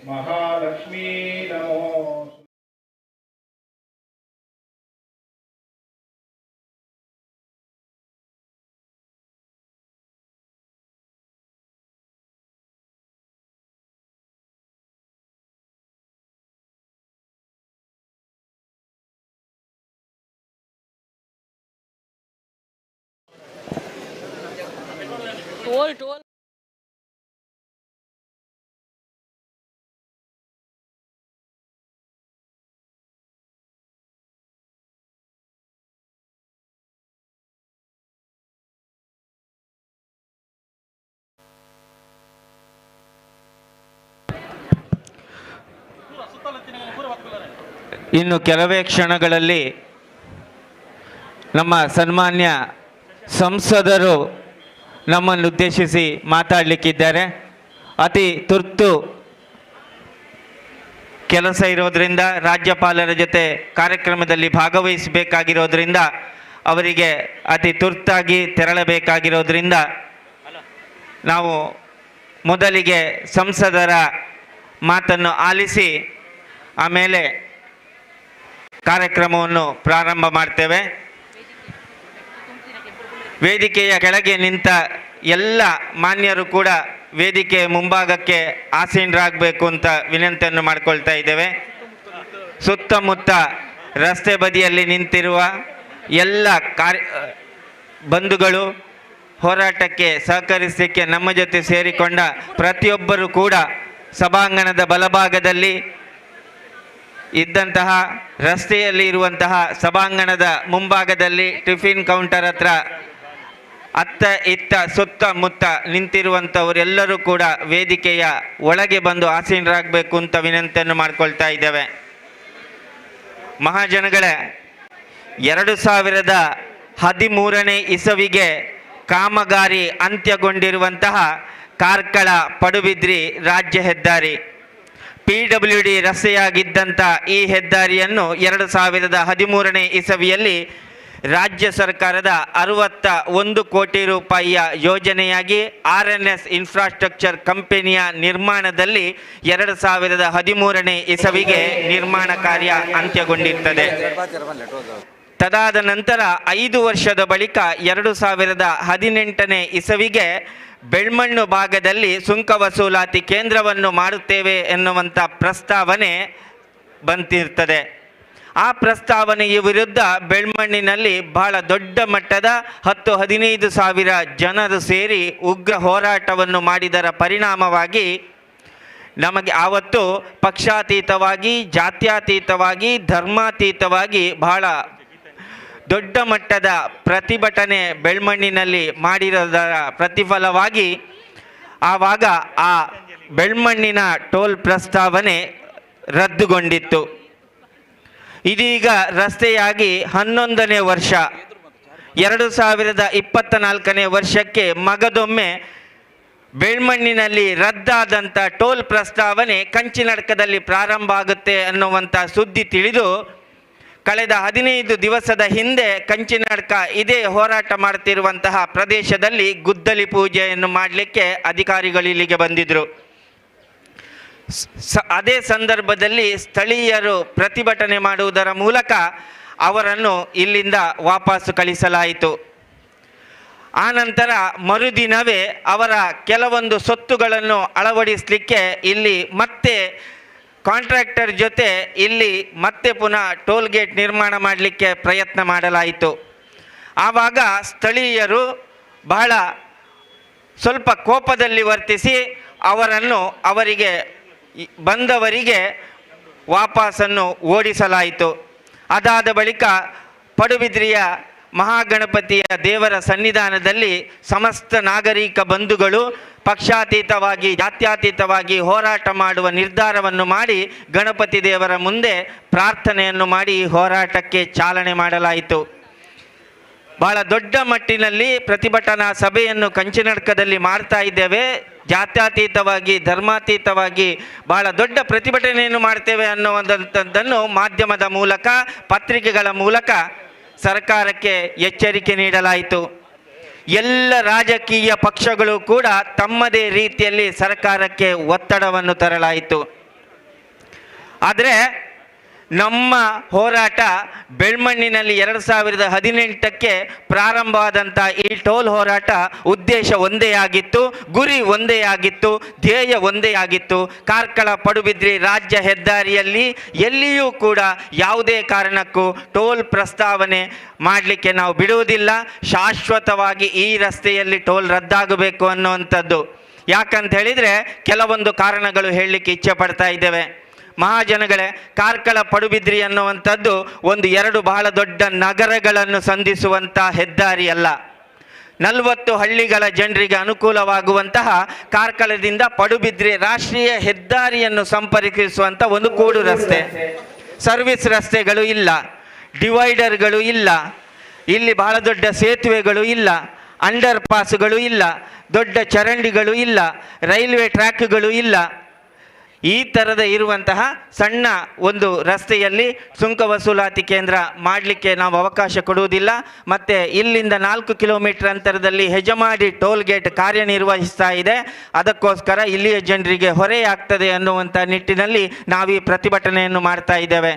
Mahalakshmi Namo. Toll toll. ಇನ್ನು ಕೆಲವೇ ಕ್ಷಣಗಳಲ್ಲಿ ನಮ್ಮ ಸನ್ಮಾನ್ಯ ಸಂಸದರು ನಮ್ಮನ್ನು ಉದ್ದೇಶಿಸಿ ಮಾತಾಡಲಿಕ್ಕಿದ್ದಾರೆ. ಅತಿ ತುರ್ತು ಕೆಲಸ ಇರೋದರಿಂದ, ರಾಜ್ಯಪಾಲರ ಜೊತೆ ಕಾರ್ಯಕ್ರಮದಲ್ಲಿ ಭಾಗವಹಿಸಬೇಕಾಗಿರೋದ್ರಿಂದ, ಅವರಿಗೆ ಅತಿ ತುರ್ತಾಗಿ ತೆರಳಬೇಕಾಗಿರೋದ್ರಿಂದ ನಾವು ಮೊದಲಿಗೆ ಸಂಸದರ ಮಾತನ್ನು ಆಲಿಸಿ ಆಮೇಲೆ ಕಾರ್ಯಕ್ರಮವನ್ನು ಪ್ರಾರಂಭ ಮಾಡ್ತೇವೆ. ವೇದಿಕೆಯ ಕೆಳಗೆ ನಿಂತ ಎಲ್ಲ ಮಾನ್ಯರು ಕೂಡ ವೇದಿಕೆ ಮುಂಭಾಗಕ್ಕೆ ಆಸೀನರಾಗಬೇಕು ಅಂತ ವಿನಂತಿಯನ್ನು ಮಾಡ್ಕೊಳ್ತಾ ಇದ್ದೇವೆ. ಸುತ್ತಮುತ್ತ ರಸ್ತೆ ಬದಿಯಲ್ಲಿ ನಿಂತಿರುವ ಎಲ್ಲ ಬಂಧುಗಳು, ಹೋರಾಟಕ್ಕೆ ಸಹಕರಿಸಲಿಕ್ಕೆ ನಮ್ಮ ಜೊತೆ ಸೇರಿಕೊಂಡ ಪ್ರತಿಯೊಬ್ಬರು ಕೂಡ ಸಭಾಂಗಣದ ಬಲಭಾಗದಲ್ಲಿ ಇದ್ದಂತಹ, ರಸ್ತೆಯಲ್ಲಿ ಇರುವಂತಹ, ಸಭಾಂಗಣದ ಮುಂಭಾಗದಲ್ಲಿ ಟಿಫಿನ್ ಕೌಂಟರ್ ಹತ್ರ ಅತ್ತ ಇತ್ತ ಸುತ್ತಮುತ್ತ ನಿಂತಿರುವಂಥವರೆಲ್ಲರೂ ಕೂಡ ವೇದಿಕೆಯ ಒಳಗೆ ಬಂದು ಆಸೀನರಾಗಬೇಕು ಅಂತ ವಿನಂತಿಯನ್ನು ಮಾಡ್ಕೊಳ್ತಾ ಇದ್ದೇವೆ. ಮಹಾಜನಗಳೇ, 2013ನೇ ಇಸವಿಗೆ ಕಾಮಗಾರಿ ಅಂತ್ಯಗೊಂಡಿರುವಂತಹ ಕಾರ್ಕಳ ಪಡುಬಿದ್ರಿ ರಾಜ್ಯ ಹೆದ್ದಾರಿ, ಪಿಡಬ್ಲ್ಯೂಡಿ ರಸ್ತೆಯಾಗಿದ್ದಂಥ ಈ ಹೆದ್ದಾರಿಯನ್ನು 2013ನೇ ಇಸವಿಯಲ್ಲಿ ರಾಜ್ಯ ಸರ್ಕಾರದ 61 ಕೋಟಿ ರೂಪಾಯಿಯ ಯೋಜನೆಯಾಗಿ ಆರ್ಎನ್ಎಸ್ ಇನ್ಫ್ರಾಸ್ಟ್ರಕ್ಚರ್ ಕಂಪನಿಯ ನಿರ್ಮಾಣದಲ್ಲಿ 2013ನೇ ಇಸವಿಗೆ ನಿರ್ಮಾಣ ಕಾರ್ಯ ಅಂತ್ಯಗೊಂಡಿರ್ತದೆ. ತದಾದ ನಂತರ 5 ವರ್ಷದ ಬಳಿಕ 2018ನೇ ಇಸವಿಗೆ ಬೆಳ್ಮಣ್ಣು ಭಾಗದಲ್ಲಿ ಸುಂಕ ವಸೂಲಾತಿ ಕೇಂದ್ರವನ್ನು ಮಾಡುತ್ತೇವೆ ಎನ್ನುವಂಥ ಪ್ರಸ್ತಾವನೆ ಬಂತಿರ್ತದೆ. ಆ ಪ್ರಸ್ತಾವನೆಯ ವಿರುದ್ಧ ಬೆಳ್ಮಣ್ಣಿನಲ್ಲಿ ಬಹಳ ದೊಡ್ಡ ಮಟ್ಟದ 10-15 ಸಾವಿರ ಜನರು ಸೇರಿ ಉಗ್ರ ಹೋರಾಟವನ್ನು ಮಾಡಿದರ ಪರಿಣಾಮವಾಗಿ ನಮಗೆ ಆವತ್ತು ಪಕ್ಷಾತೀತವಾಗಿ, ಜಾತ್ಯತೀತವಾಗಿ, ಧರ್ಮಾತೀತವಾಗಿ ಬಹಳ ದೊಡ್ಡ ಮಟ್ಟದ ಪ್ರತಿಭಟನೆ ಬೆಳ್ಮಣ್ಣಿನಲ್ಲಿ ಮಾಡಿರೋದರ ಪ್ರತಿಫಲವಾಗಿ ಆವಾಗ ಆ ಬೆಳ್ಮಣ್ಣಿನ ಟೋಲ್ ಪ್ರಸ್ತಾವನೆ ರದ್ದುಗೊಂಡಿತ್ತು. ಇದೀಗ ರಸ್ತೆಯಾಗಿ 11ನೇ ವರ್ಷ, 2024ನೇ ವರ್ಷಕ್ಕೆ ಮಗದೊಮ್ಮೆ ಬೆಳ್ಮಣ್ಣಿನಲ್ಲಿ ರದ್ದಾದಂಥ ಟೋಲ್ ಪ್ರಸ್ತಾವನೆ ಕಂಚಿನಡ್ಕದಲ್ಲಿ ಪ್ರಾರಂಭ ಆಗುತ್ತೆ ಅನ್ನುವಂಥ ಸುದ್ದಿ ತಿಳಿದು ಕಳೆದ 15 ದಿವಸದ ಹಿಂದೆ ಕಂಚಿನಡ್ಕ ಇದೇ ಹೋರಾಟ ಮಾಡ್ತಿರುವಂತಹ ಪ್ರದೇಶದಲ್ಲಿ ಗುದ್ದಲಿ ಪೂಜೆಯನ್ನು ಮಾಡಲಿಕ್ಕೆ ಅಧಿಕಾರಿಗಳು ಇಲ್ಲಿಗೆ ಬಂದಿದ್ದರು. ಅದೇ ಸಂದರ್ಭದಲ್ಲಿ ಸ್ಥಳೀಯರು ಪ್ರತಿಭಟನೆ ಮಾಡುವುದರ ಮೂಲಕ ಅವರನ್ನು ಇಲ್ಲಿಂದ ವಾಪಸ್ಸು ಕಳಿಸಲಾಯಿತು. ಆ ನಂತರ ಮರುದಿನವೇ ಅವರ ಕೆಲವೊಂದು ಸೊತ್ತುಗಳನ್ನು ಅಳವಡಿಸಲಿಕ್ಕೆ ಇಲ್ಲಿ ಮತ್ತೆ ಕಾಂಟ್ರಾಕ್ಟರ್ ಜೊತೆ ಇಲ್ಲಿ ಮತ್ತೆ ಪುನಃ ಟೋಲ್ ಗೇಟ್ ನಿರ್ಮಾಣ ಮಾಡಲಿಕ್ಕೆ ಪ್ರಯತ್ನ ಮಾಡಲಾಯಿತು. ಆವಾಗ ಸ್ಥಳೀಯರು ಬಹಳ ಸ್ವಲ್ಪ ಕೋಪದಲ್ಲಿ ವರ್ತಿಸಿ ಅವರನ್ನು ಅವರಿಗೆ ಬಂದವರಿಗೆ ವಾಪಸ್ಸನ್ನು ಓಡಿಸಲಾಯಿತು. ಅದಾದ ಬಳಿಕ ಪಡುಬಿದ್ರಿಯ ಮಹಾಗಣಪತಿಯ ದೇವರ ಸನ್ನಿಧಾನದಲ್ಲಿ ಸಮಸ್ತ ನಾಗರಿಕ ಬಂಧುಗಳು ಪಕ್ಷಾತೀತವಾಗಿ, ಜಾತ್ಯತೀತವಾಗಿ ಹೋರಾಟ ಮಾಡುವ ನಿರ್ಧಾರವನ್ನು ಮಾಡಿ ಗಣಪತಿ ದೇವರ ಮುಂದೆ ಪ್ರಾರ್ಥನೆಯನ್ನು ಮಾಡಿ ಹೋರಾಟಕ್ಕೆ ಚಾಲನೆ ಮಾಡಲಾಯಿತು. ಬಹಳ ದೊಡ್ಡ ಮಟ್ಟಿನಲ್ಲಿ ಪ್ರತಿಭಟನಾ ಸಭೆಯನ್ನು ಕಂಚಿನಡ್ಕದಲ್ಲಿ ಮಾಡ್ತಾ ಇದ್ದೇವೆ. ಜಾತ್ಯತೀತವಾಗಿ, ಧರ್ಮಾತೀತವಾಗಿ ಬಹಳ ದೊಡ್ಡ ಪ್ರತಿಭಟನೆಯನ್ನು ಮಾಡ್ತೇವೆ ಅನ್ನುವಂಥದ್ದನ್ನು ಮಾಧ್ಯಮದ ಮೂಲಕ, ಪತ್ರಿಕೆಗಳ ಮೂಲಕ ಸರ್ಕಾರಕ್ಕೆ ಎಚ್ಚರಿಕೆ ನೀಡಲಾಯಿತು. ಎಲ್ಲ ರಾಜಕೀಯ ಪಕ್ಷಗಳು ಕೂಡ ತಮ್ಮದೇ ರೀತಿಯಲ್ಲಿ ಸರ್ಕಾರಕ್ಕೆ ಒತ್ತಡವನ್ನು ತರಲಾಯಿತು. ಆದರೆ ನಮ್ಮ ಹೋರಾಟ ಬೆಳ್ಮಣ್ಣಿನಲ್ಲಿ 2018ಕ್ಕೆ ಪ್ರಾರಂಭವಾದಂಥ ಈ ಟೋಲ್ ಹೋರಾಟ ಉದ್ದೇಶ ಒಂದೇ ಆಗಿತ್ತು, ಗುರಿ ಒಂದೇ ಆಗಿತ್ತು, ಧ್ಯೇಯ ಒಂದೇ ಆಗಿತ್ತು. ಕಾರ್ಕಳ ಪಡುಬಿದ್ರಿ ರಾಜ್ಯ ಹೆದ್ದಾರಿಯಲ್ಲಿ ಎಲ್ಲಿಯೂ ಕೂಡ ಯಾವುದೇ ಕಾರಣಕ್ಕೂ ಟೋಲ್ ಪ್ರಸ್ತಾವನೆ ಮಾಡಲಿಕ್ಕೆ ನಾವು ಬಿಡುವುದಿಲ್ಲ. ಶಾಶ್ವತವಾಗಿ ಈ ರಸ್ತೆಯಲ್ಲಿ ಟೋಲ್ ರದ್ದಾಗಬೇಕು ಅನ್ನುವಂಥದ್ದು. ಯಾಕಂತ ಹೇಳಿದರೆ ಕೆಲವೊಂದು ಕಾರಣಗಳು ಹೇಳಲಿಕ್ಕೆ ಇಚ್ಛೆ ಪಡ್ತಾ ಇದ್ದೇವೆ. ಮಹಾಜನಗಳೇ, ಕಾರ್ಕಳ ಪಡುಬಿದ್ರಿ ಅನ್ನುವಂಥದ್ದು ಒಂದು ಎರಡು ಬಹಳ ದೊಡ್ಡ ನಗರಗಳನ್ನು ಸಂಧಿಸುವಂಥ ಹೆದ್ದಾರಿ ಅಲ್ಲ. 40 ಹಳ್ಳಿಗಳ ಜನರಿಗೆ ಅನುಕೂಲವಾಗುವಂತಹ ಕಾರ್ಕಳದಿಂದ ಪಡುಬಿದ್ರಿ ರಾಷ್ಟ್ರೀಯ ಹೆದ್ದಾರಿಯನ್ನು ಸಂಪರ್ಕಿಸುವಂಥ ಒಂದು ಕೂಡು ರಸ್ತೆ. ಸರ್ವಿಸ್ ರಸ್ತೆಗಳು ಇಲ್ಲ, ಡಿವೈಡರ್ಗಳು ಇಲ್ಲ, ಇಲ್ಲಿ ಬಹಳ ದೊಡ್ಡ ಸೇತುವೆಗಳು ಇಲ್ಲ, ಅಂಡರ್ ಪಾಸ್ಗಳು ಇಲ್ಲ, ದೊಡ್ಡ ಚರಂಡಿಗಳು ಇಲ್ಲ, ರೈಲ್ವೆ ಟ್ರ್ಯಾಕ್ಗಳು ಇಲ್ಲ. ಈ ಥರದ ಇರುವಂತಹ ಸಣ್ಣ ಒಂದು ರಸ್ತೆಯಲ್ಲಿ ಸುಂಕ ವಸೂಲಾತಿ ಕೇಂದ್ರ ಮಾಡಲಿಕ್ಕೆ ನಾವು ಅವಕಾಶ ಕೊಡುವುದಿಲ್ಲ. ಮತ್ತು ಇಲ್ಲಿಂದ 4 ಕಿಲೋಮೀಟರ್ ಅಂತರದಲ್ಲಿ ಹೆಜಮಾಡಿ ಟೋಲ್ ಗೇಟ್ ಕಾರ್ಯನಿರ್ವಹಿಸ್ತಾ ಇದೆ. ಅದಕ್ಕೋಸ್ಕರ ಇಲ್ಲಿಯ ಜನರಿಗೆ ಹೊರೆಯಾಗ್ತದೆ ಅನ್ನುವಂಥ ನಿಟ್ಟಿನಲ್ಲಿ ನಾವು ಈ ಪ್ರತಿಭಟನೆಯನ್ನು ಮಾಡ್ತಾ ಇದ್ದೇವೆ.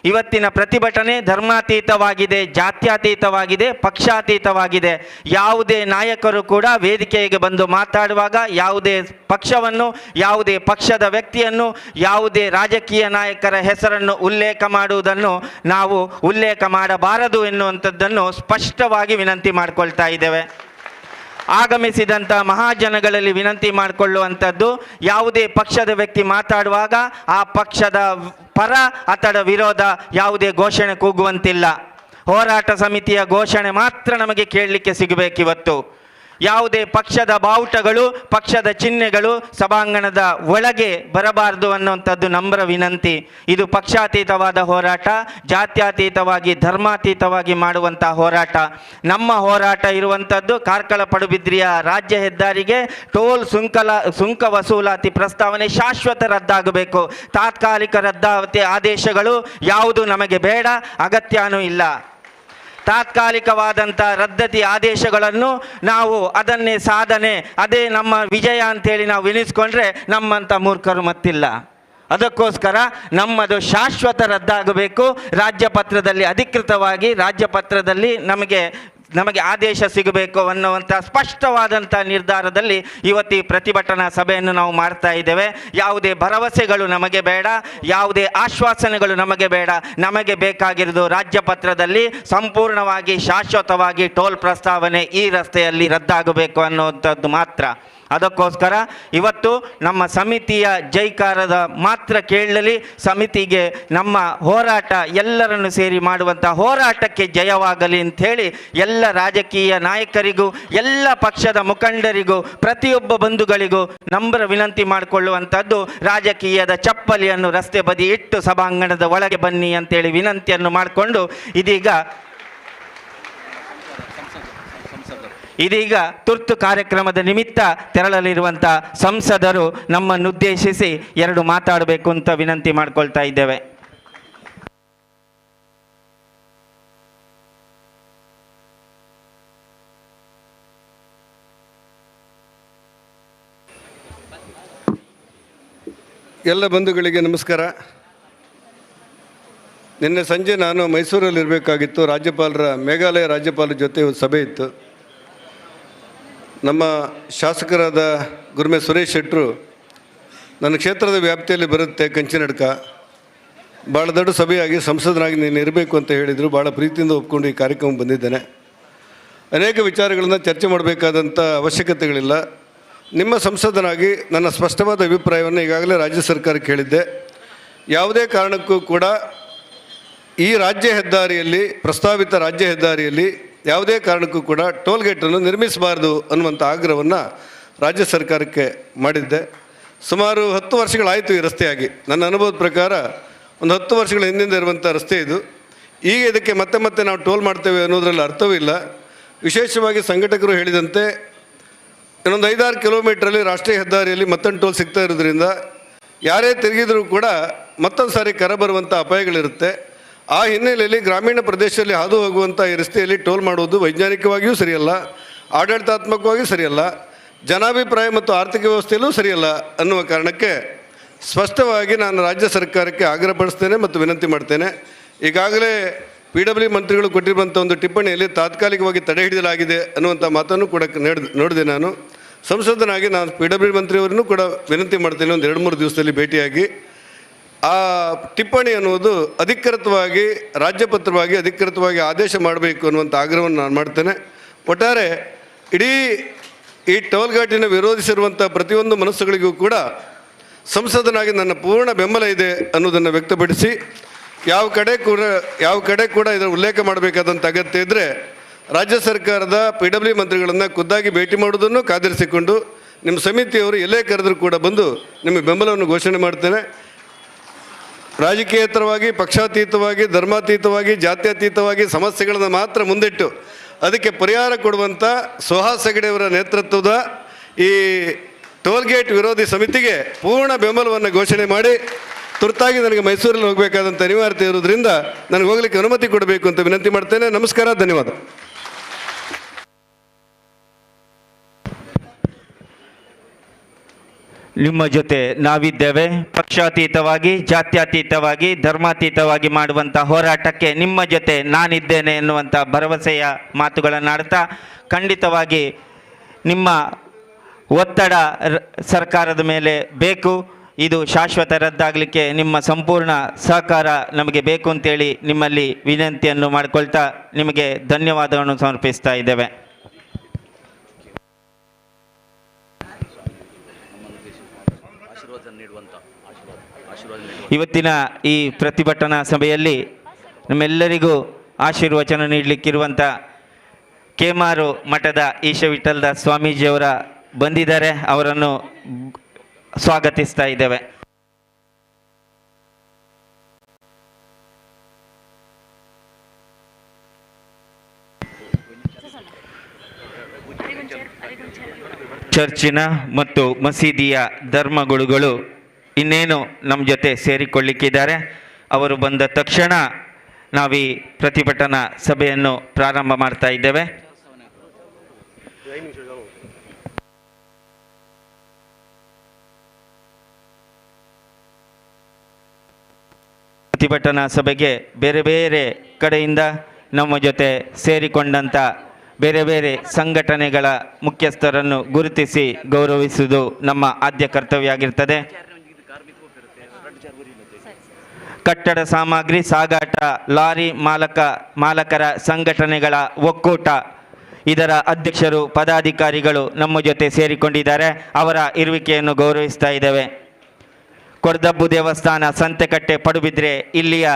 ಇವತ್ತಿನ ಪ್ರತಿಭಟನೆ ಧರ್ಮಾತೀತವಾಗಿದೆ, ಜಾತ್ಯತೀತವಾಗಿದೆ, ಪಕ್ಷಾತೀತವಾಗಿದೆ. ಯಾವುದೇ ನಾಯಕರು ಕೂಡ ವೇದಿಕೆಗೆ ಬಂದು ಮಾತಾಡುವಾಗ ಯಾವುದೇ ಪಕ್ಷವನ್ನು, ಯಾವುದೇ ಪಕ್ಷದ ವ್ಯಕ್ತಿಯನ್ನು, ಯಾವುದೇ ರಾಜಕೀಯ ನಾಯಕರ ಹೆಸರನ್ನು ಉಲ್ಲೇಖ ಮಾಡುವುದನ್ನು ನಾವು ಉಲ್ಲೇಖ ಮಾಡಬಾರದು ಎನ್ನುವಂಥದ್ದನ್ನು ಸ್ಪಷ್ಟವಾಗಿ ವಿನಂತಿ ಮಾಡಿಕೊಳ್ತಾ ಇದ್ದೇವೆ. ಆಗಮಿಸಿದಂಥ ಮಹಾಜನಗಳಲ್ಲಿ ವಿನಂತಿ ಮಾಡಿಕೊಳ್ಳುವಂಥದ್ದು, ಯಾವುದೇ ಪಕ್ಷದ ವ್ಯಕ್ತಿ ಮಾತಾಡುವಾಗ ಆ ಪಕ್ಷದ ಪರ ಅಥವಾ ವಿರೋಧ ಯಾವುದೇ ಘೋಷಣೆ ಕೂಗುವಂತಿಲ್ಲ. ಹೋರಾಟ ಸಮಿತಿಯ ಘೋಷಣೆ ಮಾತ್ರ ನಮಗೆ ಕೇಳಲಿಕ್ಕೆ ಸಿಗಬೇಕಿವತ್ತು. ಯಾವುದೇ ಪಕ್ಷದ ಬಾವುಟಗಳು, ಪಕ್ಷದ ಚಿಹ್ನೆಗಳು ಸಭಾಂಗಣದ ಒಳಗೆ ಬರಬಾರದು ಅನ್ನುವಂಥದ್ದು ನಮ್ರ ವಿನಂತಿ. ಇದು ಪಕ್ಷಾತೀತವಾದ ಹೋರಾಟ, ಜಾತ್ಯತೀತವಾಗಿ ಧರ್ಮಾತೀತವಾಗಿ ಮಾಡುವಂಥ ಹೋರಾಟ. ನಮ್ಮ ಹೋರಾಟ ಇರುವಂಥದ್ದು ಕಾರ್ಕಳ ಪಡುಬಿದ್ರಿಯ ರಾಜ್ಯ ಹೆದ್ದಾರಿಗೆ ಟೋಲ್ ಸುಂಕ ವಸೂಲಾತಿ ಪ್ರಸ್ತಾವನೆ ಶಾಶ್ವತ ರದ್ದಾಗಬೇಕು. ತಾತ್ಕಾಲಿಕ ರದ್ದಾವತಿ ಆದೇಶಗಳು ಯಾವುದು ನಮಗೆ ಬೇಡ, ಅಗತ್ಯನೂ ಇಲ್ಲ. ತಾತ್ಕಾಲಿಕವಾದಂಥ ರದ್ದತಿ ಆದೇಶಗಳನ್ನು ನಾವು ಅದನ್ನೇ ಸಾಧನೆ, ಅದೇ ನಮ್ಮ ವಿಜಯ ಅಂತೇಳಿ ನಾವು ಎನಿಸ್ಕೊಂಡ್ರೆ ನಮ್ಮಂಥ ಮೂರ್ಖರು ಮತ್ತಿಲ್ಲ. ಅದಕ್ಕೋಸ್ಕರ ನಮ್ಮದು ಶಾಶ್ವತ ರದ್ದಾಗಬೇಕು. ರಾಜ್ಯಪತ್ರದಲ್ಲಿ ಅಧಿಕೃತವಾಗಿ ರಾಜ್ಯಪತ್ರದಲ್ಲಿ ನಮಗೆ ನಮಗೆ ಆದೇಶ ಸಿಗಬೇಕು ಅನ್ನುವಂಥ ಸ್ಪಷ್ಟವಾದಂಥ ನಿರ್ಧಾರದಲ್ಲಿ ಇವತ್ತು ಈ ಪ್ರತಿಭಟನಾ ಸಭೆಯನ್ನು ನಾವು ಮಾಡ್ತಾ ಇದ್ದೇವೆ. ಯಾವುದೇ ಭರವಸೆಗಳು ನಮಗೆ ಬೇಡ, ಯಾವುದೇ ಆಶ್ವಾಸನೆಗಳು ನಮಗೆ ಬೇಡ. ನಮಗೆ ಬೇಕಾಗಿರೋದು ರಾಜ್ಯಪತ್ರದಲ್ಲಿ ಸಂಪೂರ್ಣವಾಗಿ ಶಾಶ್ವತವಾಗಿ ಟೋಲ್ ಪ್ರಸ್ತಾವನೆ ಈ ರಸ್ತೆಯಲ್ಲಿ ರದ್ದಾಗಬೇಕು ಅನ್ನುವಂಥದ್ದು ಮಾತ್ರ. ಅದಕ್ಕೋಸ್ಕರ ಇವತ್ತು ನಮ್ಮ ಸಮಿತಿಯ ಜೈಕಾರದ ಮಾತ್ರ ಕೇಳಲಿ, ಸಮಿತಿಗೆ ನಮ್ಮ ಹೋರಾಟ ಎಲ್ಲರನ್ನು ಸೇರಿ ಮಾಡುವಂಥ ಹೋರಾಟಕ್ಕೆ ಜಯವಾಗಲಿ ಅಂಥೇಳಿ ಎಲ್ಲ ರಾಜಕೀಯ ನಾಯಕರಿಗೂ, ಎಲ್ಲ ಪಕ್ಷದ ಮುಖಂಡರಿಗೂ, ಪ್ರತಿಯೊಬ್ಬ ಬಂಧುಗಳಿಗೂ ನಮ್ರ ವಿನಂತಿ ಮಾಡಿಕೊಳ್ಳುವಂಥದ್ದು, ರಾಜಕೀಯದ ಚಪ್ಪಲಿಯನ್ನು ರಸ್ತೆ ಬದಿ ಇಟ್ಟು ಸಭಾಂಗಣದ ಒಳಗೆ ಬನ್ನಿ ಅಂತೇಳಿ ವಿನಂತಿಯನ್ನು ಮಾಡಿಕೊಂಡು ಇದೀಗ ತುರ್ತು ಕಾರ್ಯಕ್ರಮದ ನಿಮಿತ್ತ ತೆರಳಲಿರುವಂಥ ಸಂಸದರು ನಮ್ಮನ್ನುದ್ದೇಶಿಸಿ ಎರಡು ಮಾತಾಡಬೇಕು ಅಂತ ವಿನಂತಿ ಮಾಡಿಕೊಳ್ತಾ ಇದ್ದೇವೆ. ಎಲ್ಲ ಬಂಧುಗಳಿಗೆ ನಮಸ್ಕಾರ. ನಿನ್ನೆ ಸಂಜೆ ನಾನು ಮೈಸೂರಲ್ಲಿರಬೇಕಾಗಿತ್ತು. ರಾಜ್ಯಪಾಲರ, ಮೇಘಾಲಯ ರಾಜ್ಯಪಾಲರ ಜೊತೆ ಒಂದು ಸಭೆ ಇತ್ತು. ನಮ್ಮ ಶಾಸಕರಾದ ಗುರುಮೆ ಸುರೇಶ್ ಶೆಟ್ಟರು ನನ್ನ ಕ್ಷೇತ್ರದ ವ್ಯಾಪ್ತಿಯಲ್ಲಿ ಬರುತ್ತೆ ಕಂಚಿನಡ್ಕ, ಭಾಳ ದೊಡ್ಡ ಸಭೆಯಾಗಿ ಸಂಸದನಾಗಿ ನೀನು ಇರಬೇಕು ಅಂತ ಹೇಳಿದರು. ಭಾಳ ಪ್ರೀತಿಯಿಂದ ಒಪ್ಕೊಂಡು ಈ ಕಾರ್ಯಕ್ರಮ ಬಂದಿದ್ದೇನೆ. ಅನೇಕ ವಿಚಾರಗಳನ್ನು ಚರ್ಚೆ ಮಾಡಬೇಕಾದಂಥ ಅವಶ್ಯಕತೆಗಳಿಲ್ಲ. ನಿಮ್ಮ ಸಂಸದನಾಗಿ ನನ್ನ ಸ್ಪಷ್ಟವಾದ ಅಭಿಪ್ರಾಯವನ್ನು ಈಗಾಗಲೇ ರಾಜ್ಯ ಸರ್ಕಾರಕ್ಕೆ ಹೇಳಿದ್ದೆ. ಯಾವುದೇ ಕಾರಣಕ್ಕೂ ಕೂಡ ಈ ರಾಜ್ಯ ಹೆದ್ದಾರಿಯಲ್ಲಿ, ಪ್ರಸ್ತಾವಿತ ರಾಜ್ಯ ಹೆದ್ದಾರಿಯಲ್ಲಿ ಯಾವುದೇ ಕಾರಣಕ್ಕೂ ಕೂಡ ಟೋಲ್ ಗೇಟನ್ನು ನಿರ್ಮಿಸಬಾರ್ದು ಅನ್ನುವಂಥ ಆಗ್ರಹವನ್ನು ರಾಜ್ಯ ಸರ್ಕಾರಕ್ಕೆ ಮಾಡಿದ್ದೆ. ಸುಮಾರು 10 ವರ್ಷಗಳಾಯಿತು ಈ ರಸ್ತೆಯಾಗಿ. ನನ್ನ ಅನುಭವದ ಪ್ರಕಾರ ಒಂದು 10 ವರ್ಷಗಳ ಹಿಂದಿಂದ ಇರುವಂಥ ರಸ್ತೆ ಇದು. ಈಗ ಇದಕ್ಕೆ ಮತ್ತೆ ಮತ್ತೆ ನಾವು ಟೋಲ್ ಮಾಡ್ತೇವೆ ಅನ್ನೋದರಲ್ಲಿ ಅರ್ಥವೂ ಇಲ್ಲ. ವಿಶೇಷವಾಗಿ ಸಂಘಟಕರು ಹೇಳಿದಂತೆ ಇನ್ನೊಂದು 5-6 ಕಿಲೋಮೀಟ್ರಲ್ಲಿ ರಾಷ್ಟ್ರೀಯ ಹೆದ್ದಾರಿಯಲ್ಲಿ ಮತ್ತೊಂದು ಟೋಲ್ ಸಿಗ್ತಾ ಇರೋದ್ರಿಂದ ಯಾರೇ ತಿರುಗಿದ್ರೂ ಕೂಡ ಮತ್ತೊಂದು ಸಾರಿ ಕರ ಬರುವಂಥ ಅಪಾಯಗಳಿರುತ್ತೆ. ಆ ಹಿನ್ನೆಲೆಯಲ್ಲಿ ಗ್ರಾಮೀಣ ಪ್ರದೇಶದಲ್ಲಿ ಹಾದು ಹೋಗುವಂಥ ಈ ರಸ್ತೆಯಲ್ಲಿ ಟೋಲ್ ಮಾಡುವುದು ವೈಜ್ಞಾನಿಕವಾಗಿಯೂ ಸರಿಯಲ್ಲ, ಆಡಳಿತಾತ್ಮಕವಾಗಿಯೂ ಸರಿಯಲ್ಲ, ಜನಾಭಿಪ್ರಾಯ ಮತ್ತು ಆರ್ಥಿಕ ವ್ಯವಸ್ಥೆಯಲ್ಲೂ ಸರಿಯಲ್ಲ ಅನ್ನುವ ಕಾರಣಕ್ಕೆ ಸ್ಪಷ್ಟವಾಗಿ ನಾನು ರಾಜ್ಯ ಸರ್ಕಾರಕ್ಕೆ ಆಗ್ರಹಪಡಿಸ್ತೇನೆ ಮತ್ತು ವಿನಂತಿ ಮಾಡ್ತೇನೆ. ಈಗಾಗಲೇ ಪಿಡಬ್ಲ್ಯೂ ಮಂತ್ರಿಗಳು ಕೊಟ್ಟಿರುವಂಥ ಒಂದು ಟಿಪ್ಪಣಿಯಲ್ಲಿ ತಾತ್ಕಾಲಿಕವಾಗಿ ತಡೆ ಹಿಡಿಯಲಾಗಿದೆ ಅನ್ನುವಂಥ ಮಾತನ್ನು ಕೂಡ ನೋಡಿದೆ. ನಾನು ಸಂಸದನಾಗಿ ನಾನು ಪಿಡಬ್ಲ್ಯೂ ಮಂತ್ರಿಯವರನ್ನು ಕೂಡ ವಿನಂತಿ ಮಾಡ್ತೇನೆ, ಒಂದು 2-3 ದಿವಸದಲ್ಲಿ ಭೇಟಿಯಾಗಿ ಆ ಟಿಪ್ಪಣಿ ಅನ್ನುವುದು ಅಧಿಕೃತವಾಗಿ ರಾಜ್ಯಪತ್ರವಾಗಿ ಅಧಿಕೃತವಾಗಿ ಆದೇಶ ಮಾಡಬೇಕು ಅನ್ನುವಂಥ ಆಗ್ರಹವನ್ನು ನಾನು ಮಾಡ್ತೇನೆ. ಒಟ್ಟಾರೆ ಇಡೀ ಈ ಟೋಲ್ಗೇಟಿನ ವಿರೋಧಿಸಿರುವಂಥ ಪ್ರತಿಯೊಂದು ಮನಸ್ಸುಗಳಿಗೂ ಕೂಡ ಸಂಸದನಾಗಿ ನನ್ನ ಪೂರ್ಣ ಬೆಂಬಲ ಇದೆ ಅನ್ನೋದನ್ನು ವ್ಯಕ್ತಪಡಿಸಿ, ಯಾವ ಕಡೆ ಕೂಡ ಇದರ ಉಲ್ಲೇಖ ಮಾಡಬೇಕಾದಂಥ ಅಗತ್ಯ ಇದ್ದರೆ ರಾಜ್ಯ ಸರ್ಕಾರದ ಪಿಡಬ್ಲ್ಯೂ ಮಂತ್ರಿಗಳನ್ನು ಖುದ್ದಾಗಿ ಭೇಟಿ ಮಾಡುವುದನ್ನು ಕಾದಿರಿಸಿಕೊಂಡು ನಿಮ್ಮ ಸಮಿತಿಯವರು ಎಲ್ಲೇ ಕರೆದರೂ ಕೂಡ ಬಂದು ನಿಮ್ಮ ಬೆಂಬಲವನ್ನು ಘೋಷಣೆ ಮಾಡ್ತೇನೆ. ರಾಜಕೀಯೇತರವಾಗಿ, ಪಕ್ಷಾತೀತವಾಗಿ, ಧರ್ಮಾತೀತವಾಗಿ, ಜಾತ್ಯತೀತವಾಗಿ ಸಮಸ್ಯೆಗಳನ್ನು ಮಾತ್ರ ಮುಂದಿಟ್ಟು ಅದಕ್ಕೆ ಪರಿಹಾರ ಕೊಡುವಂಥ ಸುಹಾಸ್ ಹೆಗಡೆಯವರ ನೇತೃತ್ವದ ಈ ಟೋಲ್ಗೇಟ್ ವಿರೋಧಿ ಸಮಿತಿಗೆ ಪೂರ್ಣ ಬೆಂಬಲವನ್ನು ಘೋಷಣೆ ಮಾಡಿ, ತುರ್ತಾಗಿ ನನಗೆ ಮೈಸೂರಲ್ಲಿ ಹೋಗಬೇಕಾದಂಥ ಅನಿವಾರ್ಯತೆ ಇರುವುದರಿಂದ ನನಗೆ ಹೋಗಲಿಕ್ಕೆ ಅನುಮತಿ ಕೊಡಬೇಕು ಅಂತ ವಿನಂತಿ ಮಾಡ್ತೇನೆ. ನಮಸ್ಕಾರ, ಧನ್ಯವಾದ. ನಿಮ್ಮ ಜೊತೆ ನಾವಿದ್ದೇವೆ. ಪಕ್ಷಾತೀತವಾಗಿ, ಜಾತ್ಯತೀತವಾಗಿ, ಧರ್ಮಾತೀತವಾಗಿ ಮಾಡುವಂಥ ಹೋರಾಟಕ್ಕೆ ನಿಮ್ಮ ಜೊತೆ ನಾನಿದ್ದೇನೆ ಎನ್ನುವಂಥ ಭರವಸೆಯ ಮಾತುಗಳನ್ನಾಡ್ತಾ, ಖಂಡಿತವಾಗಿ ನಿಮ್ಮ ಒತ್ತಡ ಸರ್ಕಾರದ ಮೇಲೆ ಬೇಕು. ಇದು ಶಾಶ್ವತ ರದ್ದಾಗಲಿಕ್ಕೆ ನಿಮ್ಮ ಸಂಪೂರ್ಣ ಸಹಕಾರ ನಮಗೆ ಬೇಕು ಅಂತೇಳಿ ನಿಮ್ಮಲ್ಲಿ ವಿನಂತಿಯನ್ನು ಮಾಡಿಕೊಳ್ತಾ ನಿಮಗೆ ಧನ್ಯವಾದವನ್ನು ಸಮರ್ಪಿಸ್ತಾ ಇದ್ದೇವೆ. ಇವತ್ತಿನ ಈ ಪ್ರತಿಭಟನಾ ಸಭೆಯಲ್ಲಿ ನಮ್ಮೆಲ್ಲರಿಗೂ ಆಶೀರ್ವಚನ ನೀಡಲಿಕ್ಕಿರುವಂಥ ಕೇಮಾರು ಮಠದ ಈಶ ವಿಠಲದಾಸ್ ಸ್ವಾಮೀಜಿಯವರ ಬಂದಿದ್ದಾರೆ, ಅವರನ್ನು ಸ್ವಾಗತಿಸ್ತಾ ಇದ್ದೇವೆ. ಚರ್ಚಿನ ಮತ್ತು ಮಸೀದಿಯ ಧರ್ಮಗುರುಗಳು ಇನ್ನೇನು ನಮ್ಮ ಜೊತೆ ಸೇರಿಕೊಳ್ಳಿಕ್ಕಿದ್ದಾರೆ. ಅವರು ಬಂದ ತಕ್ಷಣ ನಾವೀ ಪ್ರತಿಭಟನಾ ಸಭೆಯನ್ನು ಪ್ರಾರಂಭ ಮಾಡ್ತಾ ಇದ್ದೇವೆ. ಪ್ರತಿಭಟನಾ ಸಭೆಗೆ ಬೇರೆ ಬೇರೆ ಕಡೆಯಿಂದ ನಮ್ಮ ಜೊತೆ ಸೇರಿಕೊಂಡಂಥ ಬೇರೆ ಬೇರೆ ಸಂಘಟನೆಗಳ ಮುಖ್ಯಸ್ಥರನ್ನು ಗುರುತಿಸಿ ಗೌರವಿಸುವುದು ನಮ್ಮ ಆದ್ಯ ಕರ್ತವ್ಯ ಆಗಿರ್ತದೆ. ಕಟ್ಟಡ ಸಾಮಗ್ರಿ ಸಾಗಾಟ ಲಾರಿ ಮಾಲಕರ ಸಂಘಟನೆಗಳ ಒಕ್ಕೂಟ, ಇದರ ಅಧ್ಯಕ್ಷರು, ಪದಾಧಿಕಾರಿಗಳು ನಮ್ಮ ಜೊತೆ ಸೇರಿಕೊಂಡಿದ್ದಾರೆ. ಅವರ ಇರುವಿಕೆಯನ್ನು ಗೌರವಿಸ್ತಾ ಇದ್ದೇವೆ. ಕೊಡದಬ್ಬು ದೇವಸ್ಥಾನ, ಸಂತೆಕಟ್ಟೆ, ಪಡುಬಿದ್ರೆ ಇಲ್ಲಿಯ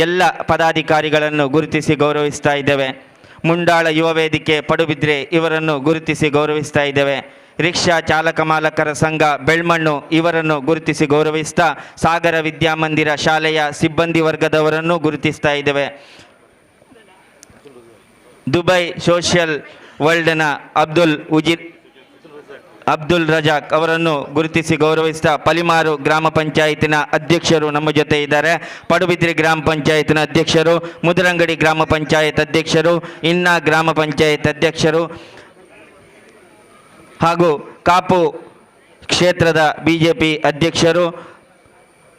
ಎಲ್ಲ ಪದಾಧಿಕಾರಿಗಳನ್ನು ಗುರುತಿಸಿ ಗೌರವಿಸ್ತಾ ಇದ್ದೇವೆ. ಮುಂಡಾಳ ಯುವ ವೇದಿಕೆ ಪಡುಬಿದ್ರೆ ಇವರನ್ನು ಗುರುತಿಸಿ ಗೌರವಿಸ್ತಾ ಇದ್ದೇವೆ. ರಿಕ್ಷಾ ಚಾಲಕ ಮಾಲಕರ ಸಂಘ ಬೆಳ್ಮಣ್ಣು ಇವರನ್ನು ಗುರುತಿಸಿ ಗೌರವಿಸ್ತಾ, ಸಾಗರ ವಿದ್ಯಾಮಂದಿರ ಶಾಲೆಯ ಸಿಬ್ಬಂದಿ ವರ್ಗದವರನ್ನು ಗುರುತಿಸ್ತಾ ಇದ್ದೇವೆ. ದುಬೈ ಸೋಷಿಯಲ್ ವರ್ಲ್ಡ್ನ ಅಬ್ದುಲ್ ರಜಾಕ್ ಅವರನ್ನು ಗುರುತಿಸಿ ಗೌರವಿಸ್ತಾ, ಪಲಿಮಾರು ಗ್ರಾಮ ಪಂಚಾಯತಿನ ಅಧ್ಯಕ್ಷರು ನಮ್ಮ ಜೊತೆ ಇದ್ದಾರೆ. ಪಡುಬಿದ್ರಿ ಗ್ರಾಮ ಪಂಚಾಯತಿನ ಅಧ್ಯಕ್ಷರು, ಮುದರಂಗಡಿ ಗ್ರಾಮ ಪಂಚಾಯತ್ ಅಧ್ಯಕ್ಷರು, ಇನ್ನ ಗ್ರಾಮ ಪಂಚಾಯತ್ ಅಧ್ಯಕ್ಷರು ಹಾಗೂ ಕಾಪು ಕ್ಷೇತ್ರದ ಬಿಜೆಪಿ ಅಧ್ಯಕ್ಷರು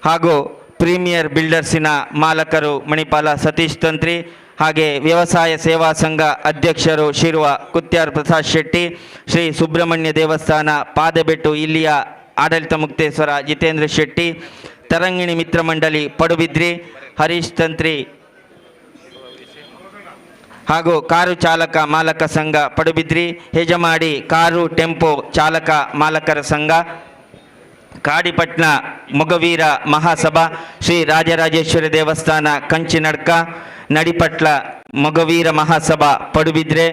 ಹಾಗೂ ಪ್ರೀಮಿಯರ್ ಬಿಲ್ಡರ್ಸಿನ ಮಾಲಕರು ಮಣಿಪಾಲ ಸತೀಶ್ ತಂತ್ರಿ, ಹಾಗೆ ವ್ಯವಸಾಯ ಸೇವಾ ಸಂಘ ಅಧ್ಯಕ್ಷರು ಶಿರುವ ಕುತ್ಯಾರ್ ಪ್ರಸಾದ್ ಶೆಟ್ಟಿ, ಶ್ರೀ ಸುಬ್ರಹ್ಮಣ್ಯ ದೇವಸ್ಥಾನ ಪಾದಬೆಟ್ಟು ಇಲ್ಲಿಯ ಆಡಳಿತ ಮುಕ್ತೇಶ್ವರ ಜಿತೇಂದ್ರ ಶೆಟ್ಟಿ, ತರಂಗಿಣಿ ಮಿತ್ರ ಮಂಡಳಿ ಪಡುಬಿದ್ರಿ ಹರೀಶ್ ತಂತ್ರಿ ಹಾಗೂ ಕಾರು ಚಾಲಕ ಮಾಲಕ ಸಂಘ ಪಡುಬಿದ್ರಿ, ಹೆಜಮಾಡಿ ಕಾರು ಟೆಂಪೋ ಚಾಲಕ ಮಾಲಕರ ಸಂಘ, ಕಾಡಿಪಟ್ನ ಮೊಗವೀರ ಮಹಾಸಭಾ, ಶ್ರೀ ರಾಜರಾಜೇಶ್ವರಿ ದೇವಸ್ಥಾನ ಕಂಚಿನಡ್ಕ, ನಡಿಪಟ್ಲ ಮೊಗವೀರ ಮಹಾಸಭಾ ಪಡುಬಿದ್ರೆ,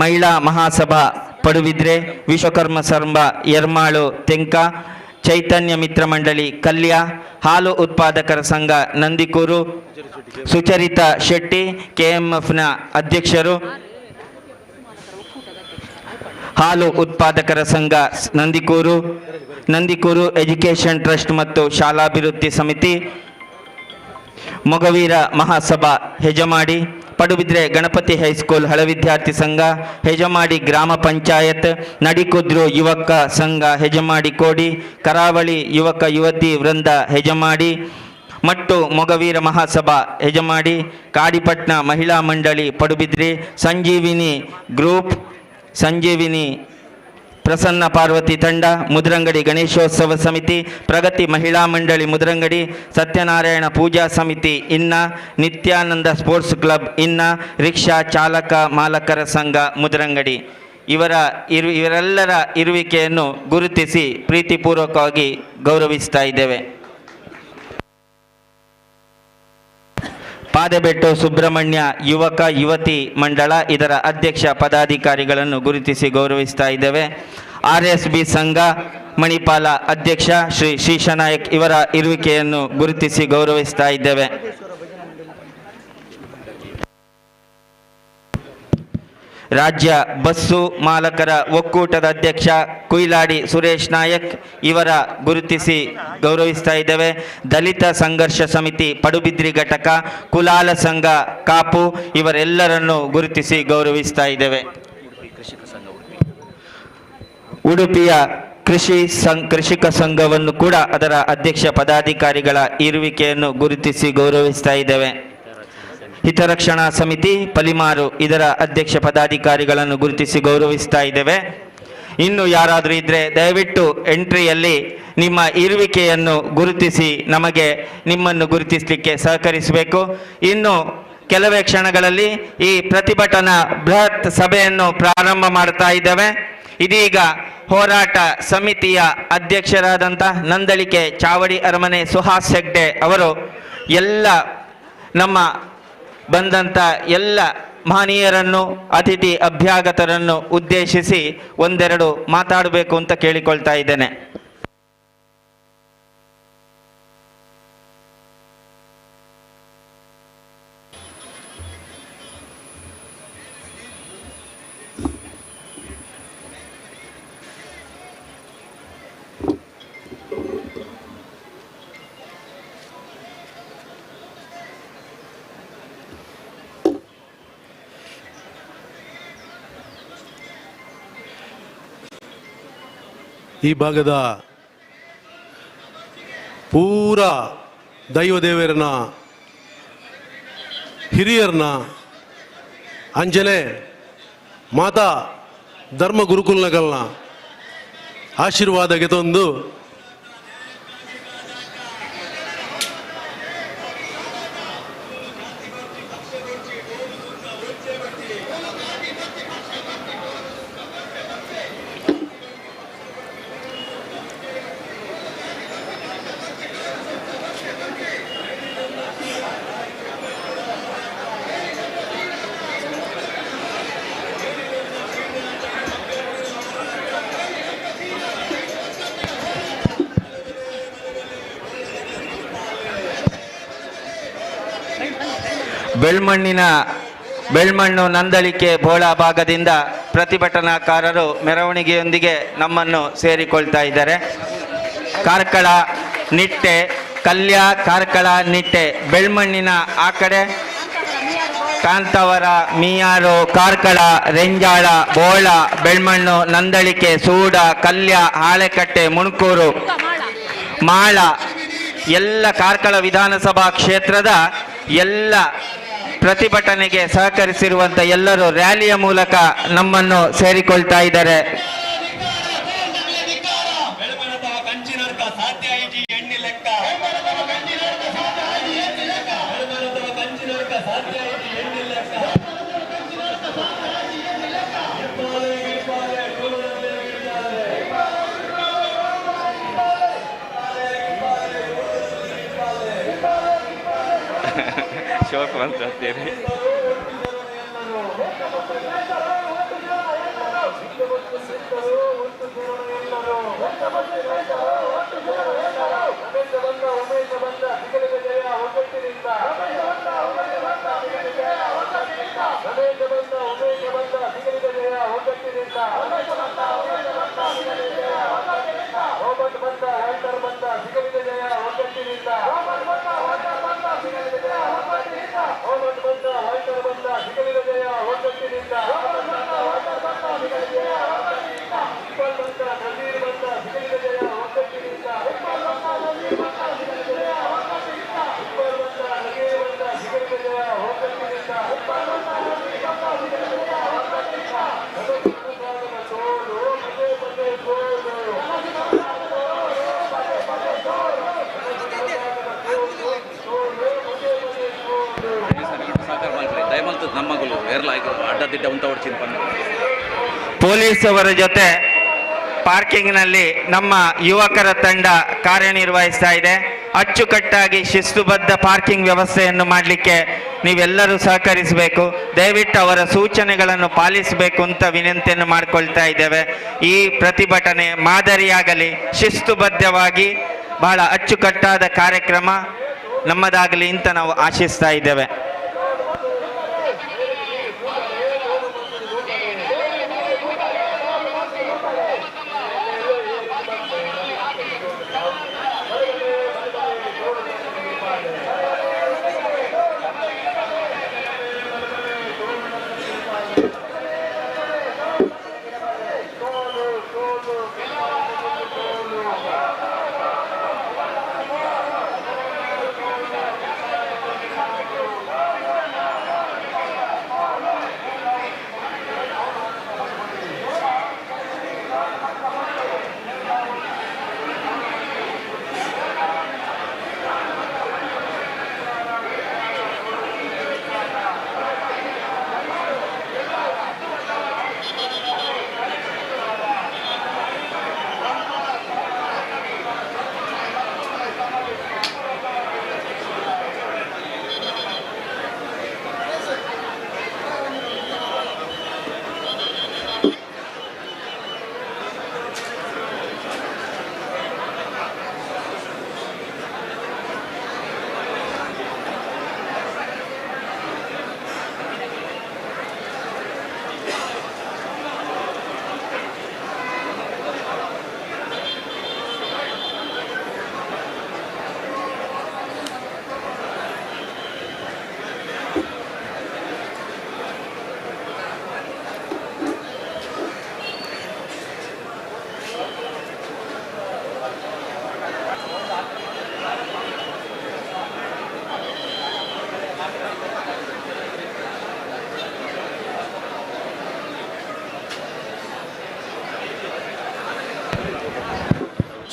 ಮಹಿಳಾ ಮಹಾಸಭಾ ಪಡುಬಿದ್ರೆ, ವಿಶ್ವಕರ್ಮ ಸಂಘ ಎರ್ಮಾಳು ತೆಂಕ, ಚೈತನ್ಯ ಮಿತ್ರ ಮಂಡಳಿ ಕಲ್ಯ, ಹಾಲು ಉತ್ಪಾದಕರ ಸಂಘ ನಂದಿಕೂರು, ಸುಚರಿತಾ ಶೆಟ್ಟಿ ಕೆಎಂಎಫ್ನ ಅಧ್ಯಕ್ಷರು, ಹಾಲು ಉತ್ಪಾದಕರ ಸಂಘ ನಂದಿಕೂರು, ನಂದಿಕೂರು ಎಜುಕೇಷನ್ ಟ್ರಸ್ಟ್ ಮತ್ತು ಶಾಲಾಭಿವೃದ್ಧಿ ಸಮಿತಿ, ಮೊಗವೀರ ಮಹಾಸಭಾ ಹೆಜಮಾಡಿ, ಪಡುಬಿದ್ರೆ ಗಣಪತಿ ಹೈಸ್ಕೂಲ್ ಹಳ ವಿದ್ಯಾರ್ಥಿ ಸಂಘ, ಹೆಜಮಾಡಿ ಗ್ರಾಮ ಪಂಚಾಯತ್, ನಡಿಕುದ್ರು ಯುವಕ ಸಂಘ ಹೆಜಮಾಡಿ ಕೋಡಿ, ಕರಾವಳಿ ಯುವಕ ಯುವತಿ ವೃಂದ ಹೆಜಮಾಡಿ, ಮಟ್ಟು ಮೊಗವೀರ ಮಹಾಸಭಾ ಹೆಜಮಾಡಿ, ಕಾಡಿಪಟ್ನ ಮಹಿಳಾ ಮಂಡಳಿ ಪಡುಬಿದ್ರಿ, ಸಂಜೀವಿನಿ ಗ್ರೂಪ್, ಸಂಜೀವಿನಿ ಪ್ರಸನ್ನ ಪಾರ್ವತಿ ತಂಡ, ಮುದ್ರಂಗಡಿ ಗಣೇಶೋತ್ಸವ ಸಮಿತಿ, ಪ್ರಗತಿ ಮಹಿಳಾ ಮಂಡಳಿ ಮುದ್ರಂಗಡಿ, ಸತ್ಯನಾರಾಯಣ ಪೂಜಾ ಸಮಿತಿ ಇನ್ನ, ನಿತ್ಯಾನಂದ ಸ್ಪೋರ್ಟ್ಸ್ ಕ್ಲಬ್ ಇನ್ನ, ರಿಕ್ಷಾ ಚಾಲಕ ಮಾಲಕರ ಸಂಘ ಮುದ್ರಂಗಡಿ ಇವರೆಲ್ಲರ ಇರುವಿಕೆಯನ್ನು ಗುರುತಿಸಿ ಪ್ರೀತಿಪೂರ್ವಕವಾಗಿ ಗೌರವಿಸ್ತಾ ಇದ್ದೇವೆ. ಪಾದೆಬೆಟ್ಟು ಸುಬ್ರಹ್ಮಣ್ಯ ಯುವಕ ಯುವತಿ ಮಂಡಳ ಇದರ ಅಧ್ಯಕ್ಷ ಪದಾಧಿಕಾರಿಗಳನ್ನು ಗುರುತಿಸಿ ಗೌರವಿಸ್ತಾ ಇದ್ದೇವೆ. RSB ಸಂಘ ಮಣಿಪಾಲ ಅಧ್ಯಕ್ಷ ಶ್ರೀ ಶ್ರೀಶನಾಯಕ್ ಇವರ ಇರುವಿಕೆಯನ್ನು ಗುರುತಿಸಿ ಗೌರವಿಸ್ತಾ ಇದ್ದೇವೆ. ರಾಜ್ಯ ಬಸ್ಸು ಮಾಲಕರ ಒಕ್ಕೂಟದ ಅಧ್ಯಕ್ಷ ಕುಯಿಲಾಡಿ ಸುರೇಶ್ ನಾಯಕ್ ಇವರ ಗುರುತಿಸಿ ಗೌರವಿಸ್ತಾ ಇದ್ದೇವೆ. ದಲಿತ ಸಂಘರ್ಷ ಸಮಿತಿ ಪಡುಬಿದ್ರಿ ಘಟಕ, ಕುಲಾಲ ಸಂಘ ಕಾಪು ಇವರೆಲ್ಲರನ್ನು ಗುರುತಿಸಿ ಗೌರವಿಸ್ತಾ ಇದ್ದೇವೆ. ಉಡುಪಿಯ ಕೃಷಿಕ ಸಂಘವನ್ನು ಕೂಡ ಅದರ ಅಧ್ಯಕ್ಷ ಪದಾಧಿಕಾರಿಗಳ ಇರುವಿಕೆಯನ್ನು ಗುರುತಿಸಿ ಗೌರವಿಸ್ತಾ ಇದ್ದೇವೆ. ಹಿತರಕ್ಷಣಾ ಸಮಿತಿ ಪಲಿಮಾರು ಇದರ ಅಧ್ಯಕ್ಷ ಪದಾಧಿಕಾರಿಗಳನ್ನು ಗುರುತಿಸಿ ಗೌರವಿಸ್ತಾ ಇದ್ದೇವೆ. ಇನ್ನು ಯಾರಾದರೂ ಇದ್ದರೆ ದಯವಿಟ್ಟು ಎಂಟ್ರಿಯಲ್ಲಿ ನಿಮ್ಮ ಇರುವಿಕೆಯನ್ನು ಗುರುತಿಸಿ ನಮಗೆ ನಿಮ್ಮನ್ನು ಗುರುತಿಸಲಿಕ್ಕೆ ಸಹಕರಿಸಬೇಕು. ಇನ್ನು ಕೆಲವೇ ಕ್ಷಣಗಳಲ್ಲಿ ಈ ಪ್ರತಿಭಟನಾ ಬೃಹತ್ ಸಭೆಯನ್ನು ಪ್ರಾರಂಭ ಮಾಡ್ತಾ ಇದ್ದೇವೆ. ಇದೀಗ ಹೋರಾಟ ಸಮಿತಿಯ ಅಧ್ಯಕ್ಷರಾದಂಥ ನಂದಳಿಕೆ ಚಾವಡಿ ಅರಮನೆ ಸುಹಾಸ್ ಹೆಗ್ಡೆ ಅವರು ಎಲ್ಲ ನಮ್ಮ ಬಂದಂಥ ಎಲ್ಲ ಮಹನೀಯರನ್ನು ಅತಿಥಿ ಅಭ್ಯಾಗತರನ್ನು ಉದ್ದೇಶಿಸಿ ಒಂದೆರಡು ಮಾತಾಡಬೇಕು ಅಂತ ಕೇಳಿಕೊಳ್ತಾ ಇದ್ದೇನೆ. ಈ ಭಾಗದ ಪೂರ ದೈವದೇವರನ್ನ ಹಿರಿಯರನ್ನ ಅಂಜನೆ ಮಾತಾ ಧರ್ಮ ಗುರುಕುಲಗಳನ್ನ ಆಶೀರ್ವಾದ ಗೆತೊಂದು ಬೆಳ್ಮಣ್ಣು ನಂದಳಿಕೆ ಬೋಳ ಭಾಗದಿಂದ ಪ್ರತಿಭಟನಾಕಾರರು ಮೆರವಣಿಗೆಯೊಂದಿಗೆ ನಮ್ಮನ್ನು ಸೇರಿಕೊಳ್ತಾ ಇದ್ದಾರೆ. ಕಾರ್ಕಳ ನಿಟ್ಟೆ ಕಲ್ಯ, ಕಾರ್ಕಳ ನಿಟ್ಟೆ, ಬೆಳ್ಮಣ್ಣಿನ ಆ ಕಡೆ ಕಾಂತಾವರ, ಮೀಯಾರು, ಕಾರ್ಕಳ, ರೆಂಜಾಳ, ಬೋಳ, ಬೆಳ್ಮಣ್ಣು, ನಂದಳಿಕೆ, ಸೂಡ, ಕಲ್ಯ, ಹಾಳೆಕಟ್ಟೆ, ಮುಣಕೂರು, ಮಾಳ ಎಲ್ಲ ಕಾರ್ಕಳ ವಿಧಾನಸಭಾ ಕ್ಷೇತ್ರದ ಎಲ್ಲ ಪ್ರತಿಭಟನೆಗೆ ಸಹಕರಿಸಿರುವಂತ ಎಲ್ಲರೂ ರ್ಯಾಲಿಯ ಮೂಲಕ ನಮ್ಮನ್ನು ಸೇರಿಕೊಳ್ತಾ ಇದ್ದಾರೆ. ಶೋಕ್ ಬಂತೇನೆ. ಪೊಲೀಸವರ ಜೊತೆ ಪಾರ್ಕಿಂಗ್ನಲ್ಲಿ ನಮ್ಮ ಯುವಕರ ತಂಡ ಕಾರ್ಯನಿರ್ವಹಿಸ್ತಾ ಇದೆ. ಅಚ್ಚುಕಟ್ಟಾಗಿ ಶಿಸ್ತುಬದ್ಧ ಪಾರ್ಕಿಂಗ್ ವ್ಯವಸ್ಥೆಯನ್ನು ಮಾಡಲಿಕ್ಕೆ ನೀವೆಲ್ಲರೂ ಸಹಕರಿಸಬೇಕು. ದಯವಿಟ್ಟು ಅವರ ಸೂಚನೆಗಳನ್ನು ಪಾಲಿಸಬೇಕು ಅಂತ ವಿನಂತಿಯನ್ನು ಮಾಡಿಕೊಳ್ತಾ ಇದ್ದೇವೆ. ಈ ಪ್ರತಿಭಟನೆ ಮಾದರಿಯಾಗಲಿ, ಶಿಸ್ತುಬದ್ಧವಾಗಿ ಬಹಳ ಅಚ್ಚುಕಟ್ಟಾದ ಕಾರ್ಯಕ್ರಮ ನಮ್ಮದಾಗಲಿ ಅಂತ ನಾವು ಆಶಿಸ್ತಾ ಇದ್ದೇವೆ.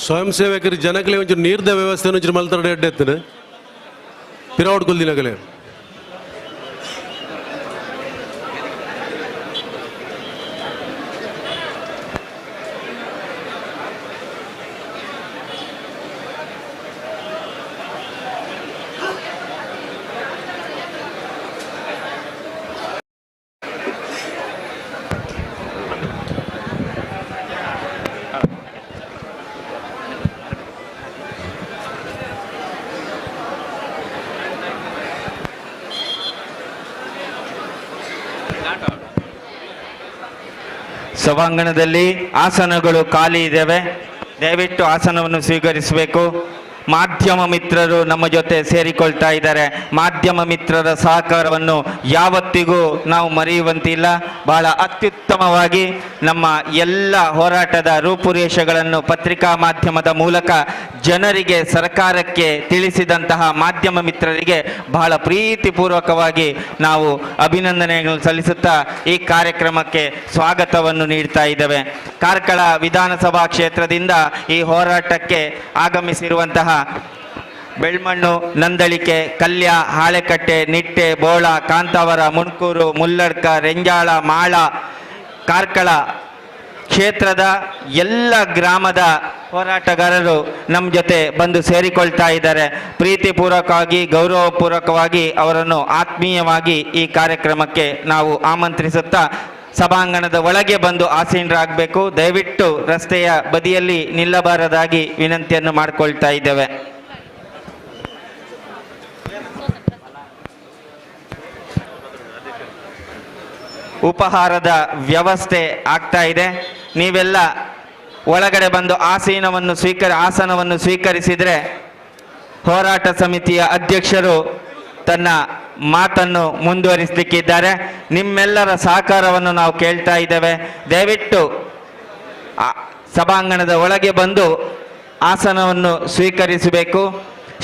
ಸ್ವಯಂ ಸೇವಕರು ಜನಕಲೆ ಒಂಚೂರು ನೀರ್ದ ವ್ಯವಸ್ಥೆ ಒಂಚೂರು ಮಲ್ತರಡೆ ಎಡ್ಡೆ ಎತ್ತನೆ ಪಿರವಡ್ ಕೊಲ್ದಿನಗಲೆ. ಸಭಾಂಗಣದಲ್ಲಿ ಆಸನಗಳು ಖಾಲಿ ಇದ್ದಾವೆ, ದಯವಿಟ್ಟು ಆಸನವನ್ನು ಸ್ವೀಕರಿಸಬೇಕು. ಮಾಧ್ಯಮ ಮಿತ್ರರು ನಮ್ಮ ಜೊತೆ ಸೇರಿಕೊಳ್ತಾ ಇದ್ದಾರೆ. ಮಾಧ್ಯಮ ಮಿತ್ರರ ಸಹಕಾರವನ್ನು ಯಾವತ್ತಿಗೂ ನಾವು ಮರೆಯುವಂತಿಲ್ಲ. ಬಹಳ ಅತ್ಯುತ್ತಮವಾಗಿ ನಮ್ಮ ಎಲ್ಲ ಹೋರಾಟದ ರೂಪುರೇಷೆಗಳನ್ನು ಪತ್ರಿಕಾ ಮಾಧ್ಯಮದ ಮೂಲಕ ಜನರಿಗೆ, ಸರ್ಕಾರಕ್ಕೆ ತಿಳಿಸಿದಂತಹ ಮಾಧ್ಯಮ ಮಿತ್ರರಿಗೆ ಬಹಳ ಪ್ರೀತಿಪೂರ್ವಕವಾಗಿ ನಾವು ಅಭಿನಂದನೆಗಳನ್ನು ಸಲ್ಲಿಸುತ್ತಾ ಈ ಕಾರ್ಯಕ್ರಮಕ್ಕೆ ಸ್ವಾಗತವನ್ನು ನೀಡ್ತಾ ಇದ್ದೇವೆ. ಕಾರ್ಕಳ ವಿಧಾನಸಭಾ ಕ್ಷೇತ್ರದಿಂದ ಈ ಹೋರಾಟಕ್ಕೆ ಆಗಮಿಸಿರುವಂತಹ ಬೆಳ್ಮಣ್ಣು, ನಂದಳಿಕೆ, ಕಲ್ಯ, ಹಾಳೆಕಟ್ಟೆ, ನಿಟ್ಟೆ, ಬೋಳ, ಕಾಂತಾವರ, ಮುಣ್ಕೂರು, ಮುಲ್ಲಡ್ಕ, ರೆಂಜಾಳ, ಮಾಳ, ಕಾರ್ಕಳ ಕ್ಷೇತ್ರದ ಎಲ್ಲ ಗ್ರಾಮದ ಹೋರಾಟಗಾರರು ನಮ್ಮ ಜೊತೆ ಬಂದು ಸೇರಿಕೊಳ್ತಾ ಇದ್ದಾರೆ. ಪ್ರೀತಿಪೂರ್ವಕವಾಗಿ, ಗೌರವಪೂರ್ವಕವಾಗಿ ಅವರನ್ನು ಆತ್ಮೀಯವಾಗಿ ಈ ಕಾರ್ಯಕ್ರಮಕ್ಕೆ ನಾವು ಆಮಂತ್ರಿಸುತ್ತಾ ಸಭಾಂಗಣದ ಒಳಗೆ ಬಂದು ಆಸೀನರಾಗಬೇಕು. ದಯವಿಟ್ಟು ರಸ್ತೆಯ ಬದಿಯಲ್ಲಿ ನಿಲ್ಲಬಾರದಾಗಿ ವಿನಂತಿಯನ್ನು ಮಾಡಿಕೊಳ್ತಾ ಇದ್ದೇವೆ. ಉಪಹಾರದ ವ್ಯವಸ್ಥೆ ಆಗ್ತಾ ಇದೆ. ನೀವೆಲ್ಲ ಒಳಗಡೆ ಬಂದು ಆಸನವನ್ನು ಸ್ವೀಕರಿಸಿದರೆ ಹೋರಾಟ ಸಮಿತಿಯ ಅಧ್ಯಕ್ಷರು ತನ್ನ ಮಾತನ್ನು ಮುಂದುವರಿಸಲಿಕ್ಕಿದ್ದಾರೆ. ನಿಮ್ಮೆಲ್ಲರ ಸಹಕಾರವನ್ನು ನಾವು ಕೇಳ್ತಾ ಇದ್ದೇವೆ. ದಯವಿಟ್ಟು ಸಭಾಂಗಣದ ಒಳಗೆ ಬಂದು ಆಸನವನ್ನು ಸ್ವೀಕರಿಸಬೇಕು.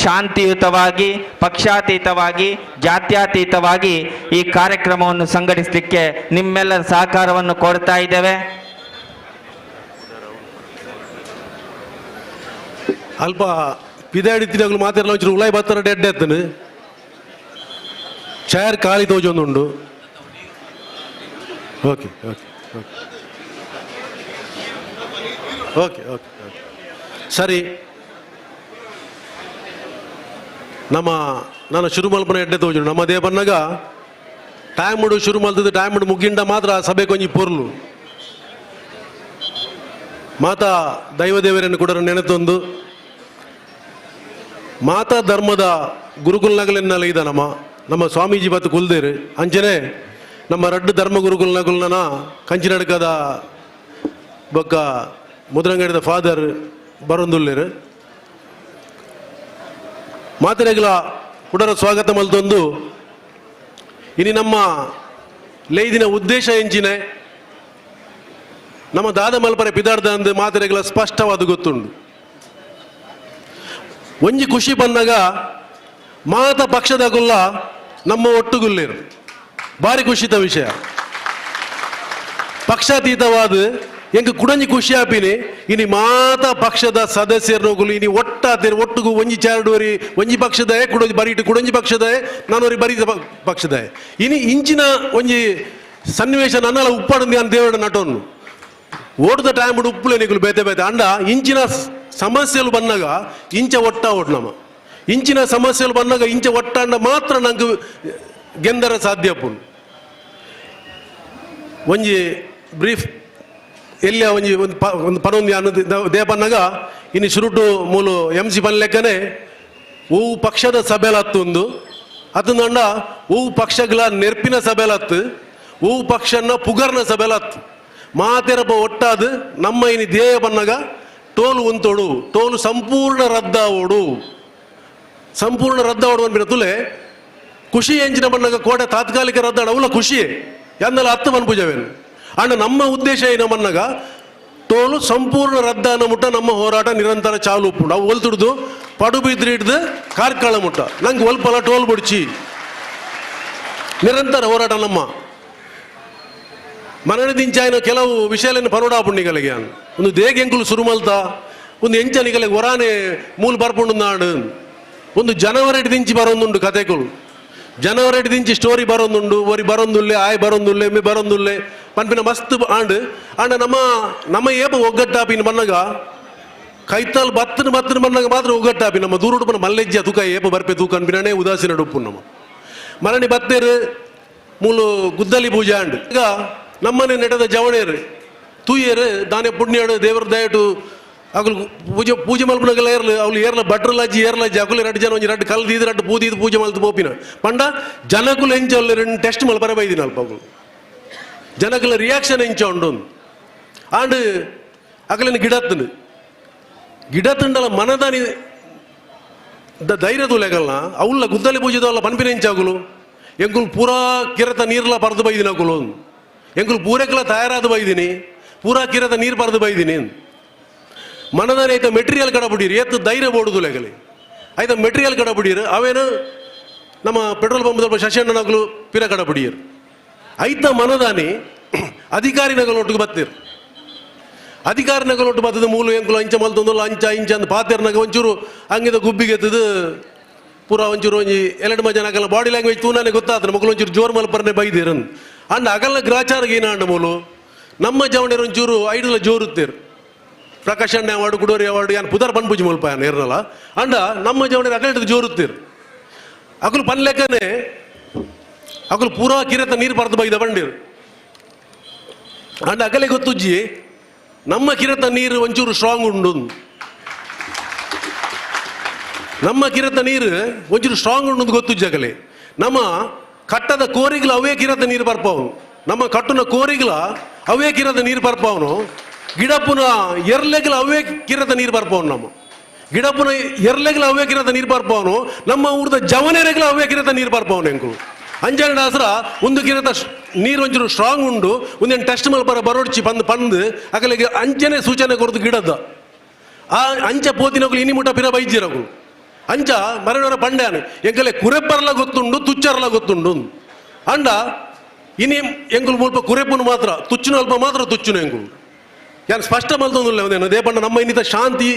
ಶಾಂತಿಯುತವಾಗಿ, ಪಕ್ಷಾತೀತವಾಗಿ, ಜಾತ್ಯತೀತವಾಗಿ ಈ ಕಾರ್ಯಕ್ರಮವನ್ನು ಸಂಘಟಿಸಲಿಕ್ಕೆ ನಿಮ್ಮೆಲ್ಲರ ಸಹಕಾರವನ್ನು ಕೋರ್ತಾ ಇದ್ದೇವೆ. ಅಲ್ಪ ಪಿದಾಡಿತ್ತಿನಾಗಲು ಮಾತಿರಲ್ಲ, ಒಂಚೂರು ಉಲಾಯಿ ಬತ್ತರ ಡೆಡ್ ಎತ್ತನು ಚೇರ್ ಖಾಲಿ ತೋಜೊಂದುಂಡು. Okay okay okay okay okay okay ಸರಿ. ನಮ್ಮ ನಾನು ಶುರು ಮಲ್ಪನ ಎಡ್ಡೆ ತೋಜು ನಮ್ಮ ದೇವನ್ನಾಗ ಟೈಮ್ ಶುರು ಮಲ್ತದ್ದು ಟೈಮ್ ಮುಗ್ಗಿಂಡ ಮಾತ್ರ ಸಭೆ ಕೊಂಜಿ ಪೊರ್ಲು ಮಾತಾ ದೈವದೇವರನ್ನು ಕೂಡ ನೆನೆತೊಂದು ಮಾತಾ ಧರ್ಮದ ಗುರುಕುಲ್ನಗಲೆನ್ನೆಲ್ಲ ಇದ ನಮ್ಮ ನಮ್ಮ ಸ್ವಾಮೀಜಿ ಬತ್ತು ಕುಲ್ದೇರು ಅಂಚನೆ ನಮ್ಮ ರಡ್ಡು ಧರ್ಮ ಗುರುಕುಲ್ನಗುಲ್ನ ಕಂಚಿನಡ್ಕದ ಬೊಕ್ಕ ಮುದ್ರಂಗಡಿದ ಫಾದರ್ ಬರೊಂದುಲ್ಲೇರು ಮಾತೆರೆಗ್ಲ ಕುಡರ ಸ್ವಾಗತ ಮಲ್ತೊಂದು. ಇನಿ ನಮ್ಮ ಲೇದಿನ ಉದ್ದೇಶ ಎಂಚಿನೆ ನಮ್ಮ ದಾದ ಮಲ್ಪರೆ ಪಿದಾರ್ದ ಅಂದು ಮಾತೆರೆಗ್ಲ ಸ್ಪಷ್ಟವಾದ ಗೊತ್ತುಂಡು. ಒಂಜಿ ಖುಷಿ ಬಂದಾಗ ಮಾತ ಪಕ್ಷದ ಗುಲ್ಲ ನಮ್ಮ ಒಟ್ಟುಗುಲ್ಲೇರು ಭಾರಿ ಖುಷಿತ ವಿಷಯ. ಪಕ್ಷಾತೀತವಾದ ಎಂಕ್ ಕುಡಂಜಿ ಖುಷಿ ಆಪಿನಿ ಇನಿ ಮಾತ ಪಕ್ಷದ ಸದಸ್ಯರನೋಗುಲು ಇನಿ ಒಟ್ಟಾತೇರು ಒಟ್ಟುಗು ಒಂಜಿ ಚಾರಡುವರಿ ಒಂಜಿ ಪಕ್ಷದ ಕುಡಂಜಿ ಬರೀಟು ಕುಡಂಜಿ ಪಕ್ಷದ ನಾನೊರಿ ಬರೀತ ಪಕ್ಷದ ಇನಿ ಇಂಚಿನ ಒಂಜಿ ಸನ್ನಿವೇಶ ನನ್ನಲ ಉಪ್ಪಾಡು ನಾನು ದೇವರ ನಟೋನು ಓಟದ ಟೈಮ್ ಉಪ್ಪುಲೆ ನಿಗುಲು ಬೇತೆ ಬೇತೆ ಅಂಡ ಇಂಚಿನ ಸಮಸ್ಯೆಲು ಬಂದಾಗ ಇಂಚ ಒಟ್ಟ ಓಡ್ ನಮ್ಮ ಇಂಚಿನ ಸಮಸ್ಯೆಲು ಬಂದಾಗ ಇಂಚ ಒಟ್ಟಾಂಡ ಮಾತ್ರ ನಂಗೆ ಗೆಂದರ ಸಾಧ್ಯ ಪುಣ್. ಒಂಜಿ ಬ್ರೀಫ್ ಎಲ್ಲಿ ಒಂಜಿ ಒಂದು ಒಂದು ಪನೊಂದು ಅನ್ನೋದು ದೇಪನ್ನಾಗ ಇನ್ನು ಶುರುಟು ಮೂಲು ಎಂ ಸಿ ಪನ್ ಲೆಕ್ಕನೆ ಓವು ಪಕ್ಷದ ಸಭೆಲತ್ತು ಒಂದು ಅತಂದಂಡ ಓವು ಪಕ್ಷಗಳ ನೆರ್ಪಿನ ಸಭೆಲತ್ತು ಓವು ಪಕ್ಷನ ಪುಗರ್ನ ಸಭೆಲತ್ತು ಮಾತೆರಪ್ಪ ಒಟ್ಟಾದು ನಮ್ಮ ಇನಿ ಧ್ಯೇಯ ಬನ್ನಾಗ ಟೋಲು ಉಂತೋಡು ಟೋಲು ಸಂಪೂರ್ಣ ರದ್ದಾವೋಡು ಸಂಪೂರ್ಣ ರದ್ದಾವೋಡು ಅನ್ಬಿನ ತುಲೆ ಖುಷಿ ಎಂಚಿನ ಬನ್ನಾಗ ಕೋಟೆ ತಾತ್ಕಾಲಿಕ ರದ್ದಾಡ ಅವಲ ಖುಷಿಯೇ ಎಂದಲ್ಲ ಹತ್ತು ಮನ್ಪೂಜವೇನು ಅಂಡ ನಮ್ಮ ಉದ್ದೇಶ ಏನು ಮನ್ನಾಗ ಟೋಲು ಸಂಪೂರ್ಣ ರದ್ದಾನ ಮುಟ್ಟ ನಮ್ಮ ಹೋರಾಟ ನಿರಂತರ ಚಾಲು ಉಪ್ಪು ನಾವು ಒಲ್ತುಡ್ದು ಪಡುಬಿದ್ರೆ ಹಿಡ್ದು ಕಾರ್ಕಳ ಮುಟ್ಟ ನಂಗೆ ಒಲ್ಪಲ ಟೋಲ್ ಬುಡ್ಚಿ ನಿರಂತರ ಹೋರಾಟ ನಮ್ಮ ಮನದಿಂಚಾಯಿನ ಕೆಲವು ವಿಷಯಗಳನ್ನು ಪರೋಡಾಪುಂಡಿಗಳಿಗೆ ಒಂದು ದೇಗೆಂಕುಲು ಸುರುಮಲ್ತ ಒಂದು ಎಂಚನಿಗಲೆ ಒರಾನೆ ಮೂಲು ಬರ್ಪುಂಡು ನಾಡು ಒಂದು ಜನವರಿ ದಿಂಚಿ ಬರೋಂದುಂಡು ಕತೆಗಳು ಜನವರಿ ದಿಂಚಿ ಸ್ಟೋರಿ ಬರೋಂದುಂಡು ಒರಿ ಬರೋಂದುಲ್ಲೆ ಆಯ್ ಬರೋಂದುಲ್ಲೆ ಎಮ್ಮೆ ಬರೋಂದುಲ್ಲೆ ಪನ್ಪಿನ ಮಸ್ತ್ ಆಂಡ್ ಆಂಡ ನಮ್ಮ ನಮ್ಮ ಏಪ ಒಗ್ಗಟ್ಟಾಪಿನ ಬನ್ನಗ ಕೈತಾಲ್ ಬತ್ತನ ಬತ್ತನ ಬನ್ನಗ ಮಾತ್ರ ಒಗ್ಗಟ್ಟಾಪಿ ನಮ್ಮ ದೂರುಡುಪನ ಮಲ್ಲೆಜ್ಜ ತೂಕ ಏಪ ಬರ್ಪೆ ತೂಕ ಅನ್ಪಿನೇ ಉದಾಸೀನ ಡುಪ್ಪು ನಮ್ಮ ಮರಣಿ ಬತ್ತೇರು ಮೂಲು ಗುದ್ದಲಿ ಪೂಜೆ ಆಂಡ್. ಈಗ ನಮ್ಮನೆ ನೆಟದ ಜವಣೇರು ತೂಯೇರು ದಾನೆ ಪುಣ್ಯಾಡು ದೇವರ ದಯಟು ಅಕುಲು ಪೂಜೆ ಪೂಜೆ ಮಲ್ಪುನಗಲ ಏರ್ಲು ಅವಳು ಏರ್ಲ ಭಟ್ರಲಜ್ಜಿ ಏರ್ಲಜ್ಜಿ ಅಕುಲು ಎರಡು ಜನ ಒಂಜಿ ರಡ್ಡು ಕಲ್ದೀದು ರಡ್ಡು ಪೂದೀದು ಪೂಜೆ ಮಲ್ತು ಪೋಪಿನ ಪಂಡ ಜನಕುಲು ಎಂಚ ಎರಡು ಟೆಸ್ಟ್ ಮಲ್ಪರೆ ಬೈದಿನ ಅಲ್ಪ ಅಕುಲು ಜನಕುಲ ರಿಯಾಕ್ಷನ್ ಎಂಚ ಉಂಡು ಆಂಡ್ ಅಕಲಿನ ಗಿಡತ್ತಂಡು ಗಿಡತಂಡಲ ಮನದಾನಿ ಧೈರ್ಯ ತೂಲೆಗಲ್ನ ಅವಲ್ಲ ಗುದ್ದಲಿ ಪೂಜೆದವಲ್ಲ ಪನ್ಪಿನ ಎಂಚಾಗುಲು ಎಂಕುಲು ಪೂರಾ ಕಿರತ ನೀರ್ಲ ಪರ್ದು ಬೈದಿನ ಅಕುಲು ಎಂಕುಲು ಪೂರೆಕಲ ತಯಾರಾದ ಬೈದಿನಿ ಪೂರಾ ಕಿರತ ನೀರು ಪರ್ದು ಬೈದಿನಿ ಮನದಾನಿ ಐತ ಮೆಟೀರಿಯಲ್ ಕಡಬಿಡೀರಿ ಏತ್ ಧೈರ್ಯ ಬೋಡುದು ಲೆಗಲಿ ಆಯ್ತ ಮೆಟೀರಿಯಲ್ ಕಡಬಿಡೀರು ಅವೇನು ನಮ್ಮ ಪೆಟ್ರೋಲ್ ಪಂಪ್ ಸ್ವಲ್ಪ ಶಶಣ್ಣನಗಲು ಪಿರ ಕಡಬಿಡಿಯರು ಐತ ಮನದಾನಿ ಅಧಿಕಾರಿ ನಗಲೊಟ್ಟಿಗೆ ಬತ್ತೀರು ಅಧಿಕಾರಿ ನಗಲೊಟ್ಟು ಬತ್ತದ ಮೂಲು ಎಂಕುಲು ಅಂಚ ಮಲ್ತೊಂದುಲ್ಲ ಅಂಚ ಇಂಚ ಅಂದ್ ಪಾತೆರ್ನಾಗ ಒಂಚೂರು ಹಂಗಿದ ಗುಬ್ಬಿಗೆ ಎತ್ತದು ಪೂರ ಒಂಚೂರು ಒಂಜಿ ಎರಡು ಮಜನ ಅಗಲ ಬಾಡಿ ಲ್ಯಾಂಗ್ವೇಜ್ ತೂನಾನೆ ಗೊತ್ತಾತನ ಮಕ್ಕಳು ಒಂಚೂರು ಜೋರ್ ಮಲ್ಪರ್ನೆ ಬೈದಿರನ್ ಅಂಡ್ ಅಗಲ್ನ ಗ್ರಾಚಾರಗೆ ಏನಾಂಡ ಮೂಲು ನಮ್ಮ ಜವಣರು ಒಂಚೂರು ಐಡಲ ಜೋರುತ್ತೇರು ಪ್ರಕಾಶ್ ಅಣ್ಣ ಅವಾರ್ಡ್ ಕುಡೋರಿ ಅವಾರ್ಡ್ ಯಾನ್ ಪುದರ್ ಪನ್ಪುಜಿ ಮುಲ್ಪ ಯಾನ್ ಏರ್ನಲ ಅಂಡ ನಮ್ಮ ಜವಣರು ಅಗಲ್ಟದ ಜೋರುತ್ತೀರು ಅಕುಲು ಪನ್ಲೆಕ್ಕನೆ ಅಕುಲು ಪೂರಾ ಕಿರತ ನೀರು ಪರ್ದು ಬೈದ ಬಂಡಿರು ಅಂಡ ಅಗಲೆ ಗೊತ್ತುಜ್ಜಿ ನಮ್ಮ ಕಿರತ ನೀರು ಒಂಚೂರು ಸ್ಟ್ರಾಂಗ್ ಉಂಡು ನಮ್ಮ ಕಿರತ ನೀರು ಒಂಚೂರು ಸ್ಟ್ರಾಂಗ್ ಉಂಡು ಗೊತ್ತುಜ್ಜಿ ಅಗಲೆ ನಮ್ಮ ಕಟ್ಟದ ಕೋರಿಗಳ ಅವೇ ಕಿರತ ನೀರು ಬರ್ಪಾವನು ನಮ್ಮ ಕಟ್ಟುನ ಕೋರಿಗಳ ಅವೇ ಕಿರತ ನೀರು ಬರ್ಪಾವನು ಗಿಡಪ್ಪುನ ಎರ್ಲೆಗಳ ಅವೇ ಕಿರತ ನೀರು ಬರ್ಪಾವನು ನಮ್ಮ ಗಿಡಪ್ಪನ ಎರ್ಲೆಗ್ಲ ಅವೇ ಕಿರತ ನೀರು ಬರ್ಪವನು, ನಮ್ಮ ಊರ್ದ ಜವನೆರೆಗ್ಲ ಅವೇ ಕಿರತ ನೀರು ಬರ್ಪವನು ಎಂಕುಲು. ಅಂಜನ ದಾಸರ ಒಂದು ಕಿರತ ನೀರು ಒಂಚೂರು ಸ್ಟ್ರಾಂಗ್ ಉಂಡು, ಒಂದೇನು ಟೆಸ್ಟ್ ಮಲ್ಪರ ಬರೋಡ್ಚಿ ಪಂದ್ ಪಂದ್ ಅಕಲಿಗೆ ಅಂಚನೆ ಸೂಚನೆ ಕೊರದು ಗಿಡದ ಆ ಅಂಚ ಪೋತಿನಕುಲು ಇನಿ ಮುಟ ಪಿರ ಬೈಜಿರಕುಲು. ಅಂಚ ಮರಣವರ ಪಂಡ್ಯಾನ ಎಂಕಲೆ ಕುರೆಪ್ಪರ್ಲ ಗೊತ್ತುಂಡು, ತುಚ್ಚರ್ಲ ಗೊತ್ತುಂಡು. ಅಂಡ ಇನಿ ಎಂಕುಲು ಮುಲ್ಪ ಕುರೆಪ್ಪುನು ಮಾತ್ರ ತುಚ್ಚುನ ಅಲ್ಪ ಮಾತ್ರ ತುಚ್ಚುನು ಎಂಕುಲು. ಯಾನ್ ಸ್ಪಷ್ಟ ಮಲ್ತೊಂದುಲ್ಲ ಒಂದೇನು ದೇಪಂಡ ನಮ್ಮ ಇನ್ನಿತ ಶಾಂತಿ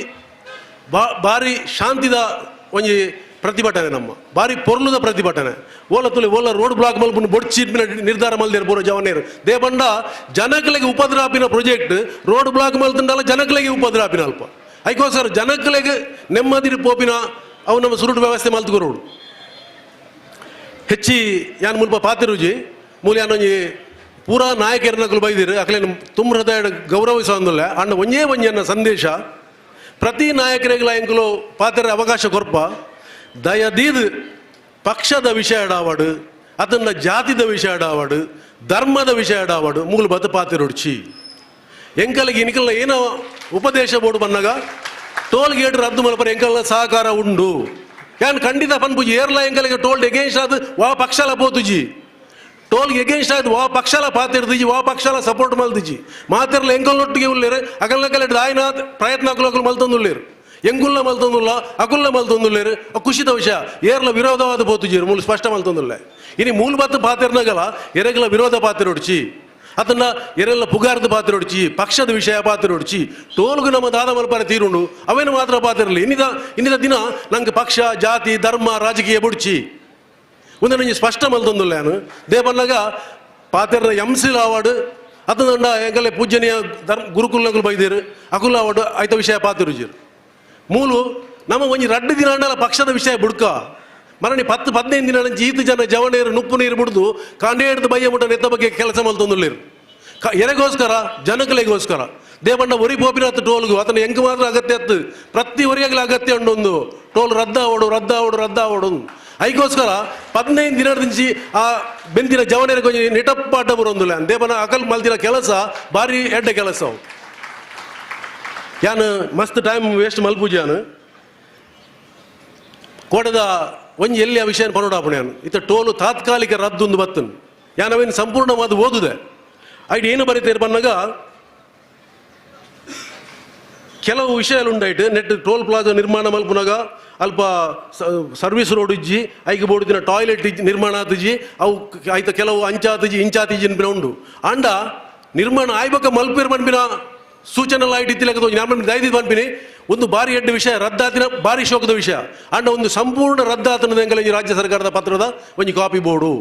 ಬಾರಿ ಶಾಂತಿದ ಒಂಜಿ ಪ್ರತಿಭಟನೆ, ನಮ್ಮ ಬಾರಿ ಪೊರ್ಲುದ ಪ್ರತಿಭಟನೆ. ಓಲ ತುಲೆ ಓಲ ರೋಡ್ ಬ್ಲಾಕ್ ಮಲ್ಪುನು ಬೊಡ್ಚಿ ನಿರ್ಧಾರ ಮಲ್ದೇರು ಪೂರ ಜವನೇರು. ದೇಪಂಡ ಜನಕಲೆಗೆ ಉಪದ್ರಾಪಿನ project road block ಮಲ್ತುಂಡಲ ಜನಕಲೆಗೆ ಉಪದ್ರಾಪಿನ ಅಲ್ಪ. ಐಕೋಸ್ಕರ ಜನಕಲೆಗೆ ನೆಮ್ಮದಿ ಪೋಪಿನ ಅವು ನಮ್ಮ ಸುರುಟು ವ್ಯವಸ್ಥೆ ಮಲ್ತುಕೊರೋಡು. ಹೆಚ್ಚಿ ಯಾನ್ ಮುಲ್ಪ ಪಾತಿರುಜಿ ಮೂಲ ಯಾನೊಂಜಿ ಪೂರಾ ನಾಯಕರನಕುಲು ಬೈದಿರು, ಅಕಲೇನು ತುಂಬ ಹೃದಯ ಗೌರವಿಸೊಂದುಲ್ಲ. ಅಣ್ಣ ಒಂಜೇ ಒಂಜಿ ಸಂದೇಶ ಪ್ರತಿ ನಾಯಕರಿಗಳ ಎಂಕುಲು ಪಾತ್ರ ಅವಕಾಶ ಕೊರ್ಪ, ದಯದೀದ್ ಪಕ್ಷದ ವಿಷಯ ಎಡಾವಡು, ಅದನ್ನ ಜಾತಿದ ವಿಷಯ ಎಡಾವಡು, ಧರ್ಮದ ವಿಷಯ ಎಡಾವಡು ಮೂಲು ಬತ್ತು ಪಾತಿರುಡ್ಚಿ. ಎಂಕಲಿಗೆ ಇನಿಕಲ್ನ ಏನೋ ಉಪದೇಶ ಬೋರ್ಡು ಬಂದಾಗ ಟೋಲ್ ಗೇಟ್ ರದ್ದು ಮಲ್ಪರ ಎಂಕಲ್ನ ಸಹಕಾರ ಉಂಡು. ಯಾನ್ ಖಂಡಿತ ಪನ್ಪುಜಿ ಏರ್ಲ ಎಂಕಲಿಗೆ ಟೋಲ್ ಎಗೇನ್ಸ್ಟ್ ಅದು ವಾ ಪಕ್ಷಲ ಪೋತುಜಿ, ಟೋಲ್ ಎಗೇನ್ಸ್ಟ್ ಆಯ್ತು ವಾ ಪಕ್ಷಲ ಪಾತಿರ್ದಿಜಿ, ವಾ ಪಕ್ಷಲ ಸಪೋರ್ಟ್ ಮಲ್ದಿಜಿ. ಮಾತಿರ್ಲ ಎಂಕಲ್ನೊಟ್ಟಿಗೆ ಉಲ್ಲೇರು, ಅಕಲ್ನಕಲೆ ದಾಯಿನ ಪ್ರಯತ್ನ ಅಕುಲಕುಲು ಮಲ್ತೊಂದುಲ್ಲೇರು, ಎಂಗುಲ್ಲ ಮಲ್ತೊಂದುಲ್ಲ ಅಕುಲ್ಲ ಮಲ್ತೊಂದುಲ್ಲೇರು. ಖುಷಿದ ವಿಷಯ ಏರ್ಲ ವಿರೋಧವಾದ ಪೋತುಜೀರು ಮೂಲು ಸ್ಪಷ್ಟ ಮಲ್ತೊಂದುಲ್ಲ. ಇನಿ ಮೂಲ ಬತ್ತು ಪಾತಿರ್ನಗಲ ಎರೆಗಲ ವಿರೋಧ ಪಾತಿರೊಡ್ಚಿ, ಅದನ್ನ ಎರೆಲ್ಲ ಪುಗಾರ್ದ ಪಾತಿರೊಡ್ಚಿ, ಪಕ್ಷದ ವಿಷಯ ಪಾತಿರೊಡ್ಚಿ. ಟೋಲ್ಗು ನಮ್ಮ ದಾದ ಮಲ್ಪರ ತೀರುಂಡು ಅವೇನು ಮಾತ್ರ ಪಾತಿರಲಿ. ಇನ್ನಿದ ಇನ್ನಿದ ದಿನ ನಂಗೆ ಪಕ್ಷ ಜಾತಿ ಧರ್ಮ ರಾಜಕೀಯ ಬುಡ್ಚಿ ಒಂದು ನಂಗೆ ಸ್ಪಷ್ಟ ಮಲ್ತೊಂದುಲ್ಲ. ನಾನು ದೇವನ್ನಾಗ ಪಾತೆರ್ನ ಎಂಸಿಲ್ ಅವಾರ್ಡ್ ಅದನ್ನ ಎಂಕಲೆ ಪೂಜನೀಯ ಧರ್ಮ ಗುರುಕುಲಗಳು ಬೈದಿರು ಅಕುಲ ಅವಾರ್ಡ್ ಆಯ್ತ ವಿಷಯ ಪಾತಿರುಜಿರು. ಮೂಲು ನಮ್ಮ ಒಂಜಿ ರಡ್ಡು ದಿನ ಅಂಡಲ ಪಕ್ಷದ ವಿಷಯ ಬುಡ್ಕ ಮರಣಿ 10-15 ದಿನ ಈತು ಜನ ಜವನೇರು ನುಪ್ಪು ನೀರು ಬಿಡ್ದು ಕಾಂಡೇ ಹಿಡ್ದು ಬಯ್ಯ ಮುಟ್ಟ ನೆತ್ತ ಬಗ್ಗೆ ಕೆಲಸ ಮಲ್ತೊಂದುಲ್ಲೇರು. ಎರೆಗೋಸ್ಕರ ಜನಕಲೆಗೋಸ್ಕರ ದೇವಣ್ಣ ಒರಿ ಪೋಪಿನ ಟೋಲ್ಗು ಅದನ್ನ ಎಂಕ್ ಮಾತ್ರ ಅಗತ್ಯ ಅತ್ತು ಪ್ರತಿ ಒರಿಯಾಗಲ ಅಗತ್ಯ ಉಂಡು. ಒಂದು ಟೋಲ್ ರದ್ದಾವಡು ರದ್ದಾವಡು ರದ್ದಾವಡು ಐಗೋಸ್ಕರ 15 ದಿನದಿಂಚಿ ಆ ಬೆಂದಿನ ಜವನೇರು ಕೊಂಚ ನಿಟಪ್ಪಾಟ ಬರೊಂದುಲ್ಲ. ದೇವನ ಅಕಲ್ ಮಲ್ದಿನ ಕೆಲಸ ಭಾರಿ ಎಡ್ಡೆ ಕೆಲಸ ಅವು. ಯಾನ್ ಮಸ್ತ್ ಟೈಮ್ ವೇಸ್ಟ್ ಮಲ್ಪುಜಿ. ಯಾನು ಕೋಟದ ಒಂಜಿ ಎಲ್ಲಿ ಆ ವಿಷಯ ಪನೋಡಾಪುಣೆ ಯಾನು ಇತ್ತ ಟೋಲು ತಾತ್ಕಾಲಿಕ ರದ್ದೊಂದು ಬತ್ತನ್ ಯಾನ್ ಅವೇನು ಸಂಪೂರ್ಣವಾದ ಓದುದೆ. ಐಟ್ ಏನು ಬರೀತೇರು ಬನ್ನಾಗ ಕೆಲವು ವಿಷಯలు ಉಂಡೈಟ್ net toll plaza ನಿರ್ಮಾಣ ಮಲ್ಪುನಾಗ ಅಲ್ಪ ಸರ್ವಿಸ್ ರೋಡ್ ಇಜ್ಜಿ, ಐಕ್ ಬೋರ್ಡ್ ಟಾಯ್ಲೆಟ್ ಇಜ್ಜಿ ನಿರ್ಮಾಣ ಆತುಜಿ, ಅವು ಐತ ಕೆಲವು ಅಂಚಾತುಜಿ ಇಂಚಾತಿಜಿ ಅನ್ಪಿನ ಉಂಡು. ಅಂಡ ನಿರ್ಮಾಣ ಆಯ್ಬಕ ಮಲ್ಪೇರ್ ಪನ್ಪಿನ ಸೂಚನೆ ಐಟ್ ಇತ್ತಿಲೆಕ್ಕ ನಾನು ದಯದಿ ಪನ್ಪಿನಿ. ಒಂದು ಬಾರಿ ಎಡ್ಡು ವಿಷಯ ರದ್ದಾತಿನ ಬಾರಿ ಶೋಕದ ವಿಷಯ. ಅಂಡ ಒಂದು ಸಂಪೂರ್ಣ ರದ್ದಾತನ ಎಂಕಲ ಈ ರಾಜ್ಯ ಸರ್ಕಾರದ ಪತ್ರದ ಒಂಜಿ ಕಾಪಿ ಬೋರ್ಡು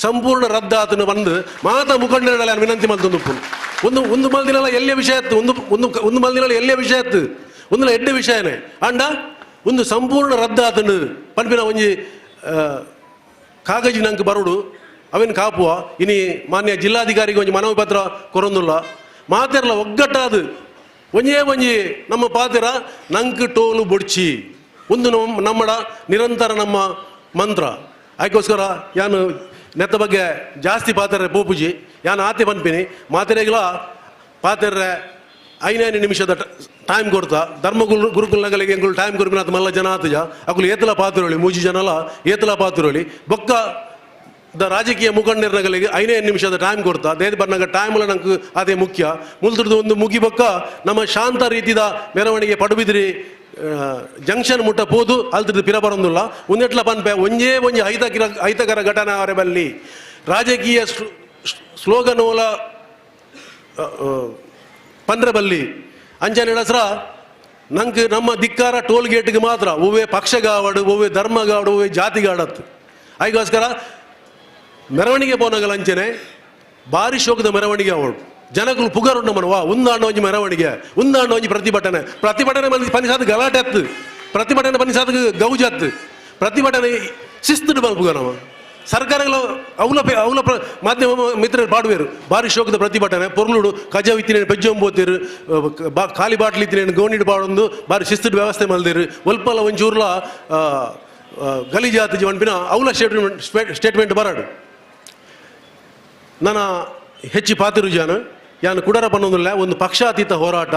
ಸಂಪೂರ್ಣ ರದ್ದಾತನ ಬಂದು ಮಾತಾ ಮುಖಂಡರ ವಿನಂತಿ ಮಲ್ತೊಂದು ಉಪ್ಪುನು. ಒಂದು ಒಂದು ಮಲ್ದಿನಲ್ಲ ಎಲ್ಲಿಯ ವಿಷಯ ಇತ್ತು, ಒಂದು ಒಂದು ಒಂದು ಮಲ್ದಿನಲ್ಲ ಎಲ್ಲಿಯ ವಿಷಯ ಇತ್ತು, ಒಂದುಲ ಎಡ್ಡೆ ವಿಷಯನೇ. ಅಂಡ ಒಂದು ಸಂಪೂರ್ಣ ರದ್ದಾತನು ಪನ್ಪಿನ ಒಂಜಿ ಕಾಗಜಿ ನಂಗೆ ಬರೋಡು ಅವೇನು ಕಾಪುವ. ಇನಿ ಮಾನ್ಯ ಜಿಲ್ಲಾಧಿಕಾರಿಗೆ ಒಂಜಿ ಮನವಿ ಪತ್ರ ಕೊರೊಂದುಲ್ಲ. ಮಾತೆರ್ಲ ಒಗ್ಗಟ್ಟಾದು ಒಂಜೇ ಒಂಜಿ ನಮ್ಮ ಪಾತೆರ ನಂಕ್ ಟೋಲು ಬೊಡ್ಚಿ ಒಂದು ನಮ್ಮಡ ನಿರಂತರ ನಮ್ಮ ಮಂತ್ರ. ಅದಕ್ಕೋಸ್ಕರ ಯಾನು ನೆತ್ತ ಬಗ್ಗೆ ಜಾಸ್ತಿ ಪಾತೆರೆ ಪೋಪುಜಿ. ಯಾನು ಆತೆ ಪನ್ಪಿನಿ ಮಾತೆರೆಗ್ಲ ಪಾತೆರ್ರೆ 5 ನಿಮಿಷದ ಟೈಮ್ ಕೊಡ್ತಾ ಧರ್ಮ ಗುರು ಗುರುಕುಲಗಳಿಗೆ ಎಂಕುಲು ಟೈಮ್ ಕೊರ್ಪಿನ ಮಲ್ಲ ಜನ ಆತಜ ಅಕುಲು ಏತಲ ಪಾತಿರೋಳಿ ಮೂಜಿ ಜನಲ ಏತಲ ಪಾತಿರೋಳಿ ಬೊಕ್ಕ the ರಾಜಕೀಯ ಮುಖಂಡರ್ನಗಳಿಗೆ 5 ನಿಮಿಷದ ಟೈಮ್ ಕೊಡ್ತಾ ದೇದ ಬರ್ನಾಗ ಟೈಮ್ ನಂಗೆ ಅದೇ ಮುಖ್ಯ. ಮುಲ್ದುರ್ದು ಒಂದು ಮುಗಿಬೊಕ್ಕ ನಮ್ಮ ಶಾಂತ ರೀತಿದ ಮೆರವಣಿಗೆ ಪಡುಬಿದ್ರಿ ಜಂಕ್ಷನ್ ಮುಟ್ಟ ಪೋದು ಅಲ್ತಿದ್ದು ಪಿರ ಬರೋದಿಲ್ಲ. ಒಂದೆಟ್ಲ ಪನ್ಪೆ ಒಂಜೇ ಒಂಜಿ ಐತಕಿರ ಐತಕರ ಘಟನೆ ಅವರ ಬಲ್ಲಿ ರಾಜಕೀಯ ಸ್ಲೋಗನ್ ಓಲ ಪಂದ್ರ ಬಲ್ಲಿ ಅಂಚನೆ ಹೆಸರ ನಂಗೆ ನಮ್ಮ ಧಿಕ್ಕಾರ ಟೋಲ್ ಗೇಟ್ಗೆ ಮಾತ್ರ ಒವ್ವೇ ಪಕ್ಷಗಾವಡು ಒವ್ವೇ ಧರ್ಮಗಾವಡು ಒವ್ವೇ ಜಾತಿಗಾಡತ್ತು. ಅದಕ್ಕೋಸ್ಕರ ಮೆರವಣಿಗೆ ಪೋನಗಲ ಅಂಚನೆ ಭಾರಿ ಶೋಕದ ಮೆರವಣಿಗೆ ಅವಳು ಜನಗಳು ಪುಗರುಂಡ ಮನವಾ ಉಂದಾಂಡ ಒಂಜಿ ಮೆರವಣಿಗೆ ಉಂದಾಂಡ ಒಂಜಿ ಪ್ರತಿಭಟನೆ ಪ್ರತಿಭಟನೆ ಬಂದು ಪನಿಸಾದ ಗಲಾಟೆ ಅತ್ತು ಪ್ರತಿಭಟನೆ ಪನಿಸಾದ ಗೌಜತ್ತು ಪ್ರತಿಭಟನೆ ಶಿಸ್ತು ಮಲ್ಪುಗ ನಮ್ಮ ಸರ್ಕಾರಗಳ ಅವಲ ಅವಲ ಮಾಧ್ಯಮ ಮಿತ್ರರು ಪಾಡುವೇರು ಭಾರಿ ಶೋಕದ ಪ್ರತಿಭಟನೆ ಪೊರ್ಲುಡು ಕಜ ಇತ್ತಿನೇನು ಪೆಜ್ಜೊಂಬೋತಿರು ಖಾಲಿ ಬಾಟ್ಲಿ ಇತ್ತಿನೇನು ಗೋಣಿಡು ಪಾಡೊಂದು ಭಾರಿ ಶಿಸ್ತು ವ್ಯವಸ್ಥೆ ಮಲ್ದಿರು ಒಲ್ಪಲ ಒಂಚೂರ್ಲ ಗಲೀಜಾತ ಜೀವನ್ಪಿನ ಅವಲ ಸ್ಟೇಟ್ಮೆಂಟ್ ಸ್ಟೇಟ್ಮೆಂಟ್ ಬರಾಡು. ನನ್ನ ಹೆಚ್ಚು ಪಾತಿರು ಜಾನ ಯಾನು ಕುಡರ ಪನ್ನೊಂದಿಲ್ಲ. ಒಂದು ಪಕ್ಷಾತೀತ ಹೋರಾಟ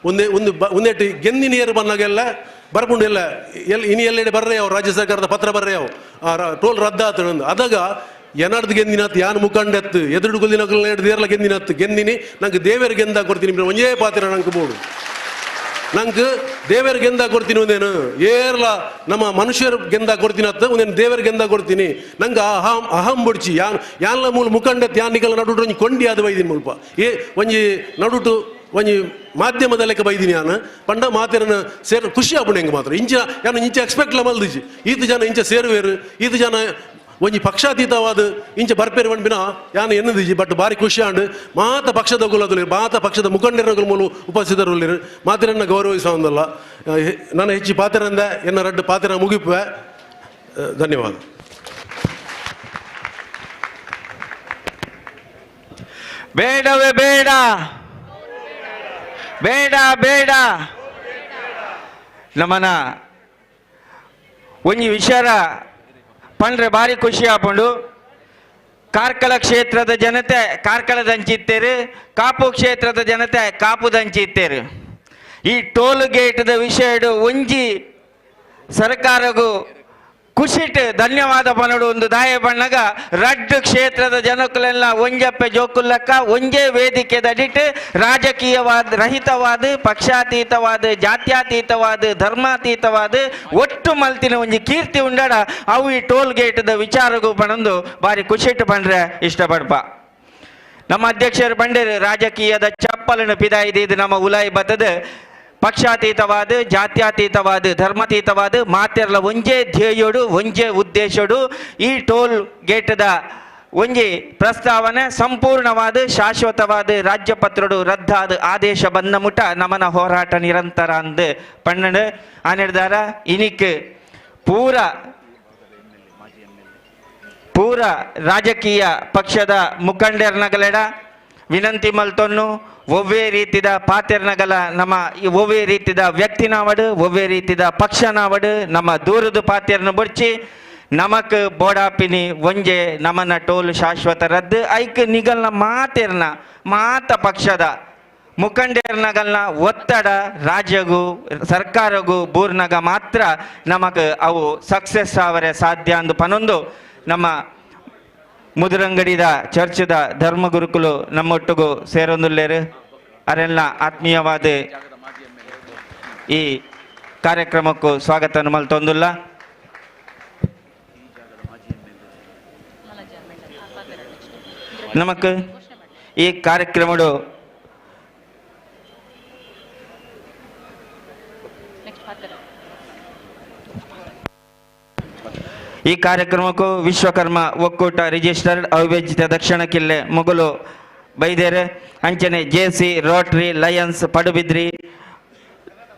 ಒಂದೇ ಒಂದು ಒಂದೇಟಿ ಗೆಂದಿ ನೀರು ಬಂದಾಗೆಲ್ಲ ಬರ್ಪುಂಡು ಎಲ್ಲ ಎಲ್ಲಿ ಇನಿ ಎಲ್ಲೆಡೆ ಬರ್ರೆ ಅವು ರಾಜ್ಯ ಸರ್ಕಾರದ ಪತ್ರ ಬರ್ರೆ ಅವು ಟೋಲ್ ರದ್ದಾತು ಅದಾಗ ಎನಾಡ್ದು ಗೆಂದಿನತ್ತು ಯಾನ್ ಮುಖಂಡೆತ್ತು ಎದುರು ಗುಲ್ದಿನ ದೇರ್ಲ ಗೆಂದಿನತ್ತು ಗೆಂದಿನಿ ನಂಗೆ ದೇವೇರ್ ಗೆಂದ ಕೊಡ್ತೀನಿ ಒಂಜೇ ಪಾತ್ರ ನಂಗೆ ಬೋಡು ನಂಗೆ ದೇವೇರ್ ಗೆಂದ ಕೊಡ್ತೀನಿ ಒಂದೇನು ಏರ್ಲ ನಮ್ಮ ಮನುಷ್ಯರು ಗೆಂದ ಕೊಡ್ತೀನಿ ಅತ್ತ ಒಂದೇನು ದೇವೇರ್ ಗೆಂದ ಕೊಡ್ತೀನಿ ನಂಗೆ ಅಹಂ ಅಹಂ ಬುಡ್ಚಿ ಯಾನ್ ಯಾನ್ಲ ಮೂಲ ಮುಖಂಡತ್ ಯಾನ್ ನಿಕಲ ನಡುಟು ಒಂಜಿ ಕೊಂಡಿ ಆದ ಬೈದಿನಿ ಮುಲ್ಪ ಏ ಒಂಜಿ ನಡುಟು ಒಂಜಿ ಮಾಧ್ಯಮದ ಲೆಕ್ಕ ಬೈದಿನಿ ಯಾನು ಪಂಡ ಮಾತಿರನ ಸೇರ್ ಖುಷಿ ಆಪುಂಡು ಹೆಂಗೆ ಮಾತ್ರ ಇಂಚ ಯಾನು ಇಂಚ ಎಕ್ಸ್ಪೆಕ್ಟ್ಲ ಮಲ್ದಿಜಿ ಈತ ಜನ ಇಂಚ ಸೇರುವೇರು ಈತ ಜನ ಒಂಜಿ ಪಕ್ಷಾತೀತವಾದ ಇಂಚ ಬರ್ಪೇರು ಪನ್ಪಿನ ಯಾನು ಎನ್ನದಿಜಿ ಬಟ್ ಬಾರಿ ಖುಷಿ ಆಂಡ್ ಮಾತ ಪಕ್ಷದ ಗುಲದಲ್ಲಿ ಮಾತ ಪಕ್ಷದ ಮುಖಂಡರ ಮೂಲ ಉಪಸ್ಥಿತರುಳ್ಳಿರು ಮಾತಿರನ್ನ ಗೌರವಿಸುವಂದಲ್ಲ ನಾನು ಹೆಚ್ಚು ಪಾತಿರಂದ ಎನ್ನ ರಡ್ಡು ಪಾತಿರ ಮುಗಿಪುವೆ. ಧನ್ಯವಾದ. ಬೇಡವೇ ಬೇಡ, ಬೇಡ ಬೇಡ. ನಮನ ಒಂಜಿ ವಿಚಾರ ಪಂಡ್ರೆ ಭಾರಿ ಖುಷಿ ಆಪುಂಡು. ಕಾರ್ಕಳ ಕ್ಷೇತ್ರದ ಜನತೆ ಕಾರ್ಕಳದಂಚಿತ್ತೇರು, ಕಾಪು ಕ್ಷೇತ್ರದ ಜನತೆ ಕಾಪುದಂಚಿತ್ತೇರು. ಈ ಟೋಲ್ ಗೇಟ್ದ ವಿಷಯಡು ಒಂಜಿ ಸರ್ಕಾರಗೂ ಖುಷಿಟ್ ಧನ್ಯವಾದ ಪನಡು ಒಂದು ದಾಯ ಬಣ್ಣಗ ರಡ್ಡು ಕ್ಷೇತ್ರದ ಜನಕ್ಕಲೆಲ್ಲ ಒಂಜಪ್ಪೆ ಜೋಕುಲ್ಲಕ್ಕ ಒಂಜೇ ವೇದಿಕೆದಡಿಟ್ ರಾಜಕೀಯವಾದ ರಹಿತವಾದ ಪಕ್ಷಾತೀತವಾದ ಜಾತ್ಯಾತೀತವಾದ ಧರ್ಮಾತೀತವಾದ ಒಟ್ಟು ಮಲ್ತಿನ ಒಂಜಿ ಕೀರ್ತಿ ಉಂಡಡ ಅವು ಈ ಟೋಲ್ ಗೇಟ್ದ ವಿಚಾರಗೂ ಪಣಂದು ಬಾರಿ ಖುಷಿಟ್ ಪಂಡ್ರೆ ಇಷ್ಟಪಡ್ಪ. ನಮ್ಮ ಅಧ್ಯಕ್ಷರು ಬಂಡೇರು ರಾಜಕೀಯದ ಚಪ್ಪಲನ್ನು ಪಿದಾಯಿದು ಇದು ನಮ್ಮ ಉಲಾಯಿ ಬತ್ತದ ಪಕ್ಷಾತೀತವಾದ ಜಾತ್ಯಾತೀತವಾದ ಧರ್ಮಾತೀತವಾದ ಮಾತೆರ್ಲ ಒಂಜೇ ಧ್ಯೇಯೋಡು ಒಂಜೇ ಉದ್ದೇಶೋಡು ಈ ಟೋಲ್ ಗೇಟ್ದ ಒಂಜಿ ಪ್ರಸ್ತಾವನೆ ಸಂಪೂರ್ಣವಾದ ಶಾಶ್ವತವಾದ ರಾಜ್ಯ ಪತ್ರಡು ರದ್ದಾದ ಆದೇಶ ಬಂದ ಮುಟ ನಮನ ಹೋರಾಟ ನಿರಂತರ ಅಂದು ಪನ್ನಡು ಆನೆಡ್ದಾರ. ಇನಿಕ್ ಪೂರ ಪೂರ ರಾಜಕೀಯ ಪಕ್ಷದ ಮುಖಂಡರ್ನಗಲೆಡ ವಿನಂತಿ ಮಲ್ತೊನ್ನು ಒವ್ವೇ ರೀತಿದ ಪಾತೆರ್ನಗಲ ನಮ್ಮ ಒವ್ವೇ ರೀತಿದ ವ್ಯಕ್ತಿನಾವಡು ಒವ್ವೇ ರೀತಿದ ಪಕ್ಷನಾವಡು ನಮ್ಮ ದೂರದ ಪಾತೆರ್ನ ಬುಡ್ಚಿ ನಮಕ್ ಬೋಡಾಪಿನಿ ಒಂಜೆ ನಮನ ಟೋಲ್ ಶಾಶ್ವತ ರದ್ದು ಐಕ್ ನಿಗಲ್ನ ಮಾತೆರ್ನ ಮಾತ ಪಕ್ಷದ ಮುಖಂಡರ್ನಗಲ್ನ ಒತ್ತಡ ರಾಜ್ಯಗೂ ಸರ್ಕಾರಗೂ ಬೂರ್ನಗ ಮಾತ್ರ ನಮಕ್ ಅವು ಸಕ್ಸಸ್ ಆವರೆ ಸಾಧ್ಯ ಅಂದು ಪನೊಂದು ನಮ್ಮ ಮುದುರಂಗಡಿದ ಚರ್ಚದ ಧರ್ಮಗುರುಕುಲು ನಮ್ಮೊಟ್ಟಿಗೂ ಸೇರೊಂದುಲ್ಲೇರು. ಅರೆಲ್ಲ ಆತ್ಮೀಯವಾದ ಈ ಕಾರ್ಯಕ್ರಮಕ್ಕೂ ಸ್ವಾಗತ ಮಲ್ತೊಂದುಲ್ಲ. ನಮಕ್ ಈ ಕಾರ್ಯಕ್ರಮಡು ಈ ಕಾರ್ಯಕ್ರಮಕ್ಕೂ ವಿಶ್ವಕರ್ಮ ಒಕ್ಕೂಟ ರಿಜಿಸ್ಟರ್ಡ್ ಅವಿಭಜಿತ ದಕ್ಷಿಣ ಕಿಲ್ಲೆ ಮೊಗಲು ಬೈದೇರೆ ಅಂಚನೆ J C Rotary Lions Padubidri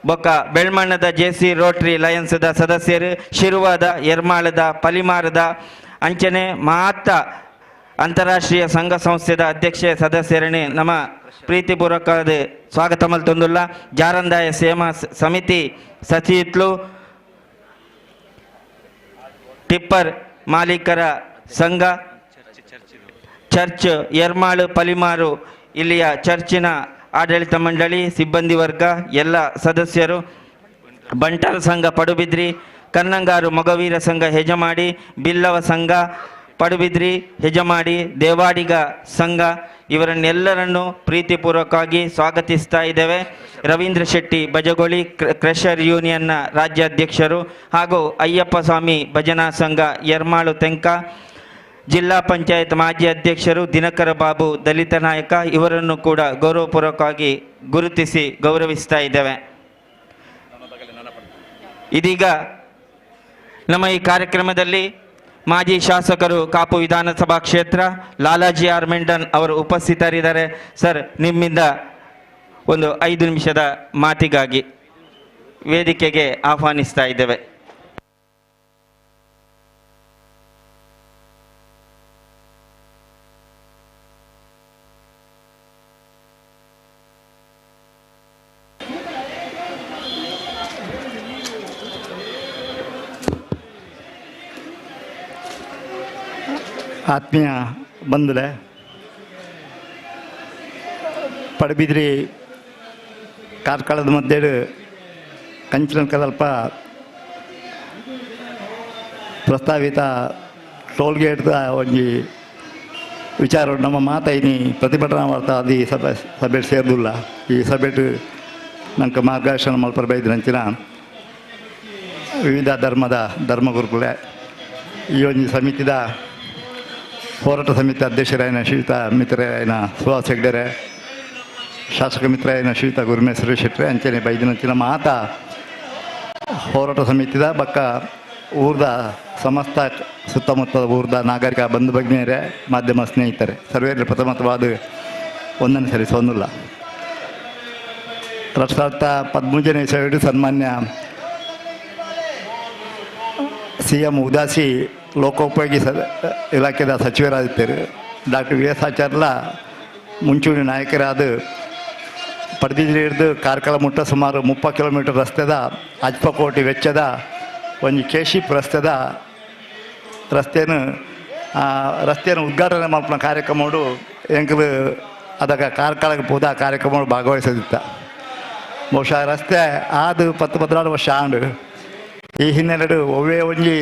ಬೊಕ್ಕ ಬೆಳ್ಮಣ್ಣದ ಜೆ ಸಿ ರೋಟರಿ ಲಯನ್ಸ್ದ ಸದಸ್ಯರು ಶಿರುವಾದ ಎರ್ಮಾಳದ ಪಲಿಮಾರದ ಅಂಚನೆ ಮಾತ ಅಂತಾರಾಷ್ಟ್ರೀಯ ಸಂಘ ಸಂಸ್ಥೆದ ಅಧ್ಯಕ್ಷ ಸದಸ್ಯರೇ ನಮ್ಮ ಪ್ರೀತಿಪೂರ್ವಕವಾದ ಸ್ವಾಗತ ಮಲ್ತೊಂದುಲ್ಲ. ಜಾರಂದಾಯ ಸೇವಾ ಸಮಿತಿ ಸಚಿತ್ಲು ಟಿಪ್ಪರ್ ಮಾಲೀಕರ ಸಂಘ ಚರ್ಚ್ ಎರ್ಮಾಳು ಪಲಿಮಾರು ಇಲ್ಲಿಯ ಚರ್ಚಿನ ಆಡಳಿತ ಮಂಡಳಿ ಸಿಬ್ಬಂದಿ ವರ್ಗ ಎಲ್ಲ ಸದಸ್ಯರು, ಬಂಟರ ಸಂಘ ಪಡುಬಿದ್ರಿ, ಕನ್ನಂಗಾರು ಮೊಗವೀರ ಸಂಘ ಹೆಜಮಾಡಿ, ಬಿಲ್ಲವ ಸಂಘ ಪಡುಬಿದ್ರಿ ಹೆಜಮಾಡಿ, ದೇವಾಡಿಗ ಸಂಘ ಇವರನ್ನೆಲ್ಲರನ್ನು ಪ್ರೀತಿಪೂರ್ವಕವಾಗಿ ಸ್ವಾಗತಿಸ್ತಾ ಇದ್ದೇವೆ. ರವೀಂದ್ರ ಶೆಟ್ಟಿ ಬಜಗೋಳಿ ಕ್ರೆಷರ್ ಯೂನಿಯನ್ನ ರಾಜ್ಯಾಧ್ಯಕ್ಷರು ಹಾಗೂ ಅಯ್ಯಪ್ಪ ಸ್ವಾಮಿ ಭಜನಾ ಸಂಘ ಎರ್ಮಾಳು ತೆಂಕ, ಜಿಲ್ಲಾ ಪಂಚಾಯತ್ ಮಾಜಿ ಅಧ್ಯಕ್ಷರು ದಿನಕರ ಬಾಬು ದಲಿತ ನಾಯಕ ಇವರನ್ನು ಕೂಡ ಗೌರವಪೂರ್ವಕವಾಗಿ ಗುರುತಿಸಿ ಗೌರವಿಸ್ತಾ ಇದ್ದೇವೆ. ಇದೀಗ ನಮ್ಮ ಈ ಕಾರ್ಯಕ್ರಮದಲ್ಲಿ ಮಾಜಿ ಶಾಸಕರು ಕಾಪು ವಿಧಾನಸಭಾ ಕ್ಷೇತ್ರ ಲಾಲಾಜಿ ಆರ್ ಮೆಂಡನ್ ಅವರು ಉಪಸ್ಥಿತರಿದ್ದಾರೆ. ಸರ್, ನಿಮ್ಮಿಂದ ಒಂದು 5 ನಿಮಿಷದ ಮಾತಿಗಾಗಿ ವೇದಿಕೆಗೆ ಆಹ್ವಾನಿಸ್ತಾ ಇದ್ದೇವೆ. ಆತ್ಮೀಯ ಬಂಧುಲೆ, ಪಡಬಿದ್ರಿ ಕಾರ್ಕಳದ ಮಧ್ಯೆ ಕಂಚಿನಕದಲ್ಪ ಪ್ರಸ್ತಾವಿತ ಟೋಲ್ ಗೇಟ್ದ ಒಂಜಿ ವಿಚಾರ ನಮ್ಮ ಮಾತೈನಿ ಪ್ರತಿಭಟನಾ ವಾರ್ತಾ ಅದು ಈ ಸಭೆ ಸಭೆ ಸೇರ್ದುಲ್ಲ. ಈ ಸಭೆಟ್ ನಂಗೆ ಮಾರ್ಗದರ್ಶನ ಮಲ್ಪರ ಬೈದಿನಂಚಿನ ವಿವಿಧ ಧರ್ಮದ ಧರ್ಮಗುರುಕುಲೆ ಈ ಒಂಜಿ ಸಮಿತಿದ ಹೋರಾಟ ಸಮಿತಿ ಅಧ್ಯಕ್ಷರಾಯನ ಶ್ರೀಯುತ ಮಿತ್ರರಾಯನ ಸುಹಾಸ್ ಹೆಗ್ಡೆರೆ, ಶಾಸಕ ಮಿತ್ರರಾಯನ ಶ್ರೀಯುತ ಗುರುಮೆ ಸುರೇಶ್ ಶೆಟ್ಟರೆ, ಅಂಚನೆ ಬೈದಿನಂಚಿನ ಮಾತ ಹೋರಾಟ ಸಮಿತಿದ ಬಕ್ಕ ಊರ್ದ ಸಮಸ್ತ ಸುತ್ತಮುತ್ತದ ಊರ್ದ ನಾಗರಿಕ ಬಂಧು ಭಗಿನಿಯರೇ, ಮಾಧ್ಯಮ ಸ್ನೇಹಿತರೆ, ಸರ್ವೇರ ಪ್ರಥಮತವಾದ ವಂದನೆ ಸಲ್ಲಿಸೋದಿಲ್ಲ. 2013ನೇ ಇಸವಿಡು ಸನ್ಮಾನ್ಯ ಸಿ.ಎಂ. ಉದಾಸಿ ಲೋಕೋಪಯೋಗಿ ಇಲಾಖೆದ ಸಚಿವರಾಗಿದ್ದರು. Doctor V S ಆಚಾರ್ಲ ಮುಂಚೂಣಿ ನಾಯಕರಾದ ಪಡಬಿದ್ರಿ ಹಿಡಿದು ಕಾರ್ಕಳ ಮುಟ್ಟ ಸುಮಾರು 30 ಕಿಲೋಮೀಟರ್ ರಸ್ತೆದ 5 ಕೋಟಿ ವೆಚ್ಚದ ಒಂಜಿ ಕೇಶಿಪ್ ರಸ್ತೆದ ರಸ್ತೆಯನ್ನು ರಸ್ತೆಯನ್ನು ಉದ್ಘಾಟನೆ ಮಲ್ಪುನ ಕಾರ್ಯಕ್ರಮಡು ಎಂಕಲು ಅದಕ್ಕೆ ಕಾರ್ಕಳಕ್ಕೆ ಪೋದ ಕಾರ್ಯಕ್ರಮ ಭಾಗವಹಿಸೋದಿತ್ತ. ಬಹುಶಃ ರಸ್ತೆ ಆದು 10 14 ವರ್ಷ ಆಂಡು. ಈ ಹಿನ್ನೆಲೆಡು ಒವ್ವೇ ಒಂಜಿ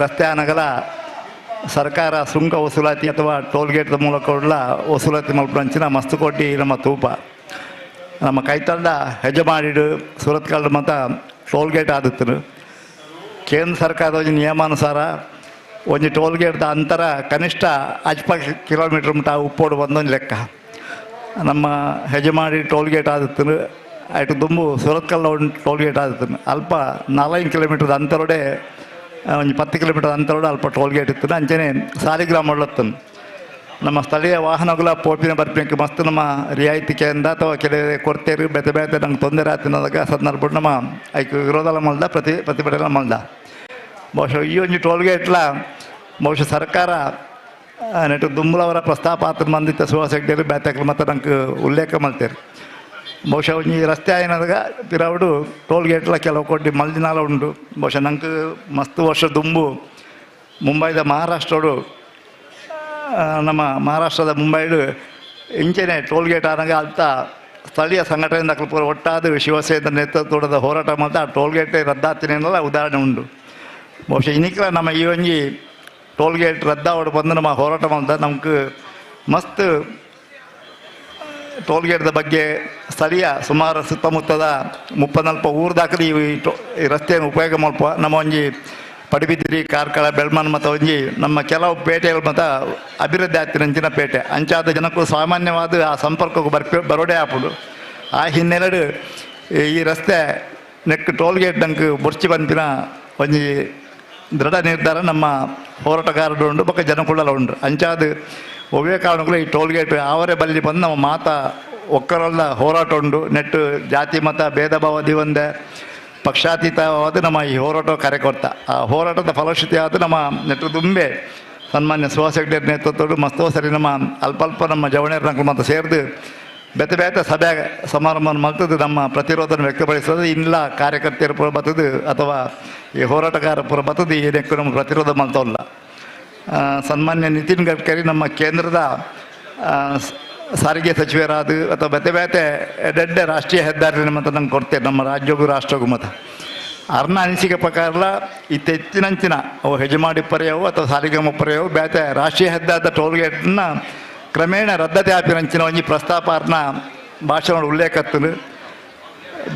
ರಸ್ತೆ ಆನಗಲ ಸರ್ಕಾರ ಸುಂಕ ವಸೂಲಾತಿ ಅಥವಾ ಟೋಲ್ ಗೇಟ್ದ ಮೂಲಕ ವಸೂಲಾತಿ ಮಲ್ಪುನಂಚಿನ ಮಸ್ತ್ ಕೋಟಿ ನಮ್ಮ ತೂಪ ನಮ್ಮ ಕೈತಲ್ದ ಹೆಜಮಾಡಿಡು ಸೂರತ್ಕಲ್ ಮತ್ತು ಟೋಲ್ ಗೇಟ್ ಆದಿತ್ತು. ಕೇಂದ್ರ ಸರ್ಕಾರದ ಒಂಜಿ ನಿಯಮಾನುಸಾರ ಒಂಜಿ ಟೋಲ್ ಗೇಟ್ದ ಅಂತರ ಕನಿಷ್ಠ 5 ಕಿಲೋಮೀಟ್ರ್ ಮುಟ್ಟ ಉಪ್ಪೋಡು ಒಂದೊಂದು ಲೆಕ್ಕ. ನಮ್ಮ ಹೆಜಮಾಡಿ ಟೋಲ್ ಗೇಟ್ ಆದಿತ್ತು, ಆಯ್ತು ದುಂಬು ಸೂರತ್ಕಲ್ ಒಂದು ಟೋಲ್ ಗೇಟ್ ಆದಿತ್ತು. ಅಲ್ಪ 4 ಕಿಲೋಮೀಟರ್ ಅಂತರೊಡೆ ಒಂಜಿ 10 ಕಿಲೋಮೀಟರ್ ಅಂತರೊಡೆ ಅಲ್ಪ ಟೋಲ್ ಗೇಟ್ ಇತ್ತು. ಅಂಚನೆ ಸಾಲಿಗ್ರಾಮ ಒಳ್ಳತ್ತನು ನಮ್ಮ ಸ್ಥಳೀಯ ವಾಹನಗಳ ಪೋಪಿನ ಬರ್ಪಿನಕ್ಕೆ ಮಸ್ತ್ ನಮ್ಮ ರಿಯಾಯಿತಿ ಕೇಂದ್ರ ಅಥವಾ ಕೆಲವು ಕೊರತೆರು ಬೇತೆ ಬೇತೆ ನಂಗೆ ತೊಂದರೆ ಆತಿನದಾಗ ಸಂದರ್ಭ ನಮ್ಮ ಐಕ್ ವಿರೋಧ ಮಲ್ದ ಪ್ರತಿಭಟನೆ ಮಲ್ದ. ಬಹುಶಃ ಈ ಒಂಜಿ ಟೋಲ್ ಗೇಟ್ಲ ಬಹುಶಃ ಸರ್ಕಾರ ನೆಟ್ಟು ದುಂಬುಲವರ ಪ್ರಸ್ತಾಪ ಆತನ ಬಂದಿತ್ತ ಸುಹಾಸ್ ಹೆಗ್ಡೆರು ಬೇತೆಕ್ಲು ಮತ್ತು ನಂಗೆ ಉಲ್ಲೇಖ ಮಲ್ತೇರು. ಬಹುಶಃ ಒಂಜಿ ರಸ್ತೆ ಆಯ್ನದಾಗ ಪಿರಾವುಡು ಟೋಲ್ ಗೇಟ್ಲ ಕೆಲವು ಕೋಟಿ ಮಲ್ದಿನಾಲ ಉಂಡು. ಬಹುಶಃ ನಂಗೆ ಮಸ್ತ್ ವರ್ಷ ದುಂಬು ಮುಂಬೈದ ಮಹಾರಾಷ್ಟ್ರಡು ನಮ್ಮ ಮಹಾರಾಷ್ಟ್ರದ ಮುಂಬೈಡು ಇಂಚೆನೆ ಟೋಲ್ ಗೇಟ್ ಆನಾಗ ಅಂತ ಸ್ಥಳೀಯ ಸಂಘಟನೆಯಿಂದ ಪೂರ ಒಟ್ಟಾದ ಶಿವಸೇನೆ ನೇತೃತ್ವದ ಹೋರಾಟ ಮಾಡ್ತಾ ಆ ಟೋಲ್ ಗೇಟ್ ರದ್ದಾತಿನ ಉದಾಹರಣೆ ಉಂಡು. ಬಹುಶಃ ಇನ್ನಿಕ್ಲ ನಮ್ಮ ಈ ಒಂಜಿ ಟೋಲ್ ಗೇಟ್ ರದ್ದಾವಡು ಬಂದು ನಮ್ಮ ಹೋರಾಟ ಮಾಡ್ದ ನಮ್ಗೆ ಮಸ್ತ್ ಟೋಲ್ ಗೇಟ್ದ ಬಗ್ಗೆ ಸ್ಥಳೀಯ ಸುಮಾರು ಸುತ್ತಮುತ್ತದ 34 ಊರು ದಾಖಲೆ ಈ ರಸ್ತೆಯನ್ನು ಉಪಯೋಗ ಮಲ್ಪ ನಮ್ಮ ಒಂಜಿ ಪಡುಬಿದ್ರಿ ಕಾರ್ಕಳ ಬೆಳ್ಮನ್ ಮತ್ತು ಒಂಜಿ ನಮ್ಮ ಕೆಲವು ಪೇಟೆಗಳು ಮತ್ತು ಅಭಿವೃದ್ಧಿ ಆಗ್ತಿರಂಚಿನ ಪೇಟೆ ಅಂಚಾದ ಜನಕ್ಕೂ ಸಾಮಾನ್ಯವಾದ ಆ ಸಂಪರ್ಕಕ್ಕೂ ಬರೋಡೆ ಆಪುಡು. ಆ ಹಿನ್ನೆಲೆಡು ಈ ರಸ್ತೆ neck toll gate ನಂಗೆ ಬೊರ್ಚಿ ಬಂಪಿನ ಒಂಜಿ ದೃಢ ನಿರ್ಧಾರ ನಮ್ಮ ಹೋರಾಟಗಾರರು ಉಂಡು ಬೊಕ್ಕ ಜನಕುಳಲ ಉಂಡು. ಅಂಚಾದ ಒವ್ವೇ ಕಾರಣಕ್ಕೂ ಈ ಟೋಲ್ ಗೇಟ್ ಆವರೆ ಬಲ್ಲಿ ಬಂದು ನಮ್ಮ ಮಾತ ಒಕ್ಕರಲ್ಲ ಹೋರಾಟ ಉಂಡು. ನೆಟ್ಟು ಜಾತಿ ಮತ ಭೇದ ಭಾವ ದಿವಂದೆ ಪಕ್ಷಾತೀತವಾದ ನಮ್ಮ ಈ ಹೋರಾಟ ಕಾರ್ಯಕರ್ತ ಆ ಹೋರಾಟದ ಫಲಶ್ರುತಿ ಆದ ನಮ್ಮ ನೆಟ್ಟು ದುಂಬೆ ಸನ್ಮಾನ್ಯ ಸುಹಾಸ್ ಹೆಗ್ಡೆ ನೇತೃತ್ವದ ಮಸ್ತೋ ಸರಿ ನಮ್ಮ ಅಲ್ಪ ಅಲ್ಪ ನಮ್ಮ ಜವಣಿಯರ ಮತ್ತು ಸೇರಿದು ಬೇತೆ ಬೇತೆ ಸಭೆ ಸಮಾರಂಭವನ್ನು ಮಲ್ತದ್ದು ನಮ್ಮ ಪ್ರತಿರೋಧನ ವ್ಯಕ್ತಪಡಿಸೋದು ಇಲ್ಲ ಕಾರ್ಯಕರ್ತೆಯರ ಪುರ ಬತ್ತದು ಅಥವಾ ಈ ಹೋರಾಟಗಾರ ಪುರ ಬತ್ತದು ಏನಕ್ಕೂ ನಮ್ಮ ಪ್ರತಿರೋಧ ಮಲ್ತವಲ್ಲ. ಸನ್ಮಾನ್ಯ ನಿತಿನ್ ಗಡ್ಕರಿ ನಮ್ಮ ಕೇಂದ್ರದ ಸಾರಿಗೆ ಸಚಿವರಾದ ಅಥವಾ ಬೇತೆ ಬೇತೆ ಎಡೆಡ್ಡೆ ರಾಷ್ಟ್ರೀಯ ಹೆದ್ದಾರಿ ಮತ್ತು ನಂಗೆ ಕೊಡ್ತೇವೆ ನಮ್ಮ ರಾಜ್ಯಗೂ ರಾಷ್ಟ್ರಗೂ ಮತ್ತು ಅರ್ನ ಅನಿಸಿಕೆ ಪ್ರಕಾರಲ ಇತ್ತೆಚ್ಚಿನಂಚಿನ ಅವು ಹೆಜಮಾಡಿ ಪರ್ಯಾವು ಅಥವಾ ಸಾರಿಗೆ ಪರ್ಯಾವು ಬೇತೆ ರಾಷ್ಟ್ರೀಯ ಹೆದ್ದಾದ ಟೋಲ್ ಗೇಟ್ನ ಕ್ರಮೇಣ ರದ್ದತೆ ಆಪಿನಂಚಿನ ಒಂಜಿ ಪ್ರಸ್ತಾಪ ಅರ್ನ ಭಾಷಣ ಉಲ್ಲೇಖತ್ತನು.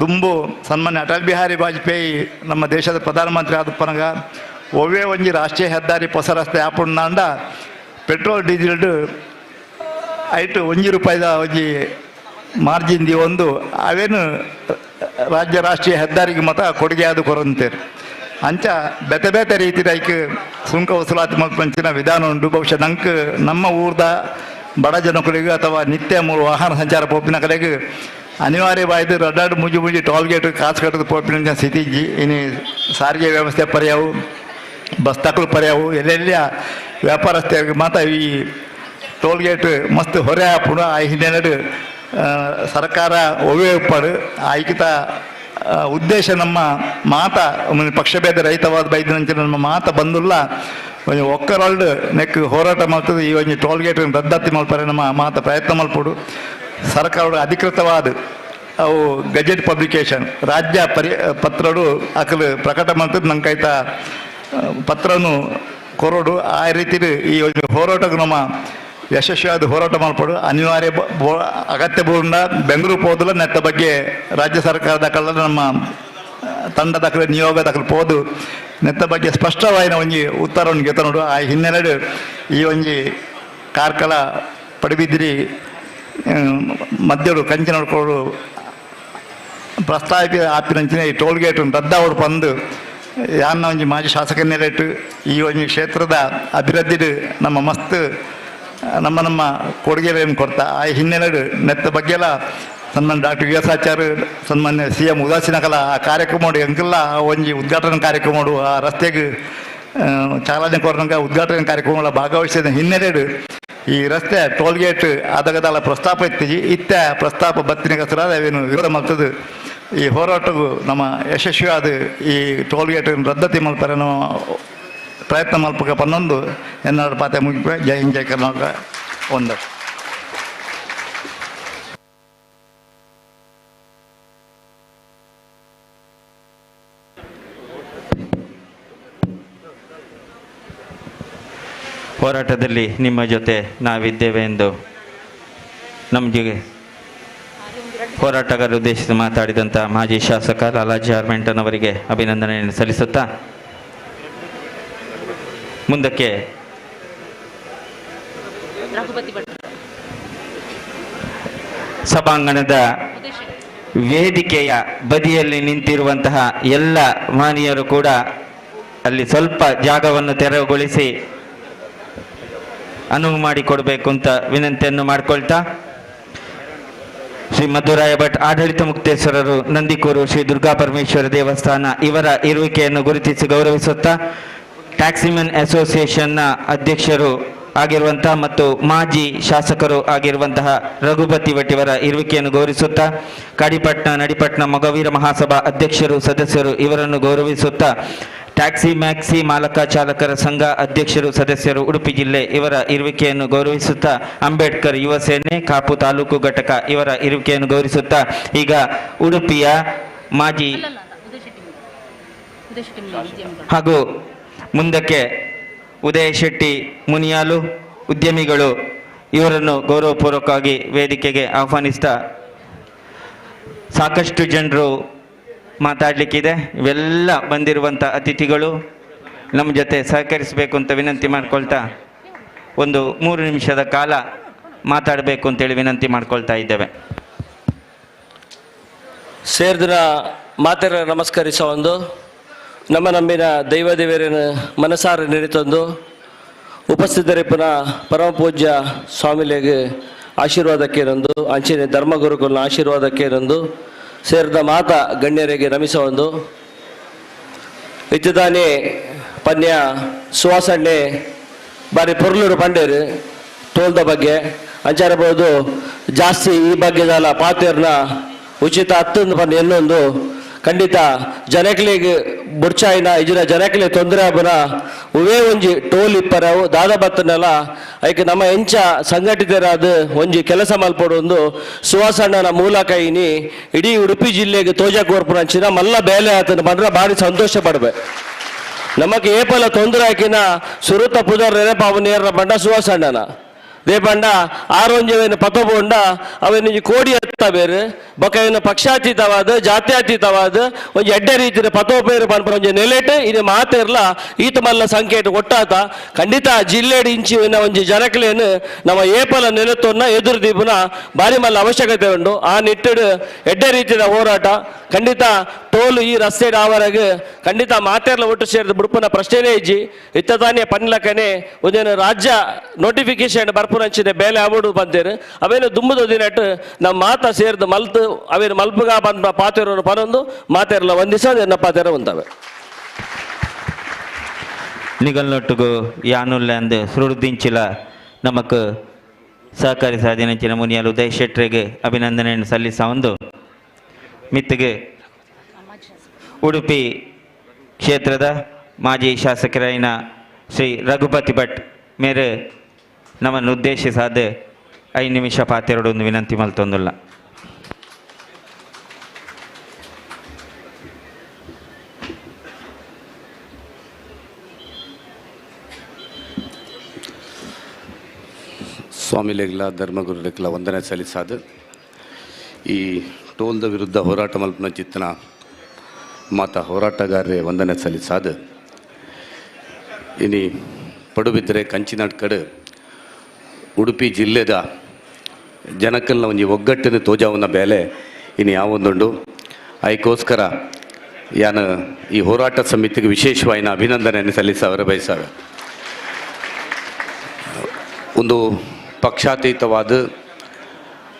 ದುಂಬು ಸನ್ಮಾನ್ಯ ಅಟಲ್ ಬಿಹಾರಿ ವಾಜಪೇಯಿ ನಮ್ಮ ದೇಶದ ಪ್ರಧಾನಮಂತ್ರಿ ಆದ ಪನಗ ಒವ್ವೇ ಒಂಜಿ ರಾಷ್ಟ್ರೀಯ ಹೆದ್ದಾರಿ ಹೊಸ ರಸ್ತೆ ಆಪುಂಡ ಪೆಟ್ರೋಲ್ ಡೀಸೆಲ್ಡು ಐಟು 1 ರೂಪಾಯಿದ ಒಂಜಿ ಮಾರ್ಜಿನ್ the ಒಂದು ಅವೇನು ರಾಜ್ಯ ರಾಷ್ಟ್ರೀಯ ಹೆದ್ದಾರಿಗೆ ಮತ ಕೊಡುಗೆ ಅದು ಕೊರಂತೇರು. ಅಂಚ ಬೇತೆ ಬೇತೆ ರೀತಿದ ಐಕ್ ಸುಂಕ ವಸೂಲಾತಿ ಮಲ್ಪಂಚಿನ ವಿಧಾನ ಉಂಡು. ಬಹುಶಃ ನಂಕ್ ನಮ್ಮ ಊರ್ದ ಬಡ ಜನಕುಲಿಗೆ ಅಥವಾ ನಿತ್ಯ ಮೂರು ವಾಹನ ಸಂಚಾರ ಪೋಪಿನ ಕಡೆಗೆ ಅನಿವಾರ್ಯವಾಯ್ತು ರಡ್ಡಾಡು ಮುಜಿ ಮುಜಿ ಟೋಲ್ ಗೇಟ್ ಕಾಸು ಕಟ್ಟದ ಪೋಪಿನ ಸ್ಥಿತಿ ಇಜ್ಜಿ. ಇನ್ನು ಸಾರಿಗೆ ವ್ಯವಸ್ಥೆ ಪರ್ಯಾವು ಬಸ್ ತಕಲು ಪರ್ಯಾವು ಎಲ್ಲೆಲ್ಲ ವ್ಯಾಪಾರಸ್ಥರಿಗೆ ಮಾತ್ರ ಈ ಟೋಲ್ ಗೇಟ್ ಮಸ್ತ್ ಹೊರೆ ಆಪುಂಡು. ಆ ಹಿನ್ನೆಲೆಡು ಸರ್ಕಾರ ಒವ್ವೇ ಉಪ್ಪಾಡು ಆಯ್ಕಿತ ಉದ್ದೇಶ ನಮ್ಮ ಮಾತ ಪಕ್ಷಭೇದ ರಹಿತವಾದ ಬೈದಿನಂಚಿನ ನಮ್ಮ ಮಾತ ಬಂದುಲ್ಲ ಒಂಜಿ ಒಕ್ಕರಲ್ಡ್ ನೆಕ್ ಹೋರಾಟ ಮಾಡ್ತದೆ ಈ ಒಂಜಿ ಟೋಲ್ ಗೇಟ್ ರದ್ದಾತಿ ಮಲ್ಪರೆ ನಮ್ಮ ಮಾತ ಪ್ರಯತ್ನ ಮಲ್ಪೊಡು. ಸರ್ಕಾರದ ಅಧಿಕೃತವಾದ ಅವು ಗೆಜೆಟ್ ಪಬ್ಲಿಕೇಶನ್ ರಾಜ್ಯ ಪತ್ರಡು ಅಕಲು ಪ್ರಕಟ ಮಾಡ್ತದೆ ನಂಕೈತ ಪತ್ರನು ಕೊರಡು. ಆ ರೀತಿ ಈ ಹೋರಾಟಕ್ಕೆ ನಮ್ಮ ಯಶಸ್ವಿಯಾದ ಹೋರಾಟ ಮಾಡ್ಪಡು ಅನಿವಾರ್ಯ ಅಗತ್ಯ ಬೂಂಡ ಬೆಂಗಳೂರು ಪೋದಲ ನೆತ್ತ ಬಗ್ಗೆ ರಾಜ್ಯ ಸರ್ಕಾರದ ಕಳ್ಳ ನಮ್ಮ ತಂಡ ದಾಖಲೆ ನಿಯೋಗ ದಾಖಲೆ ಪೋದು ನೆತ್ತ ಬಗ್ಗೆ ಸ್ಪಷ್ಟವಾಯಿನ ಒಂಜಿ ಉತ್ತರವನ್ನು ಗೆತ್ತ ನೋಡು. ಆ ಹಿನ್ನೆಲೆಡು ಈ ಒಂಜಿ ಕಾರ್ಕಳ ಪಡುಬಿದ್ರಿ ಮಧ್ಯಡು ಕಂಚಿನಡ್ಕೋಡು ಪ್ರಸ್ತಾಪ ಆಪಿನಂಚಿನ ಈ ಟೋಲ್ ಗೇಟ್ ರದ್ದಾವಡು ಪಂದು ಯಾನ್ನ ಒಂಜಿ ಮಾಜಿ ಶಾಸಕ ನೆಲೆಟ್ಟು ಈ ಒಂಜಿ ಕ್ಷೇತ್ರದ ಅಭಿವೃದ್ಧಿ ನಮ್ಮ ಮಸ್ತ್ ನಮ್ಮ ನಮ್ಮ ಕೊಡುಗೆಗಳನ್ನು ಕೊಡ್ತಾ ಆ ಹಿನ್ನೆಲೆಡು ನೆತ್ತ ಬಗ್ಗೆಲ್ಲ ಸನ್ಮಾನ್ಯ doctor V S Achar ಸನ್ಮಾನ್ಯ ಸಿ ಎಂ ಉದಾಸೀನಕಲ ಆ ಕಾರ್ಯಕ್ರಮ ಎಂಕಲ್ಲ ಆ ಒಂಜಿ ಉದ್ಘಾಟನೆ ಕಾರ್ಯಕ್ರಮ ಆ ರಸ್ತೆಗೆ ಚಾಲನೆ ಕೊರನಗ ಉದ್ಘಾಟನೆ ಕಾರ್ಯಕ್ರಮ ಭಾಗವಹಿಸಿದ ಹಿನ್ನೆಲೆಡು ಈ ರಸ್ತೆ ಟೋಲ್ ಗೇಟ್ ಅದಗದಲ್ಲ ಪ್ರಸ್ತಾಪ ಇತ್ತೀಚಿ ಇತ್ತ ಪ್ರಸ್ತಾಪ ಬತ್ತಿನ ಕಸರಾದ ಅವೇನು ವಿರೋಧ ಮಾಡ್ತದೆ. ಈ ಹೋರಾಟವು ನಮ್ಮ ಯಶಸ್ವಿಯಾದ ಈ ಟೋಲ್ ಗೇಟ್ ರದ್ದತಿ ಮಲ್ಪರೆ ನಮ್ಮ ಪ್ರಯತ್ನ ಮಲ್ಪಕ ಪನ್ನೊಂದು ಎನ್ನಾರು ಪಾತೆ ಮುಗಿಪ. ಜೈ ಹಿಂದ್, ಜೈ ಕರ್ನಾಟಕ. ಒಂದು ಹೋರಾಟದಲ್ಲಿ ನಿಮ್ಮ ಜೊತೆ ನಾವಿದ್ದೇವೆ ಎಂದು ನಮಗೆ ಹೋರಾಟಗಾರರು ಉದ್ದೇಶಿಸಿ ಮಾತಾಡಿದಂಥ ಮಾಜಿ ಶಾಸಕ ಲಾಲಾಜಿ ಆರ್ಮೆಂಟನ್ ಅವರಿಗೆ ಅಭಿನಂದನೆಯನ್ನು ಸಲ್ಲಿಸುತ್ತಾ ಮುಂದಕ್ಕೆ ಸಭಾಂಗಣದ ವೇದಿಕೆಯ ಬದಿಯಲ್ಲಿ ನಿಂತಿರುವಂತಹ ಎಲ್ಲ ಮಾನ್ಯರು ಕೂಡ ಅಲ್ಲಿ ಸ್ವಲ್ಪ ಜಾಗವನ್ನು ತೆರವುಗೊಳಿಸಿ ಅನುವು ಮಾಡಿಕೊಡಬೇಕು ಅಂತ ವಿನಂತಿಯನ್ನು ಮಾಡಿಕೊಳ್ತಾ, ಶ್ರೀ ಮಧುರಾಯ ಭಟ್ ಆಡಳಿತ ಮುಕ್ತೇಶ್ವರರು ನಂದಿಕೂರು ಶ್ರೀ ದುರ್ಗಾ ಪರಮೇಶ್ವರ ದೇವಸ್ಥಾನ ಇವರ ಇರುವಿಕೆಯನ್ನು ಗುರುತಿಸಿ ಗೌರವಿಸುತ್ತಾ, ಟ್ಯಾಕ್ಸಿಮನ್ ಅಸೋಸಿಯೇಷನ್ನ ಅಧ್ಯಕ್ಷರು ಆಗಿರುವಂತಹ ಮತ್ತು ಮಾಜಿ ಶಾಸಕರು ಆಗಿರುವಂತಹ ರಘುಪತಿ ಭಟ್ಟಿಯವರ ಇರುವಿಕೆಯನ್ನು ಗೌರವಿಸುತ್ತಾ, ಕಾಡಿಪಟ್ನ ನಡಿಪಟ್ನ ಮೊಗವೀರ ಮಹಾಸಭಾ ಅಧ್ಯಕ್ಷರು ಸದಸ್ಯರು ಇವರನ್ನು ಗೌರವಿಸುತ್ತಾ, ಟ್ಯಾಕ್ಸಿ ಮ್ಯಾಕ್ಸಿ ಮಾಲಕ ಚಾಲಕರ ಸಂಘ ಅಧ್ಯಕ್ಷರು ಸದಸ್ಯರು ಉಡುಪಿ ಜಿಲ್ಲೆ ಇವರ ಇರುವಿಕೆಯನ್ನು ಗೌರವಿಸುತ್ತಾ, ಅಂಬೇಡ್ಕರ್ ಯುವ ಸೇನೆ ಕಾಪು ತಾಲೂಕು ಘಟಕ ಇವರ ಇರುವಿಕೆಯನ್ನು ಗೌರವಿಸುತ್ತಾ, ಈಗ ಉಡುಪಿಯ ಮಾಜಿ ಹಾಗೂ ಮುಂದಕ್ಕೆ ಉದಯ ಶೆಟ್ಟಿ ಮುನಿಯಾಲು ಉದ್ಯಮಿಗಳು ಇವರನ್ನು ಗೌರವಪೂರ್ವಕವಾಗಿ ವೇದಿಕೆಗೆ ಆಹ್ವಾನಿಸ್ತಾ, ಸಾಕಷ್ಟು ಜನರು ಮಾತಾಡಲಿಕ್ಕಿದೆ, ಇವೆಲ್ಲ ಬಂದಿರುವಂಥ ಅತಿಥಿಗಳು ನಮ್ಮ ಜೊತೆ ಸಹಕರಿಸಬೇಕು ಅಂತ ವಿನಂತಿ ಮಾಡ್ಕೊಳ್ತಾ ಒಂದು 3 ನಿಮಿಷದ ಕಾಲ ಮಾತಾಡಬೇಕು ಅಂತೇಳಿ ವಿನಂತಿ ಮಾಡ್ಕೊಳ್ತಾ ಇದ್ದೇವೆ. ಸೇರಿದ ಮಾತೆರ ನಮಸ್ಕರಿಸ ಒಂದು ನಮ್ಮ ನಂಬಿನ ದೈವ ದೇವರನ್ನು ಮನಸಾರ ನೆನೆತಂದು ಉಪಸ್ಥಿತರಿಪ್ಪನ ಪರಮ ಪೂಜ್ಯ ಸ್ವಾಮಿಲೆಗೆ ಆಶೀರ್ವಾದಕ್ಕೇನೊಂದು ಅಂಚಿನ ಧರ್ಮಗುರುಗಳ ಆಶೀರ್ವಾದಕ್ಕೇನೊಂದು ಸೇರಿದ ಮಾತ ಗಣ್ಯರಿಗೆ ನಮಿಸ ಒಂದು ಇತ್ತದಾನೆ ಪನ್ಯ ಸುವಾಸಣ್ಣೆ ಬಾರಿ ಪೊರ್ಲೂರು ಪಂಡೇರು ಟೋಲ್ದ ಬಗ್ಗೆ ಅಂಚಾರಬಹುದು ಜಾಸ್ತಿ ಈ ಬಗ್ಗೆದಲ್ಲ ಪಾತೇರ್ನ ಉಚಿತ ಹತ್ತೊಂದು ಪನ್ಯ ಇನ್ನೊಂದು ಖಂಡಿತ ಜನಕ್ಲಿಗೆ ಬುಡ್ಚಾಯಿನ ಇಜಿನ ಜನಕ್ಲಿ ತೊಂದರೆ ಆಬನ ಉವೇ ಒಂಜಿ ಟೋಲ್ ಇಪ್ಪರವು ದಾದ ಬತ್ತನೆಲ್ಲ ಐಕೆ ನಮ್ಮ ಎಂಚ ಸಂಘಟಿತರಾದ ಒಂಜಿ ಕೆಲಸ ಮಲ್ಪಡೊಂದು ಸುವಾಸಣ್ಣನ ಮೂಲಕ ಇನಿ ಇಡೀ ಉಡುಪಿ ಜಿಲ್ಲೆಗೆ ತೋಜ ಕೋರ್ಪುರಂಚಿನ ಮಲ್ಲ ಬೇಲೆ ಆತನ ಬಂದ್ರೆ ಭಾರಿ ಸಂತೋಷ ಪಡ್ಬೆ. ನಮಗೆ ಏಪಲ ತೊಂದರೆ ಹಾಕಿನ ಸುರುತ ಪುದರ್ ನೆನಪಾವು ನೇರ ಬಂಡ ಸುವಾಸಣ್ಣನ ದೇಪಂಡ ಆರೋಂಜವೇನು ಪತಬೋಂಡ ಅವೇನು ಕೋಡಿ ಎತ್ತ ಬೇರೆ ಬೊಕ ಪಕ್ಷಾತೀತವಾದ ಜಾತ್ಯತೀತವಾದ ಒಂಜಿ ಎಡ್ಡೆ ರೀತಿಯ ಪತೋಪೇರು ಪನ್ಪುನ ಒಂಜಿ ನೆಲೆಟ್ ಇದು ಮಾತಿರ್ಲ ಈತ ಮಲ್ಲ ಸಂಕೇತ ಒಟ್ಟಾತ ಖಂಡಿತ ಜಿಲ್ಲೆಡ್ ಇಂಚಿ ಒಂಜಿ ಜನಕ್ಲೇನು ನಮ್ಮ ಏಪಲ ನೆಲೆತೊನ್ನ ಎದುರು ದೀಪುನ ಬಾರಿ ಮಲ್ಲ ಅವಶ್ಯಕತೆ ಉಂಡು. ಆ ನಿಟ್ಟಿಡು ಎಡ್ಡೆ ರೀತಿಯ ಹೋರಾಟ ಖಂಡಿತ ಟೋಲು ಈ ರಸ್ತೆ ಆವರೆಗೆ ಖಂಡಿತ ಮಾತೇರ್ಲ ಒಟ್ಟು ಸೇರಿದ ಬುಡುಪುನ ಪ್ರಶ್ನೆನೇ ಇಜ್ಜಿ ಇತ್ತದಾನೆ ಪನ್ಲಕನೆ ಒಂದೇನು ರಾಜ್ಯ ನೋಟಿಫಿಕೇಶನ್ ಬರ್ಪುನಂಚಿನ ಬೇಲೆ ಆವಡು ಬಂತೇರು ಅವೇನು ದುಂಬುದ ದಿನಟ್ಟು ನಮ್ಮ ಮಾತ ಸೇರಿದ ಮಲ್ತು ಅವೇನು ಮಲ್ಪುಗ ಬಂದ ಪಾತೇರೋನು ಪನೊಂದು ಮಾತೇರ್ಲ ಒಂದಿಸ ಎನ್ನ ಪಾತೇರ ಉಂತವೆ. ನಿಗಲ್ನೊಟ್ಟುಗು ಯಾನುಲ್ಲೆ ಅಂದು ಸುರುದಿಂಚಿಲ ನಮಕ್ ಸಹಕಾರಿ ಸಾಧನೆಂಚಿನ ಮುನಿಯಲು ಉದಯ ಶೆಟ್ಟರಿಗೆ ಅಭಿನಂದನೆಯನ್ನು ಸಲ್ಲಿಸ ಒಂದು ಮಿತ್ತಿಗೆ ಉಡುಪಿ ಕ್ಷೇತ್ರದ ಮಾಜಿ ಶಾಸಕರಾಯಿನ ಶ್ರೀ ರಘುಪತಿ ಭಟ್ ಮೇರೆ ನಮ್ಮನ್ನು ಉದ್ದೇಶಿಸಾದ 5 ನಿಮಿಷ ಪಾತೆರಡು ಒಂದು ವಿನಂತಿ ಮಲ್ತೊಂದುಲ್ಲ. ಸ್ವಾಮಿಲೆಗ್ಲ ಧರ್ಮಗುರುಲೆಗ್ಲ ವಂದನೆ ಸಲ್ಲಿಸಾದ ಈ ಟೋಲ್ದ ವಿರುದ್ಧ ಹೋರಾಟ ಮಲ್ಪನ ಚಿತ್ತನ ಮಾತ ಹೋರಾಟಗಾರರೇ ವಂದನೆ ಸಲ್ಲಿಸಾದ. ಇನಿ ಪಡುಬಿದ್ರೆ ಕಂಚಿನಡ್ಕಡು ಉಡುಪಿ ಜಿಲ್ಲೆದ ಜನಕಲ್ನ ಒಂಜಿ ಒಗ್ಗಟ್ಟಿನ ತೋಜಾವುನ ಬೇಲೆ ಇನಿ ಯಾವೊಂದುಂಡು. ಐಕೋಸ್ಕರ ಯಾನ ಈ ಹೋರಾಟ ಸಮಿತಿಗೆ ವಿಶೇಷವಾಯಿನ ಅಭಿನಂದನೆಯನ್ನು ಸಲ್ಲಿಸವರ ಬಯಸಾವೆ. ಒಂದು ಪಕ್ಷಾತೀತವಾದ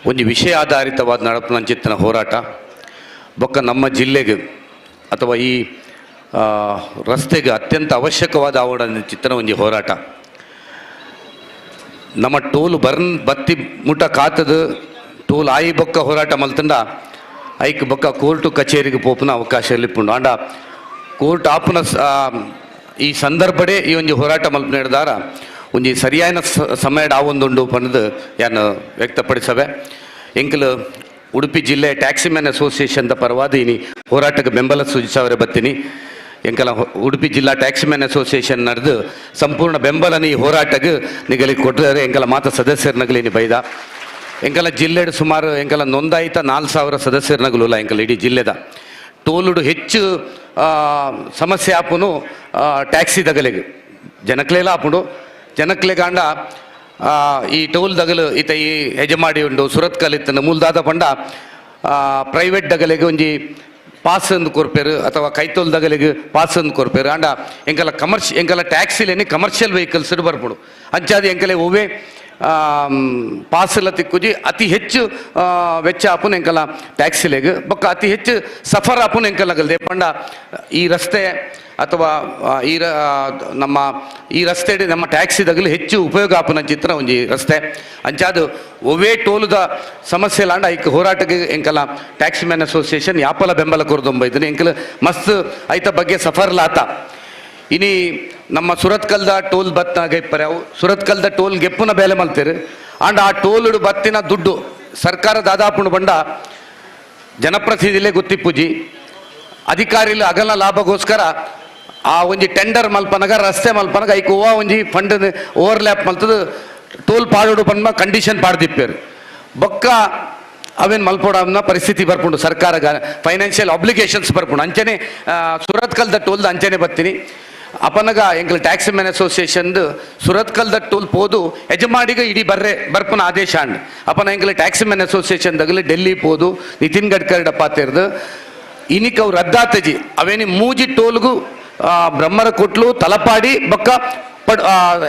ಒಂದು ವಿಷಯ ಆಧಾರಿತವಾದ ನಡಪನಂಚಿತ್ತನ ಹೋರಾಟ ಬೊಕ್ಕ ನಮ್ಮ ಜಿಲ್ಲೆಗೆ ಅಥವಾ ಈ ರಸ್ತೆಗೆ ಅತ್ಯಂತ ಅವಶ್ಯಕವಾದ ಆವಡನ ಚಿತ್ತನ ಒಂಜಿ ಹೋರಾಟ. ನಮ್ಮ ಟೋಲ್ ಬರ್ನ್ ಬತ್ತಿ ಮುಟ ಕಾತದ ಟೋಲ್ ಆಯಿ ಬೊಕ್ಕ ಹೋರಾಟ ಮಲ್ತಂಡ ಐಕ್ ಬೊಕ್ಕ ಕೋರ್ಟು ಕಚೇರಿಗೆ ಪೋಪುನ ಅವಕಾಶ ಇಪ್ಪುಂಡು. ಆಂಡ ಕೋರ್ಟ್ ಆಪುನ ಈ ಸಂದರ್ಭಡೇ ಈ ಒಂಜಿ ಹೋರಾಟ ಮಲ್ಪನ ಹಿಡ್ದಾರ ಒಂಜಿ ಸರಿಯಾದ ಸಮಯ ಆವೊಂದುಂಡು ಪಂಡ್ದು ಯಾನ್ ವ್ಯಕ್ತಪಡಿಸವೆ. ಎಂಕಲು ಉಡುಪಿ ಜಿಲ್ಲೆ taxi man association the ಪರವಾದ ಇನಿ ಹೋರಾಟಕ್ಕೆ ಬೆಂಬಲ ಸೂಚಿಸವರೆ ಬತ್ತೀನಿ. ಎಂಕಲ ಉಡುಪಿ ಜಿಲ್ಲಾ taxi man association ನಡೆದು ಸಂಪೂರ್ಣ ಬೆಂಬಲನ ಈ ಹೋರಾಟಕ್ಕೆ ನಿಗಲಿ ಕೊಟ್ಟರೆ ಎಂಕಲ ಮಾತ ಸದಸ್ಯರ ನಗಲಿ ಇನಿ ಬೈದ. ಎಂಕಲ ಜಿಲ್ಲೆಡ್ ಸುಮಾರು ಎಂಕಲ ನೋಂದಾಯಿತ 4000 ಸದಸ್ಯರ ನಗಲುಲ್ಲ ಎಂಕಲ ಇಡೀ ಜಿಲ್ಲೆದ. ಟೋಲುಡು ಹೆಚ್ಚು ಸಮಸ್ಯೆ ಆಪುನು ಟ್ಯಾಕ್ಸಿ ದಗಲಿಗೆ ಜನಕ್ಲೆಲ ಆಪುಂಡು. ಜನಕ್ಲೆಗಾಂಡ ಈ ಟೋಲ್ ದಗಲು ಈತ ಈ ಯಜಮಾಡಿ ಉಂಡು ಸುರತ್ಕಲ್ ಇತ್ತನ ಮೂಲದಾದ ಪಂಡ ಪ್ರೈವೇಟ್ ದಗಲಿಗೆ ಒಂಜಿ ಪಾಸ್ ಅಂದು ಕೊರ್ಪೇರು ಅಥವಾ ಕೈತೋಲ್ ದಗಲಿಗೆ ಪಾಸ್ ಅಂದು ಕೊರ್ಪೇರು. ಆಂಡ ಎಂಕಲ ಎಂಕಲ ಟ್ಯಾಕ್ಸಿಲೇನೆ ಕಮರ್ಷಿಯಲ್ ವೆಹಿಕಲ್ಸ್ ಬರ್ಪುಡು. ಅಂಚಾದ ಎಂಕಲೆ ಒವ್ವೇ ಪಾಸ್ ಎಲ್ಲ ತಿಕ್ಕುಜಿ. ಅತಿ ಹೆಚ್ಚು ವೆಚ್ಚ ಆಪುನ ಎಂಕಲ ಟ್ಯಾಕ್ಸಿಲೆಗ್ ಬೊಕ್ಕ ಅತಿ ಹೆಚ್ಚು ಸಫರ್ ಆಪುನ ಎಂಕಲ ಪಂಡ ಈ ರಸ್ತೆ ಅಥವಾ ಈ ನಮ್ಮ ಈ ರಸ್ತೆ ನಮ್ಮ ಟ್ಯಾಕ್ಸಿದಾಗಲೂ ಹೆಚ್ಚು ಉಪಯೋಗ ಆಪುನ ಚಿತ್ರ ಒಂಜಿ ರಸ್ತೆ. ಅಂಚಾದು ಒವ್ವೇ ಟೋಲುದ ಸಮಸ್ಯೆ ಲಾಂಡ ಐಕ್ ಹೋರಾಟಕ್ಕೆ ಎಂಕಲ taxi man association ಯಾಪಲ ಬೆಂಬಲ ಕೊರ್ದೊಂಬ ಎಂಕಲ ಮಸ್ತ್ ಐತ ಬಗ್ಗೆ ಸಫರ್ ಲಾತ. ಇನಿ ನಮ್ಮ ಸುರತ್ಕಲ್ದ ಟೋಲ್ ಬತ್ನಾಗ ಇಪ್ಪರೆ ಅವು ಸುರತ್ಕಲ್ದ ಟೋಲ್ ಗೆಪ್ಪುನ ಬೇಲೆ ಮಲ್ತೇರು. ಆಂಡ ಆ ಟೋಲುಡು ಬತ್ತಿನ ದುಡ್ಡು ಸರ್ಕಾರ ದಾದಾಪುಂಡು ಬಂಡ ಜನಪ್ರತಿನಿಧಿಲೇ ಗೊತ್ತಿಪ್ಪುಜಿ ಅಧಿಕಾರಿಲು ಅಗಲ ಲಾಭಗೋಸ್ಕರ ಆ ಒಂಜಿ ಟೆಂಡರ್ ಮಲ್ಪನಗ ರಸ್ತೆ ಮಲ್ಪನಗ ಐಕ್ ಓವಾ ಒಂಜಿ ಫಂಡ್ ಓವರ್ಲ್ಯಾಪ್ ಮಲ್ತದ ಟೋಲ್ ಪಾಡೋಡು ಪನ್ಮ ಕಂಡೀಷನ್ ಪಾಡ್ದಿಪ್ಪೇರು. ಬೊಕ್ಕ ಅವೇನು ಮಲ್ಪೋಡನ್ನ ಪರಿಸ್ಥಿತಿ ಬರ್ಪುಂಡು ಸರ್ಕಾರ ಫೈನಾನ್ಷಿಯಲ್ ಅಬ್ಲಿಗೇಷನ್ಸ್ ಬರ್ಪುಂಡು. ಅಂಚನೆ ಸುರತ್ಕಲ್ದ ಟೋಲ್ದ ಅಂಚನೆ ಬತ್ತೀನಿ. ಅಪನಗ ಎಂಕಲ್ ಟ್ಯಾಕ್ಸಿ ಮ್ಯಾನ್ ಅಸೋಸಿಯೇಷನ್ದು ಸುರತ್ಕಲ್ದ ಟೋಲ್ ಪೋದು ಯಜಮಾಡಿಗ ಇಡೀ ಬರ್ರೆ ಬರ್ಪುನ ಆದೇಶ ಅಂಡ್ ಅಪನ ಎಂಕಲ್ taxi man association ದಗಲಿ ಡೆಲ್ಲಿ ಪೋದು ನಿತಿನ್ ಗಡ್ಕರಿ ಡಪ್ಪಾತಿರ್ದು ಇನಿಕ್ ಅವು ರದ್ದಾತಜಿ ಅವೇನಿ ಮೂಜಿ ಟೋಲ್ಗು ಬ್ರಹ್ಮರ ಕೊಟ್ಲು ತಲಪಾಡಿ ಬೊಕ್ಕ ಪಡ್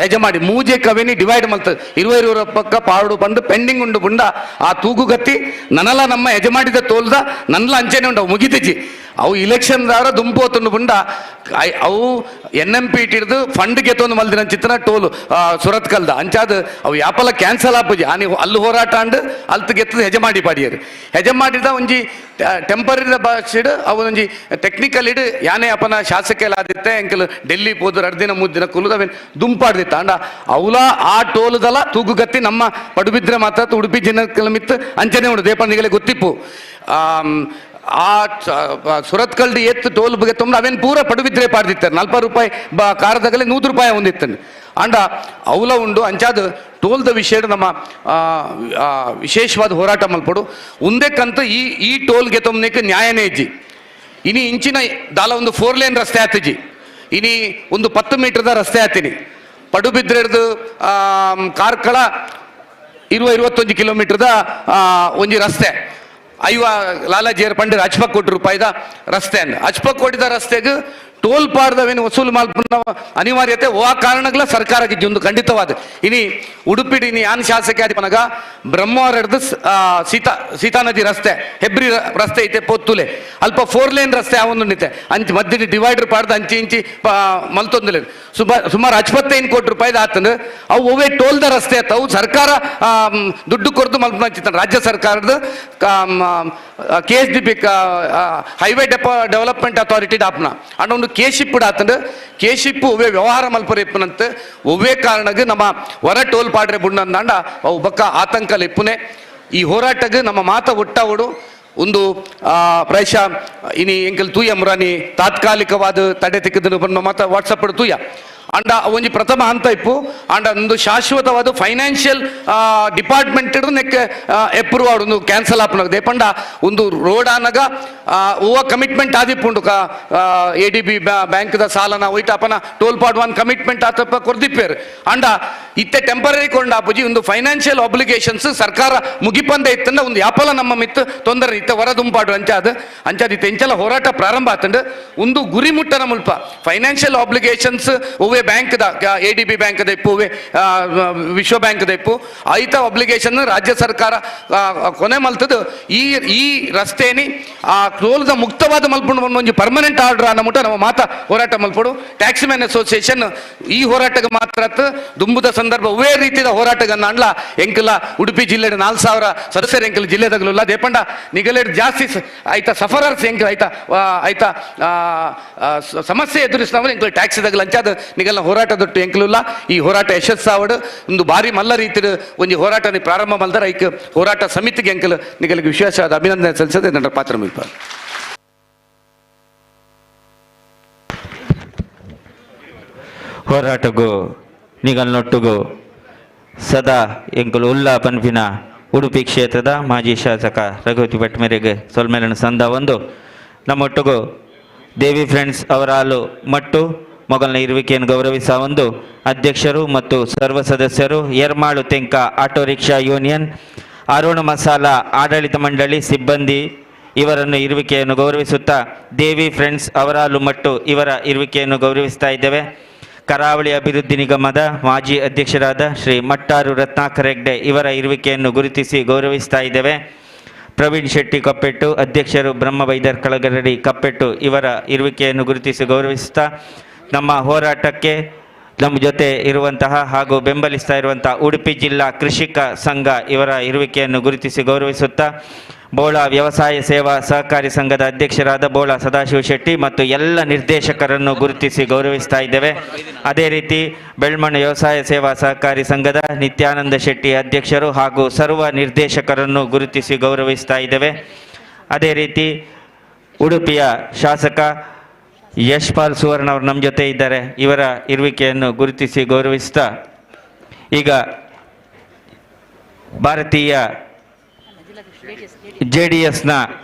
ಯಜಮಾಡಿ ಮೂಜೆ ಕವೇನಿ ಡಿವೈಡ್ ಮಲ್ತ ಇರುವ ಇರುವ ಪಕ್ಕ ಪಾಡು ಬಂದು ಪೆಂಡಿಂಗ್ ಉಂಡು ಬುಂಡ ಆ ತೂಗುಗತ್ತಿ ನನಲ ನಮ್ಮ ಯಜಮಾಡಿದ ತೋಲ್ದ ನನ್ಲ ಅಂಚೆನೆ ಉಂಡು ಅವು ಮುಗಿತಿಜಿ. ಅವು ಇಲೆಕ್ಷನ್ ದಾರ ದುಂಪೋತುಂಡು ಬುಂಡ ಅವು N M P ಇಟ್ಟಿಡ್ದು fund ಗೆತ್ತೊಂದು ಮಲ್ದಿನ ಚಿತ್ರ ಟೋಲು ಸುರತ್ಕಲ್ದ ಅಂಚಾದ ಅವು ಯಾಪಲ ಕ್ಯಾನ್ಸಲ್ ಆಪುಜಿ. ಆನಿ ಅಲ್ಲಿ ಹೋರಾಟ ಅಂಡ್ ಅಲ್ತ್ ಗೆತ್ತದ ಯಜಮಾಡಿ ಪಾಡಿಯರು. ಯಜಮಾಡಿದ ಒಂಜಿ ಟೆಂಪರರಿ ಭಾಷೆಡ್ ಅವು ಒಂಜಿ ಟೆಕ್ನಿಕಲ್ ಇಡು ಯಾನೇ ಅಪನ ಶಾಸಕ ಆದಿತ್ತೆ ಎಂಕಲ್ ಡೆಲ್ಲಿ ಪೋದು 2 ದಿನ 3 ದಿನ ಕುಲ್ಲುದ ಅವೇನ್ ದುಂಪಾಡ್ದಿತ್ತ. ಅಂಡ ಅವಲ ಆ ಟೋಲುದಲ ತೂಗುಗತ್ತಿ ನಮ್ಮ ಪಡುಬಿದ್ರೆ ಮಾತ್ರ ಉಡುಪಿ ಜಿನ್ನಕಲ ಮಿತ್ತು ಅಂಚನೆ ಉಂಡು ದೇಪಂದಿಗಳೇ ಗೊತ್ತಿಪ್ಪು. ಆ ಸುರತ್ಕಲ್ಡ್ ಎತ್ತು ಟೋಲ್ ಬಗ್ಗೆ ತುಂಬ ಅವೇನು ಪೂರ ಪಡುಬಿದ್ರೆ ಪಾಡ್ದಿತ್ತಾರೆ. 40 ರೂಪಾಯಿ ಬ ಕಾರದಾಗಲೇ 100 ರೂಪಾಯಿ ಹೊಂದಿತ್ತಾನೆ. ಅಂಡ ಅವಲ ಉಂಡು ಅಂಚಾದ ಟೋಲ್ದ ವಿಷಯ ನಮ್ಮ ವಿಶೇಷವಾದ ಹೋರಾಟ ಮಲ್ಪಡು ಉಂದೆಕ್ಕಂತ ಈ ಈ ಟೋಲ್ಗೆ ತೊಂಬನೇಕ ನ್ಯಾಯನೇ ಇಜ್ಜಿ. ಇನಿ ಇಂಚಿನ ದಾಲ ಒಂದು 4 ಲೇನ್ ರಸ್ತೆ ಆತಿಜಿ. ಇನಿ ಒಂದು 10 ಮೀಟರ್ದ ರಸ್ತೆ ಆತೀನಿ. ಪಡುಬಿದ್ರೆಡ್ದು ಕಾರ್ಕಳ 20-21 ಕಿಲೋಮೀಟರ್ದ ಒಂಜಿ ರಸ್ತೆ ಐವ ಲಾಲಾಜಿಯರ್ ಪಂಡಿರ್ ಅಚ್ಪ ಕೋಟಿ ರೂಪಾಯಿದ ರಸ್ತೆ ಅಂದ ಅಚ್ಪ ಕೋಟಿದ ರಸ್ತೆಗೆ ಟೋಲ್ ಪಾಡ್ದವೇನು ವಸೂಲು ಮಲ್ಪುನ ಅನಿವಾರ್ಯತೆ ಆ ಕಾರಣಗಳ ಸರ್ಕಾರಕ್ಕೆ ಒಂದು ಖಂಡಿತವಾದ. ಇನಿ ಉಡುಪಿಡಿ ಇನಿ ಯಾನ್ ಶಾಸಕ ಆದಿಪನಗ ಬ್ರಹ್ಮವಾರಡ್ದು ಸೀತಾ ನದಿ ರಸ್ತೆ ಹೆಬ್ರಿ ರಸ್ತೆ ಐತೆ ಪೊತ್ತುಲೆ ಅಲ್ಪ 4 ಲೇನ್ ರಸ್ತೆ ಆ ಒಂದು ನಿತೆ ಅಂಚಿ ಮಧ್ಯದ ಡಿವೈಡರ್ ಪಾಡ್ದು ಅಂಚಿ ಇಂಚಿ ಮಲ್ತೊಂದುಲೆ ಸುಮಾರು 55 ಕೋಟಿ ರೂಪಾಯಿದ ಆತನು. ಅವು ಒವ್ವೇ ಟೋಲ್ದ ರಸ್ತೆ ಆತ ಅವು ಸರ್ಕಾರ ದುಡ್ಡು ಕೊರ್ದು ಮಲ್ಪನ ರಾಜ್ಯ ಸರ್ಕಾರದ K S D P highway development authority ದಾಪ್ನ ಅಂಡ ಒಂದು ಕೆ ಶಿಪ್ ಆತಂಡು ಕೆ ಶಿಪ್ ಒವ್ವೇ ವ್ಯವಹಾರ ಮಲ್ಪರ ಇಪ್ಪನಂತ ಒವ್ವೇ ಕಾರಣಕ್ಕೆ ನಮ್ಮ ಹೊರ ಟೋಲ್ ಪಾಡ್ರೆ ಬುಣ್ಣಂದಾಂಡ ಅವು ಬಕ್ಕ ಆತಂಕಲ ಇಪ್ಪುನೆ. ಈ ಹೋರಾಟಕ್ಕೆ ನಮ್ಮ ಮಾತ ಒಟ್ಟಾವಡು ಒಂದು ಪ್ರಾಯಶಃ ಇನಿ ಎಂಕಲ್ ತೂಯ ಮುರಾನಿ ತಾತ್ಕಾಲಿಕವಾದ ತಡೆ ತಿಕ್ಕದನ್ನು ಬಣ್ಣ ಮಾತ ವಾಟ್ಸಪ್ ತೂಯ. ಅಂಡ ಒಂಜಿ ಪ್ರಥಮ ಹಂತ ಇಪ್ಪು ಅಂಡ ಒಂದು ಶಾಶ್ವತವಾದ ಫೈನಾನ್ಷಿಯಲ್ ಡಿಪಾರ್ಟ್ಮೆಂಟ್ ನೆಕ್ ಎಪ್ರೂವ್ ಆವಡು ಕ್ಯಾನ್ಸಲ್ ಆಪುನಗ ಪಂಡ ಒಂದು ರೋಡ್ ಆನಗ ಓವ ಕಮಿಟ್ಮೆಂಟ್ ಆದಿಪ್ಪುಂಡು A D B ಬ್ಯಾಂಕ್ದ ಸಾಲನ ಒಯ್ಟ್ ಅಪನ ಟೋಲ್ ಪಾಡ್ ಒನ್ ಕಮಿಟ್ಮೆಂಟ್ ಆತಪ್ಪ ಕೊರ್ದಿಪ್ಪೇರು ಅಂಡ ಇತ್ತೆ ಟೆಂಪರರಿ ಕೊಂಡ ಆಪುಜಿ ಒಂದು ಫೈನಾನ್ಷಿಯಲ್ ಆಬ್ಲಿಗೇಷನ್ಸ್ ಸರ್ಕಾರ ಮುಗಿಪಂದ ಇತ್ತಂಡ ಒಂದು ಯಾಪಲ ನಮ್ಮ ಮಿತ್ತು ತೊಂದರೆ ಇತ್ತ ಹೊರದುಂಪಾಡು ಅಂಚಾದ ಅಂಚಾದ ಇತ್ತೆ ಇಂಚಲ ಹೋರಾಟ ಪ್ರಾರಂಭ ಆತಂಡ ಒಂದು ಗುರಿ ಮುಟ್ಟನ ಮುಲ್ಪ ಫೈನಾನ್ಷಿಯಲ್ ಆಬ್ಲಿಗೇಷನ್ಸ್ ಒವ್ವೆ ಬ್ಯಾಂಕ್ದ A D B ಬ್ಯಾಂಕ್ದ ಇಪ್ಪು ಒವ್ವೆ ವಿಶ್ವ ಬ್ಯಾಂಕ್ದ ಇಪ್ಪು ಐತ ಆಬ್ಲಿಗೇಷನ್ ರಾಜ್ಯ ಸರ್ಕಾರ ಕೊನೆ ಮಲ್ತದು ಈ ಈ ರಸ್ತೆನಿ ಆ ಟೋಲ್ದ ಮುಕ್ತವಾದ ಮಲ್ಪುಂಡು ಒಂಜಿ ಪರ್ಮನೆಂಟ್ ಆರ್ಡರ್ ಅನ್ನ ಮುಟ್ಟ ನಮ್ಮ ಮಾತ ಹೋರಾಟ ಮಲ್ಪಡು. Taxi man association ಈ ಹೋರಾಟಕ್ಕೆ ಮಾತ್ರ ದುಂಬುದ ಸಂದರ್ಭ ಒವ್ವೇ ರೀತಿಯ ಹೋರಾಟಗನ್ನ ಅಂಡ್ಲ ಎಂಕಲ ಉಡುಪಿ ಜಿಲ್ಲೆ 4000 ಸದಸ್ಯರು ಎಂಕಲ್ ಜಿಲ್ಲೆದಾಗಲಿಲ್ಲ ದೇಪಂಡ ನಿಗಲೇಡ್ ಜಾಸ್ತಿ ಆಯ್ತಾ ಸಫರರ್ಸ್ ಎಂಕಲ್ ಆಯ್ತಾ ಆಯ್ತಾ ಸಮಸ್ಯೆ ಎದುರಿಸಿದವರು ಎಂಕಲ್ ಟ್ಯಾಕ್ಸಿ ದಗಲ್ ಅಂಚಾದ ನಿಗಲ್ನ ಹೋರಾಟ ದೊಟ್ಟು ಎಂಕಲುಲ್ಲ ಈ ಹೋರಾಟ ಯಶಸ್ಸಾವಡು ಒಂದು ಭಾರಿ ಮಲ್ಲ ರೀತಿಯ ಒಂದು ಹೋರಾಟ ಪ್ರಾರಂಭ ಮಲ್ದರ ಐಕ್ ಹೋರಾಟ ಸಮಿತಿಗೆ ಎಂಕಲ್ ನಿಗಲಿಗೆ ವಿಶೇಷವಾದ ಅಭಿನಂದನೆ ಸಲ್ಲಿಸದೆ ನನ್ನ ಪಾತ್ರ ಮುಲ್ಪ. ಹೋರಾಟಗೂ ನಿಗಲ್ನೊಟ್ಟುಗೂ ಸದಾ ಎಂಕುಲು ಉಲ್ಲಾ ಪನ್ಪಿನ ಉಡುಪಿ ಕ್ಷೇತ್ರದ ಮಾಜಿ ಶಾಸಕ ರಘುಪತಿ ಭಟ್ ಮೇರೆಗೆ ಸೊಲ್ಮೇಲನ ಸಂದ ಒಂದು ನಮ್ಮೊಟ್ಟಿಗೂ ದೇವಿ ಫ್ರೆಂಡ್ಸ್ ಅವರ ಹಾಲು ಮಟ್ಟು ಮೊಗಲ್ನ ಇರುವಿಕೆಯನ್ನು ಗೌರವಿಸ ಒಂದು ಅಧ್ಯಕ್ಷರು ಮತ್ತು ಸರ್ವ ಸದಸ್ಯರು Ermal Tenka auto rickshaw union Aruna masala ಆಡಳಿತ ಮಂಡಳಿ ಸಿಬ್ಬಂದಿ ಇವರನ್ನು ಇರುವಿಕೆಯನ್ನು ಗೌರವಿಸುತ್ತಾ ದೇವಿ ಫ್ರೆಂಡ್ಸ್ ಅವರಾಲು ಮಟ್ಟು ಇವರ ಇರುವಿಕೆಯನ್ನು ಗೌರವಿಸ್ತಾ ಇದ್ದೇವೆ. ಕರಾವಳಿ ಅಭಿವೃದ್ಧಿ ನಿಗಮದ ಮಾಜಿ ಅಧ್ಯಕ್ಷರಾದ ಶ್ರೀ ಮಟ್ಟಾರು ರತ್ನಾಕರ್ ಹೆಗ್ಡೆ ಇವರ ಇರುವಿಕೆಯನ್ನು ಗುರುತಿಸಿ ಗೌರವಿಸ್ತಾ ಇದ್ದೇವೆ. ಪ್ರವೀಣ್ ಶೆಟ್ಟಿ ಕಪ್ಪೆಟ್ಟು ಅಧ್ಯಕ್ಷರು ಬ್ರಹ್ಮಬೈದರ್ ಕಳಗರಡಿ ಕಪ್ಪೆಟ್ಟು ಇವರ ಇರುವಿಕೆಯನ್ನು ಗುರುತಿಸಿ ಗೌರವಿಸ್ತಾ ನಮ್ಮ ಹೋರಾಟಕ್ಕೆ ನಮ್ಮ ಜೊತೆ ಇರುವಂತಹ ಹಾಗೂ ಬೆಂಬಲಿಸ್ತಾ ಇರುವಂತಹ ಉಡುಪಿ ಜಿಲ್ಲಾ ಕೃಷಿಕ ಸಂಘ ಇವರ ಇರುವಿಕೆಯನ್ನು ಗುರುತಿಸಿ ಗೌರವಿಸುತ್ತಾ ಬೋಳ ವ್ಯವಸಾಯ ಸೇವಾ ಸಹಕಾರಿ ಸಂಘದ ಅಧ್ಯಕ್ಷರಾದ ಬೋಳ ಸದಾಶಿವ ಶೆಟ್ಟಿ ಮತ್ತು ಎಲ್ಲ ನಿರ್ದೇಶಕರನ್ನು ಗುರುತಿಸಿ ಗೌರವಿಸ್ತಾ ಇದ್ದೇವೆ. ಅದೇ ರೀತಿ ಬೆಳ್ಮಣ್ಣು ವ್ಯವಸಾಯ ಸೇವಾ ಸಹಕಾರಿ ಸಂಘದ ನಿತ್ಯಾನಂದ ಶೆಟ್ಟಿ ಅಧ್ಯಕ್ಷರು ಹಾಗೂ ಸರ್ವ ನಿರ್ದೇಶಕರನ್ನು ಗುರುತಿಸಿ ಗೌರವಿಸ್ತಾ ಇದ್ದೇವೆ. ಅದೇ ರೀತಿ ಉಡುಪಿಯ ಶಾಸಕ ಯಶ್ಪಾಲ್ ಸುವರ್ಣ ಅವರು ನಮ್ಮ ಜೊತೆ ಇದ್ದಾರೆ, ಇವರ ಇರುವಿಕೆಯನ್ನು ಗುರುತಿಸಿ ಗೌರವಿಸ್ತಾ ಈಗ ಭಾರತೀಯ JDSನ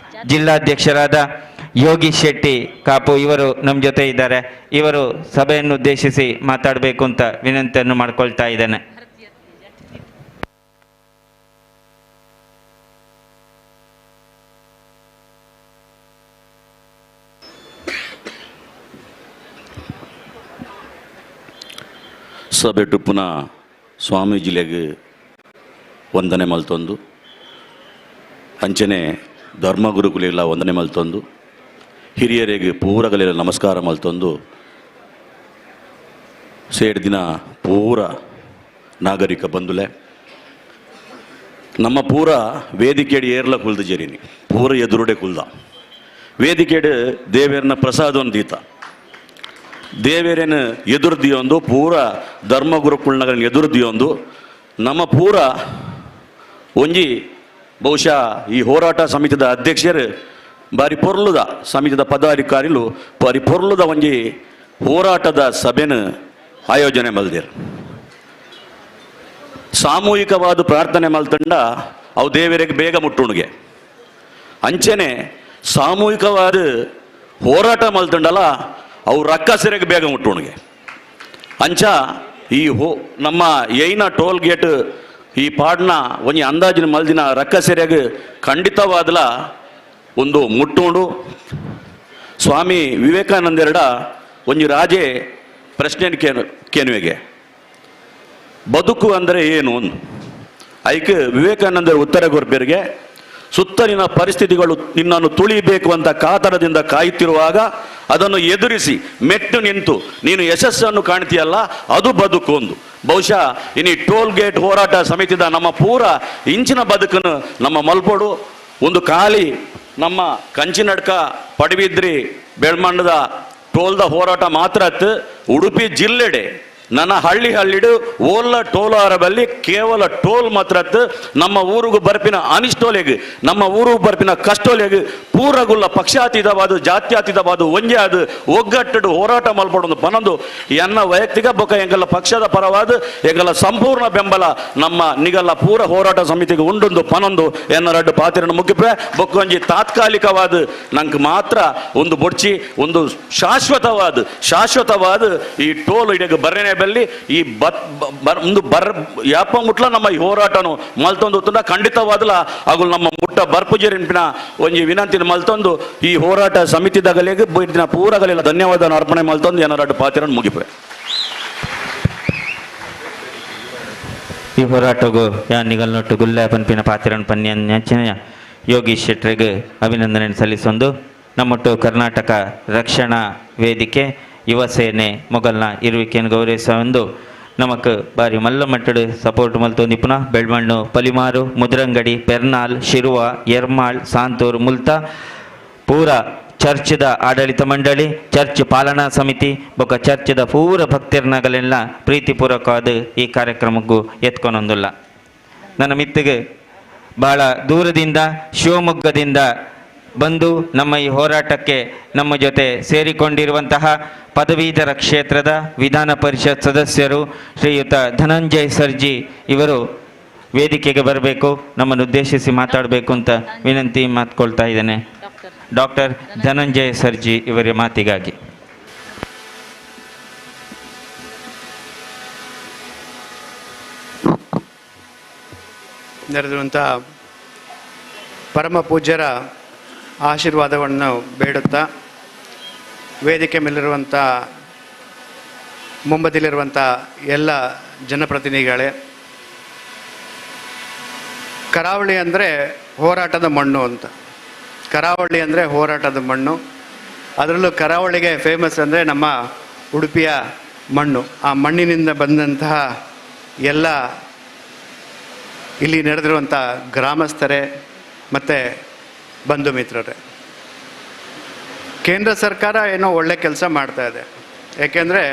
ಜಿಲ್ಲಾಧ್ಯಕ್ಷರಾದ ಯೋಗೀಶ್ ಶೆಟ್ಟಿ ಕಾಪು ಇವರು ನಮ್ಮ ಜೊತೆ ಇದ್ದಾರೆ, ಇವರು ಸಭೆಯನ್ನು ಉದ್ದೇಶಿಸಿ ಮಾತಾಡಬೇಕು ಅಂತ ವಿನಂತಿಯನ್ನು ಮಾಡಿಕೊಳ್ತಾ ಇದ್ದೇನೆ. ಸಭೆ ಟುಪ್ಪುನ ಸ್ವಾಮೀಜಿಲೆಗೆ ವಂದನೆ ಮಲ್ತೊಂದು ಅಂಚನೆ ಧರ್ಮಗುರುಕುಲೆಲ್ಲ ವಂದನೆ ಮಲ್ತೊಂದು ಹಿರಿಯರಿಗೆ ಪೂರಗಲೆಲ್ಲ ನಮಸ್ಕಾರ ಮಲ್ತೊಂದು ಸೇಡ್ ದಿನ ಪೂರ ನಾಗರಿಕ ಬಂಧುಲೆ ನಮ್ಮ ಪೂರ ವೇದಿಕೆಡು ಏರ್ಲ ಕುಲ್ದ ಜರಿನಿ ಪೂರ ಎದುರುಡೆ ಕುಲ್ದ ವೇದಿಕೆಡು ದೇವೇರ್ನ ಪ್ರಸಾದೊಂದು ದೀತ ದೇವೇರೇನು ಎದುರ್ದಿಯೊಂದು ಪೂರ ಧರ್ಮಗುರುಕುಲ್ನಗಳನ್ನ ಎದುರ್ದಿಯೊಂದು ನಮ್ಮ ಪೂರ ಒಂಜಿ ಬಹುಶಃ ಈ ಹೋರಾಟ ಸಮಿತಿದ ಅಧ್ಯಕ್ಷರು ಬಾರಿ ಪೊರ್ಲುದ ಸಮಿತಿದ ಪದಾಧಿಕಾರಿಲು ಬಾರಿ ಪೊರ್ಲುದ ಒಂಜಿ ಹೋರಾಟದ ಸಭೆನ ಆಯೋಜನೆ ಮಲ್ದಿರು. ಸಾಮೂಹಿಕವಾದ ಪ್ರಾರ್ಥನೆ ಮಲ್ತಂಡ ಅವು ದೇವರಿಗೆ ಬೇಗ ಮುಟ್ಟುಣಿಗೆ ಅಂಚೆನೆ ಸಾಮೂಹಿಕವಾದ ಹೋರಾಟ ಮಲ್ತಂಡಲ್ಲ ಅವು ರಕ್ಕಸರಿಗೆ ಬೇಗ ಮುಟ್ಟುಣಿಗೆ ಅಂಚ ಈ ನಮ್ಮ ಏನ ಟೋಲ್ ಗೇಟ್ ಈ ಪಾಡ್ನ ಒಂಜಿ ಅಂದಾಜಿನ ಮಲ್ದಿನ ರಕ್ಕಸೆರೆಗ್ ಖಂಡಿತವಾದಲ ಒಂದು ಮುಟ್ಟುಂಡು. ಸ್ವಾಮಿ ವಿವೇಕಾನಂದೆರಡ ಒಂಜಿ ರಾಜೆ ಪ್ರಶ್ನೆ ಕೇನುವೆಗೆ ಬದುಕು ಅಂದರೆ ಏನು ಐಕ್ ವಿವೇಕಾನಂದರ ಉತ್ತರ ಕೊರ್ಪೆರಿಗೆ ಸುತ್ತಲಿನ ಪರಿಸ್ಥಿತಿಗಳು ನಿನ್ನನ್ನು ತುಳಿಬೇಕು ಅಂತ ಕಾತರದಿಂದ ಕಾಯುತ್ತಿರುವಾಗ ಅದನ್ನು ಎದುರಿಸಿ ಮೆಟ್ಟು ನಿಂತು ನೀನು ಯಶಸ್ಸನ್ನು ಕಾಣ್ತೀಯಲ್ಲ, ಅದು ಬದುಕು ಒಂದು. ಬಹುಶಃ ಇನಿ ಟೋಲ್ ಗೇಟ್ ಹೋರಾಟ ಸಮಿತಿದ ನಮ್ಮ ಪೂರ ಇಂಚಿನ ಬದುಕನ್ನು ನಮ್ಮ ಮಲ್ಪೋಡು ಒಂದು ಖಾಲಿ ನಮ್ಮ ಕಂಚಿನಡ್ಕ ಪಡಬಿದ್ರಿ ಬೆಳ್ಮಣ್ಣದ ಟೋಲ್ದ ಹೋರಾಟ ಮಾತ್ರ ಅತ್ತು ಉಡುಪಿ ಜಿಲ್ಲೆಡೆ ನನ್ನ ಹಳ್ಳಿ ಹಳ್ಳಿಡು ಓಲ್ಲ ಟೋಲಾರಬಲ್ಲಿ ಕೇವಲ ಟೋಲ್ ಮಾತ್ರ ನಮ್ಮ ಊರುಗು ಬರ್ಪಿನ ಅನಿಷ್ಟೋಲೆಗ್, ನಮ್ಮ ಊರುಗು ಬರ್ಪಿನ ಕಷ್ಟೋಲೆಗ್ ಪೂರಗುಲ್ಲ ಪಕ್ಷಾತೀತವಾದ ಜಾತ್ಯಾತೀತವಾದ ಒಂಜೆ ಅದು ಒಗ್ಗಟ್ಟಡು ಹೋರಾಟ ಮಲ್ಪಡೊಂದು ಪನೊಂದು ಎನ್ನ ವೈಯಕ್ತಿಕ ಬೊಕ ಎಂಗಲ್ಲ ಪಕ್ಷದ ಪರವಾದ ಎಂಗಲ್ಲ ಸಂಪೂರ್ಣ ಬೆಂಬಲ ನಮ್ಮ ನಿಗಲ್ಲ ಪೂರ ಹೋರಾಟ ಸಮಿತಿಗೆ ಉಂಡೊಂದು ಪನೊಂದು ಎನ್ನ ರಡ್ಡು ಪಾತಿರನ್ನು ಮುಗಿಪೆ. ಬೊಕ್ಕೊಂಜಿ ತಾತ್ಕಾಲಿಕವಾದ ನಂಗೆ ಮಾತ್ರ ಒಂದು ಬೊಡ್ಚಿ ಒಂದು ಶಾಶ್ವತವಾದ ಶಾಶ್ವತವಾದ ಈ ಟೋಲ್ ಇಡಗ ಬರ್ರೇನೆ ಬೆಲ್ಲಿ ಈ ಒಂದು ಬರ್ ಯಾಪ ಮುಟ್ಲ ನಮ್ಮ ಈ ಹೋರಾಟನು ಮಲ್ತೊಂದು ತುಂಬ ಖಂಡಿತವಾದಲ ಅಗುಲ್ ನಮ್ಮ ಮುಟ್ಟ ಬರ್ಪುಜರಿನ ಒಂಜಿ ವಿನಂತಿನ ಮಲ್ತೊಂದು ಈ ಹೋರಾಟ ಸಮಿತಿದಾಗಲಿಗೆ ದಿನ ಪೂರಗಲಿಲ್ಲ ಧನ್ಯವಾದ ಅರ್ಪಣೆ ಮಲ್ತೊಂದು ಏನಾರ ಪಾತಿರನ್ನು ಮುಗಿಪೆ. ಈ ಹೋರಾಟಗೂ ಯಾನಿಗಲ್ನೊಟ್ಟು ಗುಲ್ಲೆ ಪನ್ಪಿನ ಪಾತಿರನ್ ಪನ್ಯ ಯೋಗೀಶ್ ಶೆಟ್ಟರಿಗೆ ಅಭಿನಂದನೆ ಸಲ್ಲಿಸೊಂದು ನಮ್ಮೊಟ್ಟು ಕರ್ನಾಟಕ ರಕ್ಷಣಾ ವೇದಿಕೆ ಯುವ ಸೇನೆ ಮೊಗಲ್ನ ಇರುವಿಕೆಯನ್ನು ಗೌರವಿಸುವಂದು ನಮಕ್ ಬಾರಿ ಮಲ್ಲ ಮಟ್ಟಡು ಸಪೋರ್ಟ್ ಮಲ್ತೊಂದಿಪ್ಪುನ ಬೆಳ್ಮಣ್ಣು, ಪಲಿಮಾರು, ಮುದ್ರಂಗಡಿ, ಪೆರ್ನಾಲ್, ಶಿರುವ, ಎರ್ಮಾಳ್, ಸಾಂತೂರು, ಮುಲ್ತ ಪೂರ ಚರ್ಚ್ದ ಆಡಳಿತ ಮಂಡಳಿ, ಚರ್ಚ್ ಪಾಲನಾ ಸಮಿತಿ ಬೊಕ ಚರ್ಚ್ದ ಪೂರ ಭಕ್ತರ್ನಗಲೆಲ್ಲ ಪ್ರೀತಿಪೂರ್ವಕವಾದ ಈ ಕಾರ್ಯಕ್ರಮಕ್ಕೂ ಎತ್ಕೊನೊಂದುಲ್ಲ. ನನ್ನ ಮಿತ್ತಿಗೆ ಭಾಳ ದೂರದಿಂದ ಶಿವಮೊಗ್ಗದಿಂದ ಬಂದು ನಮ್ಮ ಈ ಹೋರಾಟಕ್ಕೆ ನಮ್ಮ ಜೊತೆ ಸೇರಿಕೊಂಡಿರುವಂತಹ ಪದವೀಧರ ಕ್ಷೇತ್ರದ ವಿಧಾನ ಪರಿಷತ್ ಸದಸ್ಯರು ಶ್ರೀಯುತ ಧನಂಜಯ್ ಸರ್ಜಿ ಇವರು ವೇದಿಕೆಗೆ ಬರಬೇಕು, ನಮ್ಮನ್ನು ಉದ್ದೇಶಿಸಿ ಮಾತಾಡಬೇಕು ಅಂತ ವಿನಂತಿ ಮಾತ್ಕೊಳ್ತಾ ಇದ್ದೇನೆ. ಡಾಕ್ಟರ್ ಧನಂಜಯ್ ಸರ್ಜಿ ಇವರ ಮಾತಿಗಾಗಿ. ನೆರೆದಿರುವಂಥ ಪರಮ ಪೂಜ್ಯರ ಆಶೀರ್ವಾದವನ್ನು ಬೇಡುತ್ತಾ ವೇದಿಕೆ ಮೇಲಿರುವಂಥ ಮುಂಬದಿಲಿರುವಂಥ ಎಲ್ಲ ಜನಪ್ರತಿನಿಧಿಗಳೇ, ಕರಾವಳಿ ಅಂದರೆ ಹೋರಾಟದ ಮಣ್ಣು ಅಂತ. ಕರಾವಳಿ ಅಂದರೆ ಹೋರಾಟದ ಮಣ್ಣು. ಅದರಲ್ಲೂ ಕರಾವಳಿಗೆ ಫೇಮಸ್ ಅಂದರೆ ನಮ್ಮ ಉಡುಪಿಯ ಮಣ್ಣು. ಆ ಮಣ್ಣಿನಿಂದ ಬಂದಂತಹ ಎಲ್ಲ ಇಲ್ಲಿ ನಡೆದಿರುವಂಥ ಗ್ರಾಮಸ್ಥರೇ ಮತ್ತು ಬಂಧು ಮಿತ್ರರೇ, ಕೇಂದ್ರ ಸರ್ಕಾರ ಏನೋ ಒಳ್ಳೆ ಕೆಲಸ ಮಾಡ್ತಾ ಇದೆ. ಏಕೆಂದರೆ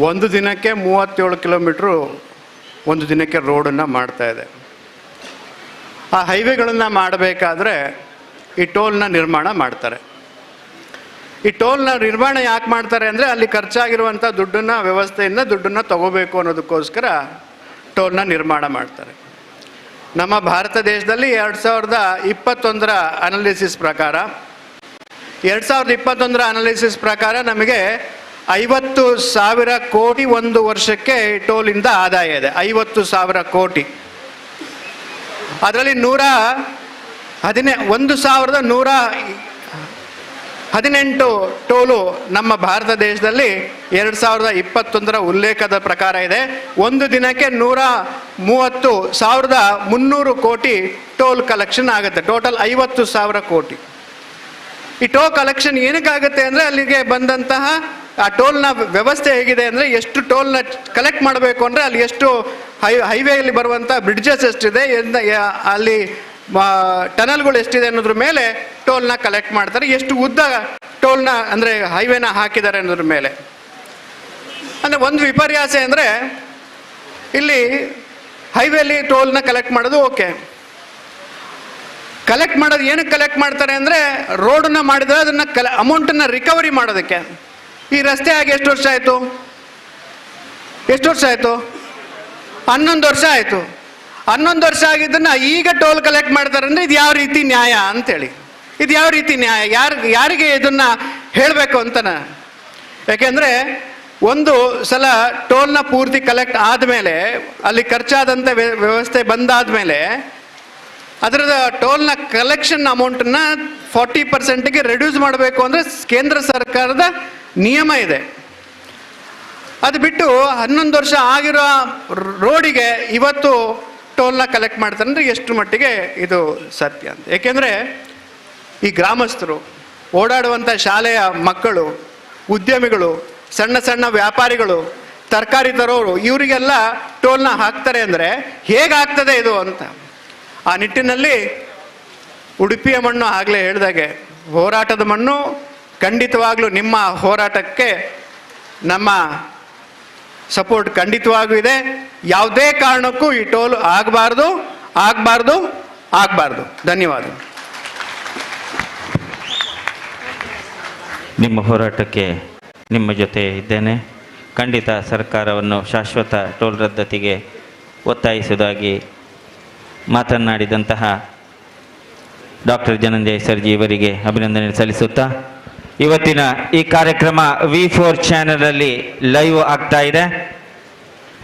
ಒಂದು ದಿನಕ್ಕೆ 37 ಕಿಲೋಮೀಟ್ರು ಒಂದು ದಿನಕ್ಕೆ ರೋಡನ್ನು ಮಾಡ್ತಾ ಇದೆ. ಆ ಹೈವೇಗಳನ್ನು ಮಾಡಬೇಕಾದ್ರೆ ಈ ಟೋಲ್ನ ನಿರ್ಮಾಣ ಮಾಡ್ತಾರೆ. ಈ ಟೋಲ್ನ ನಿರ್ಮಾಣ ಯಾಕೆ ಮಾಡ್ತಾರೆ ಅಂದರೆ ಅಲ್ಲಿ ಖರ್ಚಾಗಿರುವಂಥ ದುಡ್ಡನ್ನು ವ್ಯವಸ್ಥೆಯಿಂದ ದುಡ್ಡನ್ನು ತಗೋಬೇಕು ಅನ್ನೋದಕ್ಕೋಸ್ಕರ ಟೋಲ್ನ ನಿರ್ಮಾಣ ಮಾಡ್ತಾರೆ. ನಮ್ಮ ಭಾರತ ದೇಶದಲ್ಲಿ 2021 ಅನಾಲಿಸಿಸ್ ಪ್ರಕಾರ, 2021 ಅನಾಲಿಸಿಸ್ ಪ್ರಕಾರ ನಮಗೆ 50,000 ಕೋಟಿ ಒಂದು ವರ್ಷಕ್ಕೆ ಟೋಲಿಂದ ಆದಾಯ ಇದೆ. 50,000 ಕೋಟಿ. ಅದರಲ್ಲಿ 1,118 ಟೋಲು ನಮ್ಮ ಭಾರತ ದೇಶದಲ್ಲಿ 2021 ಉಲ್ಲೇಖದ ಪ್ರಕಾರ ಇದೆ. ಒಂದು ದಿನಕ್ಕೆ 130,300 ಕೋಟಿ ಟೋಲ್ ಕಲೆಕ್ಷನ್ ಆಗುತ್ತೆ. ಟೋಟಲ್ 50,000 ಕೋಟಿ. ಈ ಟೋಲ್ ಕಲೆಕ್ಷನ್ ಏನಕ್ಕಾಗುತ್ತೆ ಅಂದರೆ ಅಲ್ಲಿಗೆ ಬಂದಂತಹ ಆ ಟೋಲ್ನ ವ್ಯವಸ್ಥೆ ಹೇಗಿದೆ ಅಂದರೆ ಎಷ್ಟು ಟೋಲ್ನ ಕಲೆಕ್ಟ್ ಮಾಡಬೇಕು ಅಂದರೆ ಅಲ್ಲಿ ಎಷ್ಟು ಹೈವೇಯಲ್ಲಿ ಬರುವಂಥ ಬ್ರಿಡ್ಜಸ್ ಎಷ್ಟಿದೆ, ಅಲ್ಲಿ ಟನಲ್ಗಳು ಎಷ್ಟಿದೆ ಅನ್ನೋದ್ರ ಮೇಲೆ ಟೋಲ್ನ ಕಲೆಕ್ಟ್ ಮಾಡ್ತಾರೆ. ಎಷ್ಟು ಉದ್ದ ಟೋಲ್ನ ಅಂದರೆ ಹೈವೇನ ಹಾಕಿದ್ದಾರೆ ಅನ್ನೋದ್ರ ಮೇಲೆ. ಅಂದರೆ ಒಂದು ವಿಪರ್ಯಾಸ ಅಂದರೆ ಇಲ್ಲಿ ಹೈವೇಲಿ ಟೋಲ್ನ ಕಲೆಕ್ಟ್ ಮಾಡೋದು ಓಕೆ, ಕಲೆಕ್ಟ್ ಮಾಡೋದು ಏನಕ್ಕೆ ಕಲೆಕ್ಟ್ ಮಾಡ್ತಾರೆ ಅಂದರೆ ರೋಡನ್ನು ಮಾಡಿದರೆ ಅದನ್ನು ಅಮೌಂಟನ್ನು ರಿಕವರಿ ಮಾಡೋದಕ್ಕೆ. ಈ ರಸ್ತೆ ಆಗಿ ಎಷ್ಟು ವರ್ಷ ಆಯಿತು? ಎಷ್ಟು ವರ್ಷ ಆಯಿತು? 11 ವರ್ಷ ಆಯಿತು. 11 ವರ್ಷ ಆಗಿದ್ದನ್ನು ಈಗ ಟೋಲ್ ಕಲೆಕ್ಟ್ ಮಾಡ್ತಾರೆ ಅಂದರೆ ಇದು ಯಾವ ರೀತಿ ನ್ಯಾಯ ಅಂತೇಳಿ, ಇದು ಯಾವ ರೀತಿ ನ್ಯಾಯ? ಯಾರಿಗೆ ಇದನ್ನು ಹೇಳಬೇಕು ಅಂತನ? ಯಾಕೆಂದರೆ ಒಂದು ಸಲ ಟೋಲ್ನ ಪೂರ್ತಿ ಕಲೆಕ್ಟ್ ಆದಮೇಲೆ ಅಲ್ಲಿ ಖರ್ಚಾದಂಥ ವ್ಯವಸ್ಥೆ ಬಂದಾದ ಮೇಲೆ ಅದರದ ಟೋಲ್ನ ಕಲೆಕ್ಷನ್ ಅಮೌಂಟನ್ನು 40% ರೆಡ್ಯೂಸ್ ಮಾಡಬೇಕು ಅಂದರೆ ಕೇಂದ್ರ ಸರ್ಕಾರದ ನಿಯಮ ಇದೆ. ಅದು ಬಿಟ್ಟು 11 ವರ್ಷ ಆಗಿರೋ ರೋಡಿಗೆ ಇವತ್ತು ಟೋಲ್ನ ಕಲೆಕ್ಟ್ ಮಾಡ್ತಾರೆ ಅಂದರೆ ಎಷ್ಟು ಮಟ್ಟಿಗೆ ಇದು ಸತ್ಯ ಅಂತ. ಏಕೆಂದರೆ ಈ ಗ್ರಾಮಸ್ಥರು, ಓಡಾಡುವಂಥ ಶಾಲೆಯ ಮಕ್ಕಳು, ಉದ್ಯಮಿಗಳು, ಸಣ್ಣ ಸಣ್ಣ ವ್ಯಾಪಾರಿಗಳು, ತರಕಾರಿ ತರೋರು, ಇವರಿಗೆಲ್ಲ ಟೋಲ್ನ ಹಾಕ್ತಾರೆ ಅಂದರೆ ಹೇಗಾಗ್ತದೆ ಇದು ಅಂತ. ಆ ನಿಟ್ಟಿನಲ್ಲಿ ಉಡುಪಿಯ ಮಣ್ಣು ಆಗಲೇ ಹೇಳಿದಾಗೆ ಹೋರಾಟದ ಮಣ್ಣು. ಖಂಡಿತವಾಗ್ಲೂ ನಿಮ್ಮ ಹೋರಾಟಕ್ಕೆ ನಮ್ಮ ಸಪೋರ್ಟ್ ಖಂಡಿತವಾಗೂ ಇದೆ. ಯಾವುದೇ ಕಾರಣಕ್ಕೂ ಈ ಟೋಲ್ ಆಗಬಾರ್ದು, ಆಗಬಾರ್ದು, ಆಗಬಾರ್ದು. ಧನ್ಯವಾದ. ನಿಮ್ಮ ಹೋರಾಟಕ್ಕೆ ನಿಮ್ಮ ಜೊತೆ ಇದ್ದೇನೆ. ಖಂಡಿತ ಸರ್ಕಾರವನ್ನು ಶಾಶ್ವತ ಟೋಲ್ ರದ್ದತಿಗೆ ಒತ್ತಾಯಿಸುವುದಾಗಿ ಮಾತನಾಡಿದಂತಹ ಡಾಕ್ಟರ್ ಧನಂಜಯ ಸರ್ಜಿ ಇವರಿಗೆ ಅಭಿನಂದನೆ ಸಲ್ಲಿಸುತ್ತಾ, ಇವತ್ತಿನ ಈ ಕಾರ್ಯಕ್ರಮ V4 ಚಾನಲಲ್ಲಿ ಲೈವ್ ಆಗ್ತಾ ಇದೆ.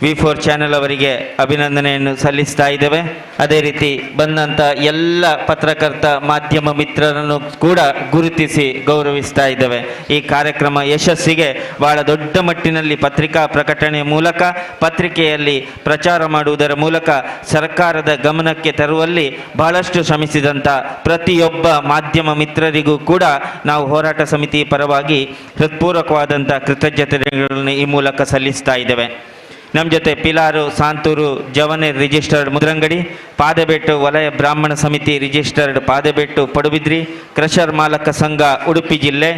V4 channel ಅವರಿಗೆ ಅಭಿನಂದನೆಯನ್ನು ಸಲ್ಲಿಸ್ತಾ ಇದ್ದೇವೆ. ಅದೇ ರೀತಿ ಬಂದಂಥ ಎಲ್ಲ ಪತ್ರಕರ್ತ ಮಾಧ್ಯಮ ಮಿತ್ರರನ್ನು ಕೂಡ ಗುರುತಿಸಿ ಗೌರವಿಸ್ತಾ ಇದ್ದೇವೆ. ಈ ಕಾರ್ಯಕ್ರಮ ಯಶಸ್ಸಿಗೆ ಬಹಳ ದೊಡ್ಡ ಮಟ್ಟಿನಲ್ಲಿ ಪತ್ರಿಕಾ ಪ್ರಕಟಣೆಯ ಮೂಲಕ, ಪತ್ರಿಕೆಯಲ್ಲಿ ಪ್ರಚಾರ ಮಾಡುವುದರ ಮೂಲಕ ಸರ್ಕಾರದ ಗಮನಕ್ಕೆ ತರುವಲ್ಲಿ ಬಹಳಷ್ಟು ಶ್ರಮಿಸಿದಂಥ ಪ್ರತಿಯೊಬ್ಬ ಮಾಧ್ಯಮ ಮಿತ್ರರಿಗೂ ಕೂಡ ನಾವು ಹೋರಾಟ ಸಮಿತಿ ಪರವಾಗಿ ಹೃತ್ಪೂರ್ವಕವಾದಂಥ ಕೃತಜ್ಞತೆಗಳನ್ನು ಈ ಮೂಲಕ ಸಲ್ಲಿಸ್ತಾ ಇದ್ದೇವೆ. ನಮ್ಮ ಜೊತೆ ಪಿಲಾರು ಸಾಂತೂರು ಜವನೆ ರಿಜಿಸ್ಟರ್ಡ್ ಮುದ್ರಂಗಡಿ, ಪಾದೆಬೆಟ್ಟು ವಲಯ ಬ್ರಾಹ್ಮಣ ಸಮಿತಿ ರಿಜಿಸ್ಟರ್ಡ್ ಪಾದೆಬೆಟ್ಟು ಪಡುಬಿದ್ರಿ, ಕ್ರಷರ್ ಮಾಲಕ ಸಂಘ ಉಡುಪಿ ಜಿಲ್ಲೆ,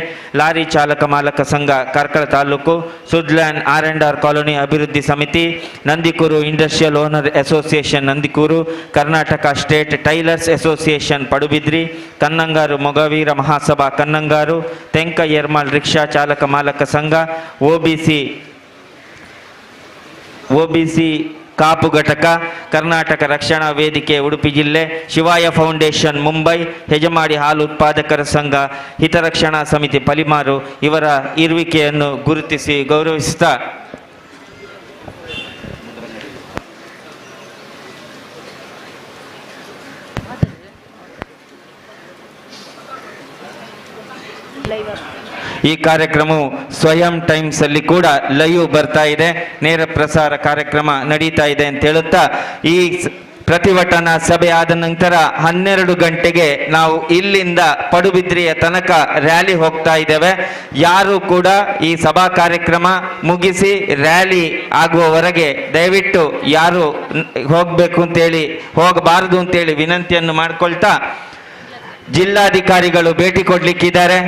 ಲಾರಿ ಚಾಲಕ ಮಾಲಕ ಸಂಘ ಕಾರ್ಕಳ ತಾಲೂಕು, ಸುಡ್ಲ್ಯಾನ್ R&R colony ಅಭಿವೃದ್ಧಿ ಸಮಿತಿ, Nandikur industrial owner association Nandikur, Karnataka state tailors association Padubidri, Kannangaru Mogaveera Mahasabha Kannangaru, Tenka Yermal rickshaw ಚಾಲಕ ಮಾಲಕ ಸಂಘ, ಒಬಿಸಿ ಕಾಪು ಘಟಕ, ಕರ್ನಾಟಕ ರಕ್ಷಣಾ ವೇದಿಕೆ ಉಡುಪಿ ಜಿಲ್ಲೆ, ಶಿವಾಯ ಫೌಂಡೇಶನ್ ಮುಂಬೈ, ಹೆಜಮಾಡಿ ಹಾಲು ಉತ್ಪಾದಕರ ಸಂಘ, ಹಿತರಕ್ಷಣಾ ಸಮಿತಿ ಪಲಿಮಾರು ಇವರ ಇರುವಿಕೆಯನ್ನು ಗುರುತಿಸಿ ಗೌರವಿಸುತ್ತಾ ಈ ಕಾರ್ಯಕ್ರಮವು ಸ್ವಯಂ ಟೈಮ್ಸ್ ಅಲ್ಲಿ ಕೂಡ ಲೈವ್ ಬರ್ತಾ ಇದೆ, ನೇರ ಪ್ರಸಾರ ಕಾರ್ಯಕ್ರಮ ನಡೀತಾ ಇದೆ ಅಂತ ಹೇಳುತ್ತಾ, ಈ ಪ್ರತಿಭಟನಾ ಸಭೆ ಆದ ನಂತರ 12 ಗಂಟೆಗೆ ನಾವು ಇಲ್ಲಿಂದ ಪಡುಬಿದ್ರಿಯ ತನಕ ರ್ಯಾಲಿ ಹೋಗ್ತಾ ಇದ್ದೇವೆ. ಯಾರು ಕೂಡ ಈ ಸಭಾ ಕಾರ್ಯಕ್ರಮ ಮುಗಿಸಿ ರ್ಯಾಲಿ ಆಗುವವರೆಗೆ ದಯವಿಟ್ಟು ಯಾರು ಹೋಗ್ಬೇಕು ಅಂತೇಳಿ ಹೋಗಬಾರದು ಅಂತೇಳಿ ವಿನಂತಿಯನ್ನು ಮಾಡ್ಕೊಳ್ತಾ, ಜಿಲ್ಲಾಧಿಕಾರಿಗಳು ಭೇಟಿ ಕೊಡ್ಲಿಕ್ಕಿದ್ದಾರೆ.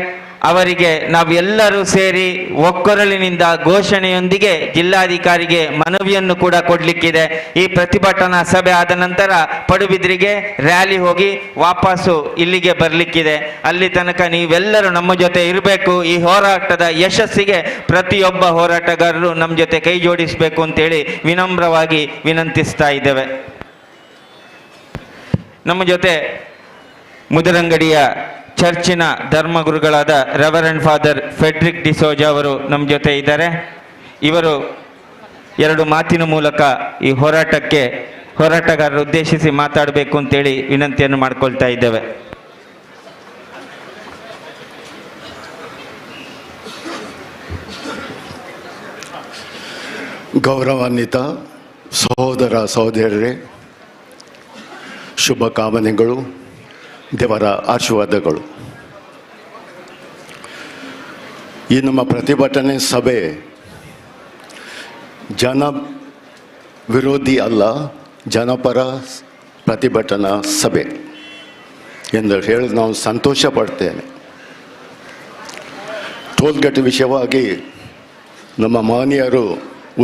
ಅವರಿಗೆ ನಾವೆಲ್ಲರೂ ಸೇರಿ ಒಕ್ಕೊರಲಿನಿಂದ ಘೋಷಣೆಯೊಂದಿಗೆ ಜಿಲ್ಲಾಧಿಕಾರಿಗೆ ಮನವಿಯನ್ನು ಕೂಡ ಕೊಡ್ಲಿಕ್ಕಿದೆ. ಈ ಪ್ರತಿಭಟನಾ ಸಭೆ ಆದ ನಂತರ ಪಡುಬಿದ್ರಿಗೆ ರ್ಯಾಲಿ ಹೋಗಿ ವಾಪಸ್ಸು ಇಲ್ಲಿಗೆ ಬರಲಿಕ್ಕಿದೆ. ಅಲ್ಲಿ ತನಕ ನೀವೆಲ್ಲರೂ ನಮ್ಮ ಜೊತೆ ಇರಬೇಕು. ಈ ಹೋರಾಟದ ಯಶಸ್ಸಿಗೆ ಪ್ರತಿಯೊಬ್ಬ ಹೋರಾಟಗಾರರು ನಮ್ಮ ಜೊತೆ ಕೈ ಜೋಡಿಸಬೇಕು ಅಂತೇಳಿ ವಿನಮ್ರವಾಗಿ ವಿನಂತಿಸ್ತಾ ಇದ್ದೇವೆ. ನಮ್ಮ ಜೊತೆ ಮುದರಂಗಡಿಯ ಚರ್ಚಿನ ಧರ್ಮಗುರುಗಳಾದ ರೆವರೆಂಡ್ ಫಾದರ್ ಫೆಡ್ರಿಕ್ ಡಿಸೋಜಾ ಅವರು ನಮ್ಮ ಜೊತೆ ಇದ್ದಾರೆ. ಇವರು ಎರಡು ಮಾತಿನ ಮೂಲಕ ಈ ಹೋರಾಟಕ್ಕೆ ಹೋರಾಟಗಾರರು ಉದ್ದೇಶಿಸಿ ಮಾತಾಡಬೇಕು ಅಂತೇಳಿ ವಿನಂತಿಯನ್ನು ಮಾಡ್ಕೊಳ್ತಾ ಇದ್ದೇವೆ. ಗೌರವಾನ್ವಿತ ಸಹೋದರ ಸಹೋದರರೇ, ಶುಭಕಾಮನೆಗಳು, ದೇವರ ಆಶೀರ್ವಾದಗಳು. ಈ ನಮ್ಮ ಪ್ರತಿಭಟನೆ ಸಭೆ ಜನ ವಿರೋಧಿ ಅಲ್ಲ, ಜನಪರ ಪ್ರತಿಭಟನಾ ಸಭೆ ಎಂದು ಹೇಳಿ ನಾವು ಸಂತೋಷ ಪಡ್ತೇನೆ. ಟೋಲ್ಗೇಟ್ ವಿಷಯವಾಗಿ ನಮ್ಮ ಮಾನ್ಯರು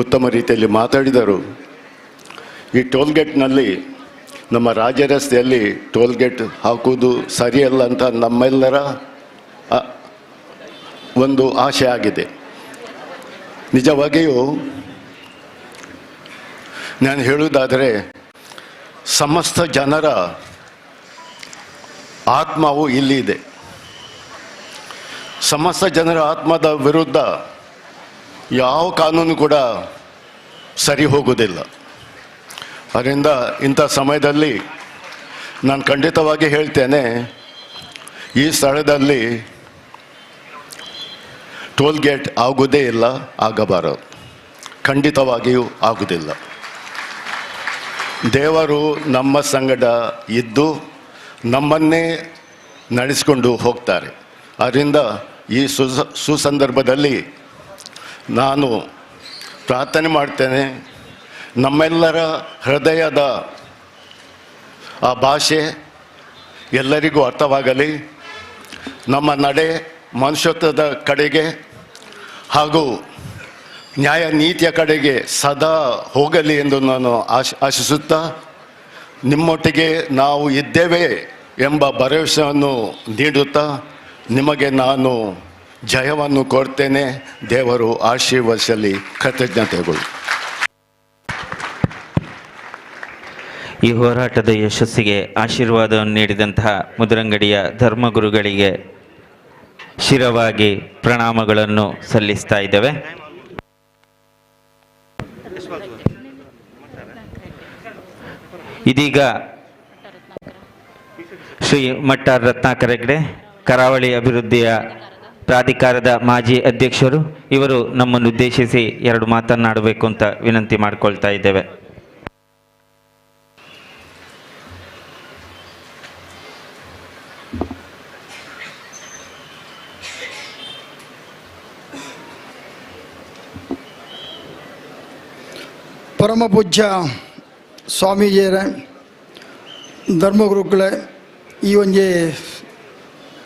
ಉತ್ತಮ ರೀತಿಯಲ್ಲಿ ಮಾತಾಡಿದರು. ಈ ಟೋಲ್ಗೇಟ್ನಲ್ಲಿ ನಮ್ಮ ರಾಜ್ಯ ರಸ್ತೆಯಲ್ಲಿ ಟೋಲ್ಗೇಟ್ ಹಾಕುವುದು ಸರಿಯಲ್ಲ ಅಂತ ನಮ್ಮೆಲ್ಲರ ಒಂದು ಆಶೆ ಆಗಿದೆ. ನಿಜವಾಗಿಯೂ ನಾನು ಹೇಳುವುದಾದರೆ, ಸಮಸ್ತ ಜನರ ಆತ್ಮವು ಇಲ್ಲಿ ಇದೆ. ಸಮಸ್ತ ಜನರ ಆತ್ಮದ ವಿರುದ್ಧ ಯಾವ ಕಾನೂನು ಕೂಡ ಸರಿ ಹೋಗುವುದಿಲ್ಲ. ಅದರಿಂದ ಇಂಥ ಸಮಯದಲ್ಲಿ ನಾನು ಖಂಡಿತವಾಗಿ ಹೇಳ್ತೇನೆ, ಈ ಸ್ಥಳದಲ್ಲಿ ಟೋಲ್ಗೇಟ್ ಆಗುವುದೇ ಇಲ್ಲ, ಆಗಬಾರದು, ಖಂಡಿತವಾಗಿಯೂ ಆಗುವುದಿಲ್ಲ. ದೇವರು ನಮ್ಮ ಸಂಗಡ ಇದ್ದು ನಮ್ಮನ್ನೇ ನಡೆಸಿಕೊಂಡು ಹೋಗ್ತಾರೆ. ಆದ್ದರಿಂದ ಈ ಸುಸಂದರ್ಭದಲ್ಲಿ ನಾನು ಪ್ರಾರ್ಥನೆ ಮಾಡ್ತೇನೆ, ನಮ್ಮೆಲ್ಲರ ಹೃದಯದ ಆ ಭಾಷೆ ಎಲ್ಲರಿಗೂ ಅರ್ಥವಾಗಲಿ, ನಮ್ಮ ನಡೆ ಮನುಷ್ಯತ್ವದ ಕಡೆಗೆ ಹಾಗೂ ನ್ಯಾಯ ನೀತಿಯ ಕಡೆಗೆ ಸದಾ ಹೋಗಲಿ ಎಂದು ನಾನು ಆಶಿಸುತ್ತಾ, ನಿಮ್ಮೊಟ್ಟಿಗೆ ನಾವು ಇದ್ದೇವೆ ಎಂಬ ಭರವಸೆಯನ್ನು ನೀಡುತ್ತಾ ನಿಮಗೆ ನಾನು ಜಯವನ್ನು ಕೋರ್ತೇನೆ. ದೇವರು ಆಶೀರ್ವದಿಸಲಿ. ಕೃತಜ್ಞತೆಗಳು. ಈ ಹೋರಾಟದ ಯಶಸ್ಸಿಗೆ ಆಶೀರ್ವಾದವನ್ನು ನೀಡಿದಂತಹ ಮುದ್ರಂಗಡಿಯ ಧರ್ಮಗುರುಗಳಿಗೆ ಶಿರವಾಗಿ ಪ್ರಣಾಮಗಳನ್ನು ಸಲ್ಲಿಸ್ತಾ ಇದ್ದೇವೆ. ಇದೀಗ ಶ್ರೀ ಮಟ್ಟಾರ್ ರತ್ನಾಕರ ಹೆಗ್ಡೆ, ಕರಾವಳಿ ಅಭಿವೃದ್ಧಿಯ ಪ್ರಾಧಿಕಾರದ ಮಾಜಿ ಅಧ್ಯಕ್ಷರು, ಇವರು ನಮ್ಮನ್ನು ಉದ್ದೇಶಿಸಿ ಎರಡು ಮಾತನ್ನಾಡಬೇಕು ಅಂತ ವಿನಂತಿ ಮಾಡಿಕೊಳ್ತಾ ಇದ್ದೇವೆ. ಪರಮ ಪೂಜ್ಯ ಸ್ವಾಮೀಜಿಯರೇ, ಧರ್ಮಗುರುಗಳೇ, ಈ ಒಂಜಿ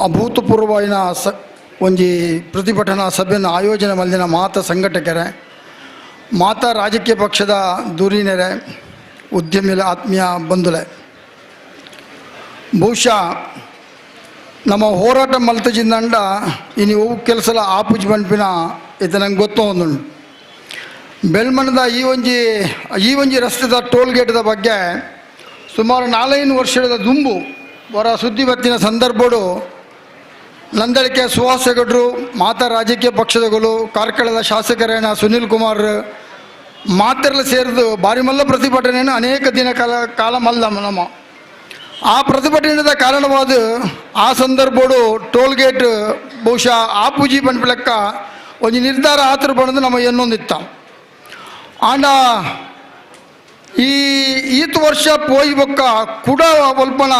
ಅಭೂತಪೂರ್ವವಾಯಿನ ಒಂಜಿ ಪ್ರತಿಭಟನಾ ಸಭೆಯನ್ನು ಆಯೋಜನೆ ಮಲ್ದಿನ ಮಾತ ಸಂಘಟಕರೇ, ಮಾತಾ ರಾಜಕೀಯ ಪಕ್ಷದ ಧುರೀಣರೇ, ಉದ್ಯಮಿಲ ಆತ್ಮೀಯ ಬಂಧುಲೆ, ಬಹುಶಃ ನಮ್ಮ ಹೋರಾಟ ಮಲ್ತಜಿಂದಂಡ ಇನಿ ಒವು ಕೆಲಸಲ ಆಪುಜಿ ಪನ್ಪಿನ ಇದು ನಂಗೆ ಗೊತ್ತು ಒಂದುಂಡು. ಬೆಳ್ಮಣದ ಈ ಒಂಜಿ ರಸ್ತೆದ ಟೋಲ್ ಗೇಟ್ದ ಬಗ್ಗೆ ಸುಮಾರು 4-5 ವರ್ಷದ ದುಂಬು ವರ ಸುದ್ದಿ ಬತ್ತಿನ ಸಂದರ್ಭಡು ನಂದಳಿಕೆ ಸುಹಾಸ್ ಹೆಗಡ್ರು, ಮಾತಾ ರಾಜಕೀಯ ಪಕ್ಷದಗಳು, ಕಾರ್ಕಳದ ಶಾಸಕರೇನ ಸುನೀಲ್ ಕುಮಾರ್ ಮಾತೆಲ್ಲ ಸೇರಿದು ಬಾರಿ ಮಲ್ಲ ಪ್ರತಿಭಟನೆಯನ್ನು ಅನೇಕ ದಿನ ಕಾಲ ಮಲ್ಲ ನಮ್ಮ ಆ ಪ್ರತಿಭಟನೆಯ ಕಾರಣವಾದ ಆ ಸಂದರ್ಭಡು ಟೋಲ್ ಗೇಟ್ ಬಹುಶಃ ಆ ಪೂಜಿ ಪನ್ಪಿಲೆಕ್ಕ ಒಂಜಿ ನಿರ್ಧಾರ ಆತರ ಬಣ್ಣದು ನಮ್ಮ ಎನ್ನೊಂದಿತ್ತ. ಆಂಡ ಈ ಈತ್ ವರ್ಷ ಪೋಯಿ ಬೊಕ್ಕ ಕುಡ ಒಲ್ಪನ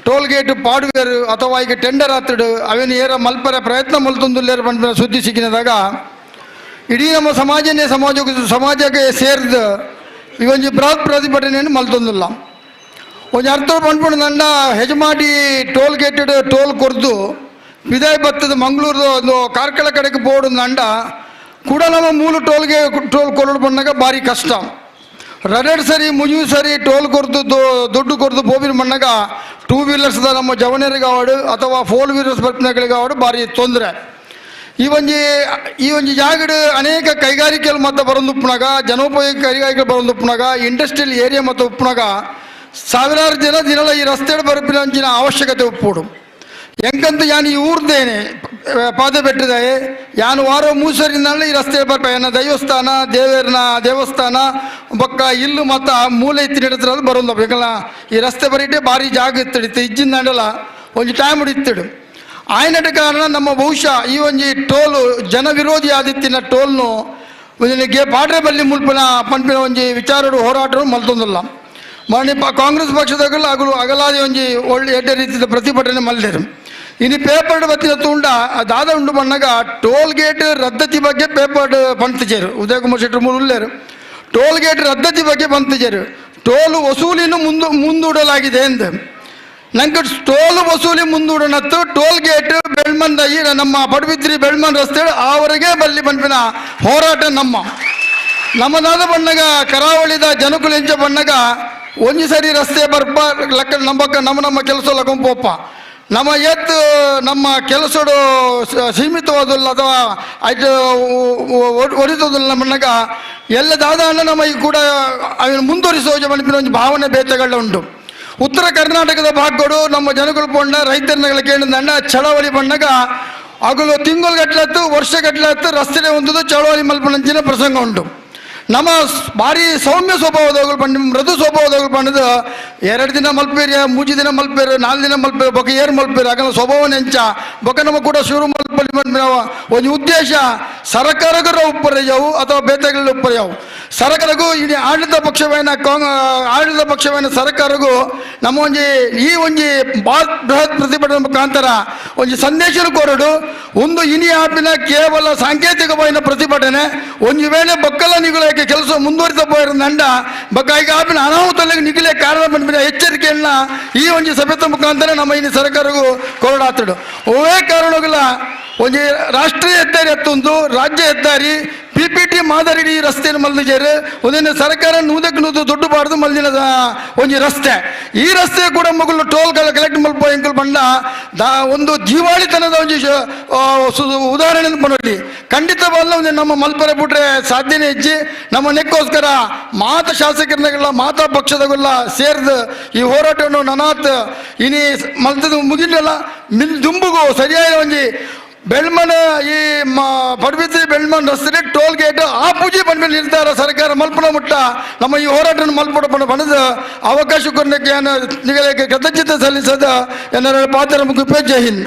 ಟೋಲ್ ಗೇಟ್ ಪಾಡುವೇರು ಅಥವಾ ಈಗ ಟೆಂಡರ್ ಆತಡು ಅವೇನು ಏರ ಮಲ್ಪರೆ ಪ್ರಯತ್ನ ಮಲ್ತೊಂದುಲ್ಲೇರು ಪನ್ಪಿನ ಸುದ್ದಿ ಸಿಕ್ಕಿನದಾಗ ಇಡೀ ನಮ್ಮ ಸಮಾಜನೇ ಸಮಾಜಕ್ಕೆ ಸೇರಿದ ಈ ಒಂಜಿ ಬೃಹತ್ ಪ್ರತಿಭಟನೆಯನ್ನು ಮಲ್ತೊಂದಿಲ್ಲ. ಒಂಜಿ ಅರ್ಥ ಪನ್ಪುಂಡು ನಂಡ ಹೆಜಮಾಡಿ toll gate toll ಕೊರ್ದು ವಿದಾಯ ಬತ್ತದ ಮಂಗಳೂರು ಒಂದು ಕಾರ್ಕಳ ಕಡೆಗೆ ಬೋರ್ಡ್ ನಂಡ ಕೂಡ ನಮ್ಮ ಮೂಲ ಟೋಲ್ಗೆ ಟೋಲ್ ಕೊರಡು ಬಂದಾಗ ಭಾರಿ ಕಷ್ಟ. ರಡೆಡ್ ಸರಿ ಮುಜು ಸರಿ ಟೋಲ್ ಕೊರ್ದು ದುಡ್ಡು ಕೊರ್ದು ಬೋಬಿನ ಮಣ್ಣಾಗ ಟೂ ವೀಲರ್ಸ್ದ ನಮ್ಮ ಜವನರಿಗಾವಡು ಅಥವಾ ಫೋರ್ ವೀಲರ್ಸ್ ಬರ್ಪಿನಗಳಿಗಾವಡು ಭಾರಿ ತೊಂದರೆ. ಈ ಒಂಜಿ ಜಾಗಡ್ ಅನೇಕ ಕೈಗಾರಿಕೆಗಳು ಮತ್ತು ಬರೋದು ಉಪ್ಪುನಾಗ, ಜನೋಪಯೋಗಿ ಕೈಗಾರಿಕೆಗಳು ಬರೋದು ಉಪ್ಪುನಾಗ, ಇಂಡಸ್ಟ್ರಿಯಲ್ ಏರಿಯಾ ಮತ್ತು ಉಪ್ಪುನಾಗ ಸಾವಿರಾರು ಜನ ದಿನಲ ಈ ರಸ್ತೆ ಬರಪಿನ ಅಂಚಿನ ಅವಶ್ಯಕತೆ ಉಪ್ಪುಡು. ಎಂಕಂತ ಯಾನು ಈ ಊರ್ದೇನೆ ಪಾದ ಬೆಟ್ಟದಾಯೆ ಯಾನು ವಾರ ಮೂಸರಿಂದಲೇ ಈ ರಸ್ತೆ ಬರ್ಪ ಎನ್ನ ದೈವಸ್ಥಾನ ದೇವರನ ದೇವಸ್ಥಾನ ಬೊಕ್ಕ ಇಲ್ಲು ಮತ್ತು ಆ ಮೂಲೆ ಇತ್ತು ಹಿಡಿದ್ರೆ ಬರೋದು ಬೇಕಲ್ಲ. ಈ ರಸ್ತೆ ಬರೀಟೆ ಭಾರಿ ಜಾಗ ಇತ್ತಿಡಿತ್ತು ಇಜ್ಜಿಂದಂಡಲ ಒಂಜಿ ಟೈಮ್ ಇತ್ತಿಡು. ಆಯ್ನಟ ಕಾರಣ ನಮ್ಮ ಬಹುಶಃ ಈ ಒಂಜಿ ಟೋಲು ಜನ ವಿರೋಧಿ ಆದಿತ್ತಿನ ಟೋಲ್ನು ಒಂಜಿ ಪಾಡ್ರೆ ಬಲ್ಲಿ ಮುಲ್ಪಿನ ಪನ್ಪಿನ ಒಂಜಿ ವಿಚಾರಡು ಹೋರಾಟರು ಮಲ್ತೊಂದಿಲ್ಲ. ಮಾನ್ಯ ಕಾಂಗ್ರೆಸ್ ಪಕ್ಷದಾಗಲೂ ಅಗಲು ಅಗಲಾದಿ ಒಂಜಿ ಒಳ್ಳೆ ಎಡ್ಡೆ ರೀತಿಯ ಪ್ರತಿಭಟನೆ ಮಲ್ದೇರು. ಇನ್ನು ಪೇಪರ್ ಬತ್ತಿನ ತುಂಡ ದಾದ ಉಂಡು ಬಣ್ಣಗ ಟೋಲ್ ಗೇಟ್ ರದ್ದತಿ ಬಗ್ಗೆ ಪೇಪರ್ ಪಂತಿಚೇರು ಉದಯ ಕುಮಾರ್ ಶೆಟ್ಟರು ಮೂರು ಉಲ್ಲೇರು ಟೋಲ್ ಗೇಟ್ ರದ್ದತಿ ಬಗ್ಗೆ ಪಂತಿಚೇರು ಟೋಲ್ ವಸೂಲಿನೂ ಮುಂದೂಡಲಾಗಿದೆ ಎಂದು ನಂಗೆ ಟೋಲ್ ವಸೂಲಿ ಮುಂದೂಡನತ್ತು ಟೋಲ್ ಗೇಟ್ ಬೆಳ್ಮನ್ ಈ ನಮ್ಮ ಪಡುಬಿದ್ರಿ ಬೆಳ್ಮನ್ ರಸ್ತೆ ಆವರೆಗೆ ಬಲ್ಲಿ ಪನ್ಪಿನ ಹೋರಾಟ ನಮ್ಮ ನಮ್ಮದಾದ ಬಣ್ಣಗ ಕರಾವಳಿದ ಜನಕುಲು ಎಂಚ ಬಣ್ಣಗ ಒಂಜಿ ಸರಿ ರಸ್ತೆ ಬರ್ಪ ಲಕ್ಕ ನಂಬಕ್ಕ ನಮ್ಮ ನಮ್ಮ ಕೆಲಸ ಲಕೊಂಪೋಪ ನಮ್ಮ ಎತ್ತು ನಮ್ಮ ಕೆಲಸಡು ಸೀಮಿತವಾದಿಲ್ಲ ಅಥವಾ ಆಯ್ತು ಒರಿತದಿಲ್ಲ ನಮ್ಮನ್ನಾಗ ಎಲ್ಲ ದಾದಾಂಡ ನಮ್ಮ ಈ ಕೂಡ ಅವನು ಮುಂದುವರಿಸುವ ಮನಪಿನ ಒಂದು ಭಾವನೆ ಬೇತೆಗಳ ಉಂಟು. ಉತ್ತರ ಕರ್ನಾಟಕದ ಭಾಗಗಳು ನಮ್ಮ ಜನಗಳು ಪೊಂಡ ರೈತರನ್ನ ಕೇಳಿದಂಡ ಚಳವಳಿ ಬಣ್ಣಗ ಅಗಲು ತಿಂಗಳುಗಟ್ಟಲತ್ತು ವರ್ಷಗಟ್ಟಲತ್ತು ರಸ್ತೆ ಒಂದು ಚಳವಳಿ ಮಲ್ಪನಂಚಿನ ಪ್ರಸಂಗ ಉಂಟು. ನಮ್ಮ ಭಾರಿ ಸೌಮ್ಯ ಸ್ವಭಾವದವರು ಪಂಡ ಮೃದು ಸ್ವಭಾವದವರು ಪಂಡದು 2 ದಿನ ಮಲ್ಪೇರಿ 3 ದಿನ ಮಲ್ಪೇರು 4 ದಿನ ಮಲ್ಪೇರು ಬೊಕ್ಕ ಏರು ಮಲ್ಪೇರು ಆಗಲ ಸ್ವಭಾವ ನೆಂಚ ಬೊಕ್ಕ ನಮ್ಮ ಕೂಡ ಶುರು ಮಲ್ಪಲಿ ಒಂದು ಉದ್ದೇಶ ಸರ್ಕಾರಗರ ಉಪ್ಪರೆಯವು ಅಥವಾ ಬೇತೆಗಳ ಉಪ್ಪರೆಯವು ಸರ್ಕಾರಗೂ ಇಡೀ ಆಡಳಿತ ಪಕ್ಷವೇನ ಆಡಳಿತ ಪಕ್ಷವೇನ ಸರ್ಕಾರಗೂ ನಮ್ಮ ಒಂಜಿ ಈ ಒಂಜಿ ಬೃಹತ್ ಪ್ರತಿಭಟನೆ ಮುಖಾಂತರ ಒಂಜಿ ಸಂದೇಶ ಕೊರಡು ಒಂದು ಇನಿ ಆಪಿನ ಕೇವಲ ಸಾಂಕೇತಿಕವಾದ ಪ್ರತಿಭಟನೆ ಒಂದು ವೇಳೆ ಬೊಕ್ಕಲ ನಿಗುಲಕ್ಕೆ ಕೆಲಸ ಮುಂದುವರಿದ ಪೋಯಿರಂಡ ಬೊಕ್ಕ ಈಗ ಆಪಿನ ಅನಾಹುತಗಳಿಗೆ ನಿಗುಲೆ ಕಾರಣ ಬಂದ ಎಚ್ಚರಿಕೆಯನ್ನ ಈ ಒಂಜಿ ಸಭೆತ ಮುಖಾಂತರ ನಮ್ಮ ಇನಿ ಸರ್ಕಾರಗೂ ಕೊರಡಾತಡು. ಒವೇ ಕಾರಣಗಳ ಒಂಜಿ ರಾಷ್ಟ್ರೀಯ ಹೆದ್ದಾರಿ ಎತ್ತೊಂದು ರಾಜ್ಯ ಹೆದ್ದಾರಿ ಪಿ ಪಿಪಿ ಟಿ ಮಾದರಿ ಈ ರಸ್ತೆಯನ್ನು ಮಲ್ದಿಜೇರು. ಒಂದಿನ ಸರ್ಕಾರ 100ಕ್ಕೆ 100 ದುಡ್ಡು ಬಾರ್ದು ಮಲ್ದಿನ ಒಂಜಿ ರಸ್ತೆ. ಈ ರಸ್ತೆ ಕೂಡ ಮೊಗಲು ಟೋಲ್ ಕಲೆಕ್ಟ್ ಮಲ್ಪ ಎಂಕುಲು ಬಂಡ ದಾ ಒಂದು ಜೀವಾಳಿತನದ ಒಂಜಿ ಉದಾಹರಣೆ ಪನೊಲಿ. ಖಂಡಿತ ಬಲ್ಲ ಒಂದು ನಮ್ಮ ಮಲ್ಪರೆ ಬಿಟ್ರೆ ಸಾಧ್ಯನೇ ಹೆಚ್ಚಿ. ನಮ್ಮ ನೆಕ್ಕೋಸ್ಕರ ಮಾತ ಶಾಸಕರನ್ನೆಲ್ಲ ಮಾತಾ ಪಕ್ಷದಗುಲ್ಲ ಸೇರಿದು ಈ ಹೋರಾಟವನ್ನು ನನಾತ್ ಇನಿ ಮಲ್ತದ ಮುಗಿಲಿಲ್ಲ ಮಿಲ್ ದುಂಬುಗು ಸರಿಯಾದ ಒಂಜಿ ಬೆಳ್ಮಣ ಈ ಪಡುಬಿದ್ರಿ ಬೆಳ್ಮಣ್ ರಸ್ತೆ ಟೋಲ್ ಗೇಟ್ ಆ ಪೂಜೆ ಬಂದ ನಿರ್ಧಾರ ಸರ್ಕಾರ ಮಲ್ಪನ ಮುಟ್ಟ ನಮ್ಮ ಈ ಹೋರಾಟವನ್ನು ಮಲ್ಪಡ ಬಣದ ಅವಕಾಶ ಕೊಡಲಿಕ್ಕೆ ನಿಗಲಕ್ಕೆ ಕೃತಜ್ಞತೆ ಸಲ್ಲಿಸದ ಎನ್ನರ ಪಾತ್ರ ಮುಗಿಪೆ. ಜೈ ಹಿಂದ್.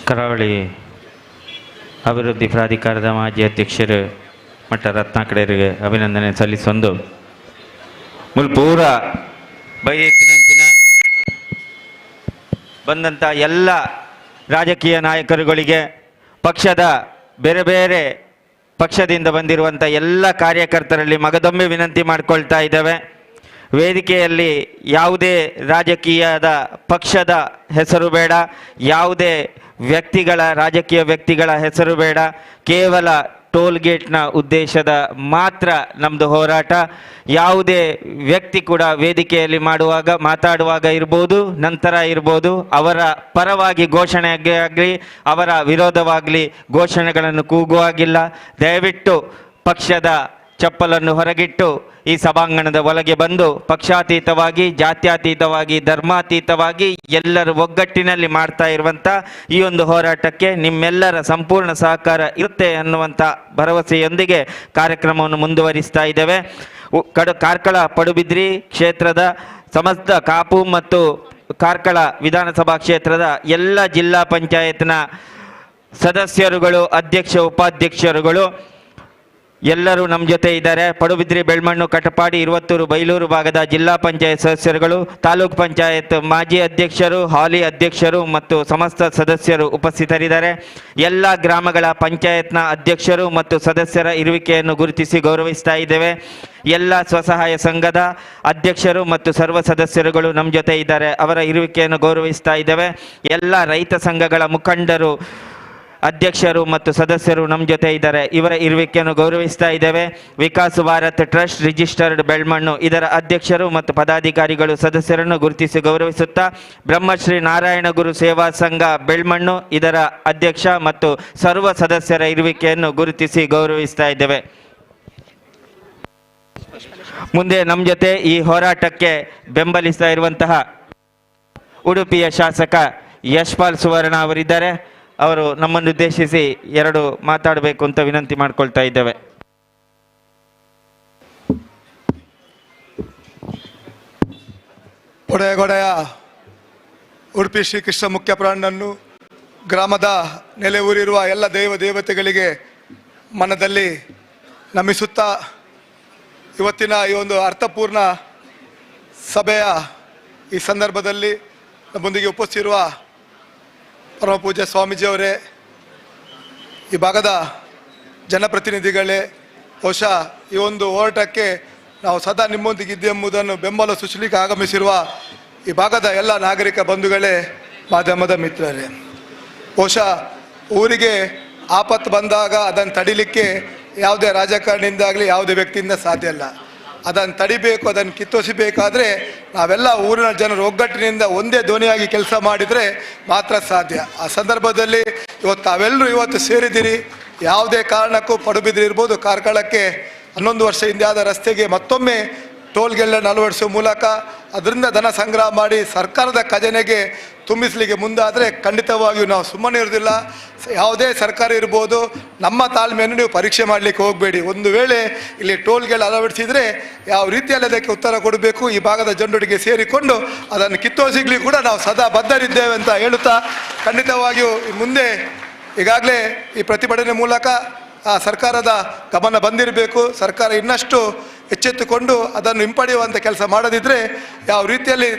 ಕರಾವಳಿ ಅಭಿವೃದ್ಧಿ ಪ್ರಾಧಿಕಾರದ ಮಾಜಿ ಅಧ್ಯಕ್ಷರು ಮಟ್ಟ ರತ್ನಾಕಡೆಯರಿಗೆ ಅಭಿನಂದನೆ ಸಲ್ಲಿಸೊಂದು ಮುಲ್ ಪೂರ ಬೈಯತ್ತಿನಂಚಿನ ಬಂದಂಥ ಎಲ್ಲ ರಾಜಕೀಯ ನಾಯಕರುಗಳಿಗೆ, ಪಕ್ಷದ ಬೇರೆ ಬೇರೆ ಪಕ್ಷದಿಂದ ಬಂದಿರುವಂಥ ಎಲ್ಲ ಕಾರ್ಯಕರ್ತರಲ್ಲಿ ಮಗದೊಮ್ಮೆ ವಿನಂತಿ ಮಾಡಿಕೊಳ್ತಾ ಇದ್ದೇವೆ. ವೇದಿಕೆಯಲ್ಲಿ ಯಾವುದೇ ರಾಜಕೀಯದ ಪಕ್ಷದ ಹೆಸರು ಬೇಡ, ಯಾವುದೇ ವ್ಯಕ್ತಿಗಳ ರಾಜಕೀಯ ವ್ಯಕ್ತಿಗಳ ಹೆಸರು ಬೇಡ, ಕೇವಲ ಟೋಲ್ ಗೇಟ್ನ ಉದ್ದೇಶದ ಮಾತ್ರ ನಮ್ಮದು ಹೋರಾಟ. ಯಾವುದೇ ವ್ಯಕ್ತಿ ಕೂಡ ವೇದಿಕೆಯಲ್ಲಿ ಮಾಡುವಾಗ ಮಾತಾಡುವಾಗ ಇರ್ಬೋದು, ನಂತರ ಇರ್ಬೋದು, ಅವರ ಪರವಾಗಿ ಘೋಷಣೆ ಆಗಲಿ ಅವರ ವಿರೋಧವಾಗಲಿ ಘೋಷಣೆಗಳನ್ನು ಕೂಗುವಾಗಿಲ್ಲ. ದಯವಿಟ್ಟು ಪಕ್ಷದ ಚಪ್ಪಲನ್ನು ಹೊರಗಿಟ್ಟು ಈ ಸಭಾಂಗಣದ ಒಳಗೆ ಬಂದು ಪಕ್ಷಾತೀತವಾಗಿ, ಜಾತ್ಯತೀತವಾಗಿ, ಧರ್ಮಾತೀತವಾಗಿ ಎಲ್ಲರ ಒಗ್ಗಟ್ಟಿನಲ್ಲಿ ಮಾಡ್ತಾ ಇರುವಂಥ ಈ ಒಂದು ಹೋರಾಟಕ್ಕೆ ನಿಮ್ಮೆಲ್ಲರ ಸಂಪೂರ್ಣ ಸಹಕಾರ ಇರುತ್ತೆ ಅನ್ನುವಂಥ ಭರವಸೆಯೊಂದಿಗೆ ಕಾರ್ಯಕ್ರಮವನ್ನು ಮುಂದುವರಿಸ್ತಾ ಇದ್ದೇವೆ. ಕಾರ್ಕಳ ಪಡುಬಿದ್ರಿ ಕ್ಷೇತ್ರದ ಸಮಸ್ತ ಕಾಪು ಮತ್ತು ಕಾರ್ಕಳ ವಿಧಾನಸಭಾ ಕ್ಷೇತ್ರದ ಎಲ್ಲ ಜಿಲ್ಲಾ ಪಂಚಾಯತ್ನ ಸದಸ್ಯರುಗಳು, ಅಧ್ಯಕ್ಷ ಉಪಾಧ್ಯಕ್ಷರುಗಳು ಎಲ್ಲರೂ ನಮ್ಮ ಜೊತೆ ಇದ್ದಾರೆ. ಪಡುಬಿದ್ರಿ, ಬೆಳ್ಮಣ್ಣು, ಕಟಪಾಡಿ, ಇರುವತ್ತೂರು, ಬೈಲೂರು ಭಾಗದ ಜಿಲ್ಲಾ ಪಂಚಾಯತ್ ಸದಸ್ಯರುಗಳು, ತಾಲೂಕು ಪಂಚಾಯತ್ ಮಾಜಿ ಅಧ್ಯಕ್ಷರು, ಹಾಲಿ ಅಧ್ಯಕ್ಷರು ಮತ್ತು ಸಮಸ್ತ ಸದಸ್ಯರು ಉಪಸ್ಥಿತರಿದ್ದಾರೆ. ಎಲ್ಲ ಗ್ರಾಮಗಳ ಪಂಚಾಯತ್ನ ಅಧ್ಯಕ್ಷರು ಮತ್ತು ಸದಸ್ಯರ ಇರುವಿಕೆಯನ್ನು ಗುರುತಿಸಿ ಗೌರವಿಸ್ತಾ ಇದ್ದೇವೆ. ಎಲ್ಲ ಸ್ವಸಹಾಯ ಸಂಘದ ಅಧ್ಯಕ್ಷರು ಮತ್ತು ಸರ್ವ ಸದಸ್ಯರುಗಳು ನಮ್ಮ ಜೊತೆ ಇದ್ದಾರೆ, ಅವರ ಇರುವಿಕೆಯನ್ನು ಗೌರವಿಸ್ತಾ ಇದ್ದೇವೆ. ಎಲ್ಲ ರೈತ ಸಂಘಗಳ ಮುಖಂಡರು, ಅಧ್ಯಕ್ಷರು ಮತ್ತು ಸದಸ್ಯರು ನಮ್ಮ ಜೊತೆ ಇದ್ದಾರೆ, ಇವರ ಇರುವಿಕೆಯನ್ನು ಗೌರವಿಸ್ತಾ ಇದ್ದೇವೆ. ವಿಕಾಸ್ ಭಾರತ್ ಟ್ರಸ್ಟ್ ರಿಜಿಸ್ಟರ್ಡ್ ಬೆಳ್ಮಣ್ಣು ಇದರ ಅಧ್ಯಕ್ಷರು ಮತ್ತು ಪದಾಧಿಕಾರಿಗಳು ಸದಸ್ಯರನ್ನು ಗುರುತಿಸಿ ಗೌರವಿಸುತ್ತಾ, ಬ್ರಹ್ಮಶ್ರೀ ನಾರಾಯಣಗುರು ಸೇವಾ ಸಂಘ ಬೆಳ್ಮಣ್ಣು ಇದರ ಅಧ್ಯಕ್ಷ ಮತ್ತು ಸರ್ವ ಸದಸ್ಯರ ಇರುವಿಕೆಯನ್ನು ಗುರುತಿಸಿ ಗೌರವಿಸ್ತಾ ಇದ್ದೇವೆ. ಮುಂದೆ ನಮ್ಮ ಜೊತೆ ಈ ಹೋರಾಟಕ್ಕೆ ಬೆಂಬಲಿಸ್ತಾ ಇರುವಂತಹ ಉಡುಪಿಯ ಶಾಸಕ ಯಶ್ಪಾಲ್ ಸುವರ್ಣ ಅವರಿದ್ದಾರೆ. ಅವರು ನಮ್ಮನ್ನು ಉದ್ದೇಶಿಸಿ ಎರಡು ಮಾತಾಡಬೇಕು ಅಂತ ವಿನಂತಿ ಮಾಡಿಕೊಳ್ತಾ ಇದ್ದೇವೆ. ಒಡೆಯಗೊಡೆಯ ಉಡುಪಿ ಶ್ರೀಕೃಷ್ಣ ಮುಖ್ಯ ಪ್ರಾಣನನ್ನು ಗ್ರಾಮದ ನೆಲೆ ಊರಿರುವ ಎಲ್ಲ ದೈವ ದೇವತೆಗಳಿಗೆ ಮನದಲ್ಲಿ ನಮಿಸುತ್ತಾ ಇವತ್ತಿನ ಈ ಒಂದು ಅರ್ಥಪೂರ್ಣ ಸಭೆಯ ಈ ಸಂದರ್ಭದಲ್ಲಿ ನಮ್ಮೊಂದಿಗೆ ಉಪಸ್ಥಿತಿರುವ ಪರಮಪೂಜ್ಯ ಸ್ವಾಮೀಜಿಯವರೇ, ಈ ಭಾಗದ ಜನಪ್ರತಿನಿಧಿಗಳೇ, ಬಹುಶಃ ಈ ಒಂದು ಹೋರಾಟಕ್ಕೆ ನಾವು ಸದಾ ನಿಮ್ಮೊಂದಿಗಿದ್ದೆ ಎಂಬುದನ್ನು ಬೆಂಬಲ ಸೂಚಿಸಲಿಕ್ಕೆ ಆಗಮಿಸಿರುವ ಈ ಭಾಗದ ಎಲ್ಲ ನಾಗರಿಕ ಬಂಧುಗಳೇ, ಮಾಧ್ಯಮದ ಮಿತ್ರರೇ, ಬಹುಶಃ ಊರಿಗೆ ಆಪತ್ತು ಬಂದಾಗ ಅದನ್ನು ತಡಿಲಿಕ್ಕೆ ಯಾವುದೇ ರಾಜಕಾರಣಿಯಿಂದಾಗಲಿ ಯಾವುದೇ ವ್ಯಕ್ತಿಯಿಂದ ಸಾಧ್ಯ ಇಲ್ಲ. ಅದನ್ನು ತಡಿಬೇಕು, ಅದನ್ನು ಕಿತ್ತೊಸಿಬೇಕಾದರೆ ನಾವೆಲ್ಲ ಊರಿನ ಜನರು ಒಗ್ಗಟ್ಟಿನಿಂದ ಒಂದೇ ಧ್ವನಿಯಾಗಿ ಕೆಲಸ ಮಾಡಿದರೆ ಮಾತ್ರ ಸಾಧ್ಯ. ಆ ಸಂದರ್ಭದಲ್ಲಿ ಇವತ್ತು ತಾವೆಲ್ಲರೂ ಇವತ್ತು ಸೇರಿದ್ದೀರಿ. ಯಾವುದೇ ಕಾರಣಕ್ಕೂ ಪಡುಬಿದ್ರಿ ಇರ್ಬೋದು, ಕಾರ್ಕಳಕ್ಕೆ 11 ವರ್ಷ ಹಿಂದೆ ಆದ ರಸ್ತೆಗೆ ಮತ್ತೊಮ್ಮೆ ಟೋಲ್ಗೆಲ್ಲ ಅಳವಡಿಸುವ ಮೂಲಕ ಅದರಿಂದ ಧನ ಸಂಗ್ರಹ ಮಾಡಿ ಸರ್ಕಾರದ ಖಜಾನೆಗೆ ತುಂಬಿಸಲಿಕ್ಕೆ ಮುಂದಾದರೆ ಖಂಡಿತವಾಗಿಯೂ ನಾವು ಸುಮ್ಮನೆ ಇರೋದಿಲ್ಲ. ಯಾವುದೇ ಸರ್ಕಾರ ಇರ್ಬೋದು, ನಮ್ಮ ತಾಳ್ಮೆಯನ್ನು ನೀವು ಪರೀಕ್ಷೆ ಮಾಡಲಿಕ್ಕೆ ಹೋಗಬೇಡಿ. ಒಂದು ವೇಳೆ ಇಲ್ಲಿ ಟೋಲ್ಗಳು ಅಳವಡಿಸಿದರೆ ಯಾವ ರೀತಿಯಲ್ಲಿ ಅದಕ್ಕೆ ಉತ್ತರ ಕೊಡಬೇಕು, ಈ ಭಾಗದ ಜನರೊಟ್ಟಿಗೆ ಸೇರಿಕೊಂಡು ಅದನ್ನು ಕಿತ್ತೋಸಿಗ್ಲಿ ಕೂಡ ನಾವು ಸದಾ ಬದ್ಧರಿದ್ದೇವೆ ಅಂತ ಹೇಳುತ್ತಾ, ಖಂಡಿತವಾಗಿಯೂ ಮುಂದೆ ಈಗಾಗಲೇ ಈ ಪ್ರತಿಭಟನೆ ಮೂಲಕ ಆ ಸರ್ಕಾರದ ಗಮನ ಬಂದಿರಬೇಕು. ಸರ್ಕಾರ ಇನ್ನಷ್ಟು ಎಚ್ಚೆತ್ತುಕೊಂಡು ಅದನ್ನು ಹಿಂಪಡೆಯುವಂಥ ಕೆಲಸ ಮಾಡದಿದ್ದರೆ ಯಾವ ರೀತಿಯಲ್ಲಿ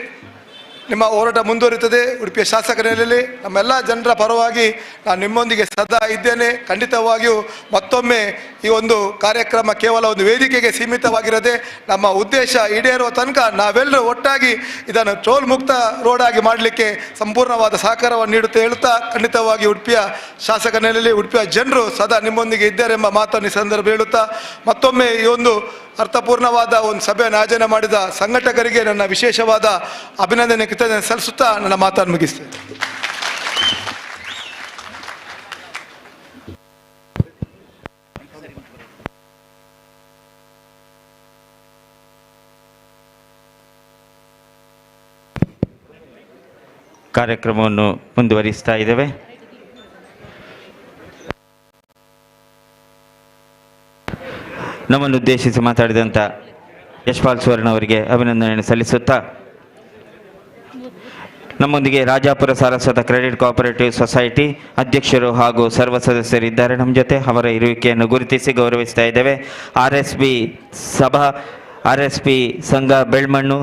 ನಿಮ್ಮ ಹೋರಾಟ ಮುಂದುವರಿಯುತ್ತದೆ. ಉಡುಪಿಯ ಶಾಸಕರಲ್ಲಿ ನಮ್ಮೆಲ್ಲ ಜನರ ಪರವಾಗಿ ನಾನು ನಿಮ್ಮೊಂದಿಗೆ ಸದಾ ಇದ್ದೇನೆ. ಖಂಡಿತವಾಗಿಯೂ ಮತ್ತೊಮ್ಮೆ ಈ ಒಂದು ಕಾರ್ಯಕ್ರಮ ಕೇವಲ ಒಂದು ವೇದಿಕೆಗೆ ಸೀಮಿತವಾಗಿರದೆ ನಮ್ಮ ಉದ್ದೇಶ ಈಡೇರುವ ತನಕ ನಾವೆಲ್ಲರೂ ಒಟ್ಟಾಗಿ ಇದನ್ನು ಟೋಲ್ ಮುಕ್ತ ರೋಡಾಗಿ ಮಾಡಲಿಕ್ಕೆ ಸಂಪೂರ್ಣವಾದ ಸಹಕಾರವನ್ನು ನೀಡುತ್ತೆ ಹೇಳುತ್ತಾ, ಖಂಡಿತವಾಗಿ ಉಡುಪಿಯ ಶಾಸಕನಲ್ಲಿ ಉಡುಪಿಯ ಜನರು ಸದಾ ನಿಮ್ಮೊಂದಿಗೆ ಇದ್ದಾರೆ ಎಂಬ ಮಾತನ್ನು ಈ ಸಂದರ್ಭ ಹೇಳುತ್ತಾ, ಮತ್ತೊಮ್ಮೆ ಈ ಒಂದು ಅರ್ಥಪೂರ್ಣವಾದ ಒಂದು ಸಭೆಯನ್ನು ಆಯೋಜನೆ ಮಾಡಿದ ಸಂಘಟಕರಿಗೆ ನನ್ನ ವಿಶೇಷವಾದ ಅಭಿನಂದನೆ ಕೃತಜ್ಞತೆ ಸಲ್ಲಿಸುತ್ತಾ ನನ್ನ ಮಾತನ್ನು ಮುಗಿಸ್ತೇನೆ. ಕಾರ್ಯಕ್ರಮವನ್ನು ಮುಂದುವರಿಸ್ತಾ ಇದ್ದೇವೆ. ನಮ್ಮನ್ನು ಉದ್ದೇಶಿಸಿ ಮಾತಾಡಿದಂಥ ಯಶ್ಪಾಲ್ ಸುವರ್ಣ ಅವರಿಗೆ ಅಭಿನಂದನೆಯನ್ನು ಸಲ್ಲಿಸುತ್ತಾ, ನಮ್ಮೊಂದಿಗೆ Rajapura Saraswata credit cooperative society ಅಧ್ಯಕ್ಷರು ಹಾಗೂ ಸರ್ವ ಸದಸ್ಯರಿದ್ದಾರೆ ನಮ್ಮ ಜೊತೆ. ಅವರ ಇರುವಿಕೆಯನ್ನು ಗುರುತಿಸಿ ಗೌರವಿಸ್ತಾ ಇದ್ದೇವೆ. R S P ಸಭಾ, R S P ಸಂಘ ಬೆಳ್ಮಣ್ಣು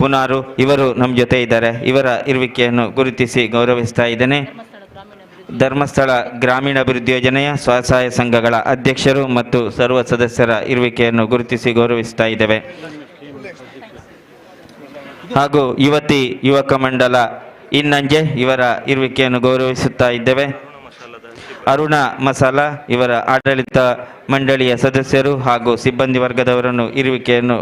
ಪುನಾರು ಇವರು ನಮ್ಮ ಜೊತೆ ಇದ್ದಾರೆ. ಇವರ ಇರುವಿಕೆಯನ್ನು ಗುರುತಿಸಿ ಗೌರವಿಸ್ತಾ ಇದ್ದೇನೆ. ಧರ್ಮಸ್ಥಳ ಗ್ರಾಮೀಣಾಭಿವೃದ್ಧಿ ಯೋಜನೆಯ ಸ್ವಸಹಾಯ ಸಂಘಗಳ ಅಧ್ಯಕ್ಷರು ಮತ್ತು ಸರ್ವ ಸದಸ್ಯರ ಇರುವಿಕೆಯನ್ನು ಗುರುತಿಸಿ ಗೌರವಿಸ್ತಾ ಇದ್ದೇವೆ. ಹಾಗೂ ಯುವತಿ ಯುವಕ ಮಂಡಲ ಇನ್ನಂಜೆ ಇವರ ಇರುವಿಕೆಯನ್ನು ಗೌರವಿಸುತ್ತಾ ಇದ್ದೇವೆ. ಅರುಣ ಮಸಾಲ ಇವರ ಆಡಳಿತ ಮಂಡಳಿಯ ಸದಸ್ಯರು ಹಾಗೂ ಸಿಬ್ಬಂದಿ ವರ್ಗದವರನ್ನು ಇರುವಿಕೆಯನ್ನು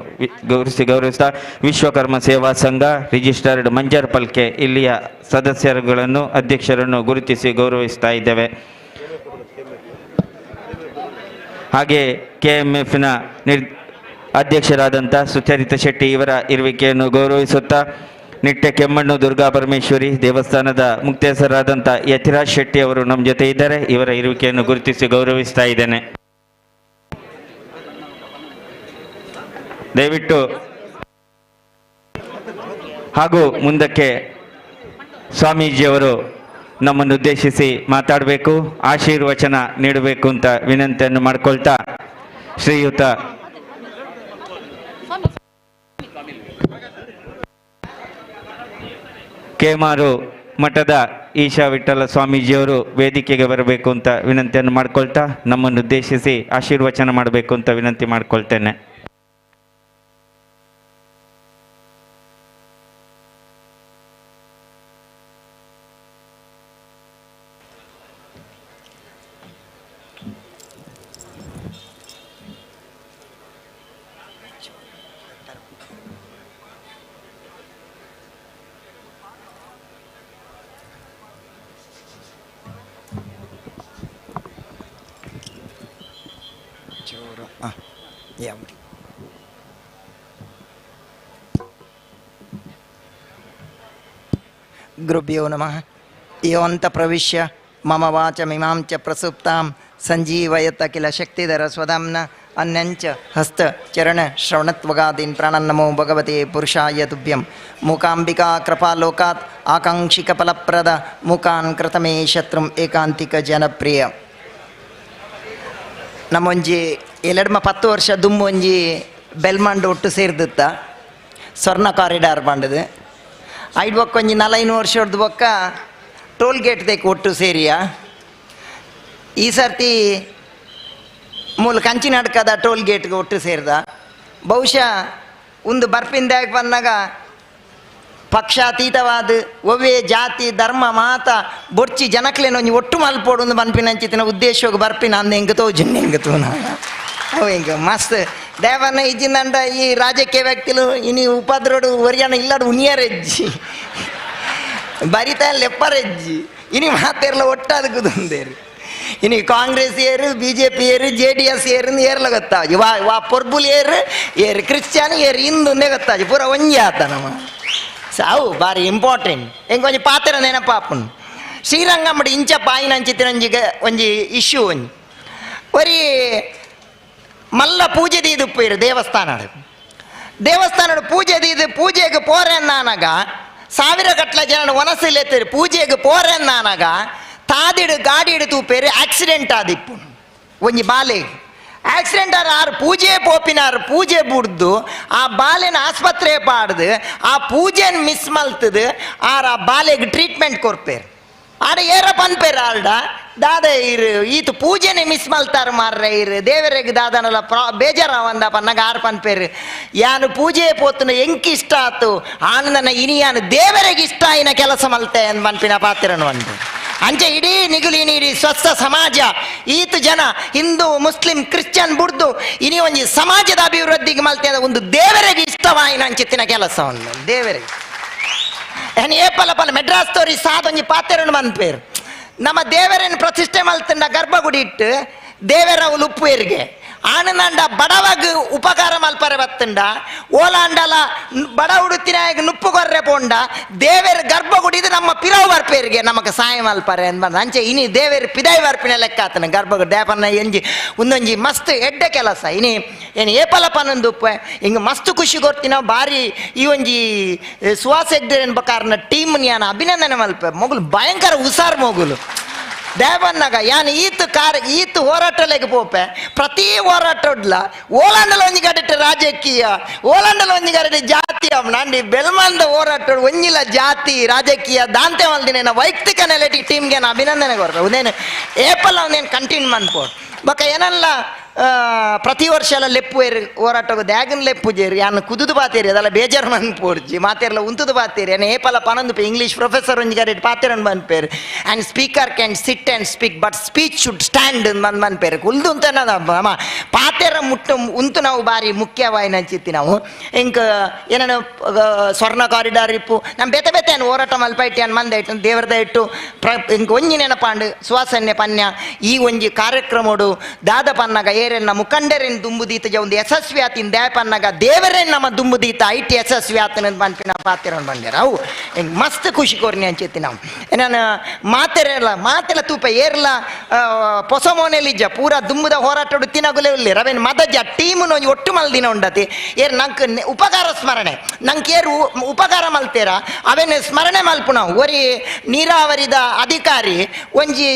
ಗೌರವಿಸುತ್ತಾ, ವಿಶ್ವಕರ್ಮ ಸೇವಾ ಸಂಘ ರಿಜಿಸ್ಟರ್ಡ್ ಮಂಜರ್ ಪಲ್ಕೆ ಇಲ್ಲಿಯ ಸದಸ್ಯರುಗಳನ್ನು ಅಧ್ಯಕ್ಷರನ್ನು ಗುರುತಿಸಿ ಗೌರವಿಸ್ತಾ ಇದ್ದೇವೆ. ಹಾಗೆ ಕೆ ಎಂ ಎಫ್ನ ಅಧ್ಯಕ್ಷರಾದಂಥ ಸುಚರಿತ ಶೆಟ್ಟಿ ಇವರ ಇರುವಿಕೆಯನ್ನು ಗೌರವಿಸುತ್ತಾ, ನಿಟ್ಟೆ ಕೆಮ್ಮಣ್ಣು ದುರ್ಗಾ ಪರಮೇಶ್ವರಿ ದೇವಸ್ಥಾನದ ಮುಕ್ತೇಸರಾದಂಥ ಯತಿರಾಜ್ ಶೆಟ್ಟಿ ಅವರು ನಮ್ಮ ಜೊತೆ ಇದ್ದಾರೆ. ಇವರ ಇರುವಿಕೆಯನ್ನು ಗುರುತಿಸಿ ಗೌರವಿಸ್ತಾ ಇದ್ದೇನೆ. ದಯವಿಟ್ಟು ಹಾಗೂ ಮುಂದಕ್ಕೆ ಸ್ವಾಮೀಜಿಯವರು ನಮ್ಮನ್ನು ಉದ್ದೇಶಿಸಿ ಮಾತಾಡಬೇಕು, ಆಶೀರ್ವಚನ ನೀಡಬೇಕು ಅಂತ ವಿನಂತಿಯನ್ನು ಮಾಡಿಕೊಳ್ತಾ ಶ್ರೀಯುತ ಕೇಮಾರು ಮಠದ ಈಶಾ ವಿಠಲ ಸ್ವಾಮೀಜಿಯವರು ವೇದಿಕೆಗೆ ಬರಬೇಕು ಅಂತ ವಿನಂತಿಯನ್ನು ಮಾಡಿಕೊಳ್ತಾ ನಮ್ಮನ್ನು ಉದ್ದೇಶಿಸಿ ಆಶೀರ್ವಚನ ಮಾಡಬೇಕು ಅಂತ ವಿನಂತಿ ಮಾಡಿಕೊಳ್ತೇನೆ. ಗುರುಭ್ಯೋ ನಮಃ. ಯೋಂತ ಪ್ರವಿಶ್ಯ ಮಮ ವಾಚಮಿಮಾಂ ಚ ಪ್ರಸುಪ್ತಾಂ ಸಂಜೀವಯತ ಕಿಲ ಶಕ್ತಿಧರ ಸ್ವಧಾಮ್ನ ಅನ್ಯಂಚ ಹಸ್ತ ಚರಣ ಶ್ರವಣತ್ವಗಾದೀನ್ ಪ್ರಾಣನ್ನಮೋ ಭಗವತೆ ಪುರುಷಾಯ ತುಭ್ಯಂ. ಮೂಕಾಂಬಿಕಾ ಕೃಪಾಲೋಕಾತ್ ಆಕಾಂಕ್ಷಿಕ ಫಲಪ್ರದ ಮೂಕಾನ್ ಕೃತಮೇ ಶತ್ರುಂ ಏಕಾಂತಿಕ ಜನಪ್ರಿಯ. ನಮ್ಮೊಂಜಿ ಎಲ್ಲೆಡ್ಮ 10 ವರ್ಷ ದುಮ್ಮೊಂಜಿ ಬೆಲ್ಮಾಂಡ್ ಒಟ್ಟು ಸೇರಿದಿತ್ತ ಸ್ವರ್ಣ ಕಾರಿಡಾರ್ ಬಂಡದು ಐದು ಬೊಕ್ಕ ಒಂಜಿ 4-5 ವರ್ಷದ ಬೊಕ್ಕ ಟೋಲ್ ಗೇಟ್ ದೇಕ್ ಒಟ್ಟು ಸೇರಿಯ. ಈ ಸರ್ತಿ ಮೂಲ ಕಂಚಿನಡ್ಕದ ಟೋಲ್ ಗೇಟ್ಗೆ ಒಟ್ಟು ಸೇರಿದ. ಬಹುಶಃ ಒಂದು ಬರ್ಪಿಂದಾಗ ಬಂದಾಗ ಪಕ್ಷಾತೀತವಾದ ಒವ್ವೇ ಜಾತಿ ಧರ್ಮ ಮಾತ ಬೊಡ್ಚಿ ಜನಕ್ಲೇನ ಒಂಜಿ ಒಟ್ಟು ಮಲ್ಪೋಡು ಒಂದು ಬನ್ಪಿನಂಚಿತ್ತಿನ ಉದ್ದೇಶಕ್ಕೆ ಬರ್ಪಿನ ಅಂದ ಹೆಂಗೆ ತೋಜುನ್ ಹೆಂಗೆ ತೂನ ಅವು ಹಿಂಗೆ ಮಸ್ತ್ ದೇವನ ಇಜ್ಜಿಂದಂಡ ಈ ರಾಜಕೀಯ ವ್ಯಕ್ತಿಲು ಇನಿ ಉಪದ್ರೋಡು ಒರಿಯಾನ ಇಲ್ಲಾಡು ಉನಿಯರೆಜ್ಜಿ ಬರಿತಾ ಲೆಪ್ಪರೆಜ್ಜಿ ಇನಿ ಮಾತೇರ್ಲ ಒಟ್ಟಾದ ಕುದಂದೇರು. ಇನಿ ಕಾಂಗ್ರೆಸ್ ಏರು, B J P ಏರು, J D S ಏರು ಏರ್ಲ ಗೊತ್ತಾಜಿ, ವಾ ವಾ ಪೊರ್ಬುಲ್ ಏರು, ಏರು ಕ್ರಿಶ್ಚಿಯನ್ ಏರು ಹಿಂದೂಂದೇ ಗೊತ್ತಾಜಿ ಪೂರ ಒಂಜಿ ಆತ ನಮ್ಮ ಸಾವು ಭಾರಿ ಇಂಪಾರ್ಟೆಂಟ್. ಹೆಂಗೆ ಒಂಜಿ ಪಾತ್ರ ನೆನಪಾಪುನು ಶ್ರೀರಂಗಮ್ಮಡಿ ಇಂಚ ಪಾಯಿನಂಚಿತ್ತಿನಂಜಿಗ ಒಂಜಿ ಇಶ್ಯೂ ಒಂಜಿ ಒರಿ ಮಲ್ಲ ಪೂಜೆ ದೀದುಪ್ಪೇರು ದೇವಸ್ಥಾನ ದೇವಸ್ಥಾನ ಪೂಜೆ ದೀದು ಪೂಜೆಗೆ ಪೋರೆನ್ನಾನಗ ಸಾವಿರ ಗಟ್ಟಲೆ ಜನ ವನಸಿಲೆತ್ತೇರು ಪೂಜೆಗೆ ಪೋರೆನ್ನಾನಗ ತಾದಿಡು ಗಾಡಿಡು ತೂಪೇರು ಆಕ್ಸಿಡೆಂಟ್ ಆದಿಪ್ಪು ಒಂಜಿ ಬಾಲೆ Accident ಆರು ಪೂಜೆ ಪೋಪಿನಾರು ಪೂಜೆ ಬುಡ್ದು ಆ ಬಾಲೆನ ಆಸ್ಪತ್ರೆ ಪಾಡ್ದು ಆ ಪೂಜೆನ ಮಿಸ್ ಮಲ್ತದು ಆರ್ ಆ ಬಾಲೆಗೆ ಟ್ರೀಟ್ಮೆಂಟ್ ಕೊರ್ಪೇರು. ಆಡ ಏರ ಪನ್ಪೇರು ಆಲ್ಡ ದಾದ ಇರು ಈತ ಪೂಜೆನೆ ಮಿಸ್ ಮಲ್ತಾರ ಮಾರ್ರೆ ಇರು ದೇವರಿಗೆ ದಾದನಲ್ಲ ಬೇಜಾರಾವಂದ ಪನ್ನಾಗ ಆರು ಪನ್ಪೇರು ಯಾನು ಪೂಜೆ ಪೋತನ ಎಂಕ್ ಇಷ್ಟ ಆತು ಆನಂದನ ಇನಿ ಯಾನು ದೇವರಿಗೆ ಇಷ್ಟ ಆಯಿನ ಕೆಲಸ ಮಲ್ತೆ ಅಂದ್ ಮನ್ಪಿನ ಪಾತ್ರನು ಅಂದು. ಅಂಚೆ ಇಡೀ ನಿಗುಲು ಇನಿ ಇಡೀ ಸ್ವಸ್ಥ ಸಮಾಜ ಈತ ಜನ ಹಿಂದೂ ಮುಸ್ಲಿಂ ಕ್ರಿಶ್ಚಿಯನ್ ಬುಡ್ದು ಇನಿ ಒಂಜಿ ಸಮಾಜದ ಅಭಿವೃದ್ಧಿಗೆ ಮಲ್ತೆ ಒಂದು ದೇವರಿಗೆ ಇಷ್ಟವಾಯಿನ ಅಂಚಿತ್ತಿನ ಕೆಲಸ ಒಂದು ದೇವರಿಗೆ. ಏನ್ ಏಪಲ ಪಲ ಮೆಡ್ರಾಸ್ ತೋರಿ ಸಾದೊಂಜಿ ಪಾತೆರನು ಮನ್ಪೇರು ನಮ್ಮ ದೇವರನ್ನು ಪ್ರತಿಷ್ಠೆ ಮಲ್ತಂಡ ಗರ್ಭಗುಡಿ ಇಟ್ಟು ದೇವರ ಉಪ್ಪುವೇರಿಗೆ ಆನಂದ ಬಡವಗ್ ಉಪಕಾರ ಮಲ್ಪರೆ ಬತ್ತಂಡ ಓಲಾಂಡಲ ಬಡ ಉಡುತ್ತಿನಾಯಗ ನುಪ್ಪು ಕೊರ್ರೆ ಪೋಂಡ ದೇವರ ಗರ್ಭಗುಡಿ ಇದು ನಮ್ಮ ಪಿರವು ಬರ್ಪೇರಿಗೆ ನಮಕ್ ಸಾಯ ಮಲ್ಪರೆ ಅಂದ್ ಅಂಚೆ ಇನಿ ದೇವೇರ್ ಪಿದಾಯಿ ಬರ್ಪಿನ ಲೆಕ್ಕ ಆತನ ಗರ್ಭಗುಡಿ ದೇಪನ್ನ ಎಂಜಿ ಒಂದೊಂಜಿ ಮಸ್ತ್ ಎಡ್ಡೆ ಕೆಲಸ ಇನಿ ಏನು ಏಪಲ ಪನೊಂದು ಉಪ್ಪು ಹಿಂಗೆ ಮಸ್ತ್ ಖುಷಿ ಕೊಡ್ತೀನಿ ಬಾರಿ ಈ ಒಂಜಿ ಸುಹಾಸ್ ಹೆಗ್ಡೆ ಕಾರಣ ಟೀಮ್ ಯಾನ ಅಭಿನಂದನೆ ಮಲ್ಪ ಮೊಗುಲು ಭಯಂಕರ ಹುಷಾರ್ ಮೊಗುಲು ದೇವನ್ನಾಗ ಯಾನ್ ಈತ್ ಕಾರ್ ಈತ್ ಹೋರಾಟಲೆಗೆ ಪೋಪೆ ಪ್ರತಿ ಹೋರಾಟಡ್ಲ ಓಲಾಂಡಲ ಒಂಜಿ ಕಡೆಟ್ ರಾಜಕೀಯ ಓಲಾಂಡಲ ಒಂಜಿ ಕಡೆ ಜಾತಿ ನಂಡಿ ಬೆಲ್ಮಂದ ಹೋರಾಟ ಒಂಜಿಲ ಜಾತಿ ರಾಜಕೀಯ ದಾಂತೆ ಮಲ್ದಿನ ವೈಯಕ್ತಿಕ ನೆಲೆಟಿ ಟೀಮ್ಗೆ ಅಭಿನಂದನೆ ಕೊರ್ಪೆ ಉದೇನು ಏಪಲ್ ಅವನೇನು ಕಂಟಿನ್ಯೂ ಮನ್ಪೋಡು ಬೊಕ ಏನಲ್ಲ ಪ್ರತಿ ವರ್ಷ ಎಲ್ಲ ಲೆಪ್ಪು ಏರು ಹೋರಾಟಕ್ಕೆ ದ್ಯಾಗನ್ ಲೆಪ್ಪು ಜೇರು ಯಾನ್ ಕುದುದು ಬಾತೇರಿ ಅದೆಲ್ಲ ಬೇಜಾರು ಮನ್ಪೋಡ್ಜಿ ಮಾತೇರ್ಲ ಉಂತುದು ಬಾತೇರಿ ಏನ ಏಪಲ ಪನೊಂದು ಇಂಗ್ಲೀಷ್ ಪ್ರೊಫೆಸರ್ ಒಂಜಿ ಕಡೆ ಪಾತೆರನ್ ಮನ್ಪೇರು and speaker can sit and speak but speech should stand Mann ಮನ್ಪೇರು ಕುಲ್ದು ಅಂತ ಅಮ್ಮ ಪಾತೆರ ಮುಟ್ಟು ಉಂತು ನಾವು ಬಾರಿ ಮುಖ್ಯವಾಯಿನ ಅಂಚಿತ್ತಿ ನಾವು ಇಂಕ ಏನೇನು ಸ್ವರ್ಣ ಕಾರಿಡಾರ್ ಇಪ್ಪು ನಮ್ಮ ಬೇತೆ ಬೇತೆ ಏನು ಹೋರಾಟ ಮಲ್ಪೈಟಿ ಅನ್ ಮಂದ ಇಟ್ಟು ದೇವರದ ಇಟ್ಟು ಇಂಕ ಒಂಜಿ ನೆನಪಾಂಡು ಸುವಾಸನ್ಯ ಪನ್ಯ ಈ ಒಂಜಿ ಕಾರ್ಯಕ್ರಮಡು ದಾದ ಪನ್ನಾಗ ಏರೆನ್ನ ಮುಖಂಡರೆನ್ ದುಂಬುದೀತ ಒಂದು ಯಶಸ್ವಿ ಆತಿನ ದೇಪನ್ನಾಗ ದೇವರೇ ನಮ್ಮ ದುಂಬುದೀತ I T ಯಶಸ್ವಿ ಆತನ ಪನ್ಪಿನ ಪಾತಿರ ಬಂದೇರ ಅವು ಹಿಂಗೆ ಮಸ್ತ್ ಖುಷಿ ಕೋರ್ನಿ ಅಂಚೆತ್ತಿ ನಾವು ನಾನು ಮಾತೆರೆಲ್ಲ ಮಾತೆಲ್ಲ ತೂಪ ಏರ್ಲ ಪೊಸ ಮೋನೆಲಿಜ್ಜ ಪೂರ ದುಂಬುದ ಹೋರಾಟಡು ತಿನಗುಲೆ ಉಲ್ಲಿ ರವೇನ್ ಮದಜ ಟೀಮ್ ಒಂಜಿ ಒಟ್ಟು ಮಲ್ದಿನ ಉಂಡತಿ ಏರ್ ನಂಕ್ ಉಪಕಾರ ಸ್ಮರಣೆ ನಂಗೆ ಏರು ಉಪಕಾರ ಮಲ್ತೇರ ಅವೇನು ಸ್ಮರಣೆ ಮಲ್ಪು ನಾವು ಒರಿ ನೀರಾವರಿದ ಅಧಿಕಾರಿ ಒಂಜಿ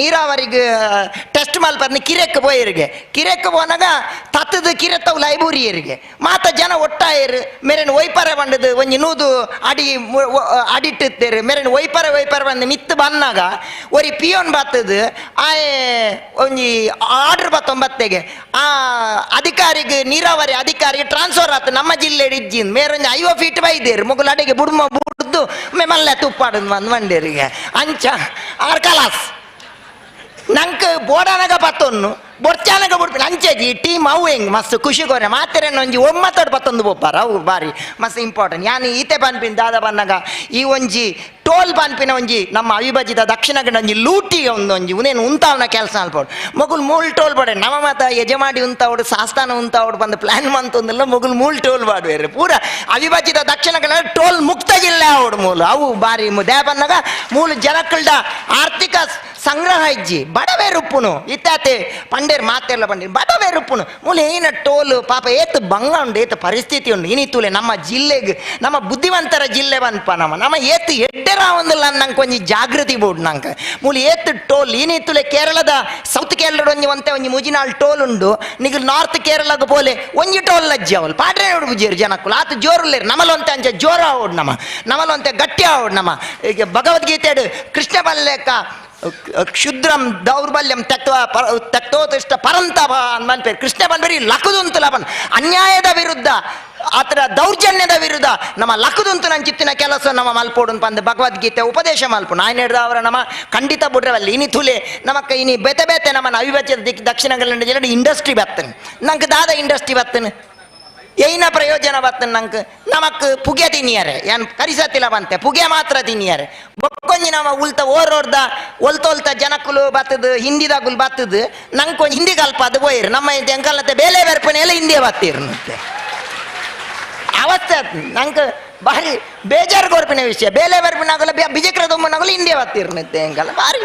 ನೀರಾವರಿಗೆ ಟೆಸ್ಟ್ ಮಲ್ಪದ್ನ ಕಿರೆಕ್ ಪೋಯರಿಗೆ ಕಿರೆಕ್ ಪೋನಾಗ ತತ್ತದ ಕಿರೆತ್ತವು ಲೈಬೂರಿಯರಿಗೆ ಮಾತ ಜನ ಒಟ್ಟಾಯರು ಮೇರೆನ್ ಒಯ್ಪರೆ ಬಂಡದು ಒಂಜಿ ನೂದು ಅಡಿ ಅಡಿಟ್ಟಿತ್ತೇರು ಮೇರೆನ್ ಒಯ್ಪರೆ ಒಯ್ಪರೆ ಬಂದು ಮಿತ್ತು ಬನ್ನಾಗ ಒರಿ ಪಿಯೋನ್ ಬತ್ತದು ಆಯೆ ಒಂಜಿ ಆರ್ಡರ್ ಬತ್ತೊಂಬತ್ತೆಗೆ ಆ ಅಧಿಕಾರಿಗೆ ನೀರಾವರಿ ಅಧಿಕಾರಿಗೆ ಟ್ರಾನ್ಸ್ಫರ್ ಆತು ನಮ್ಮ ಜಿಲ್ಲೆ ಇಜ್ಜಿನ್ ಮೇರೊಂಜಿ 50 ಫೀಟ್ ಬೈದೇರು ಮೊಗಲು ಅಡಿಗೆ ಬುಡ್ಮ ಬುಡ್ದು ಮೆ ಮಲ್ಲೆ ತುಪ್ಪಾಡದು ಬಂದು ಮಂಡೇರಿಗೆ ಅಂಚ ಆರ್ ಕಲಾಸ್ ನಂಗೆ ಬೋಡಾನಗ ಪತ್ತೊನ್ನು ಬೊರ್ಚಾನಗ ಬುಡ್ಪಿನ ಅಂಚೆಜಿ ಟೀಮ್ ಅವು ಹೆಂಗ್ ಮಸ್ತ್ ಖುಷಿ ಕೋರೆ ಮಾತೆರೆ ಒಂಜಿ ಒಮ್ಮತ್ತೋಡು ಪತ್ತೊಂದು ಪೋಪಾರ ಅವು ಬಾರಿ ಮಸ್ತ್ ಇಂಪಾರ್ಟೆಂಟ್ ಯಾನ್ ಈತೆ ಪನ್ಪಿನ ದಾದ ಬನ್ನಗ ಈ ಒಂಜಿ ಟೋಲ್ ಪನ್ಪಿನ ಒಂಜಿ ನಮ್ಮ ಅವಿಭಜಿತ ದಕ್ಷಿಣ ಕನ್ನಡ ಒಂಜಿ ಲೂಟಿ ಒಂದೊಂಜಿ ಉನೇನು ಉಂತಾವನ ಕೆಲಸ ಅಲ್ಪೋಡು ಮೊಗುಲ್ ಮೂಲ್ ಟೋಲ್ ಬಾಡೆ ನಮ್ಮ ಮಾತ ಯಜಮಾಡಿ ಉಂತಾವಡು ಸಾಸ್ತಾನ ಉಂತಾವಡು ಬಂದು ಪ್ಲಾನ್ ಮಂತೊಂದಿಲ್ಲ ಮೊಗುಲ್ ಮೂಲ್ ಟೋಲ್ ಬಾಡುವೇರು ಪೂರ ಅವಿಭಜಿತ ದಕ್ಷಿಣ ಕನ್ನಡ ಟೋಲ್ ಮುಕ್ತ ಜಿಲ್ಲೆ ಅವಡು ಮೂಲು ಅವು ಬಾರಿ ದೇಪನ್ನಗ ಮೂಲು ಜನಕ್ಕಳ್ದ ಆರ್ಥಿಕ ಸಂಗ್ರಹ ಇಜ್ಜಿ ಬಡವೇ ರುಪ್ಪುನು ಇತ್ತಾತೆ ಪಂಡೇರ್ ಮಾತೆಲ್ಲ ಪಂಡೇರ್ ಬಡವೇ ರುಪ್ಪುನು ಮೂಲು ಏನ ಟೋಲ್ ಪಾಪ ಏತು ಬಂಗ ಉಂಡು ಏತು ಪರಿಸ್ಥಿತಿ ಉಂಡು ಇನಿತೂಲೆ ನಮ್ಮ ಜಿಲ್ಲೆಗೆ ನಮ್ಮ ಬುದ್ಧಿವಂತರ ಜಿಲ್ಲೆ ಬಂದ್ಪ ನಮ್ಮ ನಮ್ಮ ಏತು ಎಡ್ಡೆರ ಒಂದಿಲ್ಲ ನಂಗೆ ಒಂಜಿ ಜಾಗೃತಿ ಬೋರ್ಡ್ ನಂಗೆ ಮೂಲು ಏತು ಟೋಲ್ ಇನಿತುಲೆ ಕೇರಳದ ಸೌತ್ ಕೇರಳ ಒಂಜಿ ಒಂತೆ ಒಂಜಿ ಮುಜಿನಾಳ್ ಟೋಲ್ ಉಂಡು ನಿಗಲ್ ನಾರ್ತ್ ಕೇರಳಗ್ ಪೋಲೆ ಒಂಜಿ ಟೋಲ್ ಲಜ್ಜಿ ಅವಳು ಪಾಡ್ರೆ ನೋಡು ಜನಕ್ಕುಲು ಆತು ಜೋರುಲ್ಲೇರು ನಮಲೊಂತೆ ಅಂಚೆ ಜೋರ ಆವಡ್ ನಮ್ಮ ನಮಲೊಂತೆ ಗಟ್ಟಿ ಆವಡ್ ನಮ್ಮ ಈಗ ಭಗವದ್ಗೀತೆ ಕೃಷ್ಣ ಬಲ್ಲೆಕ್ಕ ಕ್ಷುದ್ರಂ ದೌರ್ಬಲ್ಯಂ ತತ್ವ ತಕ್ತೋತಿಷ್ಟ ಪರಂತಪ ಅನ್ಪೇರು ಕೃಷ್ಣ ಬಂದ್ಬೇರಿ ಲಕುದುಂತು ಲಪನ್ ಅನ್ಯಾಯದ ವಿರುದ್ಧ ಆತರ ದೌರ್ಜನ್ಯದ ವಿರುದ್ಧ ನಮ್ಮ ಲಕುದುಂತು ನನ್ನ ಚಿತ್ತಿನ ಕೆಲಸ ನಮ್ಮ ಮಲ್ಪೋಡು ಬಂದು ಭಗವದ್ಗೀತೆ ಉಪದೇಶ ಮಲ್ಪು ನಾಯನ ಹಿಡ್ದ ಅವರ ನಮ್ಮ ಖಂಡಿತ ಬುಡ್ರವಲ್ಲಿ ಇನಿ ತುಲೆ ನಮಕ್ಕ ಇನಿ ಬೇತೆ ಬೇತೆ ನಮ್ಮನ್ನ ಅವಿಭಜಿತ ದಕ್ಷಿಣ ಕನ್ನಡ ಜಿಲ್ಲೆ ಇಂಡಸ್ಟ್ರಿ ಬರ್ತನೆ ನಂಗೆ ದಾದ ಇಂಡಸ್ಟ್ರಿ ಬರ್ತನೆ ಏನ ಪ್ರಯೋಜನ ಬರ್ತನೆ ನಂಗೆ ನಮಕ್ ಪುಗೆ ತಿನ್ನಿಯಾರೆ ಏನ್ ಕರಿಸತ್ತಿಲ್ಲ ಬಂತೆ ಪುಗೆ ಮಾತ್ರ ತಿನ್ನಿಯಾರೆ ಬೊಕ್ಕೊಂಜಿ ನಮ್ಮ ಉಲ್ತ ಓರೋರ್ದ ಒಲ್ತೊಲ್ತ ಜನಕ್ಕುಲು ಬತ್ತದು ಹಿಂದಿದಾಗುಲು ಬತ್ತದು ನಂಗೆ ಕೊಂಚ ಹಿಂದಿ ಕಲ್ಪ ಅದು ಪೋಯಿರು ನಮ್ಮ ಎಂಕಲ್ಲತ್ತೆ ಬೇಲೆ ಬೆರ್ಪನೆಲ್ಲ ಹಿಂದಿಯೇ ಬತ್ತೀರು ಮತ್ತೆ ಅವತ್ತೆ ನಂಗೆ ಭಾರಿ ಬೇಜಾರು ಕೊರ್ಪಿನ ವಿಷಯ ಬೇಲೆ ಬರ್ಪಿನಾಗಲ್ಲ ಬಿಜಕ್ರ ದೊಮ್ಮನಾಗಲ್ಲ ಹಿಂದಿಯೇ ಬತ್ತೀರ್ನತ್ತೆ ಎಂಕಲ್ಲ ಭಾರಿ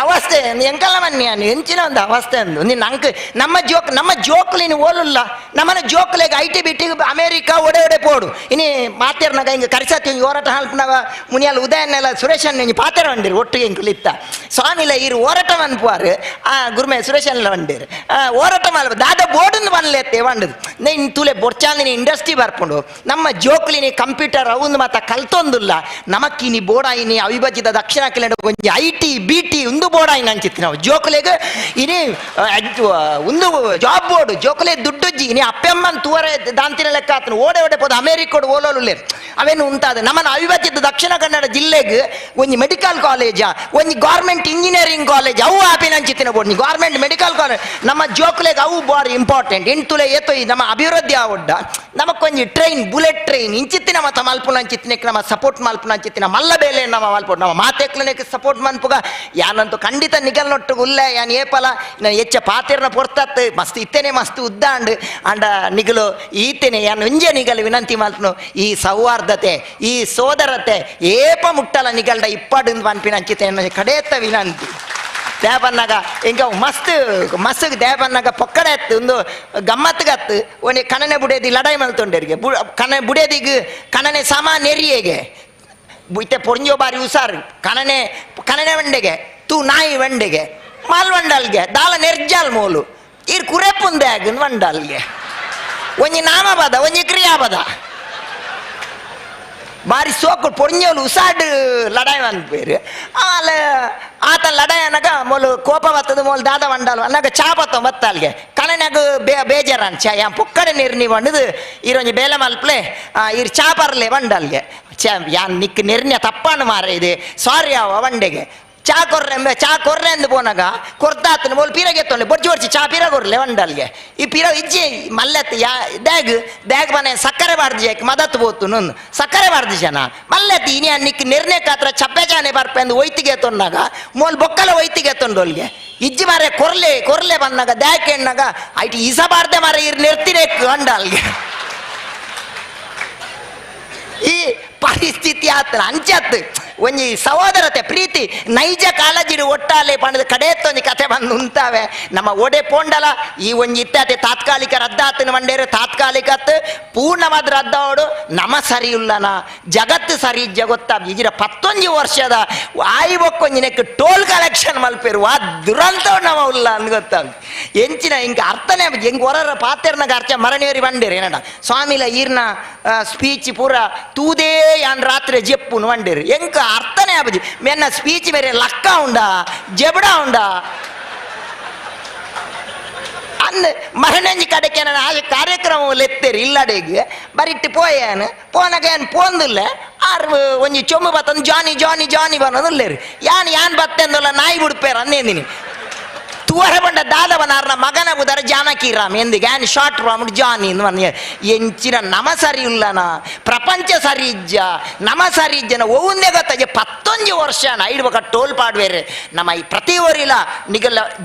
ಅವಸ್ಥೆ ಎಂಕಲ್ಲ ಮನ್ನಿ ಎಂಚಿನ ಒಂದು ಅವಸ್ಥೆ ಅಂದು ನೀನು ನಂಗೆ ನಮ್ಮ ಜೋಕ್ ನಮ್ಮ ಜೋಕ್ಲಿನ ಓಲುಲ್ಲ ನಮ್ಮನೆ ಜೋಕ್ಲೆಗ್ I T B T America ಒಡೆ ಒಡೆ ಪೋಡು ಇನಿ ಮಾತೇರ್ನಾಗ ಹಿಂಗೆ ಕರಿಸತಿ ಹೋರಾಟ ಹಾಲ್ಪನಾಗ ಮುನಿಯಾಲ ಉದಯನ್ನೆಲ್ಲ ಸುರೇಶನ್ ಇಂಜಿ ಪಾತೆರ వండిರು ಒಟ್ಟಿಗೆ ಇಂಕುಲು ಇತ್ತ ಸ್ವಾಮಿಲ ಇರು ಹೋರಾಟ ಮನ್ಪುವಾರು ಆ ಗುರುಮೆ ಸುರೇಶನ್ಲ వండిರು ಹೋರಾಟ ಮಲ್ಪ ದಾದ ಬೋರ್ಡನ್ನು ಬನ್ಲೆತ್ತೆ వండదు నేను ತೂಲೆ ಬೊರ್ಚಾಂದಿನಿ ಇಂಡಸ್ಟ್ರಿ ಬರ್ಪುಂಡು ನಮ್ಮ ಜೋಕ್ಲಿನಿ ಕಂಪ್ಯೂಟರ್ ಅವುಂದು ಮಾತ ಕಲ್ತೊಂದುಲ್ಲ ನಮಕ್ಕಿನಿ ಬೋಡಾಯಿನಿ ಅವಿಭಜಿತ ದಕ್ಷಿಣ ಕನ್ನಡ ಒಂಜಿ I T B T ಉಂದು ಬೋಡಾಯಿನ ಅಂಚಿತ್ತು ನಾವು ಜೋಕ್ಲೆಗ್ ಇನಿ ಉಂದು ಜಾಬ್ ಬೋರ್ಡ್ ಜೋಕ್ಲೆ ದುಡ್ಡುಜ್ಜಿ ಇನಿ ಅಪ್ಪೆಮ್ಮನ್ ತೂವರೆ ದಾಂತಿನ ಲೆಕ್ಕ ಆತನು ಓಡೆ ಓಡೆ ಪೋದು ಅಮೇರಿಕೋಡು ಓಲೋಲುಲ್ಲೆ ಅವೇನು ಉಂತಾದ ನಮ್ಮನ ಅವಿಭಜಿತ ದಕ್ಷಿಣ ಕನ್ನಡ ಜಿಲ್ಲೆಗ್ ಒಂಜಿ ಮೆಡಿಕಲ್ ಕಾಲೇಜ ಒಂಜಿ government engineering college ಅವು ಆಪಿನ ಅಂಚಿತ್ತಿನ board government medical college ನಮ್ಮ ಜೋಕ್ಲೆಗ್ ಅವು ಬಾರಿ ಇಂಪಾರ್ಟೆಂಟ್ ಇಂಟುಲೆ ಏತೋ ಈ ನಮ್ಮ ಅಭಿವೃದ್ಧಿ ಆವಡ್ಡ ನಮಕ್ಕೊಂಜಿ train bullet train ಇಂಚಿತ್ತಿನ ಮತ ಮಲ್ಪುನ ಅಂಚಿತ್ತಿನಕ್ಕೆ ನಮ್ಮ ಸಪೋರ್ಟ್ ಮಲ್ಪುನ ಅಂಚಿತ್ತಿನ ಮಲ್ಲ ಬೇಲೆ ನಮ್ಮ ಮಲ್ಪೊಡು ನಮ್ಮ ಮಾತೆಕ್ಲನೆಕ್ ಸಪೋರ್ಟ್ ಮನ್ಪುಗ ಯಾನಂತೂ ಖಂಡಿತ ನಿಗಲ್ನೊಟ್ಟು ಉಲ್ಲ ಯಾನ್ ಏಪಲ ನಾನು ಹೆಚ್ಚ ಪಾತಿರ್ನ ಪೊರ್ತತ್ತು ಮಸ್ತ್ ಇತ್ತೇನೆ ಮಸ್ತ್ ಉದ್ದಾಂಡ್ ಅಂಡ ನಿಗಲು ಈತೇನೆ ಯಾನ್ ಒಂಜೆ ನಿಗಲು ವಿನಂತಿ ಮಲ್ಪನು ಈ ಸೌಹಾರ್ದತೆ ಈ ಸೋದರತೆ ಏಪ ಮುಟ್ಟಲ ನಿಗಲ್ಡ ಇಪ್ಪಡು ಪನ್ಪಿನ ಅಂಚಿತ್ತೆ ಕಡೇತ ವಿನಂತಿ. ದೇವನ್ನಾಗ ಇಂಕ ಮಸ್ತ್ ಮಸ್ತ್ ದೇವನ್ನಾಗ ಪೊಕ್ಕಡೆ ಎತ್ತು ಒಂದು ಗಮ್ಮತ್ಗತ್ತು ಒಂಜಿ ಕಣನೆ ಬುಡೇದಿ ಲಡಾಯಿ ಮಲ್ತೊಂಡೇರಿಗೆ ಕಣನೆ ಬುಡೇದಿಗ್ ಕಣನೆ ಸಾಮಾನ್ಯರಿಗೆ ಇತ್ತೆ ಪೊಂಜೋ ಬಾರಿ ಹುಷಾರು ಕಣನೆ ಕಣನೆ ವಂಡೆಗೆ ತೂ ನಾಯಿ ವಂಡೆಗೆ ಮಾಲ್ ವಂಡಲ್ಗೆ ದಾಲ ನೆರ್ಜಾಲ್ ಮೋಲು ಇರ್ ಕುರೆಪುಂದೆ ಆಗನ್ ವಂಡಲ್ಗೆ ಒಂಜಿ ನಾಮಪದ ಒಂಜಿ ಕ್ರಿಯಾಪದ ಬಾರಿ ಸೋಕು ಪೊಂಜೋಲು ಉಸಾಡ್ ಲಡಾಯಿ ಅನ್ಪೇರು ಆಲೆ ಆತ ಲಡಾಯಿ ಅನ್ನಗ ಮೊಲು ಕೋಪ ಬತ್ತದ ಮೊಲು ದಾದ వండాలు ಅನ್ನಾಗ ಚಾ ಬತ್ತ ಬತ್ತಲ್ಗೆ ಕಣನಾಗ ಬೇಜಾರ ಚಾ ಯಾ ಪೊಕ್ಕಡೆ ನೀರು ನೀವು వండದು ಈರೊಂಜಿ ಬೇಲೆ ಮಲ್ಪ್ಲೆ ಇರ್ ಚಾ ಪರ್ಲೆ వంಡಲ್ಗೆ ಚಾ ಯಾನ್ ನಿಕ್ ನಿರ್ಣ್ಯ ತಪ್ಪಾನು ಮಾರ ಇದು ಸಾರಿ ಅವ ವಂಡೆಗೆ ಚಾ ಕೊರ್ರೆ ಚಾ ಕೊರ್ರೆ ಅಂದು ಪೋನಾಗ ಕೊರ್ತಾತನ ಮೋಲ್ ಪೀರಗೆ ತೊಂಡೆ ಬೊರ್ಚಿ ಬೊರ್ಚಿ ಚಾ ಪೀರ ಕೊರ್ಲೆ ವಂಡಲ್ಗೆ ಈ ಪೀರ ಇಜ್ಜಿ ಮಲ್ಲತ್ ಯಾ ದ್ಯಾಗ್ ದ್ಯಾಗ್ ಮನೆ ಸಕ್ಕರೆ ಬಾರ್ದು ಜಾಕ್ ಮದತ್ ಪೋತು ನೊಂದು ಸಕ್ಕರೆ ಬಾರ್ದು ಜನ ಮಲ್ಲತ್ ಇನಿ ನಿಕ್ ನಿರ್ಣಯ ಕಾತ್ರ ಚಪ್ಪೆ ಚಾನೆ ಬರ್ಪೆಂದು ಒಯ್ತಿಗೆ ತೊಂಡಾಗ ಮೋಲ್ ಬೊಕ್ಕಲ ಒಯ್ತಿಗೆ ತೊಂಡೋಲ್ಗೆ ಇಜ್ಜಿ ಮಾರೆ ಕೊರ್ಲೆ ಕೊರ್ಲೆ ಬಂದಾಗ ದ್ಯಾಕ್ ಎಣ್ಣಾಗ IT ಈಸ ಬಾರ್ದೆ ಮಾರೆ ಇರ್ ನಿರ್ತಿನೇ ವಂಡಲ್ಗೆ ಈ ಪರಿಸ್ಥಿತಿ ಆತನ ಅಂಚತ್ತು ಒಂಜಿ ಸಹೋದರತೆ ಪ್ರೀತಿ ನೈಜ ಕಾಳಜಿಡು ಒಟ್ಟಾಲೆ ಪಂಡದ ಕಡೆಯತ್ತೊಂಜಿ ಕತೆ ಬಂದು ಉಂತಾವೆ ನಮ್ಮ ಒಡೆ ಪೋಂಡಲ ಈ ಒಂಜಿ ಇತ್ತಾತೆ ತಾತ್ಕಾಲಿಕ ರದ್ದಾತನ ಮಂಡೇರು ತಾತ್ಕಾಲಿಕತ್ ಪೂರ್ಣವಾದ ರದ್ದಾವಡು ನಮ ಸರಿ ಇಲ್ಲನ ಜಗತ್ತು ಸರಿ ಇಜ್ಜ ಗೊತ್ತಾ ಇಜಿರ ಪತ್ತೊಂಜಿ ವರ್ಷದ ಆಯಿ ಬೊಕ್ಕೊಂಜಿನಕ್ಕೆ ಟೋಲ್ ಕಲೆಕ್ಷನ್ ಮಲ್ಪೇರು ವಾ ದುರಂತ ನಮ್ಮ ಉಲ್ಲ ಅಂದ್ ಗೊತ್ತಾಗ ಎಂಚಿನ ಹಿಂಗೆ ಅರ್ಥನೇ ಹೆಂಗೆ ಹೊರರ ಪಾತೆರ್ನಾಗ ಅರ್ಚ ಮರಣಿಯರಿ ಬಂಡೇರು ಏನಡ ಸ್ವಾಮಿಲ ಈರ್ನ ಸ್ಪೀಚ್ ಪೂರ ತೂದೇ ಯಾನ್ ರಾತ್ರಿ ಜೆಪ್ಪುನು వండేరు ಎಂಕ ಅರ್ಥನೇ ಆಬಜಿ ಮೆನ್ನ ಸ್ಪೀಚ್ ಬೇರೆ ಲಕ್ಕ ಉಂಡ ಜಬಡ ಉಂಡ ಅನ್ನ ಮರಣಂಜಿ ಕಡೆಗೆ ನಾನು ಆ ಕಾರ್ಯಕ್ರಮ ಲೆತ್ತೇರಿ ಇಲ್ಲಡೆಗೆ ಬರಿಟ್ಟು ಪೋಯಾನು ಪೋನಾಗ ಏನು ಪೋಂದಿಲ್ಲ ಆರು ಒಂಜಿ ಚೊಂಬು ಬತ್ತಂದು ಜಾನಿ ಜಾನಿ ಜಾನಿ ಬನ್ನೋದಿಲ್ಲೇರಿ ಯಾನ್ ಯಾನ್ ಬತ್ತೆಂದಲ್ಲ ನಾಯಿ ಬಿಡ್ಪೇರ ಅಂದೇಂದಿನಿ ತುವರ ಬಂಡ ದಾದವನಾರ್ನ ಮಗನ ಬುದರ Janaki Ram ಎಂದಿಗೆ an short Ram ಜಾನಿ ಎಂಚಿನ ನಮ ಸರಿ ಇಲ್ಲನ ಪ್ರಪಂಚ ಸರಿ ಇಜ್ಜ ನಮ ಸರಿ ಇಜ್ಜನ ಒವುಂದೇ ಗೊತ್ತಾಜೆ ಪತ್ತೊಂಜಿ ವರ್ಷ ಇಡ್ಬೇಕ ಟೋಲ್ ಪಾಡ್ವೇರೆ ನಮ್ಮ ಈ ಪ್ರತಿ ಊರಿಲ ನಿಗಲ್ಲ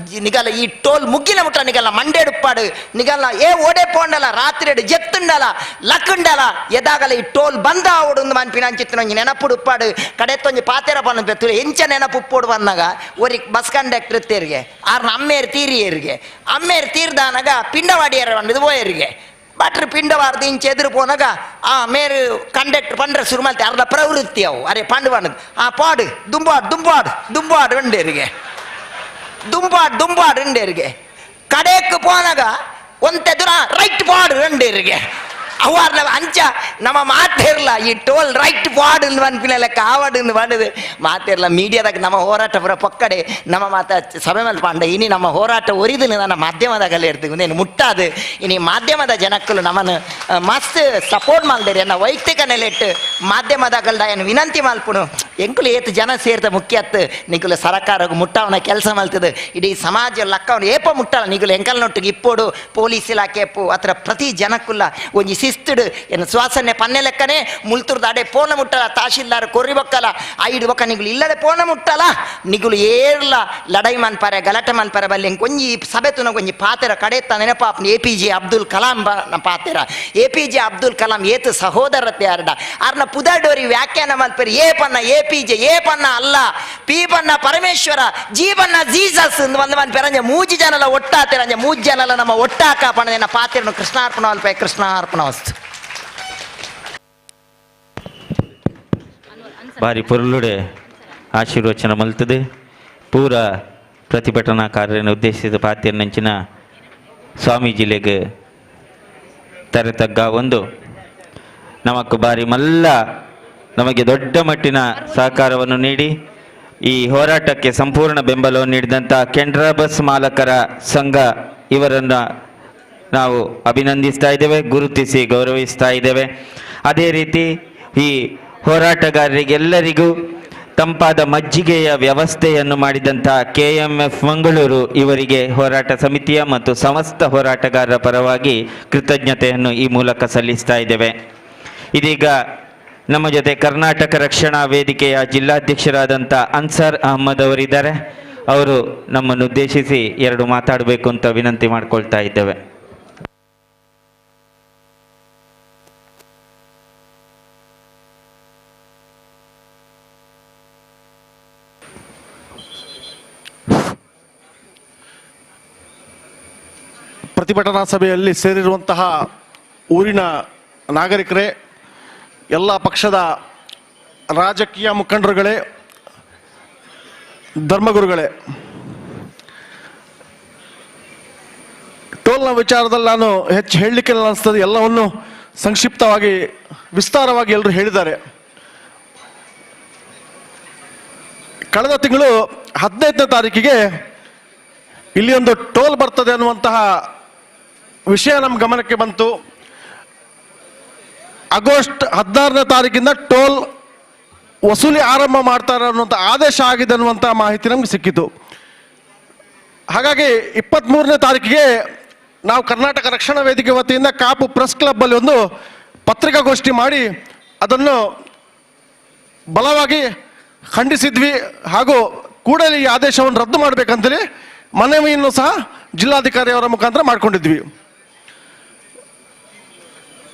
ನಿಗಲ್ಲ ಈ ಟೋಲ್ ಮುಗ್ಗಿನ ಮುಟ್ಟ ನಿಗಲ್ಲ ಮಂಡೇಡುಪ್ಪಾಡು ನಿಗಲ್ಲ ಏ ಓಡೆ ಪೋಂಡಲ ರಾತ್ರಿ ಜೆತ್ತುಂಡಲ ಲಕ್ಕುಂಡಲ ಎದಾಗಲ ಈ ಟೋಲ್ ಬಂದ ಓಡುಂದು ಮನ್ಪಿನ ಅಂಚಿತ್ತಿನ ಒಂಜಿ ನೆನಪುಡುಪ್ಪಾಡು ಕಡೆತ್ತೊಂಜಿ ಪಾತೆರ ಪನ್ನ ಎಂಚ ನೆನಪು ಬಂದಾಗ ಒರಿ ಬಸ್ ಕಂಡಕ್ಟರ್ ತೇರಿಗೆ ಆರ್ನ ಅಮ್ಮೇರು ತೀರಿಯರಿಗೆ ಅಮ್ಮೇರು ತೀರ್ದಾನಾಗ ಪಿಂಡವಾಡಿಯರ వండదు పోయేರಿಗೆ ಬಟ್ರ್ ಪಿಂಡವಾರ್ದು ಇಂಚೆ ಎದುರು ಪೋನಾಗ ಆ ಮೇರು ಕಂಡಕ್ಟರ್ ಪಂಡ್ರೆ ಶುರು ಮಾಡ್ತೆ ಅರ್ಧ ಪ್ರವೃತ್ತಿ ಅವು ಅರೆ ಪಂಡು ಪಂಡದು ಆ ಪಾಡು ದುಂಬಾಡು ದುಂಬಾಡು ದುಂಬಾಡು ಉಂಡೇರಿಗೆ ದುಂಬಾಡು ದುಂಬಾಡು ಉಂಡೇರಿಗೆ ಕಡೆಕ್ ಪೋನಾಗ ಒಂತೆದುರ ರೈಟ್ ಪಾಡು ಉಂಡೇರಿಗೆ ಅವಾರ್ನ ಅಂಚ ನಮ್ಮ ಮಾತಿರಲ್ಲ ಈ ಟೋಲ್ ರೈಟ್ ಪಾಡು ಅನ್ಪಿನ ಲೆಕ್ಕ ಆವಡು ಬಂದದು ಮಾತಿರಲ್ಲ ಮೀಡಿಯಾದಾಗ ನಮ್ಮ ಹೋರಾಟ ಪುರ ಪಕ್ಕಡೆ ನಮ್ಮ ಮಾತ ಸಭೆ ಮೇಲೆ ಪಾಂಡ ಇನಿ ನಮ್ಮ ಹೋರಾಟ ಒರಿದು ನನ್ನ ಮಾಧ್ಯಮದಾಗಲೇ ಇರ್ತೀವಿ ನೀನು ಮುಟ್ಟಾದು ಇನಿ ಮಾಧ್ಯಮದ ಜನಕ್ಕಲು ನಮ್ಮನ್ನು ಮಸ್ತ್ ಸಪೋರ್ಟ್ ಮಾಡ್ದೇರಿ ಎನ್ನ ವೈಯಕ್ತಿಕ ನೆಲೆಟ್ಟು ಮಾಧ್ಯಮದಾಗಲ್ದ ಏನು ವಿನಂತಿ ಮಲ್ಪುನು ಎಂಕುಲು ಏತು ಜನ ಸೇರ್ತ ಮುಖ್ಯತ್ತು ನಿಕುಲು ಸರಕಾರ ಮುಟ್ಟಾವನ ಕೆಲಸ ಮಲ್ತದೆ ಇಡೀ ಸಮಾಜ ಲಕ್ಕವನ ಏಪ ಮುಟ್ಟಲ್ಲ ನಿಗುಲು ಎಂಕಲ್ನೊಟ್ಟಿಗೆ ಇಪ್ಪೋಡು ಪೊಲೀಸ್ ಇಲಾಖೆ ಅಪ್ಪು ಅತ್ರ ಪ್ರತಿ ಜನಕ್ಕುಲ್ಲ ಒಂಜಿ ಶಿಸ್ತುಡು ಎನ್ನ ಸುವಾಸನೆ ಪನ್ನೆ ಲೆಕ್ಕನೆ ಮುಲ್ತುರ್ದ ಅಡೆ ಪೋನ ಮುಟ್ಟಲ ತಹಶೀಲ್ದಾರ್ ಕೊರ್ರಿ ಬೊಕ್ಕಲ ಐದು ಬೊಕ್ಕ ನಿಗುಲು ಇಲ್ಲದೆ ಪೋನ ಮುಟ್ಟಲ ನಿಗುಲು ಏರ್ಲ ಲಡೈ ಮನ್ಪರೆ ಗಲಾಟೆ ಮನ್ಪರೆ ಬಲ್ಲಿ ಒಂಜಿ ಸಭೆ ತುನ ಒಂಜಿ ಪಾತೆರ ಕಡೆತ್ತ ನೆನಪಾಪ್ನ A P J Abdul Kalam ಪಾತೆರ A P J Abdul Kalam ಏತು ಸಹೋದರತೆ ಅರ್ಡ ಅರ್ನ ಪುದರ್ಡೋರಿ ವ್ಯಾಖ್ಯಾನ ಮಲ್ಪೆರ್ ಎ ಪನ್ನ A P J A ಪನ್ನ ಅಲ್ಲ ಪಿ ಪನ್ನ ಪರಮೇಶ್ವರ ಜಿ ಪನ್ನ ಜೀಸಸ್ ಒಂದು ಮನ್ಪೆರಂಜ ಮೂಜಿ ಜನಲ ಒಟ್ಟಾತೆರಂಜ ಮೂಜಿ ಜನಲ ನಮ್ಮ ಒಟ್ಟಾಕ ಪಣದೇನ ಪಾತೆರನು ಕೃಷ್ಣಾರ್ಪಣ ಅಲ್ಪ ಕೃಷ್ಣಾರ್ಪಣ ವಸ್ತು. ಬಾರಿ ಪೊರ್ಲುಡೆ ಆಶೀರ್ವಚನ ಮಲ್ತದೆ ಪೂರ ಪ್ರತಿಭಟನಾಕಾರರನ್ನು ಉದ್ದೇಶಿಸಿದ ಪಾತೆರ್ನಂಚಿನ ಸ್ವಾಮೀಜಿಲೆಗ್ ತರತಗ್ಗ ಒಂದು ನಮಕ್ ಬಾರಿ ಮಲ್ಲ ನಮಗೆ ದೊಡ್ಡ ಮಟ್ಟಿನ ಸಹಕಾರವನ್ನು ನೀಡಿ ಈ ಹೋರಾಟಕ್ಕೆ ಸಂಪೂರ್ಣ ಬೆಂಬಲವನ್ನು ನೀಡಿದಂಥ ಕೆನರಾ ಬಸ್ ಮಾಲಕರ ಸಂಘ ಇವರನ್ನು ನಾವು ಅಭಿನಂದಿಸ್ತಾ ಇದ್ದೇವೆ, ಗುರುತಿಸಿ ಗೌರವಿಸ್ತಾ ಇದ್ದೇವೆ. ಅದೇ ರೀತಿ ಈ ಹೋರಾಟಗಾರರಿಗೆಲ್ಲರಿಗೂ ತಂಪಾದ ಮಜ್ಜಿಗೆಯ ವ್ಯವಸ್ಥೆಯನ್ನು ಮಾಡಿದಂಥ KMF Mangaluru ಇವರಿಗೆ ಹೋರಾಟ ಸಮಿತಿಯ ಮತ್ತು ಸಮಸ್ತ ಹೋರಾಟಗಾರರ ಪರವಾಗಿ ಕೃತಜ್ಞತೆಯನ್ನು ಈ ಮೂಲಕ ಸಲ್ಲಿಸ್ತಾ ಇದ್ದೇವೆ. ಇದೀಗ ನಮ್ಮ ಜೊತೆ ಕರ್ನಾಟಕ ರಕ್ಷಣಾ ವೇದಿಕೆಯ ಜಿಲ್ಲಾಧ್ಯಕ್ಷರಾದಂಥ ಅನ್ಸಾರ್ ಅಹ್ಮದ್ ಅವರಿದ್ದಾರೆ. ಅವರು ನಮ್ಮನ್ನು ಉದ್ದೇಶಿಸಿ ಎರಡು ಮಾತಾಡಬೇಕು ಅಂತ ವಿನಂತಿ ಮಾಡಿಕೊಳ್ತಾ ಇದ್ದೇವೆ. ಪ್ರತಿಭಟನಾ ಸಭೆಯಲ್ಲಿ ಸೇರಿರುವಂತಹ ಊರಿನ ನಾಗರಿಕರೇ, ಎಲ್ಲ ಪಕ್ಷದ ರಾಜಕೀಯ ಮುಖಂಡರುಗಳೇ, ಧರ್ಮಗುರುಗಳೇ, ಟೋಲ್ನ ವಿಚಾರದಲ್ಲಿ ನಾನು ಹೆಚ್ಚು ಹೇಳಲಿಕ್ಕಿಲ್ಲ ಅನಿಸ್ತದೆ. ಎಲ್ಲವನ್ನು ಸಂಕ್ಷಿಪ್ತವಾಗಿ ವಿಸ್ತಾರವಾಗಿ ಎಲ್ಲರೂ ಹೇಳಿದ್ದಾರೆ. ಕಳೆದ ತಿಂಗಳು 15ನೇ ತಾರೀಕಿಗೆ ಇಲ್ಲಿ ಒಂದು ಟೋಲ್ ಬರ್ತದೆ ಅನ್ನುವಂತಹ ವಿಷಯ ನಮ್ಮ ಗಮನಕ್ಕೆ ಬಂತು. ಆಗಸ್ಟ್ 16ನೇ ತಾರೀಕಿಂದ ಟೋಲ್ ವಸೂಲಿ ಆರಂಭ ಮಾಡ್ತಾರೆ ಅನ್ನುವಂಥ ಆದೇಶ ಆಗಿದೆ ಅನ್ನುವಂಥ ಮಾಹಿತಿ ನಮ್ಗೆ ಸಿಕ್ಕಿತು. ಹಾಗಾಗಿ 23ನೇ ತಾರೀಕಿಗೆ ನಾವು ಕರ್ನಾಟಕ ರಕ್ಷಣಾ ವೇದಿಕೆ ವತಿಯಿಂದ ಕಾಪು ಪ್ರೆಸ್ ಕ್ಲಬ್ಬಲ್ಲಿ ಒಂದು ಪತ್ರಿಕಾಗೋಷ್ಠಿ ಮಾಡಿ ಅದನ್ನು ಬಲವಾಗಿ ಖಂಡಿಸಿದ್ವಿ ಹಾಗೂ ಕೂಡಲೇ ಈ ಆದೇಶವನ್ನು ರದ್ದು ಮಾಡಬೇಕಂತೇಳಿ ಮನವಿಯನ್ನು ಸಹ ಜಿಲ್ಲಾಧಿಕಾರಿಯವರ ಮುಖಾಂತರ ಮಾಡಿಕೊಂಡಿದ್ವಿ.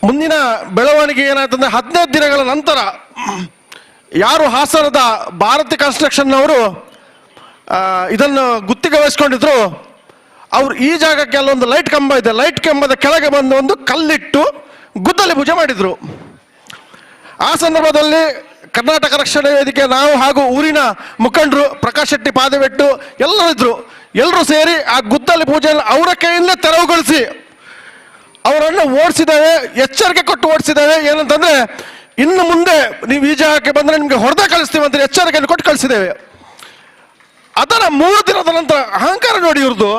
ಮುಂದಿನ ಬೆಳವಣಿಗೆ ಏನಾಯ್ತಂದ್ರೆ 15 ದಿನಗಳ ನಂತರ ಯಾರು ಹಾಸನದ ಭಾರತಿ ಕನ್ಸ್ಟ್ರಕ್ಷನ್ನವರು ಇದನ್ನು ಗುತ್ತಿಗೆ ವಹಿಸ್ಕೊಂಡಿದ್ರು, ಅವರು ಈ ಜಾಗಕ್ಕೆ ಅಲ್ಲೊಂದು ಲೈಟ್ ಕಂಬ ಇದೆ, ಲೈಟ್ ಕಂಬದ ಕೆಳಗೆ ಬಂದು ಒಂದು ಕಲ್ಲಿಟ್ಟು ಗುದ್ದಲಿ ಪೂಜೆ ಮಾಡಿದರು. ಆ ಸಂದರ್ಭದಲ್ಲಿ ಕರ್ನಾಟಕ ರಕ್ಷಣಾ ವೇದಿಕೆ ನಾವು ಹಾಗೂ ಊರಿನ ಮುಖಂಡರು ಪ್ರಕಾಶ್ ಶೆಟ್ಟಿ ಪಾದವೆಟ್ಟು ಎಲ್ಲರೂ ಇದ್ರು. ಎಲ್ಲರೂ ಸೇರಿ ಆ ಗುದ್ದಲಿ ಪೂಜೆಯನ್ನು ಅವರ ಕೈಯಿಂದಲೇ ತೆರವುಗೊಳಿಸಿ ಅವರನ್ನು ಓಡಿಸಿದ್ದೇವೆ, ಎಚ್ಚರಿಕೆ ಕೊಟ್ಟು ಓಡಿಸಿದ್ದೇವೆ. ಏನಂತಂದ್ರೆ ಇನ್ನು ಮುಂದೆ ನೀವು ಈ ಜಾಗಕ್ಕೆ ಬಂದರೆ ನಿಮಗೆ ಹೊಡೆದೇ ಕಳಿಸ್ತೀವಿ ಅಂತ ಎಚ್ಚರಿಕೆಯನ್ನು ಕೊಟ್ಟು ಕಳಿಸಿದ್ದೇವೆ. ಅದರ 3 ದಿನದ ನಂತರ ಅಹಂಕಾರ ನೋಡಿ ಇವ್ರದ್ದು.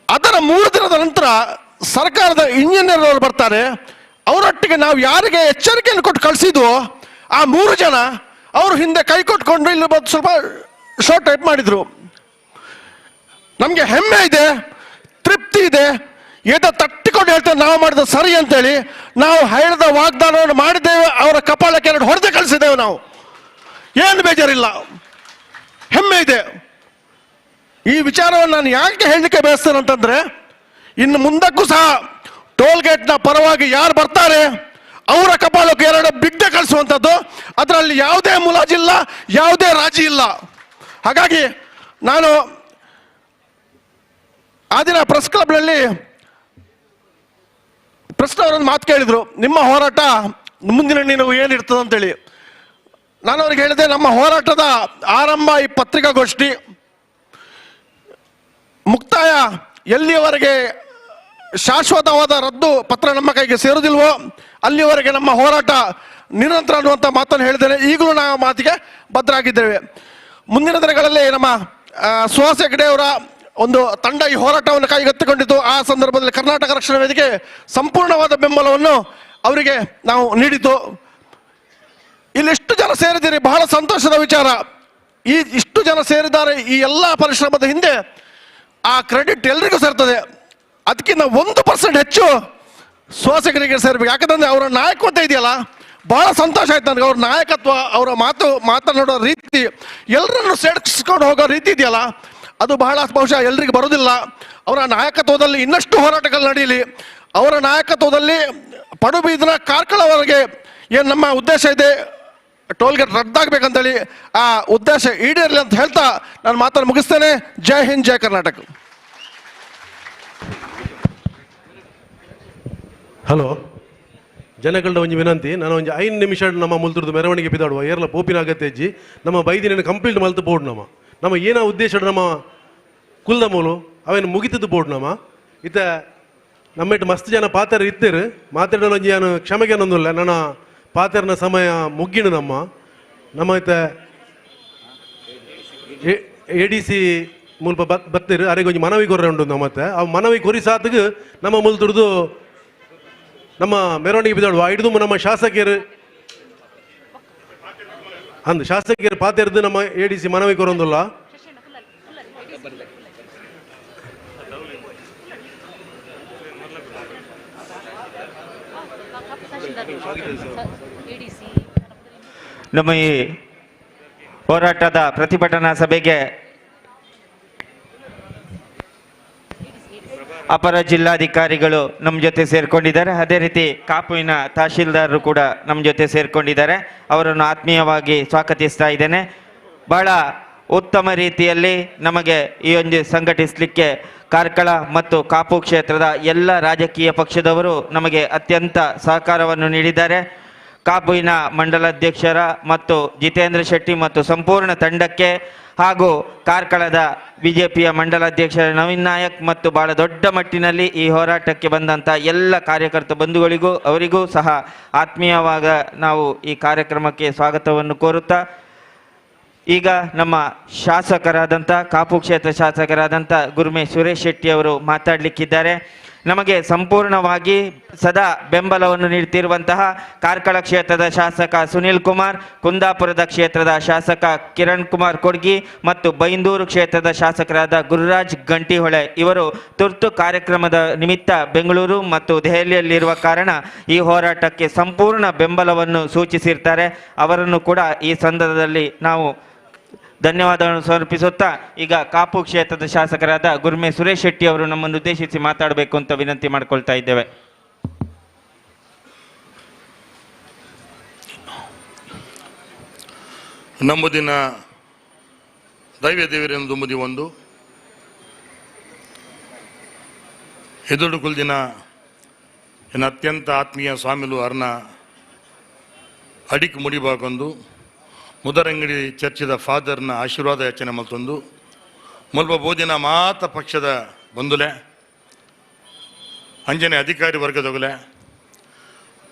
ಅದರ 3 ದಿನದ ನಂತರ ಸರ್ಕಾರದ ಇಂಜಿನಿಯರ್ ಅವರು ಬರ್ತಾರೆ. ಅವರೊಟ್ಟಿಗೆ ನಾವು ಯಾರಿಗೆ ಎಚ್ಚರಿಕೆಯನ್ನು ಕೊಟ್ಟು ಕಳಿಸಿದ್ವೋ ಆ 3 ಜನ ಅವರು ಹಿಂದೆ ಕೈ ಕೊಟ್ಕೊಂಡು ಇಲ್ಲಿ ಬಂದು ಸ್ವಲ್ಪ ಶಾರ್ಟ್ ಟೈಪ್ ಮಾಡಿದರು. ನಮಗೆ ಹೆಮ್ಮೆ ಇದೆ, ತೃಪ್ತಿ ಇದೆ, ಎದೆ ತಟ್ಟಿಕೊಂಡು ಹೇಳ್ತೇವೆ ನಾವು ಮಾಡಿದ ಸರಿ ಅಂತೇಳಿ. ನಾವು ಹೇಳಿದ ವಾಗ್ದಾನವನ್ನು ಮಾಡಿದ್ದೇವೆ, ಅವರ ಕಪಾಳಕ್ಕೆ 2 ಹೊಡೆದೇ ಕಳಿಸಿದ್ದೇವೆ ನಾವು. ಏನು ಬೇಜಾರಿಲ್ಲ, ಹೆಮ್ಮೆ ಇದೆ. ಈ ವಿಚಾರವನ್ನು ನಾನು ಯಾಕೆ ಹೇಳಲಿಕ್ಕೆ ಬಯಸ್ತೇನೆ ಅಂತಂದರೆ, ಇನ್ನು ಮುಂದಕ್ಕೂ ಸಹ ಟೋಲ್ ಗೇಟ್ನ ಪರವಾಗಿ ಯಾರು ಬರ್ತಾರೆ ಅವರ ಕಪಾಳಕ್ಕೆ 2 ಬಿಡ್ಡೆ ಕಳಿಸುವಂಥದ್ದು, ಅದರಲ್ಲಿ ಯಾವುದೇ ಮುಲಾಜಿಲ್ಲ, ಯಾವುದೇ ರಾಜಿ ಇಲ್ಲ. ಹಾಗಾಗಿ ನಾನು ಆ ದಿನ ಪ್ರೆಸ್ ಕ್ಲಬ್ನಲ್ಲಿ ಪ್ರೆಸ್ನವರೊಂದು ಮಾತು ಕೇಳಿದರು, ನಿಮ್ಮ ಹೋರಾಟ ಮುಂದಿನ ನೀವು ಏನಿರ್ತದೆ ಅಂತೇಳಿ. ನಾನು ಅವ್ರಿಗೆ ಹೇಳಿದೆ, ನಮ್ಮ ಹೋರಾಟದ ಆರಂಭ ಈ ಪತ್ರಿಕಾಗೋಷ್ಠಿ, ಮುಕ್ತಾಯ ಎಲ್ಲಿಯವರೆಗೆ ಶಾಶ್ವತವಾದ ರದ್ದು ಪತ್ರ ನಮ್ಮ ಕೈಗೆ ಸೇರುವುದಿಲ್ವೋ ಅಲ್ಲಿಯವರೆಗೆ ನಮ್ಮ ಹೋರಾಟ ನಿರಂತರ ಅನ್ನುವಂಥ ಮಾತನ್ನು ಹೇಳಿದ್ದೇನೆ. ಈಗಲೂ ನಾವು ಮಾತಿಗೆ ಬದ್ಧರಾಗಿದ್ದೇವೆ. ಮುಂದಿನ ದಿನಗಳಲ್ಲಿ ನಮ್ಮ ಸುಹಾಸ್ ಹೆಗ್ಡೆಯವರ ಒಂದು ತಂಡ ಈ ಹೋರಾಟವನ್ನು ಕೈಗೆತ್ತಿಕೊಂಡಿತ್ತು. ಆ ಸಂದರ್ಭದಲ್ಲಿ ಕರ್ನಾಟಕ ರಕ್ಷಣಾ ವೇದಿಕೆ ಸಂಪೂರ್ಣವಾದ ಬೆಂಬಲವನ್ನು ಅವರಿಗೆ ನಾವು ನೀಡಿತು. ಇಲ್ಲಿ ಇಷ್ಟು ಜನ ಸೇರಿದ್ದೀರಿ, ಬಹಳ ಸಂತೋಷದ ವಿಚಾರ. ಈ ಇಷ್ಟು ಜನ ಸೇರಿದ್ದಾರೆ, ಈ ಎಲ್ಲ ಪರಿಶ್ರಮದ ಹಿಂದೆ ಆ ಕ್ರೆಡಿಟ್ ಎಲ್ರಿಗೂ ಸೇರ್ತದೆ. ಅದಕ್ಕಿಂತ 1% ಹೆಚ್ಚು ಸುವಾಸಕರಿಗೆ ಸೇರಬೇಕು. ಯಾಕಂತಂದರೆ ಅವರ ನಾಯಕತ್ವ ಇದೆಯಲ್ಲ, ಭಾಳ ಸಂತೋಷ ಆಯ್ತು ನನಗೆ. ಅವ್ರ ನಾಯಕತ್ವ, ಅವರ ಮಾತನಾಡೋ ರೀತಿ, ಎಲ್ಲರನ್ನು ಸೇರಿಸ್ಕೊಂಡು ಹೋಗೋ ರೀತಿ ಇದೆಯಲ್ಲ, ಅದು ಬಹಳ ಬಹುಶಃ ಎಲ್ರಿಗೂ ಬರೋದಿಲ್ಲ. ಅವರ ನಾಯಕತ್ವದಲ್ಲಿ ಇನ್ನಷ್ಟು ಹೋರಾಟಗಳು ನಡೆಯಲಿ. ಅವರ ನಾಯಕತ್ವದಲ್ಲಿ ಪಡುಬೀದಿನ ಕಾರ್ಕಳವರೆಗೆ ಏನು ನಮ್ಮ ಉದ್ದೇಶ ಇದೆ, ಟೋಲ್ಗೇಟ್ ರದ್ದಾಗಬೇಕಂತೇಳಿ, ಆ ಉದ್ದೇಶ ಈಡೇರಲಿ ಅಂತ ಹೇಳ್ತಾ ನಾನು ಮಾತನ್ನು ಮುಗಿಸ್ತೇನೆ. ಜೈ ಹಿಂದ್, ಜೈ ಕರ್ನಾಟಕ. ಹಲೋ ಜನಗಳ ಒಂಜಿ ವಿನಂತಿ, ನಾನು ಒಂಜಿ 5 ನಿಮಿಷ ನಮ್ಮ ಮುಲ್ತುರ್ದು ಮೆರವಣಿಗೆ ಬಿದಾಡುವ ಏರ್ಲ ಪೋಪಿನ ಅಗತ್ಯ ಅಜ್ಜಿ. ನಮ್ಮ ಬೈದಿನ ಕಂಪ್ಲೀಟ್ ಮಲ್ತು ಬೋರ್ಡ್ ನಮ್ಮ ನಮ್ಮ ಏನೋ ಉದ್ದೇಶ ನಮ್ಮ ಕುಲ್ದ ಮೂಲು ಅವೇನು ಮುಗಿತದ್ದು ಬೋರ್ಡ್ ನಮ್ಮ ಇತ್ತ ನಮ್ಮೆಟ್ಟು ಮಸ್ತ್ ಜನ ಪಾತ್ರ ಇತ್ತೀರು ಮಾತಾಡಲು ಒಂಜಿ ನಾನು ಕ್ಷಮೆಗೆ ನೊಂದಿಲ್ಲ. ನನ್ನ ಪಾತ್ರನ ಸಮಯ ಮುಗ್ಗಿಣ ನಮ್ಮ ನಮ್ಮ ಇತ್ತ A D C ಮುಲ್ಪ ಬತ್ತೀರು ಅರೆಗೆ ಒಂಜಿ ಮನವಿ ಕೊರ್ರೆ ಉಂಟು ನಮ್ಮ ಮತ್ತೆ ಆ ಮನವಿ ಕೊರಿ ಸಾತಿಗೆ ನಮ್ಮ ಮುಲ್ತುರ್ದು ನಮ್ಮ ಮೆರವಣಿಗೆ ಬಿದ್ದಾಡುವ ಹಿಡಿದು ನಮ್ಮ ಶಾಸಕರು ಅಂದು ಶಾಸಕರು ಪಾತೆರ್ದು ನಮ್ಮ A D C ಮನವಿ ಕೊರೊಂದಿಲ್ಲ. ನಮ್ಮ ಈ ಹೋರಾಟದ ಪ್ರತಿಭಟನಾ ಸಭೆಗೆ ಅಪರ ಜಿಲ್ಲಾಧಿಕಾರಿಗಳು ನಮ್ಮ ಜೊತೆ ಸೇರಿಕೊಂಡಿದ್ದಾರೆ. ಅದೇ ರೀತಿ ಕಾಪುವಿನ ತಹಶೀಲ್ದಾರರು ಕೂಡ ನಮ್ಮ ಜೊತೆ ಸೇರಿಕೊಂಡಿದ್ದಾರೆ. ಅವರನ್ನು ಆತ್ಮೀಯವಾಗಿ ಸ್ವಾಗತಿಸ್ತಾ ಇದ್ದೇನೆ. ಬಹಳ ಉತ್ತಮ ರೀತಿಯಲ್ಲಿ ನಮಗೆ ಈ ಒಂದು ಸಂಘಟಿಸಲಿಕ್ಕೆ ಕಾರ್ಕಳ ಮತ್ತು ಕಾಪು ಕ್ಷೇತ್ರದ ಎಲ್ಲ ರಾಜಕೀಯ ಪಕ್ಷದವರು ನಮಗೆ ಅತ್ಯಂತ ಸಹಕಾರವನ್ನು ನೀಡಿದ್ದಾರೆ. ಕಾಪುವಿನ ಮಂಡಲಾಧ್ಯಕ್ಷರ ಮತ್ತು ಜಿತೇಂದ್ರ ಶೆಟ್ಟಿ ಮತ್ತು ಸಂಪೂರ್ಣ ತಂಡಕ್ಕೆ ಹಾಗೂ ಕಾರ್ಕಳದ ಬಿಜೆಪಿಯ ಮಂಡಲಾಧ್ಯಕ್ಷ ನವೀನ್ ನಾಯಕ್ ಮತ್ತು ಬಹಳ ದೊಡ್ಡ ಮಟ್ಟಿನಲ್ಲಿ ಈ ಹೋರಾಟಕ್ಕೆ ಬಂದಂಥ ಎಲ್ಲ ಕಾರ್ಯಕರ್ತ ಬಂಧುಗಳಿಗೂ ಅವರಿಗೂ ಸಹ ಆತ್ಮೀಯವಾಗ ನಾವು ಈ ಕಾರ್ಯಕ್ರಮಕ್ಕೆ ಸ್ವಾಗತವನ್ನು ಕೋರುತ್ತಾ, ಈಗ ನಮ್ಮ ಶಾಸಕರಾದಂಥ ಕಾಪು ಕ್ಷೇತ್ರ ಶಾಸಕರಾದಂಥ ಗುರ್ಮೆ ಸುರೇಶ್ ಶೆಟ್ಟಿ ಅವರು ಮಾತಾಡಲಿಕ್ಕಿದ್ದಾರೆ. ನಮಗೆ ಸಂಪೂರ್ಣವಾಗಿ ಸದಾ ಬೆಂಬಲವನ್ನು ನೀಡುತ್ತಿರುವಂತಹ ಕಾರ್ಕಳ ಕ್ಷೇತ್ರದ ಶಾಸಕ ಸುನಿಲ್ ಕುಮಾರ್, ಕುಂದಾಪುರದ ಕ್ಷೇತ್ರದ ಶಾಸಕ ಕಿರಣ್ ಕುಮಾರ್ ಕೊಡ್ಗಿ ಮತ್ತು ಬೈಂದೂರು ಕ್ಷೇತ್ರದ ಶಾಸಕರಾದ ಗುರುರಾಜ್ ಗಂಟಿಹೊಳೆ ಇವರು ತುರ್ತು ಕಾರ್ಯಕ್ರಮದ ನಿಮಿತ್ತ ಬೆಂಗಳೂರು ಮತ್ತು ದೆಹಲಿಯಲ್ಲಿರುವ ಕಾರಣ ಈ ಹೋರಾಟಕ್ಕೆ ಸಂಪೂರ್ಣ ಬೆಂಬಲವನ್ನು ಸೂಚಿಸಿರ್ತಾರೆ. ಅವರನ್ನು ಕೂಡ ಈ ಸಂದರ್ಭದಲ್ಲಿ ನಾವು ಧನ್ಯವಾದಗಳನ್ನು ಸಮರ್ಪಿಸುತ್ತಾ ಈಗ ಕಾಪು ಕ್ಷೇತ್ರದ ಶಾಸಕರಾದ ಗುರ್ಮೆ ಸುರೇಶ್ ಶೆಟ್ಟಿ ಅವರು ನಮ್ಮನ್ನು ಉದ್ದೇಶಿಸಿ ಮಾತಾಡಬೇಕು ಅಂತ ವಿನಂತಿ ಮಾಡಿಕೊಳ್ತಾ ಇದ್ದೇವೆ. ನಮ್ಮ ದಿನ ದೈವ ದೇವರೆಂದು ಮುದಿ ಒಂದು ಎದುರುಕುಲ್ ದಿನ ಎನ್ನ ಅತ್ಯಂತ ಆತ್ಮೀಯ ಸ್ವಾಮಿಲು ಅರ್ನ ಅಡಿಕ್ ಮುಡಿಬಾಕೊಂದು ಮುದರಂಗಡಿ ಚರ್ಚಿದ ಫಾದರ್ನ ಆಶೀರ್ವಾದ ಯಾಚನೆ ಮಲ್ತೊಂದು ಮುಲ್ಪ ಬೋದಿನ ಮಾತ ಪಕ್ಷದ ಬಂಧುಲೆ ಅಂಜನೆ ಅಧಿಕಾರಿ ವರ್ಗದೊಗಲೆ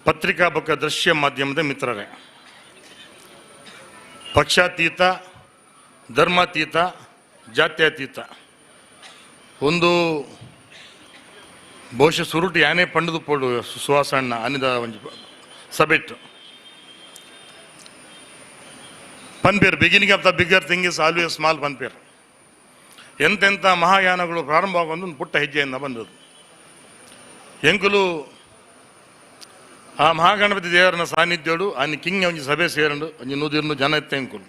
ಪತ್ರಿಕಾ ಬೊಕ್ಕ ದೃಶ್ಯ ಮಾಧ್ಯಮದ ಮಿತ್ರರೇ, ಪಕ್ಷಾತೀತ ಧರ್ಮಾತೀತ ಜಾತ್ಯತೀತ ಒಂದು ಬಹುಶಃ ಸುರುಟು ಯಾನೇ ಪಂಡದು ಪೋಡು ಸುವಾಸಣ್ಣ ಅನಿದ ಒಂಜಿ ಸಬೆಟ್ಟು ಪನ್ಪೇರ್ beginning of the bigger thing is always small ಪನ್ಪೇರ್. ಎಂತೆಂಥ ಮಹಾಯಾನಗಳು ಪ್ರಾರಂಭವಾಗೊಂದು ಒಂದು ಪುಟ್ಟ ಹೆಜ್ಜೆಯಿಂದ ಬಂದದ್ದು. ಎಂಕುಲು ಆ ಮಹಾಗಣಪತಿ ದೇವರನ ಸಾನ್ನಿಧ್ಯೋಡು ಅన్ని ಕಿಂಗ್ ಒಂಜಿ ಸಭೆ ಸೇರಂಡು ಒಂಜಿ ನೂದಿರ್ನು ಜನ ಇತ್ತ ಎಂಕುಲು.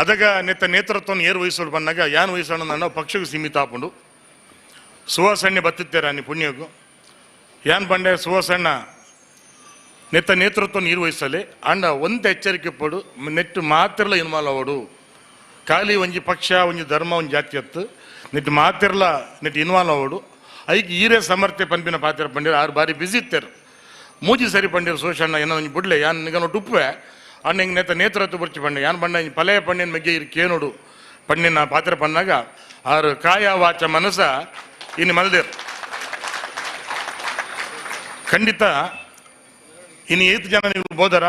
ಅದಗ ನೆತ್ತ ನೇತೃತ್ವವನ್ನು ಏರು ವಹಿಸೋಡು ಬಂದಾಗ ಯಾನ್ ವಹಿಸೋಣ ನಾವು ಪಕ್ಷಕ್ಕೆ ಸೀಮಿತ ಆಪುಂಡು. ಸುವಾಸಣ್ಣ ಬತ್ತಿತ್ತೇರ ಅನ್ನಿ ಪುಣ್ಯಕ್ಕೂ ಯಾನ್ ಬಂಡೆ ಸುವಾಸಣ್ಣ ನೆತ್ತ ನೇತೃತ್ವ ನಿರ್ವಹಿಸಲಿ ಅಂಡ ಒಂದು ಎಚ್ಚರಿಕೆ ಪಡು ನೆಟ್ಟು ಮಾತ್ರಲ ಇನ್ವಾಲ್ವ್ ಅವಡು. ಖಾಲಿ ಒಂಜಿ ಪಕ್ಷ ಒಂಜಿ ಧರ್ಮ ಒಂಜಿ ಜಾತಿ ಹತ್ತು ನೆಟ್ಟು ಮಾತಿರ್ಲ ನೆಟ್ಟು ಇನ್ವಾಲ್ವ್ ಅವಡು. ಐಕ್ ಈರೇ ಸಮರ್ಥ್ಯ ಪಂಪಿನ ಪಾತ್ರ ಪಂಡಿರು ಆರು ಬಾರಿ ಬಿಸಿ ಇತ್ತೇರು. ಮೂಜಿ ಸರಿ ಪಂಡಿರು ಸೋಷಣ್ಣ ಏನೋ ಒಂಜಿ ಬುಡ್ಲೆ ಯಾನ್ ನಿಗನ ಟುಪ್ಪೆ ಅಣ್ಣ ಹಿಂಗೆ ನೆತ್ತ ನೇತೃತ್ವ ಬುರ್ಚಿ ಪಂಡೆ ಯಾನ್ ಬಂಡ ಇಂಜಿ ಪಲೆಯ ಪಂಡಿನ ಮೆಗ್ಗೆ ಇರು ಕೇನೋಡು ಪಣ್ಣಿನ ಪಾತ್ರ ಪಣ್ಣಾಗ ಆರು ಕಾಯ ವಾಚ ಮನಸ ಇನ್ನು ಮಲ್ದೇರು. ಖಂಡಿತ ಇನ್ನು ಏತು ಜನ ನೀವು ಬೋದರ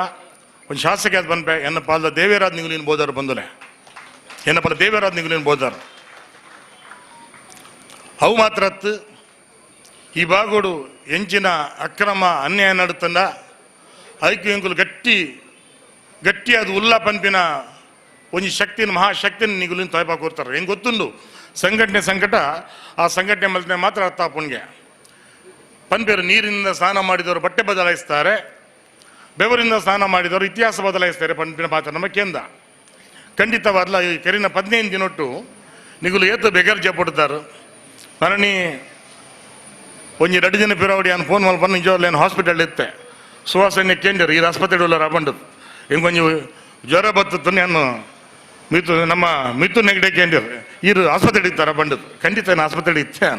ಒಂದು ಶಾಸಕ ಅದು ಬಂದ್ಪೆ ಎನ್ನ ಪಾಲ್ದ ದೇವೇರಾದ್ ನೀವು ನೀನು ಬೋದಾರ ಬಂದುಲೆ ಎನ್ನ ಪಾಲ ದೇವೇರಾದ್ ನೀವು ನೀನು ಬೋದಾರ ಅವು ಮಾತ್ರ ಅತ್ತು ಈ ಬಾಗೋಡು ಎಂಚಿನ ಅಕ್ರಮ ಅನ್ಯಾಯ ನಡುತ್ತಂದ ಐಕ್ಯ ಎಂಕುಲು ಗಟ್ಟಿ ಗಟ್ಟಿ ಅದು ಉಲ್ಲ ಪಂಪಿನ ಒಂಜಿ ಶಕ್ತಿನ ಮಹಾಶಕ್ತಿನ ನಿಗುಲಿನ ತೊಯ್ಪಾ ಕೊಡ್ತಾರೆ. ಹೆಂಗೆ ಗೊತ್ತುಂಡು ಸಂಘಟನೆ ಸಂಕಟ ಆ ಸಂಘಟನೆ ಮಲ್ತನೆ ಮಾತ್ರ ಅರ್ಥ ಪುಣ್ಗೆ. ಪನ್ಪೇರು ನೀರಿನಿಂದ ಸ್ನಾನ ಮಾಡಿದವರು ಬಟ್ಟೆ ಬದಲಾಯಿಸ್ತಾರೆ, ಬೆವರಿಂದ ಸ್ನಾನ ಮಾಡಿದವರು ಇತಿಹಾಸ ಬದಲಾಯಿಸ್ತಾರೆ ಪನ್ಪಿನ ಪಾತ್ರ ನಮ್ಮ ಕೇಂದ್ರ. ಖಂಡಿತವಾದ್ಲ ಈ ಕೆರಿನ 15 ದಿನೊಟ್ಟು ನಿಗುಲು ಏತು ಬೆಗರ್ ಜಪಡ್ತಾರೆ. ಮರಣಿ ಒಂಜಿ 2 ದಿನ ಪಿರಾವಡಿ ನಾನು ಫೋನ್ ಮಲ್ಪ ನಿಜವಾಗ್ಲೂ ಏನು ಹಾಸ್ಪಿಟಲ್ ಇತ್ತೆ ಸುವಾಸನೆ ಕೇಂದ್ರ ಈ ಆಸ್ಪತ್ರೆ ಉಳ್ಳಾರ ಬಂಡದು ಹಿಂಗೊಂಜಿ ಜ್ವರ ಬತ್ತು ನಾನು ಮಿತು ನಮ್ಮ ಮಿತು ನೆಗಡೆ ಕೇಂದ್ರ ಈರು ಆಸ್ಪತ್ರೆ ಇತ್ತಾರ ಬಂಡದು ಖಂಡಿತ ನಾನು ಆಸ್ಪತ್ರೆ ಇತ್ತೆ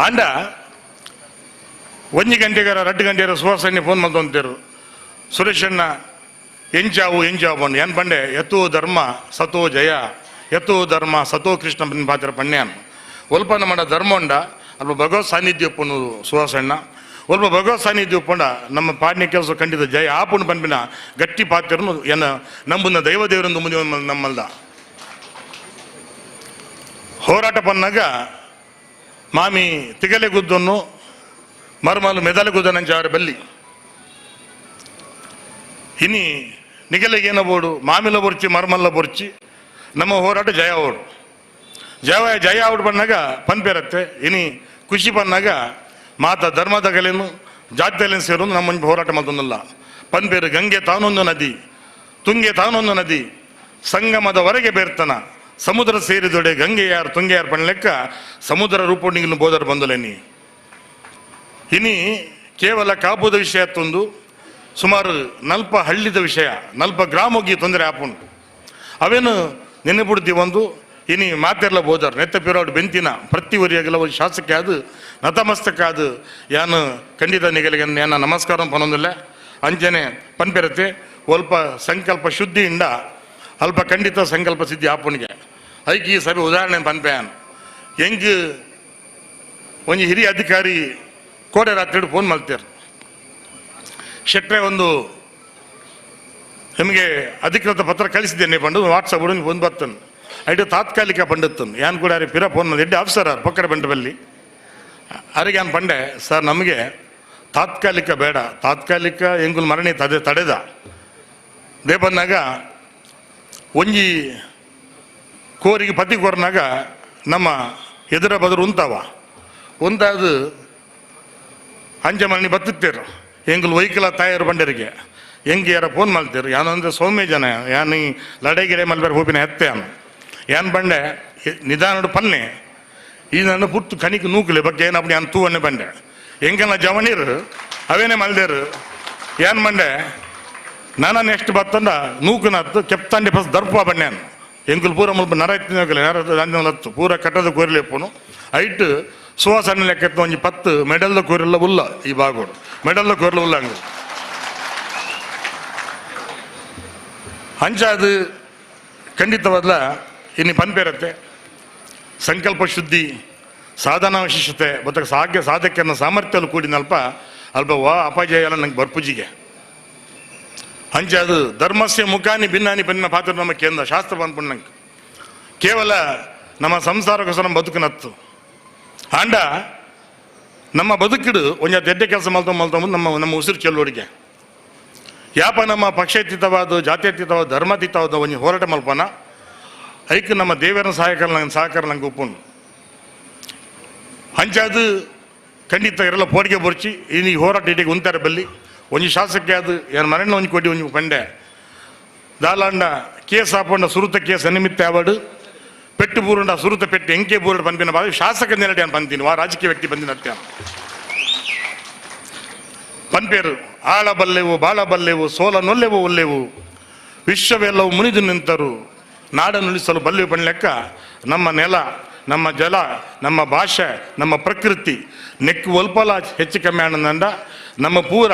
ಆಂಡ 1 ಗಂಟೆಗಾರ 2 ಗಂಟೆಗಾರ ಸುವಾಸನೆ ಫೋನ್ ಮಲ್ತೊಂತಿರು ಸುರೇಶಣ್ಣ ಎಂಜಾವು ಎಂಜಾವು ಬಂಡು ಏನು ಬಂಡೆ ಯಥೋ ಧರ್ಮ ಸತೋ ಜಯ ಯಥೋ ಧರ್ಮ ಸತೋ ಕೃಷ್ಣ ಬಂದು ಪಾತ್ರ ಪಣ್ಯಾನ್ ಒಲ್ಪ ನಮ್ಮ ಧರ್ಮ ಉಂಡ ಅಲ್ಪ ಭಗವತ್ ಸಾನ್ನಿಧ್ಯ ಉಪ್ಪುನು ಸುಹಾಸಣ್ಣ ಒಲ್ಪ ಭಗವತ್ ಸಾನ್ನಿಧ್ಯ ಉಪ್ಪುಂಡ ನಮ್ಮ ಪಾಡ್ಯ ಕೆಲಸ ಖಂಡಿತ ಜಯ ಆಪುಣು ಪನ್ಪಿನ ಗಟ್ಟಿ ಪಾತ್ರನು ಏನ ನಂಬುನ ದೈವ ದೇವರೊಂದು ಮುಂದೆ ನಮ್ಮಲ್ದ ಹೋರಾಟ ಪನ್ನಾಗ ಮಾಮಿ ತಿಗಲೆ ಗುದ್ದನ್ನು ಮರ್ಮಲು ಮೆದಲೆ ಗುದ್ದನಂಚಾರ ಬಲ್ಲಿ ಇನಿ ನಿಗಲಿಗೇನ ಬೋಡು ಮಾಮಿಲ ಬೊರ್ಚಿ ಮರ್ಮಲ್ಲ ಬೊರ್ಚಿ ನಮ್ಮ ಹೋರಾಟ ಜಯ ಓಡು ಜಯ ಜಯ ಔಡ್ ಬಂದಾಗ ಪನ್ಪೇರತ್ತೆ ಇನಿ ಖುಷಿ ಬಂದಾಗ ಮಾತ ಧರ್ಮದಗಲೇನು ಜಾತಿಯಲ್ಲೇನು ಸೇರೋದು ನಮ್ಮ ಹೋರಾಟ ಮಾಡ್ತೊಂದಲ್ಲ. ಪನ್ಪೇರು ಗಂಗೆ ತಾನೊಂದು ನದಿ, ತುಂಗೆ ತಾನೊಂದು ನದಿ, ಸಂಗಮದವರೆಗೆ ಬೇರ್ತನ ಸಮುದ್ರ ಸೇರಿದೊಡೆ ಗಂಗೆ ಯಾರು ತುಂಗೆ ಯಾರು ಪಣ್ಲೆಕ್ಕ ಸಮುದ್ರ ರೂಪೊಂಡಿಗಿನ ಬೋದರ್ ಬಂದಲೇನಿ. ಇನಿ ಕೇವಲ ಕಾಪುದ ವಿಷಯ ತಂದು ಸುಮಾರು ನಲ್ಪ ಹಳ್ಳಿದ ವಿಷಯ ನಲ್ಪ ಗ್ರಾಮೋಗಿ ತೊಂದರೆ ಆಪುಂಡು ಅವೇನು ನೆನೆಬಿಡ್ತಿ ಒಂದು ಇನಿ ಮಾತೆಲ್ಲ ಬೋದರ್ ನೆತ್ತ ಪಿರೋಡ್ ಬೆಂತಿನ ಪ್ರತಿ ಒರಿಯಾಗಲ ಒಂದು ಶಾಸಕ ಅದು ನತಮಸ್ತಕ ಅದು ಯಾನು ಖಂಡಿತ ನಿಗಲಿಗೆ ಯಾನ ನಮಸ್ಕಾರ ಪನೊಂದಿಲ್ಲ ಅಂಚನೆ ಪನ್ಪೆರತೆ ಅಲ್ಪ ಸಂಕಲ್ಪ ಶುದ್ಧಿಯಿಂದ ಅಲ್ಪ ಖಂಡಿತ ಸಂಕಲ್ಪ ಸಿದ್ಧಿ ಆಪುಣಿಗೆ ಐಕಿ ಈ ಸಭೆ ಉದಾಹರಣೆ ಪನ್ಪೆ ಹೆಂಗ್ ಒಂಜಿ ಹಿರಿಯ ಅಧಿಕಾರಿ ಕೋಡೆ ರಾತ್ರಿ ಫೋನ್ ಮಾಡ್ತಾರೆ ಶೆಟ್ರೆ ಒಂದು ನಿಮಗೆ ಅಧಿಕೃತ ಪತ್ರ ಕಳಿಸಿದ್ದೇನೆ ಬಂದು ವಾಟ್ಸಪ್ ಒಂದು ಬರ್ತನು ಐಡು ತಾತ್ಕಾಲಿಕ ಪಂಡತ್ತನು ಯಾನ್ ಕೂಡ ಅರೆ ಪಿರ ಫೋನ್ ಎಡ್ಡೆ ಆಫೀಸರ್ ಆರ್ ಪಕ್ಕಡ ಬಂಡ ಬಲ್ಲಿ ಅರಿಗೆ ಯಾನ್ ಪಂಡೆ ಸರ್ ನಮಗೆ ತಾತ್ಕಾಲಿಕ ಬೇಡ ತಾತ್ಕಾಲಿಕ ಎಂಗುಲ್ ಮರಣಿ ತಡೆ ತಡೆದ they ಬಂದಾಗ ಒಂಜಿ ಕೋರಿಗೆ ಪತಿ ಕೋರ್ನಾಗ ನಮ್ಮ ಎದುರ ಬದರು ಉಂತಾವ ಉಂತಾದು ಅಂಜೆ ಮರಣಿ ಬತ್ತುತ್ತೇರು ಎಂಗುಲ್ ವೈಕಲ ತಾಯರು ಬಂಡರಿಗೆ ಹೆಂಗೆ ಯಾರ ಫೋನ್ ಮಾಡ್ತೀರು ಯಾನಂದ್ರೆ ಸೌಮ್ಯ ಜನ ಯಾನು ಈ ಲಡೆ ಗಿಡೆ ಮಲ್ಬೇರ ಹೂಪಿನ ಎತ್ತೆ ಅನ್ನು ಯಾನ್ ಬಂಡೆ ನಿಧಾನ ಪನ್ನೆ ಈ ನನ್ನ ಪುಟ್ಟು ಕಣಿಗೆ ನೂಕಲೆ ಬಗ್ಗೆ ಏನಪ್ಪ ಯಾನ್ ತೂವನ್ನೇ ಬಂಡೆ ಹೆಂಗನ ಜವನೀರು ಅವೇನೇ ಮಲ್ದೇರು ಏನ್ ಬಂಡೆ ನಾನು ಎಷ್ಟು ಬತ್ತಂದ ನೂಕುನತ್ತು ಕೆಪ್ತಾಂಡೆ ಬಸ್ ದರ್ಪ ಬಂಡೆ ಎಂಕುಲು ಪೂರ ಮುಲ್ಪ ನರ ನರ ಹತ್ತು ಪೂರ ಕಟ್ಟದ ಕೋರಿಲೆಪ್ಪನು ಐಟ್ ಸುವಾಸನ ಲೆಕ್ಕ ಒಂಜಿ 10 ಮೆಡಲ್ದ ಕೋರಿಲ್ಲ ಉಲ್ಲ ಈ ಬಾಗೋಡು ಮೆಡಲ್ದ ಕೋರಿಲ್ಲ ಉಲ್ಲ ಹಂಗ ಅಂಚಾದು ಖಂಡಿತವಾದ್ಲ ಇನ್ನು ಪನ್ಪೇರತ್ತೆ ಸಂಕಲ್ಪ ಶುದ್ಧಿ ಸಾಧನಾ ವಿಶೇಷತೆ ಮತ್ತು ಸಾಧ್ಯ ಸಾಧಕನ ಸಾಮರ್ಥ್ಯಲು ಕೂಡಿನಲ್ಪ ಅಲ್ಪ ವಾ ಅಪಜಯ ಎಲ್ಲ ನಂಗೆ ಬರ್ಪುಜಿಗೆ ಅಂಚಾದು ಧರ್ಮಸ್ಯ ಮುಖಾನಿ ಭಿನ್ನಾನಿ ಭಿನ್ನ ಪಾತ್ರ ನಮ್ಮ ಕೇಂದ್ರ ಶಾಸ್ತ್ರ ಬಂದ್ಕೊಂಡು ನಂಗೆ ಕೇವಲ ನಮ್ಮ ಸಂಸಾರಕ್ಕೋಸ್ಕರ ನಮ್ಮ ಬದುಕಿನತ್ತು ಆಂಡ ನಮ್ಮ ಬದುಕಿಡು ಒಂಜ ದೆಡ್ಡೆ ಕೆಲಸ ಮಲ್ತೊಂಬ ನಮ್ಮ ನಮ್ಮ ಉಸಿರು ಚೆಲ್ಲೋಡಿಗೆ ಯಾಪ ನಮ್ಮ ಪಕ್ಷಾತೀತವಾದ ಜಾತ್ಯತೀತವಾದ ಧರ್ಮಾತೀತವಾದ ಒಂಜಿ ಹೋರಾಟ ಮಲ್ಪನ ಐಕ್ ನಮ್ಮ ದೇವರ ಸಹಾಯಕರ ನಂಗೆ ಸಹಕಾರ ನಂಗೆ ಒಪ್ಪುನು ಅಂಚಾದು ಖಂಡಿತ ಇರಲ್ಲ ಪೋಡಿಗೆ ಬೊರ್ಚಿ ಇನ್ನು ಈ ಹೋರಾಟ ಇಡೀ ಉಂತಾರೆ ಬಲ್ಲಿ ಒಂಜಿ ಶಾಸಕ ಅದು ಏನು ಮರಣ ಒಂಜಿ ಕೊಡಿ ಒಂಜಿ ಪಂಡೆ ದಾಲಾಂಡ ಕೇಸ್ ಹಾಪಂಡ ಸುರುತ ಕೇಸ್ ನಿಮಿತ್ತ ಯಾವಡು ಪೆಟ್ಟು ಬೂರುಂಡ ಸುರುತ ಪೆಟ್ಟು ಎಂಕೆ ಬೂರುಂಡ ಬಂದಿನ ಬಾವಿ ಶಾಸಕ ನೆರಡಿ ಅನ್ ಬಂದಿನಿ ವಾ ರಾಜಕೀಯ ವ್ಯಕ್ತಿ ಬಂದಿನ ಅತ್ಯ ಪನ್ಪೇರು ಆಳ ಬಲ್ಲೆವು ಬಾಳ ಬಲ್ಲೆವು ಸೋಲ ನೊಲ್ಲೆವು ಒಲ್ಲೆವು ವಿಶ್ವವೆಲ್ಲವೂ ಮುನಿದು ನಿಂತರು ನಾಡನ್ನುಳಿಸಲು ಬಲ್ಲೆವು ಪಣ್ಲೆಕ್ಕ ನಮ್ಮ ನೆಲ ನಮ್ಮ ಜಲ ನಮ್ಮ ಭಾಷೆ ನಮ್ಮ ಪ್ರಕೃತಿ ನೆಕ್ಕು ಒಲ್ಪಲ ಹೆಚ್ಚು ಕಮ್ಮಿ ಆನಂದ ನಮ್ಮ ಪೂರ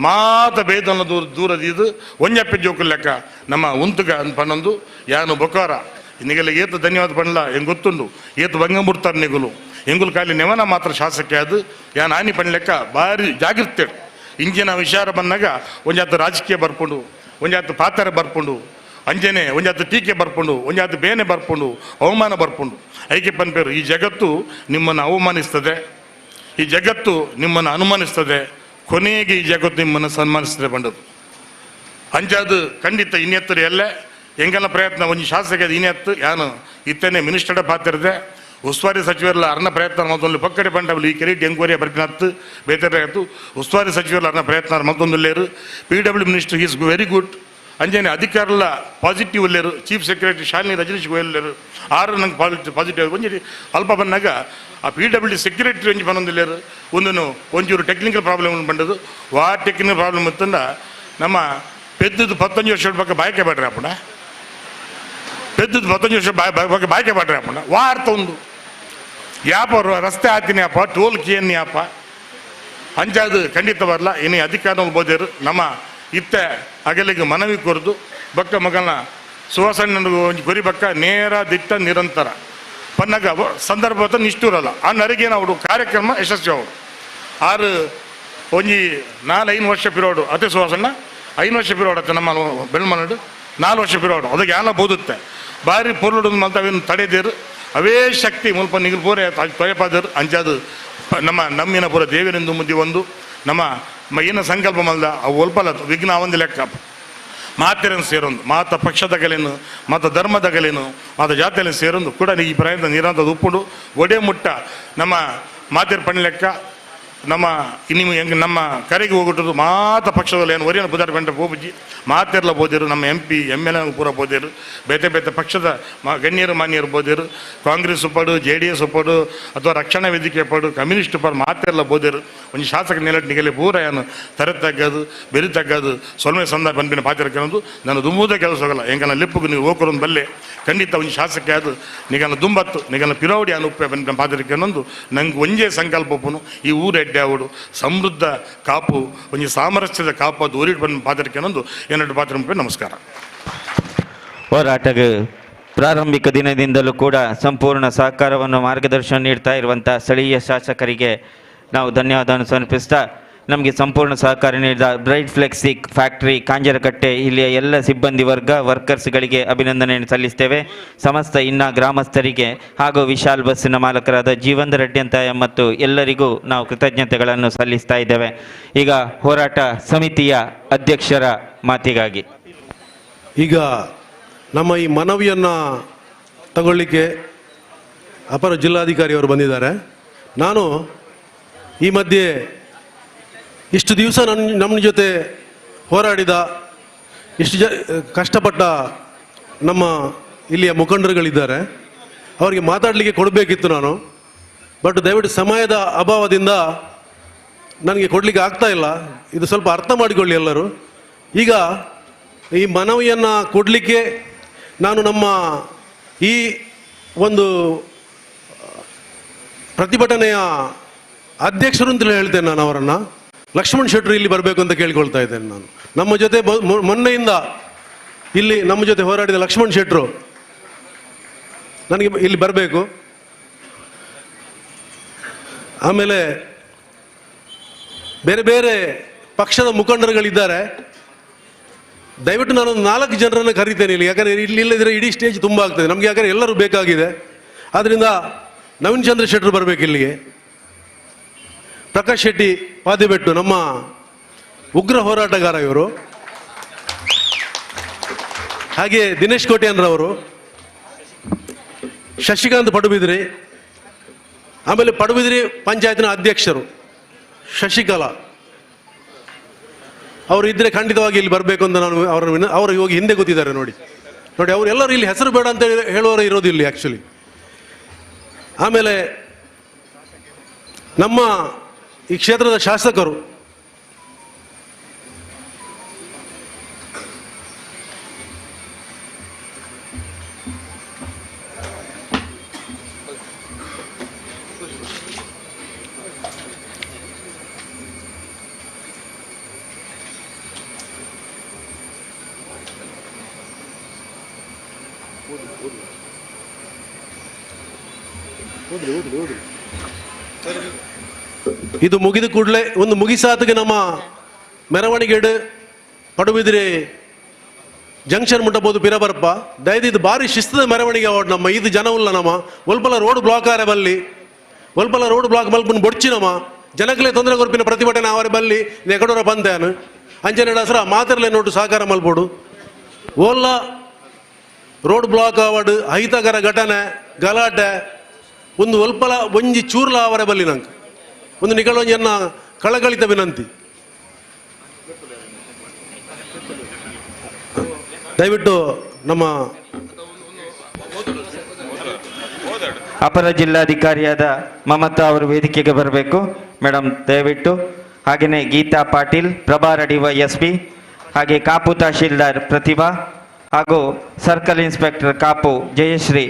ಮಾತ ಬೇದನ ದೂರ ದೂರದಿದು ಒಂಜಪ್ಪೆ ಜೋಕು ಲೆಕ್ಕ ನಮ್ಮ ಉಂತುಗ ಪನ್ನೊಂದು ಯಾನು ಬೊಕಾರ ನಿಗಲ ಏತು ಧನ್ಯವಾದ ಪಣ್ಲ ಹೆಂಗೆ ಗೊತ್ತುಂಡು ಏತು ಬಂಗ ಮುಡ್ತಾರೆ ನಿಗುಲು ಎಂಗುಲು ಖಾಲಿ ನೆವನ ಮಾತ್ರ ಶಾಸಕ ಅದು ಯಾನ್ ಆನಿ ಪಣ್ಲೆಕ್ಕ ಭಾರಿ ಜಾಗೃತೆ ಇಂಜಿನ ವಿಚಾರ ಬಂದಾಗ ಒಂಜಾತ ರಾಜಕೀಯ ಬರ್ಪುಂಡು ಒಂಜಾತ ಪಾತ್ರ ಬರ್ಪುಂಡು ಅಂಜನೆ ಒಂಜಾತ ಟೀಕೆ ಬರ್ಪುಂಡು ಒಂಜಾತ ಬೇನೆ ಬರ್ಪುಂಡು ಅವಮಾನ ಬರ್ಪುಂಡು ಐಕೆ ಪನ್ಪೇರು ಈ ಜಗತ್ತು ನಿಮ್ಮನ್ನು ಅವಮಾನಿಸ್ತದೆ ಈ ಜಗತ್ತು ನಿಮ್ಮನ್ನು ಅನುಮಾನಿಸ್ತದೆ ಕೊನೆಗೆ ಈ ಜಗತ್ತು ನಿಮ್ಮನ್ನು ಸನ್ಮಾನಿಸ್ತದೆ ಬಂಡದು ಅಂಚಾದು ಖಂಡಿತ ಇನ್ನೆತ್ತರು ಎಲ್ಲ ಎಂಗೆಲ್ಲ ಪ್ರಯತ್ನ ಒಂಜಿ ಶಾಸಕ ಇನ್ನೆತ್ತು ಯಾನು ಇತ್ತನೆ ಮಿನಿಸ್ಟರ್ಡ ಪಾತಿರದೆ ಉಸ್ತುವಾರಿ ಸಚಿವರಲ್ಲ ಅರ್ನ ಪ್ರಯತ್ನ ಮತ್ತೊಂದು ಪಕ್ಕಡೆ ಪಂಡವಲು ಈ ಕೆರೆಟ್ ಎಂಕ್ವೈರಿ ಬರ್ಪಿನತ್ತು ಬೇತರ ಆಯ್ತು. ಉಸ್ತುವಾರಿ ಸಚಿವರಲ್ಲ ಅರ್ನ ಪ್ರಯತ್ನ ಮತ್ತೊಂದು P W minister is very good. ಅಂಜನೆ ಅಧಿಕಾರಲ್ಲ ಪಾಸಿಟಿವ್ ಉಲ್ಲೇರು, ಚೀಫ್ ಸೆಕ್ರೆಟರಿ ಶಾಲಿನಿ ರಜನೀಶ್ ಗೋಯಲ್ ಉಲ್ಲೇರು, ಆರು ನಂಗೆ ಪಾಸಿಟಿವ್ ಒಂಜಿ ಅಲ್ಪ ಬಂದಾಗ ಆ P W D secretary ಒಂಜಿ ಬಂದೊಂದಿಲ್ಲೇರು ಒಂದನ್ನು ಒಂಚೂರು ಟೆಕ್ನಿಕಲ್ ಪ್ರಾಬ್ಲಮ್ ಬಂದದ್ದು. ವಾ ಟೆಕ್ನಿಕಲ್ ಪ್ರಾಬ್ಲಮ್ ಇತ್ತಂದ ನಮ್ಮ ಪೆದ್ದದ್ದು 15 ವರ್ಷ ಪಕ್ಕ ಬಾಯ್ಕೆ ಬೇಡ್ರಿ ಅಪ್ಪಣ, ಪೆದ್ದದ್ದು 15 ವರ್ಷ ಬಾಯ್ ಬಾಯ್ಕೆ ಬೇಡ್ರಿ ಅಪ್ಪಣ. ವಾ ಅರ್ಥ ಒಂದು ಯಾಪ ರಸ್ತೆ ಆತೀನಿ ಅಪ್ಪ, ಟೋಲ್ ಕೇನ್ ಯಾಪ ಅಂಚಾದು ಖಂಡಿತ ಬರಲ್ಲ. ಇನ್ನು ಅಧಿಕಾರ ಬೋದೇರು ನಮ್ಮ ಇತ್ತ ಅಗಲಿಗೆ ಮನವಿ ಕೊರದು ಬಕ್ಕ ಮಗನ ಸುವಾಸಣ್ಣ ಒಂಜಿ ಗುರಿ ಬಕ್ಕ ನೇರ ದಿಟ್ಟ ನಿರಂತರ ಪನ್ನಗ ಸಂದರ್ಭ ನಿಷ್ಠೂರಲ್ಲ ಆ ನರಿಗೇನ ಅವರು ಕಾರ್ಯಕ್ರಮ ಯಶಸ್ವಿ ಅವರು ಆರು ಒಂಜಿ 4-5 ವರ್ಷ ಪಿರೋಡು ಅದೇ ಸುವಾಸಣ್ಣ 5 ವರ್ಷ ಪಿರೋಡು ಅತ್ತೆ ನಮ್ಮ ಬೆಳ್ಮನಡು 4 ವರ್ಷ ಪಿರೋಡು ಅದಕ್ಕೆ ಯಾಲ ಬೋದುತ್ತೆ ಬಾರಿ ಪೊರ್ಲುಡು ಮಲ್ತ ಅವೇನು ತಡೆದೇರು ಅವೇ ಶಕ್ತಿ ಮುಲ್ಪ ನಿಗಲ್ ಪೂರ ತೊಯಪಾದರು ಅಂಚಾದು ನಮ್ಮ ನಮ್ಮಿನ ಪೂರ ದೇವರೆಂದು ಮುಂದೆ ಒಂದು ನಮ್ಮ ಏನ ಸಂಕಲ್ಪ ಮಲ್ದ ಅವು ಒಲ್ಪಲ್ಲ ವಿಘ್ನ ಒಂದು ಲೆಕ್ಕ ಮಾತೆರನ್ನು ಸೇರೊಂದು ಮಾತ ಪಕ್ಷದಗಲೇನು ಮಾತ ಧರ್ಮದಗಲೇನು ಮಾತ ಜಾತಿಯಲ್ಲಿ ಸೇರೊಂದು ಕೂಡ ಈ ಪ್ರಯತ್ನ ನಿರಂತರ ಉಪ್ಪುಡು ಒಡೆ ಮುಟ್ಟ ನಮ್ಮ ಮಾತೆರ ಪಣಿ ಲೆಕ್ಕ ನಮ್ಮ ನಿಮ್ಮ ಹೆಂಗೆ ನಮ್ಮ ಕರೆಗೆ ಹೋಗ್ಬಿಟ್ಟದು ಮಾತ ಪಕ್ಷದಲ್ಲಿ ಏನು ಒರಿಯನ ಪುದಾರ್ ಪಂಡ ಪೋಪುಜಿ ಮಾತೆರ್ಲ ಬೋದಿರು ನಮ್ಮ M P M L A ಪೂರ ಬೋದಿರು ಬೇತೆ ಬೇತೆ ಪಕ್ಷದ ಗಣ್ಯರು ಮಾನ್ಯರು ಬೋದಿರು ಕಾಂಗ್ರೆಸ್ ಪಡು J D S ಪಡು ಅಥವಾ ರಕ್ಷಣಾ ವೇದಿಕೆ ಪಡು ಕಮ್ಯುನಿಸ್ಟ್ ಪಡು ಮಾತೆರ್ಲ ಬೋದಿರು ಒಂದು ಶಾಸಕ ನೆಲಟ್ ನಿಗಲಿ ಪೂರ ಏನು ತರೆ ತಗ್ಗದು ಬೆರಿ ತಗ್ಗದು ಸೊಲ್ಮೆ ಸಂದ ಪನ್ಪಿನ ಪಾತ್ರ ನಾನು ದುಂಬುದೇ ಕೆಲಸ ಹೋಗಲ್ಲ ಹೆಂಗನ ಲಿಪ್ಪುಗು ನೀವು ಹೋಗರೊಂದು ಬಲ್ಲೆ ಖಂಡಿತ ಒಂದು ಶಾಸಕ ಅದು ನಿಗನ ದುಂಬತ್ತು ನಿಗನ ಪಿರವಡಿ ಅನುಪ್ಪೆ ಪನ್ಪಿನ ಪಾತ್ರ ನಂಗೆ ಒಂಜೇ ಸಂಕಲ್ಪಪ್ಪನು ಈ ಊರು ಎಡ್ಡೆ ಅವಡು ಸಮೃದ್ಧ ಕಾಪು ಒಂಜಿ ಸಾಮರಸ್ಯದ ಕಾಪು ಅದು ಊರಿಟ್ಟು ಬಂದ ಪಾತ್ರಕ್ಕೆ ಏನೆರಡು ಪಾತ್ರ ನಮಸ್ಕಾರ. ಹೋರಾಟದ ಪ್ರಾರಂಭಿಕ ದಿನದಿಂದಲೂ ಕೂಡ ಸಂಪೂರ್ಣ ಸಹಕಾರವನ್ನು ಮಾರ್ಗದರ್ಶನ ನೀಡ್ತಾ ಇರುವಂಥ ಸ್ಥಳೀಯ ಶಾಸಕರಿಗೆ ನಾವು ಧನ್ಯವಾದವನ್ನು ಸಮರ್ಪಿಸ್ತಾ, ನಮಗೆ ಸಂಪೂರ್ಣ ಸಹಕಾರ ನೀಡಿದ ಬ್ರೈಟ್ ಫ್ಲೆಕ್ಸಿ ಫ್ಯಾಕ್ಟ್ರಿ ಕಾಂಜರಕಟ್ಟೆ ಇಲ್ಲಿಯ ಎಲ್ಲ ಸಿಬ್ಬಂದಿ ವರ್ಗ ವರ್ಕರ್ಸ್ಗಳಿಗೆ ಅಭಿನಂದನೆಯನ್ನು ಸಲ್ಲಿಸ್ತೇವೆ. ಸಮಸ್ತ ಇನ್ನ ಗ್ರಾಮಸ್ಥರಿಗೆ ಹಾಗೂ ವಿಶಾಲ್ ಬಸ್ಸಿನ ಮಾಲಕರಾದ ಜೀವಂದ ರೆಡ್ಡಿ ಅಂತ ಮತ್ತು ಎಲ್ಲರಿಗೂ ನಾವು ಕೃತಜ್ಞತೆಗಳನ್ನು ಸಲ್ಲಿಸ್ತಾ ಇದ್ದೇವೆ. ಈಗ ಹೋರಾಟ ಸಮಿತಿಯ ಅಧ್ಯಕ್ಷರ ಮಾತಿಗಾಗಿ ಈಗ ನಮ್ಮ ಈ ಮನವಿಯನ್ನು ತಗೊಳ್ಳಿಕ್ಕೆ ಅಪರ ಜಿಲ್ಲಾಧಿಕಾರಿಯವರು ಬಂದಿದ್ದಾರೆ. ನಾನು ಈ ಮಧ್ಯೆ ಇಷ್ಟು ದಿವಸ ನಮ್ಮ ಜೊತೆ ಹೋರಾಡಿದ ಇಷ್ಟು ಕಷ್ಟಪಟ್ಟ ನಮ್ಮ ಇಲ್ಲಿಯ ಮುಖಂಡರುಗಳಿದ್ದಾರೆ, ಅವರಿಗೆ ಮಾತಾಡಲಿಕ್ಕೆ ಕೊಡಬೇಕಿತ್ತು ನಾನು. ಬಟ್ ದಯವಿಟ್ಟು ಸಮಯದ ಅಭಾವದಿಂದ ನನಗೆ ಕೊಡಲಿಕ್ಕೆ ಆಗ್ತಾ ಇಲ್ಲ, ಇದು ಸ್ವಲ್ಪ ಅರ್ಥ ಮಾಡಿಕೊಳ್ಳಿ ಎಲ್ಲರೂ. ಈಗ ಈ ಮನವಿಯನ್ನು ಕೊಡಲಿಕ್ಕೆ ನಾನು ನಮ್ಮ ಈ ಒಂದು ಪ್ರತಿಭಟನೆಯ ಅಧ್ಯಕ್ಷರು ಅಂತಲೇ ಹೇಳ್ತೇನೆ ನಾನು ಅವರನ್ನು, ಲಕ್ಷ್ಮಣ್ ಶೆಟ್ಟರು ಇಲ್ಲಿ ಬರಬೇಕು ಅಂತ ಕೇಳಿಕೊಳ್ತಾ ಇದ್ದೇನೆ ನಾನು. ನಮ್ಮ ಜೊತೆ ಮೊನ್ನೆಯಿಂದ ಇಲ್ಲಿ ನಮ್ಮ ಜೊತೆ ಹೋರಾಡಿದ ಲಕ್ಷ್ಮಣ್ ಶೆಟ್ಟರು ನನಗೆ ಇಲ್ಲಿ ಬರಬೇಕು. ಆಮೇಲೆ ಬೇರೆ ಬೇರೆ ಪಕ್ಷದ ಮುಖಂಡರುಗಳಿದ್ದಾರೆ, ದಯವಿಟ್ಟು ನಾನೊಂದು 4 ಜನರನ್ನು ಕರೀತೇನೆ ಇಲ್ಲಿ, ಯಾಕಂದರೆ ಇಲ್ಲಿ ಇಲ್ಲದಿದ್ದರೆ ಇಡೀ ಸ್ಟೇಜ್ ತುಂಬ ಆಗ್ತದೆ ನಮಗೆ, ಯಾಕಂದರೆ ಎಲ್ಲರೂ ಬೇಕಾಗಿದೆ. ಆದ್ದರಿಂದ ನವೀನ್ ಚಂದ್ರ ಶೆಟ್ಟರು ಬರಬೇಕು ಇಲ್ಲಿಗೆ, ಪ್ರಕಾಶ್ ಶೆಟ್ಟಿ ಪಾದಿಬೆಟ್ಟು ನಮ್ಮ ಉಗ್ರ ಹೋರಾಟಗಾರ ಇವರು, ಹಾಗೆ ದಿನೇಶ್ ಕೋಟ್ಯಾನ್ರವರು, ಶಶಿಕಾಂತ್ ಪಡುಬಿದ್ರಿ, ಆಮೇಲೆ ಪಡುಬಿದ್ರಿ ಪಂಚಾಯತ್ನ ಅಧ್ಯಕ್ಷರು ಶಶಿಕಲಾ ಅವರು ಇದ್ದರೆ ಖಂಡಿತವಾಗಿ ಇಲ್ಲಿ ಬರಬೇಕು ಅಂತ ನಾನು ಅವರನ್ನು, ಅವರು ಇವಾಗ ಹಿಂದೆ ಕೂತಿದ್ದಾರೆ ನೋಡಿ ನೋಡಿ, ಅವರೆಲ್ಲರೂ ಇಲ್ಲಿ ಹೆಸರು ಬೇಡ ಅಂತ ಹೇಳುವವರು ಇರೋದು ಇಲ್ಲಿ ಆ್ಯಕ್ಚುಲಿ. ಆಮೇಲೆ ನಮ್ಮ ಈ ಕ್ಷೇತ್ರದ ಶಾಸಕರು ಇದು ಮುಗಿದ ಕೂಡಲೇ ಒಂದು ಮುಗಿಸಾತಿಗೆ ನಮ್ಮ ಮೆರವಣಿಗೆಡು ಪಡುಬಿದ್ರಿ ಜಂಕ್ಷನ್ ಮುಟ್ಟಬಹುದು ಪಿರಬರ್ಪ ದಯದಿದ್ದು ಭಾರಿ ಶಿಸ್ತದ ಮೆರವಣಿಗೆ ಅವಾರ್ಡ್ ನಮ್ಮ ಇದು ಜನ ಉಲ್ಲ ನಮ್ಮ ಒಲ್ಪಲ ರೋಡ್ ಬ್ಲಾಕ್ ಆರೆ ಬಲ್ಲಿ ಒಲ್ಪಲ ರೋಡ್ ಬ್ಲಾಕ್ ಮಲ್ಪನ್ ಬೊಡ್ಚಿ ನಮ್ಮ ಜನಕಲೇ ತೊಂದರೆ ಕೊರ್ಪಿನ ಪ್ರತಿಭಟನೆ ಅವರ ಬಲ್ಲಿ ಎಕಡೋರ ಬಂತಾನು ಅಂಚನೆ ಹಸ್ರ ಮಾತ್ರಲೆ ನೋಟು ಸಹಕಾರ ಮಲ್ಪೋಡು ಓಲ್ಲ road block award ಅಹಿತಕರ ಘಟನೆ ಗಲಾಟೆ ಒಂದು ಒಲ್ಪಲ ಒಂಜಿ ಚೂರ್ಲ ಅವರ ಬಲ್ಲಿ ನಂಗೆ ಒಂದು ನಿಗಳೊಂಜನ್ನ ಕಳಕಳಿತ ವಿನಂತಿ. ದಯವಿಟ್ಟು ನಮ್ಮ ಅಪರ ಜಿಲ್ಲಾಧಿಕಾರಿಯಾದ ಮಮತಾ ಅವರು ವೇದಿಕೆಗೆ ಬರಬೇಕು ಮೇಡಮ್ ದಯವಿಟ್ಟು. ಹಾಗೆಯೇ ಗೀತಾ ಪಾಟೀಲ್, ಪ್ರಭಾರ ಡಿವೈಎಸ್ಪಿ, ಹಾಗೆ ಕಾಪು ತಹಶೀಲ್ದಾರ್ ಪ್ರತಿಭಾ ಹಾಗೂ ಸರ್ಕಲ್ ಇನ್ಸ್ಪೆಕ್ಟರ್ ಕಾಪು ಜಯಶ್ರೀ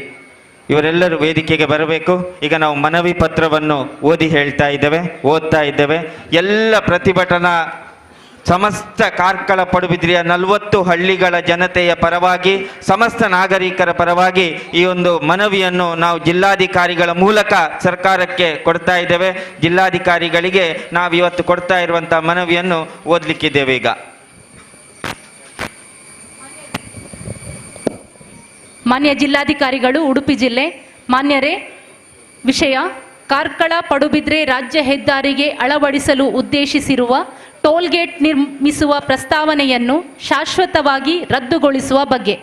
ಇವರೆಲ್ಲರೂ ವೇದಿಕೆಗೆ ಬರಬೇಕು. ಈಗ ನಾವು ಮನವಿ ಪತ್ರವನ್ನು ಓದಿ ಹೇಳ್ತಾ ಇದ್ದೇವೆ, ಓದ್ತಾ ಇದ್ದೇವೆ. ಎಲ್ಲ ಪ್ರತಿಭಟನಾ ಸಮಸ್ತ ಕಾರ್ಕಳ ಪಡುಬಿದ್ರಿಯ 40 ಹಳ್ಳಿಗಳ ಜನತೆಯ ಪರವಾಗಿ, ಸಮಸ್ತ ನಾಗರಿಕರ ಪರವಾಗಿ ಈ ಒಂದು ಮನವಿಯನ್ನು ನಾವು ಜಿಲ್ಲಾಧಿಕಾರಿಗಳ ಮೂಲಕ ಸರ್ಕಾರಕ್ಕೆ ಕೊಡ್ತಾ ಇದ್ದೇವೆ. ಜಿಲ್ಲಾಧಿಕಾರಿಗಳಿಗೆ ನಾವು ಇವತ್ತು ಕೊಡ್ತಾ ಇರುವಂಥ ಮನವಿಯನ್ನು ಓದಲಿಕ್ಕಿದ್ದೇವೆ. ಈಗ ಮಾನ್ಯ ಜಿಲ್ಲಾಧಿಕಾರಿಗಳು, ಉಡುಪಿ ಜಿಲ್ಲೆ, ಮಾನ್ಯರೇ, ವಿಷಯ ಕಾರ್ಕಳ ಪಡುಬಿದ್ರೆ ರಾಜ್ಯ ಹೆದ್ದಾರಿಗೆ ಅಳವಡಿಸಲು ಉದ್ದೇಶಿಸಿರುವ ಟೋಲ್ಗೇಟ್ ನಿರ್ಮಿಸುವ ಪ್ರಸ್ತಾವನೆಯನ್ನು ಶಾಶ್ವತವಾಗಿ ರದ್ದುಗೊಳಿಸುವ ಬಗ್ಗೆ.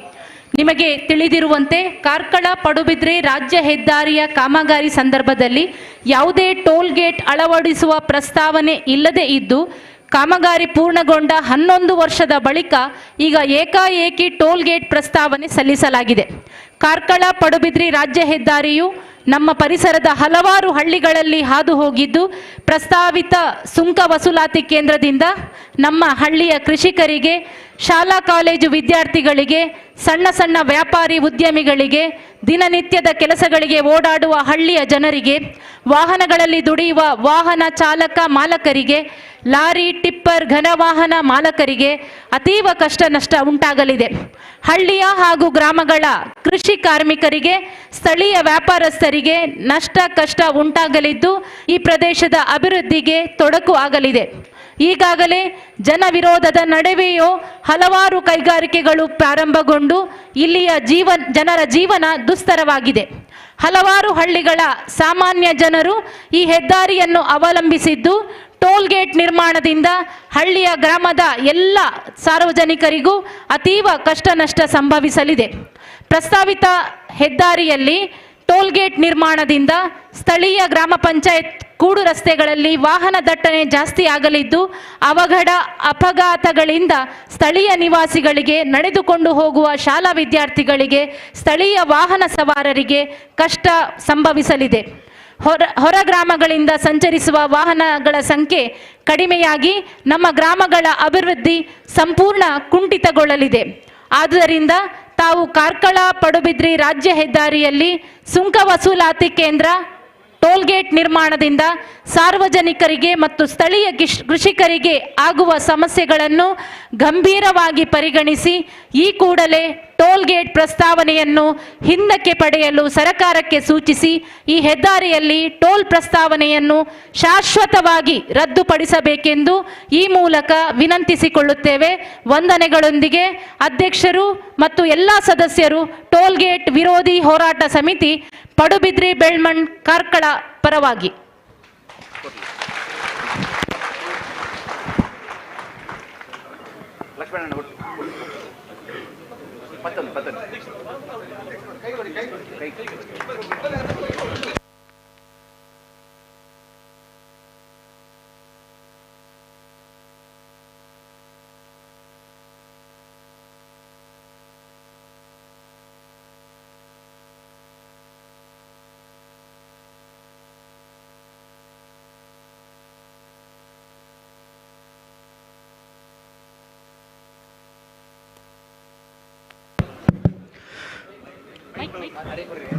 ನಿಮಗೆ ತಿಳಿದಿರುವಂತೆ ಕಾರ್ಕಳ ಪಡುಬಿದ್ರೆ ರಾಜ್ಯ ಹೆದ್ದಾರಿಯ ಕಾಮಗಾರಿ ಸಂದರ್ಭದಲ್ಲಿ ಯಾವುದೇ ಟೋಲ್ಗೇಟ್ ಅಳವಡಿಸುವ ಪ್ರಸ್ತಾವನೆ ಇಲ್ಲದೇ ಇದ್ದು, ಕಾಮಗಾರಿ ಪೂರ್ಣಗೊಂಡ 11 ವರ್ಷದ ಬಳಿಕ ಈಗ ಏಕಾಏಕಿ ಟೋಲ್ಗೇಟ್ ಪ್ರಸ್ತಾವನೆ ಸಲ್ಲಿಸಲಾಗಿದೆ. ಕಾರ್ಕಳ ಪಡುಬಿದ್ರಿ ರಾಜ್ಯ ಹೆದ್ದಾರಿಯು ನಮ್ಮ ಪರಿಸರದ ಹಲವಾರು ಹಳ್ಳಿಗಳಲ್ಲಿ ಹಾದು ಹೋಗಿದ್ದು, ಪ್ರಸ್ತಾವಿತ ಸುಂಕ ವಸೂಲಾತಿ ಕೇಂದ್ರದಿಂದ ನಮ್ಮ ಹಳ್ಳಿಯ ಕೃಷಿಕರಿಗೆ, ಶಾಲಾ ಕಾಲೇಜು ವಿದ್ಯಾರ್ಥಿಗಳಿಗೆ, ಸಣ್ಣ ಸಣ್ಣ ವ್ಯಾಪಾರಿ ಉದ್ಯಮಿಗಳಿಗೆ, ದಿನನಿತ್ಯದ ಕೆಲಸಗಳಿಗೆ ಓಡಾಡುವ ಹಳ್ಳಿಯ ಜನರಿಗೆ, ವಾಹನಗಳಲ್ಲಿ ದುಡಿಯುವ ವಾಹನ ಚಾಲಕ ಮಾಲಕರಿಗೆ, ಲಾರಿ ಟಿಪ್ಪರ್ ಘನವಾಹನ ಮಾಲಕರಿಗೆ ಅತೀವ ಕಷ್ಟ ನಷ್ಟ ಉಂಟಾಗಲಿದೆ. ಹಳ್ಳಿಯ ಹಾಗೂ ಗ್ರಾಮಗಳ ಕೃಷಿ ಕಾರ್ಮಿಕರಿಗೆ, ಸ್ಥಳೀಯ ವ್ಯಾಪಾರಸ್ಥರಿಗೆ ನಷ್ಟ ಕಷ್ಟ ಉಂಟಾಗಲಿದ್ದು, ಈ ಪ್ರದೇಶದ ಅಭಿವೃದ್ಧಿಗೆ ತೊಡಕು ಆಗಲಿದೆ. ಈಗಾಗಲೇ ಜನ ವಿರೋಧದ ನಡುವೆಯೂ ಹಲವಾರು ಕೈಗಾರಿಕೆಗಳು ಪ್ರಾರಂಭಗೊಂಡು ಇಲ್ಲಿಯ ಜನರ ಜೀವನ ದುಸ್ತರವಾಗಿದೆ. ಹಲವಾರು ಹಳ್ಳಿಗಳ ಸಾಮಾನ್ಯ ಜನರು ಈ ಹೆದ್ದಾರಿಯನ್ನು ಅವಲಂಬಿಸಿದ್ದು, ಟೋಲ್ಗೇಟ್ ನಿರ್ಮಾಣದಿಂದ ಹಳ್ಳಿಯ ಗ್ರಾಮದ ಎಲ್ಲ ಸಾರ್ವಜನಿಕರಿಗೂ ಅತೀವ ಕಷ್ಟ ನಷ್ಟ ಸಂಭವಿಸಲಿದೆ. ಪ್ರಸ್ತಾವಿತ ಹೆದ್ದಾರಿಯಲ್ಲಿ ಟೋಲ್ಗೇಟ್ ನಿರ್ಮಾಣದಿಂದ ಸ್ಥಳೀಯ ಗ್ರಾಮ ಪಂಚಾಯತ್ ಕೂಡು ರಸ್ತೆಗಳಲ್ಲಿ ವಾಹನ ದಟ್ಟಣೆ ಜಾಸ್ತಿ ಆಗಲಿದ್ದು, ಅವಘಡ ಅಪಘಾತಗಳಿಂದ ಸ್ಥಳೀಯ ನಿವಾಸಿಗಳಿಗೆ, ನಡೆದುಕೊಂಡು ಹೋಗುವ ಶಾಲಾ ವಿದ್ಯಾರ್ಥಿಗಳಿಗೆ, ಸ್ಥಳೀಯ ವಾಹನ ಸವಾರರಿಗೆ ಕಷ್ಟ ಸಂಭವಿಸಲಿದೆ. ಹೊರ ಗ್ರಾಮಗಳಿಂದ ಸಂಚರಿಸುವ ವಾಹನಗಳ ಸಂಖ್ಯೆ ಕಡಿಮೆಯಾಗಿ ನಮ್ಮ ಗ್ರಾಮಗಳ ಅಭಿವೃದ್ಧಿ ಸಂಪೂರ್ಣ ಕುಂಠಿತಗೊಳ್ಳಲಿದೆ. ಆದುದರಿಂದ ತಾವು ಕಾರ್ಕಳ ಪಡುಬಿದ್ರಿ ರಾಜ್ಯ ಹೆದ್ದಾರಿಯಲ್ಲಿ ಸುಂಕ ವಸೂಲಾತಿ ಕೇಂದ್ರ ಟೋಲ್ಗೇಟ್ ನಿರ್ಮಾಣದಿಂದ ಸಾರ್ವಜನಿಕರಿಗೆ ಮತ್ತು ಸ್ಥಳೀಯ ಕೃಷಿಕರಿಗೆ ಆಗುವ ಸಮಸ್ಯೆಗಳನ್ನು ಗಂಭೀರವಾಗಿ ಪರಿಗಣಿಸಿ ಈ ಕೂಡಲೇ ಟೋಲ್ಗೇಟ್ ಪ್ರಸ್ತಾವನೆಯನ್ನು ಹಿಂದಕ್ಕೆ ಪಡೆಯಲು ಸರ್ಕಾರಕ್ಕೆ ಸೂಚಿಸಿ ಈ ಹೆದ್ದಾರಿಯಲ್ಲಿ ಟೋಲ್ ಪ್ರಸ್ತಾವನೆಯನ್ನು ಶಾಶ್ವತವಾಗಿ ರದ್ದುಪಡಿಸಬೇಕೆಂದು ಈ ಮೂಲಕ ವಿನಂತಿಸಿಕೊಳ್ಳುತ್ತೇವೆ. ವಂದನೆಗಳೊಂದಿಗೆ ಅಧ್ಯಕ್ಷರು ಮತ್ತು ಎಲ್ಲ ಸದಸ್ಯರು, ಟೋಲ್ಗೇಟ್ ವಿರೋಧಿ ಹೋರಾಟ ಸಮಿತಿ, ಪಡುಬಿದ್ರಿ ಬೆಳ್ಮಣ್ ಕಾರ್ಕಳ ಪರವಾಗಿ.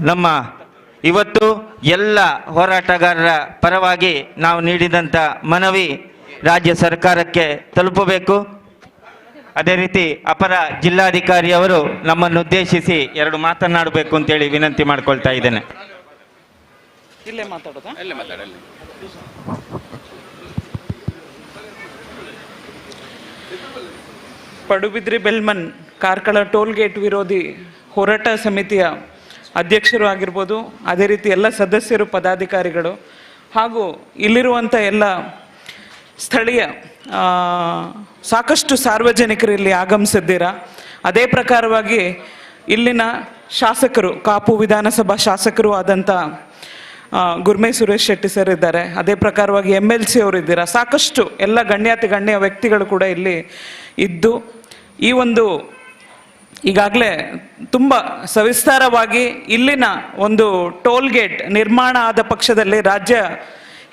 ನಮ್ಮ ಇವತ್ತು ಎಲ್ಲ ಹೋರಾಟಗಾರರ ಪರವಾಗಿ ನಾವು ನೀಡಿದಂಥ ಮನವಿ ರಾಜ್ಯ ಸರ್ಕಾರಕ್ಕೆ ತಲುಪಬೇಕು. ಅದೇ ರೀತಿ ಅಪರ ಜಿಲ್ಲಾಧಿಕಾರಿಯವರು ನಮ್ಮನ್ನು ಉದ್ದೇಶಿಸಿ ಎರಡು ಮಾತನಾಡಬೇಕು ಅಂತೇಳಿ ವಿನಂತಿ ಮಾಡಿಕೊಳ್ತಾ ಇದ್ದೇನೆ. ಇಲ್ಲೇ ಮಾತಾಡೋದಾ? ಇಲ್ಲೇ ಮಾತಾಡಲಿ. ಪಡುಬಿದ್ರಿ ಬೆಲ್ಮನ್ ಕಾರ್ಕಳ ಟೋಲ್ ಗೇಟ್ ವಿರೋಧಿ ಹೋರಾಟ ಸಮಿತಿಯ ಅಧ್ಯಕ್ಷರು ಆಗಿರ್ಬೋದು, ಅದೇ ರೀತಿ ಎಲ್ಲ ಸದಸ್ಯರು, ಪದಾಧಿಕಾರಿಗಳು ಹಾಗೂ ಇಲ್ಲಿರುವಂಥ ಎಲ್ಲ ಸ್ಥಳೀಯ ಸಾಕಷ್ಟು ಸಾರ್ವಜನಿಕರು ಇಲ್ಲಿ ಆಗಮಿಸಿದ್ದೀರಾ. ಅದೇ ಪ್ರಕಾರವಾಗಿ ಇಲ್ಲಿನ ಶಾಸಕರು, ಕಾಪು ವಿಧಾನಸಭಾ ಶಾಸಕರು ಆದಂಥ ಗುರ್ಮೆ ಸುರೇಶ್ ಶೆಟ್ಟಿ ಸರ್ ಇದ್ದಾರೆ, ಅದೇ ಪ್ರಕಾರವಾಗಿ MLC ಅವರು ಇದ್ದೀರಾ, ಸಾಕಷ್ಟು ಎಲ್ಲ ಗಣ್ಯಾತಿ ಗಣ್ಯ ವ್ಯಕ್ತಿಗಳು ಕೂಡ ಇಲ್ಲಿ ಇದ್ದು ಈ ಒಂದು ಈಗಾಗಲೇ ತುಂಬ ಸವಿಸ್ತಾರವಾಗಿ ಇಲ್ಲಿನ ಒಂದು ಟೋಲ್ ಗೇಟ್ ನಿರ್ಮಾಣ ಆದ ಪಕ್ಷದಲ್ಲಿ ರಾಜ್ಯ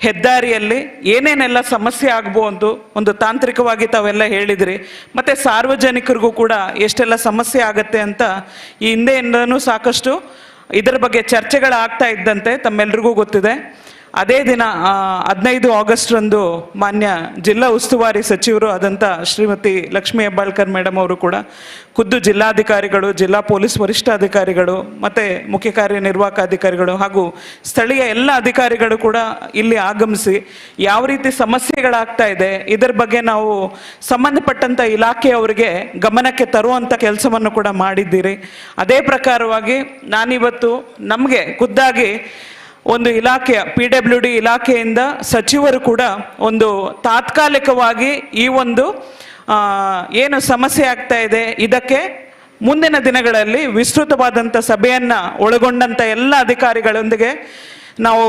ಹೆದ್ದಾರಿಯಲ್ಲಿ ಏನೇನೆಲ್ಲ ಸಮಸ್ಯೆ ಆಗ್ಬೋದು ಒಂದು ತಾಂತ್ರಿಕವಾಗಿ ತಾವೆಲ್ಲ ಹೇಳಿದ್ರಿ, ಮತ್ತು ಸಾರ್ವಜನಿಕರಿಗೂ ಕೂಡ ಎಷ್ಟೆಲ್ಲ ಸಮಸ್ಯೆ ಆಗತ್ತೆ ಅಂತ ಈ ಹಿಂದೆಯಿಂದನೂ ಸಾಕಷ್ಟು ಇದರ ಬಗ್ಗೆ ಚರ್ಚೆಗಳಾಗ್ತಾ ಇದ್ದಂತೆ ತಮ್ಮೆಲ್ರಿಗೂ ಗೊತ್ತಿದೆ. ಅದೇ ದಿನ 15 ಆಗಸ್ಟ್ರಂದು ಮಾನ್ಯ ಜಿಲ್ಲಾ ಉಸ್ತುವಾರಿ ಸಚಿವರು ಆದಂಥ ಶ್ರೀಮತಿ ಲಕ್ಷ್ಮೀ ಹೆಬ್ಬಾಳ್ಕರ್ ಮೇಡಮ್ ಅವರು ಕೂಡ ಖುದ್ದು ಜಿಲ್ಲಾಧಿಕಾರಿಗಳು, ಜಿಲ್ಲಾ ಪೊಲೀಸ್ ವರಿಷ್ಠಾಧಿಕಾರಿಗಳು ಮತ್ತು ಮುಖ್ಯ ಕಾರ್ಯನಿರ್ವಾಹಕ ಅಧಿಕಾರಿಗಳು ಹಾಗೂ ಸ್ಥಳೀಯ ಎಲ್ಲ ಅಧಿಕಾರಿಗಳು ಕೂಡ ಇಲ್ಲಿ ಆಗಮಿಸಿ ಯಾವ ರೀತಿ ಸಮಸ್ಯೆಗಳಾಗ್ತಾ ಇದೆ ಇದರ ಬಗ್ಗೆ ನಾವು ಸಂಬಂಧಪಟ್ಟಂಥ ಇಲಾಖೆಯವರಿಗೆ ಗಮನಕ್ಕೆ ತರುವಂಥ ಕೆಲಸವನ್ನು ಕೂಡ ಮಾಡಿದ್ದೀರಿ. ಅದೇ ಪ್ರಕಾರವಾಗಿ ನಾನಿವತ್ತು ನಮಗೆ ಖುದ್ದಾಗಿ ಒಂದು ಇಲಾಖೆಯ PWD ಇಲಾಖೆಯಿಂದ ಸಚಿವರು ಕೂಡ ಒಂದು ತಾತ್ಕಾಲಿಕವಾಗಿ ಈ ಒಂದು ಏನು ಸಮಸ್ಯೆ ಆಗ್ತಾ ಇದೆ ಇದಕ್ಕೆ ಮುಂದಿನ ದಿನಗಳಲ್ಲಿ ವಿಸ್ತೃತವಾದಂಥ ಸಭೆಯನ್ನು ಒಳಗೊಂಡಂಥ ಎಲ್ಲ ಅಧಿಕಾರಿಗಳೊಂದಿಗೆ ನಾವು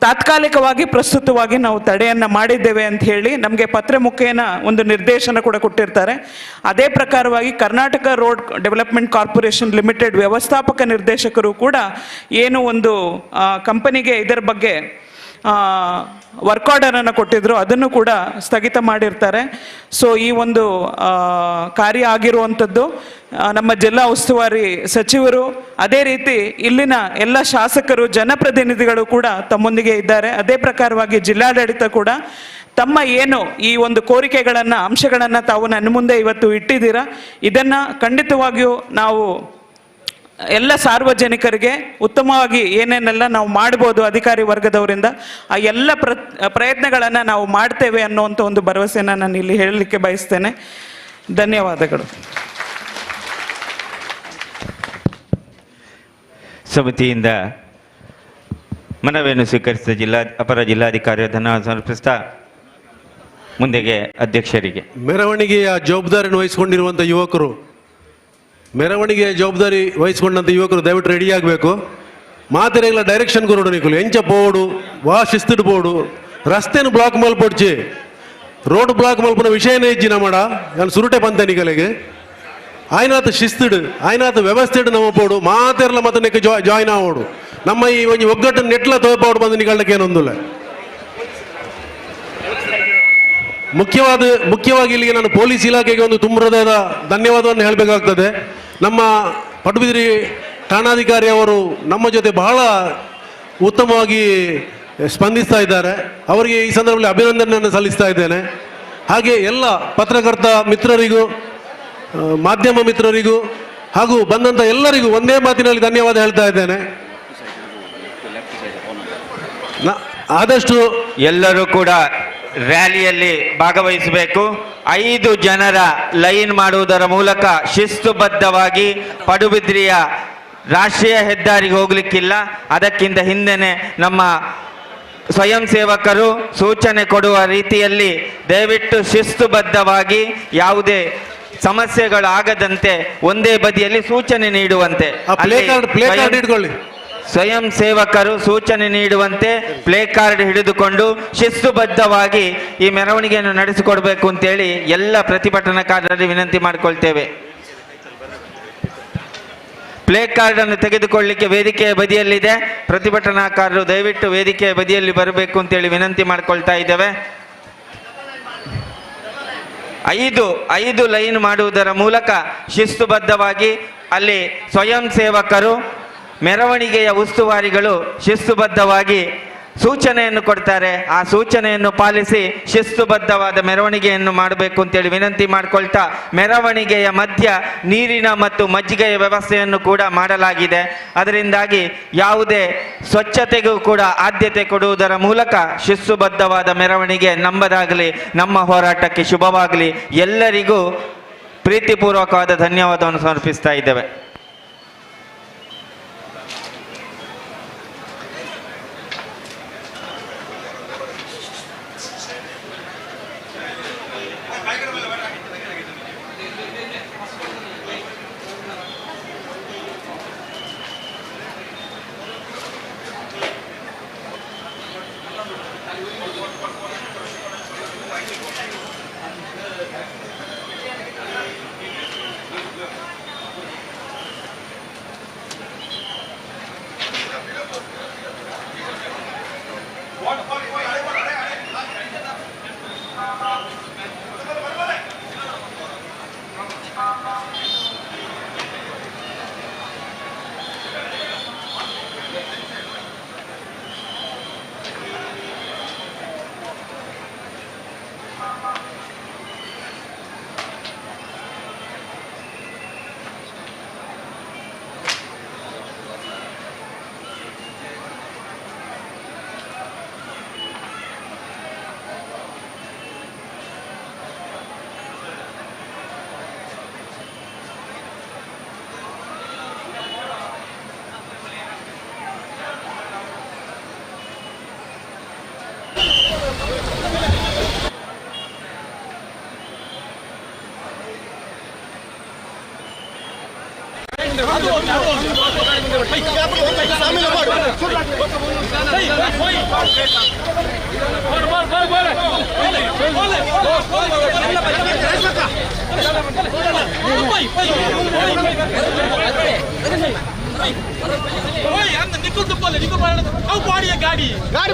ತಾತ್ಕಾಲಿಕವಾಗಿ ಪ್ರಸ್ತುತವಾಗಿ ನಾವು ತಡೆಯನ್ನು ಮಾಡಿದ್ದೇವೆ ಅಂತ ಹೇಳಿ ನಮಗೆ ಪತ್ರ ಮುಖೇನ ಒಂದು ನಿರ್ದೇಶನ ಕೂಡ ಕೊಟ್ಟಿರ್ತಾರೆ. ಅದೇ ಪ್ರಕಾರವಾಗಿ Karnataka road development corporation limited ವ್ಯವಸ್ಥಾಪಕ ನಿರ್ದೇಶಕರು ಕೂಡ ಏನು ಒಂದು ಕಂಪನಿಗೆ ಇದರ ಬಗ್ಗೆ ವರ್ಕ್ ಆರ್ಡರನ್ನು ಕೊಟ್ಟಿದ್ರು ಅದನ್ನು ಕೂಡ ಸ್ಥಗಿತ ಮಾಡಿರ್ತಾರೆ. ಸೊ ಈ ಒಂದು ಕಾರ್ಯ ಆಗಿರುವಂಥದ್ದು ನಮ್ಮ ಜಿಲ್ಲಾ ಉಸ್ತುವಾರಿ ಸಚಿವರು, ಅದೇ ರೀತಿ ಇಲ್ಲಿನ ಎಲ್ಲ ಶಾಸಕರು, ಜನಪ್ರತಿನಿಧಿಗಳು ಕೂಡ ತಮ್ಮೊಂದಿಗೆ ಇದ್ದಾರೆ. ಅದೇ ಪ್ರಕಾರವಾಗಿ ಜಿಲ್ಲಾಡಳಿತ ಕೂಡ ತಮ್ಮ ಏನು ಈ ಒಂದು ಕೋರಿಕೆಗಳನ್ನು, ಅಂಶಗಳನ್ನು ತಾವು ನನ್ನ ಮುಂದೆ ಇವತ್ತು ಇಟ್ಟಿದ್ದೀರಾ, ಇದನ್ನು ಖಂಡಿತವಾಗಿಯೂ ನಾವು ಎಲ್ಲ ಸಾರ್ವಜನಿಕರಿಗೆ ಉತ್ತಮವಾಗಿ ಏನೇನೆಲ್ಲ ನಾವು ಮಾಡ್ಬೋದು ಅಧಿಕಾರಿ ವರ್ಗದವರಿಂದ ಆ ಎಲ್ಲ ಪ್ರಯತ್ನಗಳನ್ನು ನಾವು ಮಾಡ್ತೇವೆ ಅನ್ನುವಂಥ ಒಂದು ಭರವಸೆಯನ್ನು ನಾನು ಇಲ್ಲಿ ಹೇಳಲಿಕ್ಕೆ ಬಯಸ್ತೇನೆ. ಧನ್ಯವಾದಗಳು. ಸಮಿತಿಯಿಂದ ಮನವಿಯನ್ನು ಸ್ವೀಕರಿಸಿದ ಅಪರ ಜಿಲ್ಲಾಧಿಕಾರಿ ಧನ್ಯವಾದ ಸಮರ್ಪಿಸ್ತಾ ಮುಂದೆಗೆ ಅಧ್ಯಕ್ಷರಿಗೆ. ಮೆರವಣಿಗೆಯ ಜವಾಬ್ದಾರಿಯನ್ನು ವಹಿಸಿಕೊಂಡಿರುವಂಥ ಯುವಕರು, ಮೆರವಣಿಗೆಯ ಜವಾಬ್ದಾರಿ ವಹಿಸಿಕೊಂಡಂಥ ಯುವಕರು ದಯವಿಟ್ಟು ರೆಡಿ ಆಗಬೇಕು. ಮಾತೆರೆಗಳ ಡೈರೆಕ್ಷನ್ ಕೊರಡು ನಿಕುಲು ಎಂಚ ಪೋಡು ವಾ ಶಿಸ್ತಿಡ್ ಪೋಡು ರಸ್ತೆನು ಬ್ಲಾಕ್ ಮಲ್ಪೊಡ್ಚಿ ರೋಡ್ ಬ್ಲಾಕ್ ಮಲ್ಪುನ ವಿಷಯನೇ ಇಜ್ಜಿ ನಮ್ಮಡ ನಾನು ಸುರುಟೆ ಪಂತ ನಿಕಲೆಗೆ ಆಯ್ನಾತ ಶಿಸ್ತಿಡು ಆಯ್ನಾತ ವ್ಯವಸ್ಥೆಡು ನಮ್ಮ ಪೋಡು ಮಾತೆರ್ಲ ಮತ್ತೆ ನೆಕ್ ಜಾಯ್ನ್ ಆವೋಡು ನಮ್ಮ ಈ ಒಂಜಿ ಒಗ್ಗಟ್ಟು ನೆಟ್ಲ ತೋಪಾವಡು ಬಂದು ನಿಗಳಕ್ಕೆ ಏನೊಂದುಲ್ಲ. ಮುಖ್ಯವಾಗಿ ಇಲ್ಲಿಗೆ ನಾನು ಪೊಲೀಸ್ ಇಲಾಖೆಗೆ ಒಂದು ತುಂಬ ಹೃದಯದ ಧನ್ಯವಾದವನ್ನು ಹೇಳಬೇಕಾಗ್ತದೆ. ನಮ್ಮ ಪಡುಬಿದ್ರಿ ಠಾಣಾಧಿಕಾರಿ ಅವರು ನಮ್ಮ ಜೊತೆ ಬಹಳ ಉತ್ತಮವಾಗಿ ಸ್ಪಂದಿಸ್ತಾ ಇದ್ದಾರೆ, ಅವರಿಗೆ ಈ ಸಂದರ್ಭದಲ್ಲಿ ಅಭಿನಂದನೆಯನ್ನು ಸಲ್ಲಿಸ್ತಾ ಇದ್ದೇನೆ. ಹಾಗೆ ಎಲ್ಲ ಪತ್ರಕರ್ತ ಮಿತ್ರರಿಗೂ, ಮಾಧ್ಯಮ ಮಿತ್ರರಿಗೂ ಹಾಗೂ ಬಂದಂಥ ಎಲ್ಲರಿಗೂ ಒಂದೇ ಮಾತಿನಲ್ಲಿ ಧನ್ಯವಾದ ಹೇಳ್ತಾ ಇದ್ದೇನೆ. ಆದಷ್ಟು ಎಲ್ಲರೂ ಕೂಡ ರ್ಯಾಲಿಯಲ್ಲಿ ಭಾಗವಹಿಸಬೇಕು. 5 ಜನರ ಲೈನ್ ಮಾಡುವುದರ ಮೂಲಕ ಶಿಸ್ತುಬದ್ಧವಾಗಿ ಪಡುಬಿದ್ರಿಯ ರಾಷ್ಟ್ರೀಯ ಹೆದ್ದಾರಿಗೆ ಹೋಗಲಿಕ್ಕಿಲ್ಲ, ಅದಕ್ಕಿಂತ ಹಿಂದೆನೆ ನಮ್ಮ ಸ್ವಯಂ ಸೇವಕರು ಸೂಚನೆ ಕೊಡುವ ರೀತಿಯಲ್ಲಿ ದಯವಿಟ್ಟು ಶಿಸ್ತುಬದ್ಧವಾಗಿ ಯಾವುದೇ ಸಮಸ್ಯೆಗಳಾಗದಂತೆ ಒಂದೇ ಬದಿಯಲ್ಲಿ ಸೂಚನೆ ನೀಡುವಂತೆ, ಸ್ವಯಂ ಸೇವಕರು ಸೂಚನೆ ನೀಡುವಂತೆ ಪ್ಲೇ ಕಾರ್ಡ್ ಹಿಡಿದುಕೊಂಡು ಶಿಸ್ತುಬದ್ಧವಾಗಿ ಈ ಮೆರವಣಿಗೆಯನ್ನು ನಡೆಸಿಕೊಡ್ಬೇಕು ಅಂತೇಳಿ ಎಲ್ಲ ಪ್ರತಿಭಟನಾಕಾರರಲ್ಲಿ ವಿನಂತಿ ಮಾಡಿಕೊಳ್ತೇವೆ. ಪ್ಲೇ ಕಾರ್ಡ್ ಅನ್ನು ತೆಗೆದುಕೊಳ್ಳಿಕ್ಕೆ ವೇದಿಕೆಯ ಬದಿಯಲ್ಲಿದೆ. ಪ್ರತಿಭಟನಾಕಾರರು ದಯವಿಟ್ಟು ವೇದಿಕೆಯ ಬದಿಯಲ್ಲಿ ಬರಬೇಕು ಅಂತೇಳಿ ವಿನಂತಿ ಮಾಡಿಕೊಳ್ತಾ ಇದ್ದೇವೆ. 5 ಲೈನ್ ಮಾಡುವುದರ ಮೂಲಕ ಶಿಸ್ತುಬದ್ಧವಾಗಿ ಅಲ್ಲಿ ಸ್ವಯಂ ಸೇವಕರು, ಮೆರವಣಿಗೆಯ ಉಸ್ತುವಾರಿಗಳು ಶಿಸ್ತುಬದ್ಧವಾಗಿ ಸೂಚನೆಯನ್ನು ಕೊಡ್ತಾರೆ. ಆ ಸೂಚನೆಯನ್ನು ಪಾಲಿಸಿ ಶಿಸ್ತುಬದ್ಧವಾದ ಮೆರವಣಿಗೆಯನ್ನು ಮಾಡಬೇಕು ಅಂತೇಳಿ ವಿನಂತಿ ಮಾಡಿಕೊಳ್ತಾ, ಮೆರವಣಿಗೆಯ ಮಧ್ಯ ನೀರಿನ ಮತ್ತು ಮಜ್ಜಿಗೆಯ ವ್ಯವಸ್ಥೆಯನ್ನು ಕೂಡ ಮಾಡಲಾಗಿದೆ. ಅದರಿಂದಾಗಿ ಯಾವುದೇ ಸ್ವಚ್ಛತೆಗೂ ಕೂಡ ಆದ್ಯತೆ ಕೊಡುವುದರ ಮೂಲಕ ಶಿಸ್ತುಬದ್ಧವಾದ ಮೆರವಣಿಗೆ ನಮ್ಮದಾಗಲಿ, ನಮ್ಮ ಹೋರಾಟಕ್ಕೆ ಶುಭವಾಗಲಿ. ಎಲ್ಲರಿಗೂ ಪ್ರೀತಿಪೂರ್ವಕವಾದ ಧನ್ಯವಾದವನ್ನು ಸಮರ್ಪಿಸ್ತಾ ಇದ್ದೇವೆ.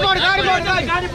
ಗಾಡಿ ಗಾಡಿ ಗಾಡಿ ಗಾಡಿ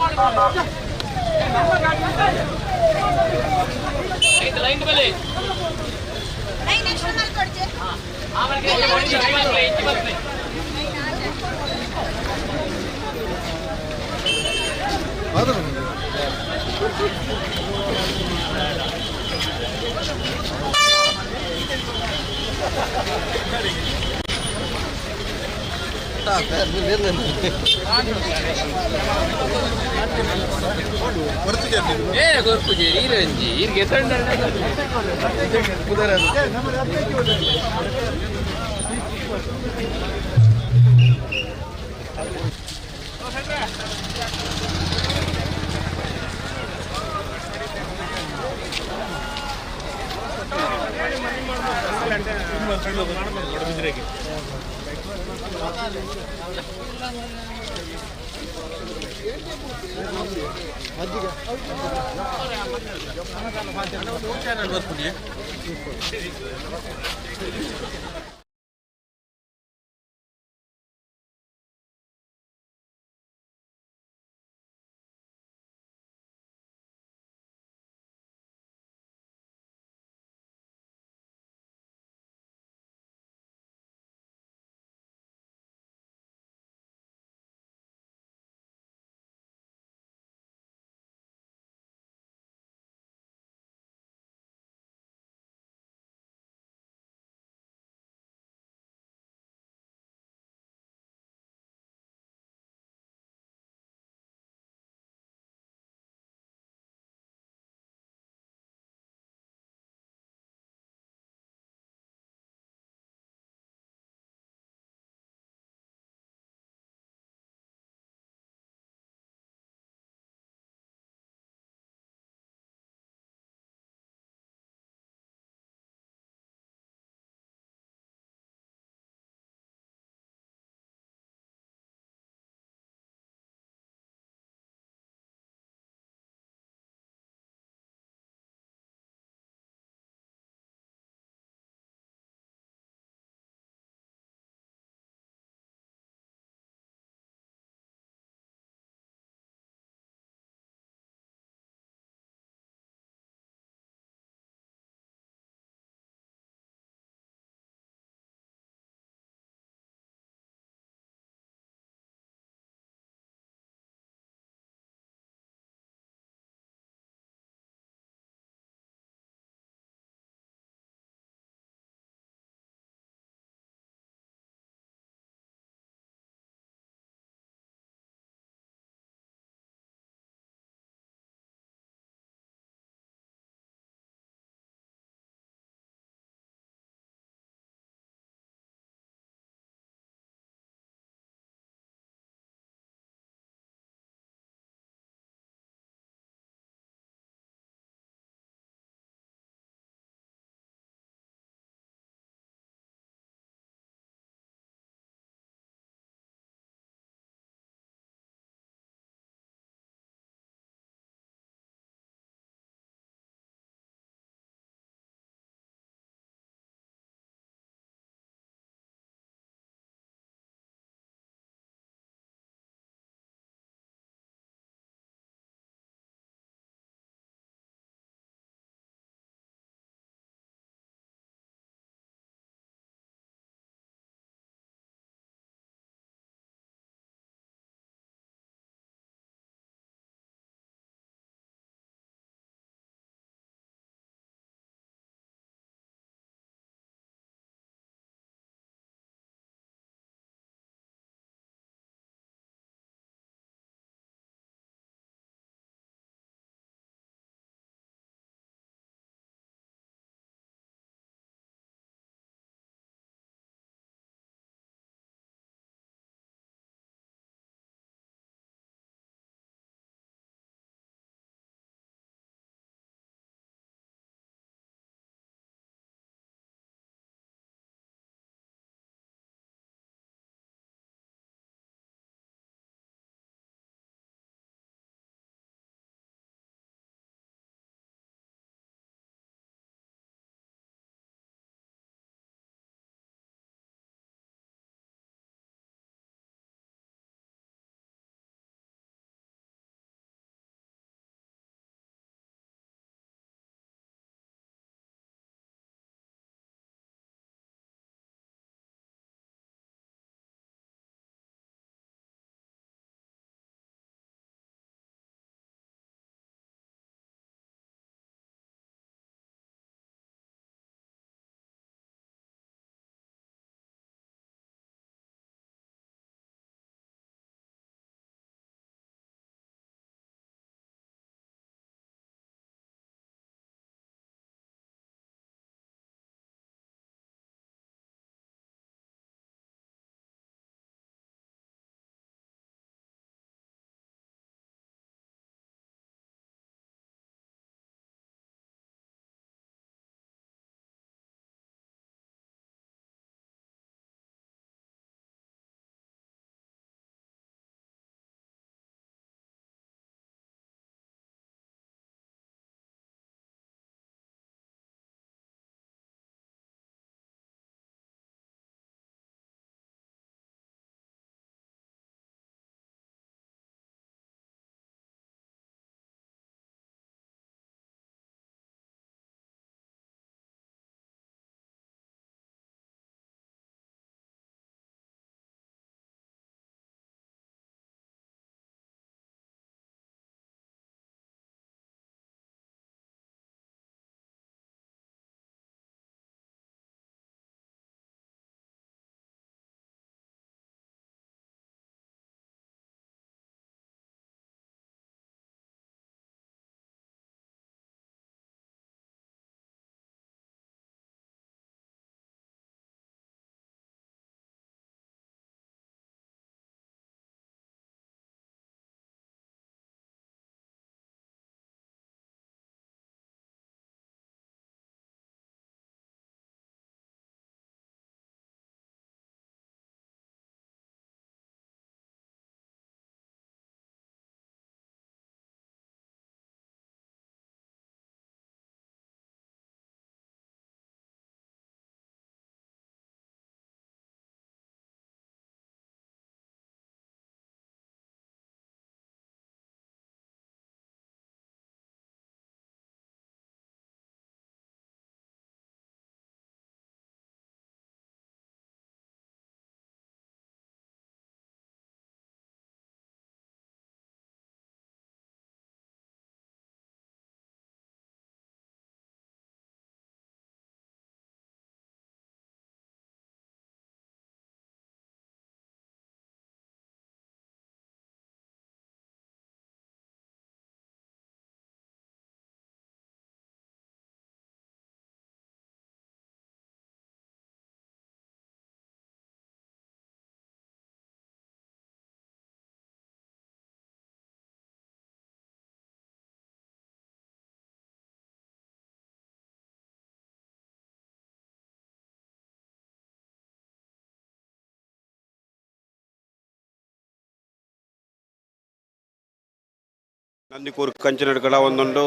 ನಂದಿಕೂರು ಕಂಚಿನಡ್ಕಡ ಒಂದುಂಡು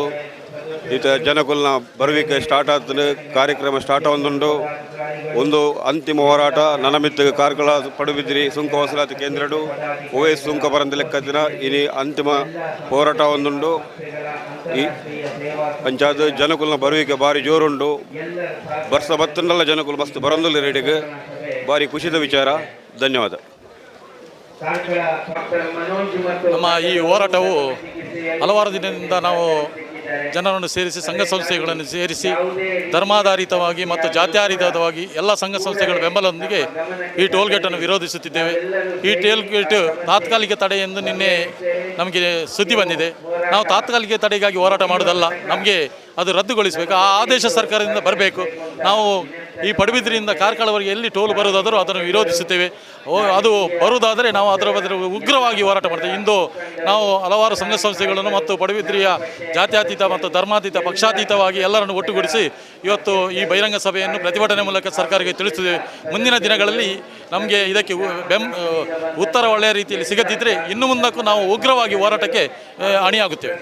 ಈತ ಜನಕುಲ್ನ ಬರುವಿಕೆ ಸ್ಟಾರ್ಟ್ ಆತನು ಕಾರ್ಯಕ್ರಮ ಸ್ಟಾರ್ಟ್ ಒಂದುಂಡು ಒಂದು ಅಂತಿಮ ಹೋರಾಟ ನನಮಿತ್ತ ಕಾರ್ಕಳ ಪಡುಬಿದ್ರಿ ಸುಂಕ ವಸೂಲಾತಿ ಕೇಂದ್ರಡು ಒವೇ ಸುಂಕ ಬರಂದ ಲೆಕ್ಕದಿನ ಇನಿ ಅಂತಿಮ ಹೋರಾಟ ಒಂದುಂಡು. ಈ ಪಂಚಾಯತ್ ಜನಕುಲ್ನ ಬರುವಿಕೆ ಭಾರಿ ಜೋರುಂಡು. ಬರ್ಸ ಬತ್ತಂಡಲ್ಲ ಜನಕುಲ್ ಮಸ್ತ್ ಬರಂದುಲ್ಲ ರೇಡಿಗೆ ಭಾರಿ ಖುಷಿದ ವಿಚಾರ. ಧನ್ಯವಾದ. ನಮ್ಮ ಈ ಹೋರಾಟವು ಹಲವಾರು ದಿನದಿಂದ ನಾವು ಜನರನ್ನು ಸೇರಿಸಿ, ಸಂಘ ಸಂಸ್ಥೆಗಳನ್ನು ಸೇರಿಸಿ, ಧರ್ಮಾಧಾರಿತವಾಗಿ ಮತ್ತು ಜಾತ್ಯಾಧಾರಿತವಾಗಿ ಎಲ್ಲ ಸಂಘ ಸಂಸ್ಥೆಗಳ ಬೆಂಬಲದೊಂದಿಗೆ ಈ ಟೋಲ್ಗೇಟನ್ನು ವಿರೋಧಿಸುತ್ತಿದ್ದೇವೆ. ಈ ಟೋಲ್ಗೇಟ್ ತಾತ್ಕಾಲಿಕ ತಡೆ ಎಂದು ನಿನ್ನೆ ನಮಗೆ ಸುದ್ದಿ ಬಂದಿದೆ. ನಾವು ತಾತ್ಕಾಲಿಕ ತಡೆಗಾಗಿ ಹೋರಾಟ ಮಾಡೋದಲ್ಲ, ನಮಗೆ ಅದು ರದ್ದುಗೊಳಿಸಬೇಕು, ಆ ಆದೇಶ ಸರ್ಕಾರದಿಂದ ಬರಬೇಕು. ನಾವು ಈ ಪಡುಬಿದ್ರಿಯಿಂದ ಕಾರ್ಕಳವರೆಗೆ ಎಲ್ಲಿ ಟೋಲ್ ಬರುವುದಾದರೂ ಅದನ್ನು ವಿರೋಧಿಸುತ್ತೇವೆ. ಅದು ಬರುವುದಾದರೆ ನಾವು ಅದರ ಬದಲು ಉಗ್ರವಾಗಿ ಹೋರಾಟ ಮಾಡ್ತೇವೆ. ಇಂದು ನಾವು ಹಲವಾರು ಸಂಘ ಸಂಸ್ಥೆಗಳನ್ನು ಮತ್ತು ಪಡುಬಿದ್ರಿಯ ಜಾತ್ಯತೀತ ಮತ್ತು ಧರ್ಮಾತೀತ ಪಕ್ಷಾತೀತವಾಗಿ ಎಲ್ಲರನ್ನು ಒಟ್ಟುಗೂಡಿಸಿ ಇವತ್ತು ಈ ಬಹಿರಂಗ ಸಭೆಯನ್ನು ಪ್ರತಿಭಟನೆ ಮೂಲಕ ಸರ್ಕಾರಕ್ಕೆ ತಿಳಿಸುತ್ತೇವೆ. ಮುಂದಿನ ದಿನಗಳಲ್ಲಿ ನಮಗೆ ಇದಕ್ಕೆ ಉತ್ತರ ಒಳ್ಳೆಯ ರೀತಿಯಲ್ಲಿ ಸಿಗದಿದ್ದರೆ ಇನ್ನು ಮುಂದಕ್ಕೂ ನಾವು ಉಗ್ರವಾಗಿ ಹೋರಾಟಕ್ಕೆ ಅಣಿಯಾಗುತ್ತೇವೆ.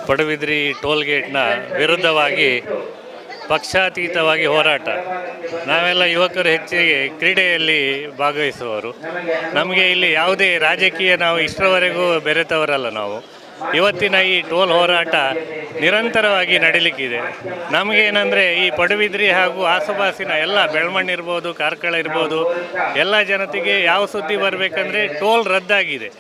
ಪಡುಬಿದ್ರಿ ಟೋಲ್ಗೇಟ್ನ ವಿರುದ್ಧವಾಗಿ ಪಕ್ಷಾತೀತವಾಗಿ ಹೋರಾಟ. ನಾವೆಲ್ಲ ಯುವಕರು ಹೆಚ್ಚಿಗೆ ಕ್ರೀಡೆಯಲ್ಲಿ ಭಾಗವಹಿಸುವವರು. ನಮಗೆ ಇಲ್ಲಿ ಯಾವುದೇ ರಾಜಕೀಯ ನಾವು ಇಷ್ಟರವರೆಗೂ ಬೆರೆತವರಲ್ಲ. ನಾವು ಇವತ್ತಿನ ಈ ಟೋಲ್ ಹೋರಾಟ ನಿರಂತರವಾಗಿ ನಡೀಲಿಕ್ಕಿದೆ. ನಮಗೇನೆಂದರೆ ಈ ಪಡುಬಿದ್ರಿ ಹಾಗೂ ಆಸುಪಾಸಿನ ಎಲ್ಲ ಬೆಳ್ಮಣ್ಣಿರ್ಬೋದು, ಕಾರ್ಕಳ ಇರ್ಬೋದು, ಎಲ್ಲ ಜನತೆಗೆ ಯಾವ ಸುದ್ದಿ ಬರಬೇಕಂದ್ರೆ ಟೋಲ್ ರದ್ದಾಗಿದೆ,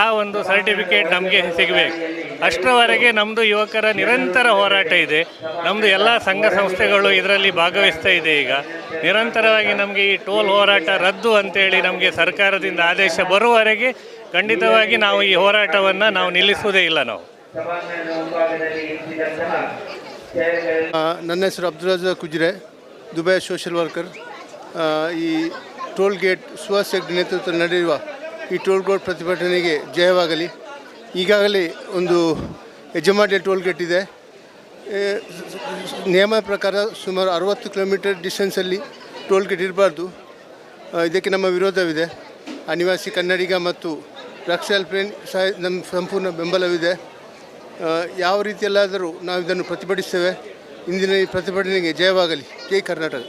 ಆ ಒಂದು ಸರ್ಟಿಫಿಕೇಟ್ ನಮಗೆ ಸಿಗಬೇಕು. ಅಷ್ಟರವರೆಗೆ ನಮ್ಮದು ಯುವಕರ ನಿರಂತರ ಹೋರಾಟ ಇದೆ. ನಮ್ಮದು ಎಲ್ಲ ಸಂಘ ಸಂಸ್ಥೆಗಳು ಇದರಲ್ಲಿ ಭಾಗವಹಿಸ್ತಾ ಇದೆ. ಈಗ ನಿರಂತರವಾಗಿ ನಮಗೆ ಈ ಟೋಲ್ ಹೋರಾಟ ರದ್ದು ಅಂತೇಳಿ ನಮಗೆ ಸರ್ಕಾರದಿಂದ ಆದೇಶ ಬರುವವರೆಗೆ ಖಂಡಿತವಾಗಿ ನಾವು ಈ ಹೋರಾಟವನ್ನು ನಾವು ನಿಲ್ಲಿಸುವುದೇ ಇಲ್ಲ. ನಾವು ನನ್ನ ಹೆಸರು Abdul Razak Kujire, Dubai social worker. ಈ ಟೋಲ್ ಗೇಟ್ ಸುಹಾಸ್ ಹೆಗ್ಡೆ ನೇತೃತ್ವದಲ್ಲಿ ನಡೆಯುವ ಈ ಟೋಲ್ ಗೇಟ್ ಪ್ರತಿಭಟನೆಗೆ ಜಯವಾಗಲಿ. ಈಗಾಗಲೇ ಒಂದು ಯಜಮಾಡಿ ಟೋಲ್ ಗೇಟ್ ಇದೆ. ನಿಯಮ ಪ್ರಕಾರ ಸುಮಾರು 60 ಕಿಲೋಮೀಟರ್ ಡಿಸ್ಟೆನ್ಸಲ್ಲಿ ಟೋಲ್ ಗೇಟ್ ಇರಬಾರ್ದು. ಇದಕ್ಕೆ ನಮ್ಮ ವಿರೋಧವಿದೆ. ಅನಿವಾಸಿ ಕನ್ನಡಿಗ ಮತ್ತು ರಕ್ಷಾ ಹೆಲ್ಪ್ಲೈನ್ ಸಹ ನಮ್ಮ ಸಂಪೂರ್ಣ ಬೆಂಬಲವಿದೆ. ಯಾವ ರೀತಿಯಲ್ಲಾದರೂ ನಾವು ಇದನ್ನು ಪ್ರತಿಭಟಿಸ್ತೇವೆ. ಇಂದಿನ ಈ ಪ್ರತಿಭಟನೆಗೆ ಜಯವಾಗಲಿ. ಜೈ ಕರ್ನಾಟಕ.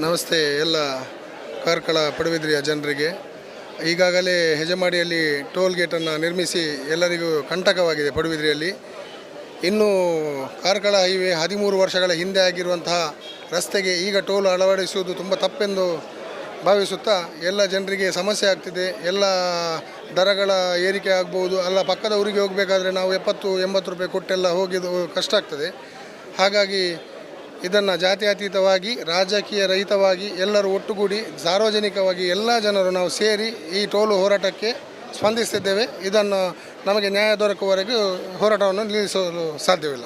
ನಮಸ್ತೆ ಎಲ್ಲ ಕಾರ್ಕಳ ಪಡುಬಿದ್ರಿಯ ಜನರಿಗೆ. ಈಗಾಗಲೇ ಹೆಜಮಾಡಿಯಲ್ಲಿ ಟೋಲ್ ಗೇಟನ್ನು ನಿರ್ಮಿಸಿ ಎಲ್ಲರಿಗೂ ಕಂಟಕವಾಗಿದೆ ಪಡುಬಿದ್ರಿಯಲ್ಲಿ. ಇನ್ನು ಕಾರ್ಕಳ ಹೈವೇ 13 ವರ್ಷಗಳ ಹಿಂದೆ ಆಗಿರುವಂತಹ ರಸ್ತೆಗೆ ಈಗ ಟೋಲ್ ಅಳವಡಿಸುವುದು ತುಂಬ ತಪ್ಪೆಂದು ಭಾವಿಸುತ್ತಾ ಎಲ್ಲ ಜನರಿಗೆ ಸಮಸ್ಯೆ ಆಗ್ತಿದೆ. ಎಲ್ಲ ದರಗಳ ಏರಿಕೆ ಆಗ್ಬೋದು. ಅಲ್ಲ, ಪಕ್ಕದ ಊರಿಗೆ ಹೋಗಬೇಕಾದ್ರೆ ನಾವು 70-80 ರೂಪಾಯಿ ಕೊಟ್ಟೆಲ್ಲ ಹೋಗಿದ್ದು ಕಷ್ಟ ಆಗ್ತದೆ. ಹಾಗಾಗಿ ಇದನ್ನು ಜಾತ್ಯತೀತವಾಗಿ, ರಾಜಕೀಯ ರಹಿತವಾಗಿ ಎಲ್ಲರೂ ಒಟ್ಟುಗೂಡಿ ಸಾರ್ವಜನಿಕವಾಗಿ ಎಲ್ಲ ಜನರು ನಾವು ಸೇರಿ ಈ ಟೋಲು ಹೋರಾಟಕ್ಕೆ ಸ್ಪಂದಿಸ್ತಿದ್ದೇವೆ. ಇದನ್ನು ನಮಗೆ ನ್ಯಾಯ ದೊರಕುವವರೆಗೂ ಹೋರಾಟವನ್ನು ನಿಲ್ಲಿಸಲು ಸಾಧ್ಯವಿಲ್ಲ.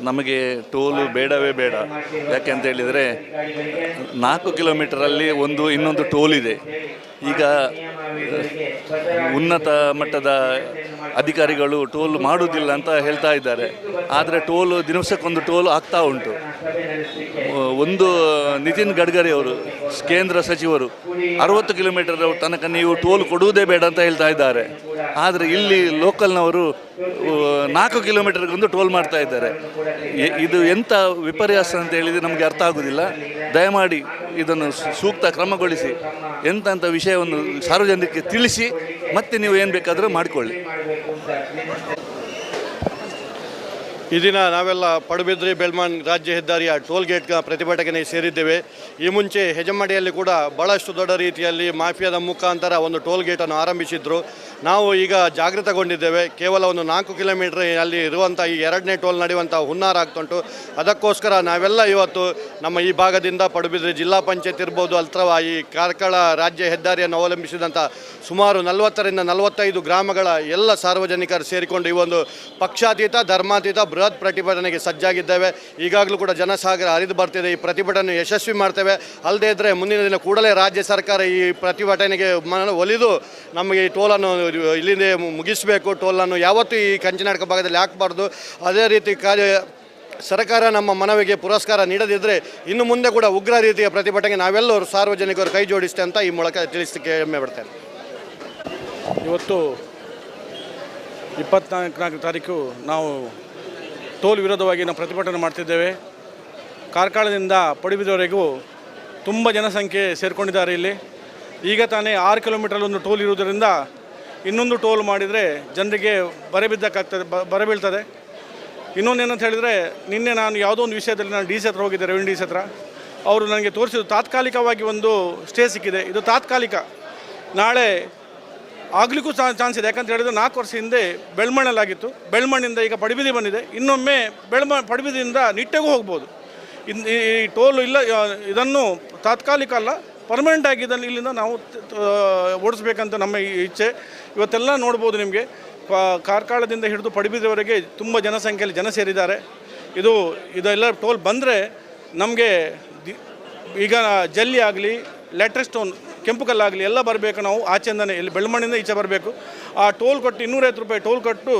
ನಮಗೆ ಟೋಲು ಬೇಡವೇ ಬೇಡ. ಯಾಕೆ ಅಂತ ಹೇಳಿದರೆ 4 ಕಿಲೋಮೀಟರಲ್ಲಿ ಒಂದು ಇನ್ನೊಂದು ಟೋಲ್ ಇದೆ. ಈಗ ಉನ್ನತ ಮಟ್ಟದ ಅಧಿಕಾರಿಗಳು ಟೋಲ್ ಮಾಡುವುದಿಲ್ಲ ಅಂತ ಹೇಳ್ತಾ ಇದ್ದಾರೆ. ಆದರೆ ಟೋಲು ದಿವಸಕ್ಕೊಂದು ಟೋಲ್ ಆಗ್ತಾ ಉಂಟು. ಒಂದು ನಿತಿನ್ ಗಡ್ಕರಿ ಅವರು ಕೇಂದ್ರ ಸಚಿವರು 60 ಕಿಲೋಮೀಟರ್ ತನಕ ನೀವು ಟೋಲ್ ಕೊಡುವುದೇ ಬೇಡ ಅಂತ ಹೇಳ್ತಾ ಇದ್ದಾರೆ. ಆದರೆ ಇಲ್ಲಿ ಲೋಕಲ್ನವರು 4 ಕಿಲೋಮೀಟರ್ಗೊಂದು ಟೋಲ್ ಮಾಡ್ತಾ ಇದ್ದಾರೆ. ಇದು ಎಂಥ ವಿಪರ್ಯಾಸ ಅಂತ ಹೇಳಿದರೆ ನಮಗೆ ಅರ್ಥ ಆಗುವುದಿಲ್ಲ. ದಯಮಾಡಿ ಇದನ್ನು ಸೂಕ್ತ ಕ್ರಮಗೊಳಿಸಿ ಎಂಥ ಅಂತ ವಿಷಯವನ್ನು ಸಾರ್ವಜನಿಕರಿಗೆ ತಿಳಿಸಿ ಮತ್ತೆ ನೀವು ಏನು ಬೇಕಾದರೂ ಮಾಡಿಕೊಳ್ಳಿ. ಈ ದಿನ ನಾವೆಲ್ಲ ಪಡುಬಿದ್ರಿ ಬೆಳ್ಮಣ್ ರಾಜ್ಯ ಹೆದ್ದಾರಿಯ ಟೋಲ್ ಗೇಟ್ನ ಪ್ರತಿಭಟನೆ ಸೇರಿದ್ದೇವೆ. ಈ ಮುಂಚೆ ಹೆಜಮಾಡಿಯಲ್ಲಿ ಕೂಡ ಭಾಳಷ್ಟು ದೊಡ್ಡ ರೀತಿಯಲ್ಲಿ ಮಾಫಿಯಾದ ಮುಖಾಂತರ ಒಂದು ಟೋಲ್ ಗೇಟನ್ನು ಆರಂಭಿಸಿದ್ರು. ನಾವು ಈಗ ಜಾಗೃತಗೊಂಡಿದ್ದೇವೆ. ಕೇವಲ ಒಂದು 4 ಕಿಲೋಮೀಟರ್ ಅಲ್ಲಿ ಇರುವಂಥ ಈ 2ನೇ ಟೋಲ್ ನಡೆಯುವಂಥ ಹುನ್ನಾರ ಆಗ್ತುಂಟು. ಅದಕ್ಕೋಸ್ಕರ ನಾವೆಲ್ಲ ಇವತ್ತು ನಮ್ಮ ಈ ಭಾಗದಿಂದ ಪಡುಬಿದ್ರಿ ಜಿಲ್ಲಾ ಪಂಚಾಯತ್ ಇರ್ಬೋದು ಅಥವಾ ಈ ಕಾರ್ಕಳ ರಾಜ್ಯ ಹೆದ್ದಾರಿಯನ್ನು ಅವಲಂಬಿಸಿದಂಥ ಸುಮಾರು 40 ರಿಂದ 45 ಗ್ರಾಮಗಳ ಎಲ್ಲ ಸಾರ್ವಜನಿಕರು ಸೇರಿಕೊಂಡು ಈ ಒಂದು ಪಕ್ಷಾತೀತ ಧರ್ಮಾತೀತ ಬೃಹತ್ ಪ್ರತಿಭಟನೆಗೆ ಸಜ್ಜಾಗಿದ್ದೇವೆ. ಈಗಾಗಲೂ ಕೂಡ ಜನಸಾಗರ ಹರಿದು ಬರ್ತಿದೆ. ಈ ಪ್ರತಿಭಟನೆ ಯಶಸ್ವಿ ಮಾಡ್ತೇವೆ. ಅಲ್ಲದೇ ಇದ್ದರೆ ಮುಂದಿನ ದಿನ ಕೂಡಲೇ ರಾಜ್ಯ ಸರ್ಕಾರ ಈ ಪ್ರತಿಭಟನೆಗೆ ಒಲಿದು ನಮಗೆ ಈ ಟೋಲನ್ನು ಇಲ್ಲಿಂದ ಮುಗಿಸಬೇಕು. ಟೋಲನ್ನು ಯಾವತ್ತೂ ಈ ಕಂಚಿನಾಡ್ಕ ಭಾಗದಲ್ಲಿ ಹಾಕಬಾರ್ದು. ಅದೇ ರೀತಿ ಸರ್ಕಾರ ನಮ್ಮ ಮನವಿಗೆ ಪುರಸ್ಕಾರ ನೀಡದಿದ್ದರೆ ಇನ್ನು ಮುಂದೆ ಕೂಡ ಉಗ್ರ ರೀತಿಯ ಪ್ರತಿಭಟನೆಗೆ ನಾವೆಲ್ಲರೂ ಸಾರ್ವಜನಿಕರು ಕೈ ಜೋಡಿಸ್ತೇವೆ ಅಂತ ಈ ಮೂಲಕ ತಿಳಿಸಲಿಕ್ಕೆ ಹೆಮ್ಮೆ ಪಡ್ತೇನೆ. ಇವತ್ತು 24 ತಾರೀಕು ನಾವು ಟೋಲ್ ವಿರೋಧವಾಗಿ ನಾವು ಪ್ರತಿಭಟನೆ ಮಾಡ್ತಿದ್ದೇವೆ. ಕಾರ್ಕಳದಿಂದ ಪಡುಬಿದ್ರಿವರೆಗೂ ತುಂಬ ಜನಸಂಖ್ಯೆ ಸೇರಿಕೊಂಡಿದ್ದಾರೆ ಇಲ್ಲಿ. ಈಗ ತಾನೇ 6 ಕಿಲೋಮೀಟ್ರಲ್ಲಿ ಒಂದು ಟೋಲ್ ಇರುವುದರಿಂದ ಇನ್ನೊಂದು ಟೋಲ್ ಮಾಡಿದರೆ ಜನರಿಗೆ ಬರೆ ಬಿದ್ದಕ್ಕಾಗ್ತದೆ, ಬರೆ ಬೀಳ್ತದೆ. ಇನ್ನೊಂದೇನಂತ ಹೇಳಿದರೆ, ನಿನ್ನೆ ನಾನು ಯಾವುದೋ ಒಂದು ವಿಷಯದಲ್ಲಿ ನಾನು ಡಿ ಸಿ ಹತ್ರ ಹೋಗಿದ್ದೆ, revenue D C ಹತ್ರ. ಅವರು ನನಗೆ ತೋರಿಸಿದ್ದು ತಾತ್ಕಾಲಿಕವಾಗಿ ಒಂದು ಸ್ಟೇ ಸಿಕ್ಕಿದೆ. ಇದು ತಾತ್ಕಾಲಿಕ, ನಾಳೆ ಆಗಲಿಕ್ಕೂ ಚಾನ್ಸ್ ಇದೆ. ಯಾಕಂತ ಹೇಳಿದರೆ 4 ವರ್ಷ ಹಿಂದೆ ಬೆಳ್ಮಣ್ಣಲ್ಲಾಗಿತ್ತು, ಬೆಳ್ಮಣ್ಣಿಂದ ಈಗ ಪಡುಬಿದ್ರಿ ಬಂದಿದೆ. ಇನ್ನೊಮ್ಮೆ ಪಡುಬಿದ್ರಿಯಿಂದ ನಿಟ್ಟೆಗೂ ಹೋಗ್ಬೋದು. ಈ ಟೋಲ್ ಇಲ್ಲ, ಇದನ್ನು ತಾತ್ಕಾಲಿಕ ಅಲ್ಲ, ಪರ್ಮನೆಂಟಾಗಿ ಇದನ್ನು ಇಲ್ಲಿಂದ ನಾವು ಓಡಿಸ್ಬೇಕಂತ ನಮ್ಮ ಇಚ್ಛೆ. ಇವತ್ತೆಲ್ಲ ನೋಡ್ಬೋದು ನಿಮಗೆ, ಕಾರ್ಕಳದಿಂದ ಹಿಡಿದು ಪಡುಬಿದ್ರಿವರೆಗೆ ತುಂಬ ಜನಸಂಖ್ಯೆಯಲ್ಲಿ ಜನ ಸೇರಿದ್ದಾರೆ. ಇದೆಲ್ಲ ಟೋಲ್ ಬಂದರೆ ನಮಗೆ ಈಗ ಜಲ್ಲಿ ಆಗಲಿ, ಲ್ಯಾಟ್ರಿಕ್ ಸ್ಟೋನ್, ಕೆಂಪು ಕಲ್ಲಾಗಲಿ ಎಲ್ಲ ಬರಬೇಕು. ನಾವು ಆಚೆಯಿಂದನೇ, ಇಲ್ಲಿ ಬೆಳ್ಮಣ್ಣಿಂದ ಈಚೆ ಬರಬೇಕು. ಆ ಟೋಲ್ ಕೊಟ್ಟು 250 ರೂಪಾಯಿ ಟೋಲ್ ಕೊಟ್ಟು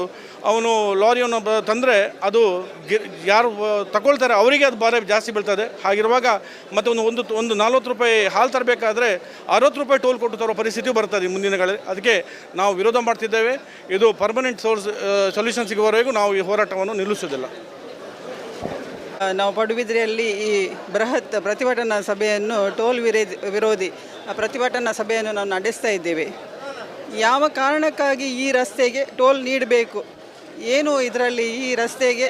ಅವನು ಲಾರಿಯನ್ನು ತಂದರೆ ಅದು ಯಾರು ತಗೊಳ್ತಾರೆ ಅವರಿಗೆ ಅದು ಭಾರ ಜಾಸ್ತಿ ಬೀಳ್ತದೆ. ಹಾಗಿರುವಾಗ ಮತ್ತು ಒಂದು ಒಂದು 40 ರೂಪಾಯಿ ಹಾಲು ತರಬೇಕಾದ್ರೆ 60 ರೂಪಾಯಿ ಟೋಲ್ ಕೊಟ್ಟು ತರೋ ಪರಿಸ್ಥಿತಿ ಬರ್ತದೆ ಮುಂದಿನಗಳಲ್ಲಿ. ಅದಕ್ಕೆ ನಾವು ವಿರೋಧ ಮಾಡ್ತಿದ್ದೇವೆ. ಇದು permanent source solution ಸಿಗುವವರೆಗೂ ನಾವು ಈ ಹೋರಾಟವನ್ನು ನಿಲ್ಲಿಸುವುದಿಲ್ಲ. ನಾವು ಪಡುಬಿದ್ರಿಯಲ್ಲಿ ಈ ಬೃಹತ್ ಪ್ರತಿಭಟನಾ ಸಭೆಯನ್ನು, ಟೋಲ್ ವಿರೋಧಿ ಪ್ರತಿಭಟನಾ ಸಭೆಯನ್ನು ನಾವು ನಡೆಸ್ತಾ ಇದ್ದೇವೆ. ಯಾವ ಕಾರಣಕ್ಕಾಗಿ ಈ ರಸ್ತೆಗೆ ಟೋಲ್ ನೀಡಬೇಕು, ಏನು ಇದರಲ್ಲಿ ಈ ರಸ್ತೆಗೆ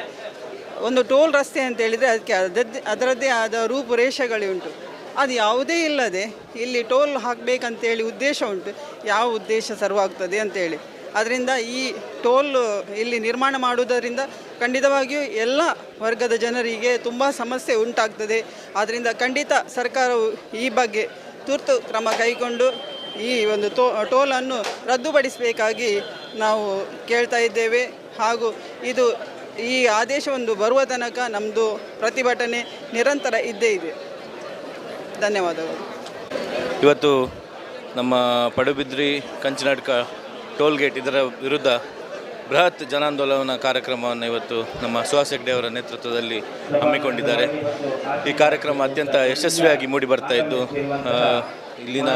ಒಂದು ಟೋಲ್ ರಸ್ತೆ ಅಂತೇಳಿದರೆ ಅದಕ್ಕೆ ಅದರದ್ದೇ ಆದ ರೂಪುರೇಷೆಗಳುಂಟು. ಅದು ಯಾವುದೇ ಇಲ್ಲದೆ ಇಲ್ಲಿ ಟೋಲ್ ಹಾಕಬೇಕಂತೇಳಿ ಉದ್ದೇಶ ಉಂಟು. ಯಾವ ಉದ್ದೇಶ ಸರ್ವಾಗ್ತದೆ ಅಂತೇಳಿ, ಅದರಿಂದ ಈ ಟೋಲ್ ಇಲ್ಲಿ ನಿರ್ಮಾಣ ಮಾಡುವುದರಿಂದ ಖಂಡಿತವಾಗಿಯೂ ಎಲ್ಲ ವರ್ಗದ ಜನರಿಗೆ ತುಂಬ ಸಮಸ್ಯೆ ಉಂಟಾಗ್ತದೆ. ಆದ್ದರಿಂದ ಖಂಡಿತ ಸರ್ಕಾರವು ಈ ಬಗ್ಗೆ ತುರ್ತು ಕ್ರಮ ಕೈಗೊಂಡು ಈ ಒಂದು ಟೋಲನ್ನು ರದ್ದುಪಡಿಸಬೇಕಾಗಿ ನಾವು ಕೇಳ್ತಾ ಇದ್ದೇವೆ. ಹಾಗೂ ಇದು ಈ ಆದೇಶವೊಂದು ಬರುವ ತನಕ ನಮ್ಮದು ಪ್ರತಿಭಟನೆ ನಿರಂತರ ಇದ್ದೇ ಇದೆ. ಧನ್ಯವಾದಗಳು. ಇವತ್ತು ನಮ್ಮ ಪಡುಬಿದ್ರಿ ಕಂಚಿನಾಡ್ಕ ಟೋಲ್ ಗೇಟ್ ಇದರ ವಿರುದ್ಧ ಬೃಹತ್ ಜನಾಂದೋಲನ ಕಾರ್ಯಕ್ರಮವನ್ನು ಇವತ್ತು ನಮ್ಮ ಸುಹಾಸ್ ಹೆಗ್ಡೆ ಅವರ ನೇತೃತ್ವದಲ್ಲಿ ಹಮ್ಮಿಕೊಂಡಿದ್ದಾರೆ. ಈ ಕಾರ್ಯಕ್ರಮ ಅತ್ಯಂತ ಯಶಸ್ವಿಯಾಗಿ ಮೂಡಿ ಬರ್ತಾ ಇದ್ದು, ಇಲ್ಲಿನ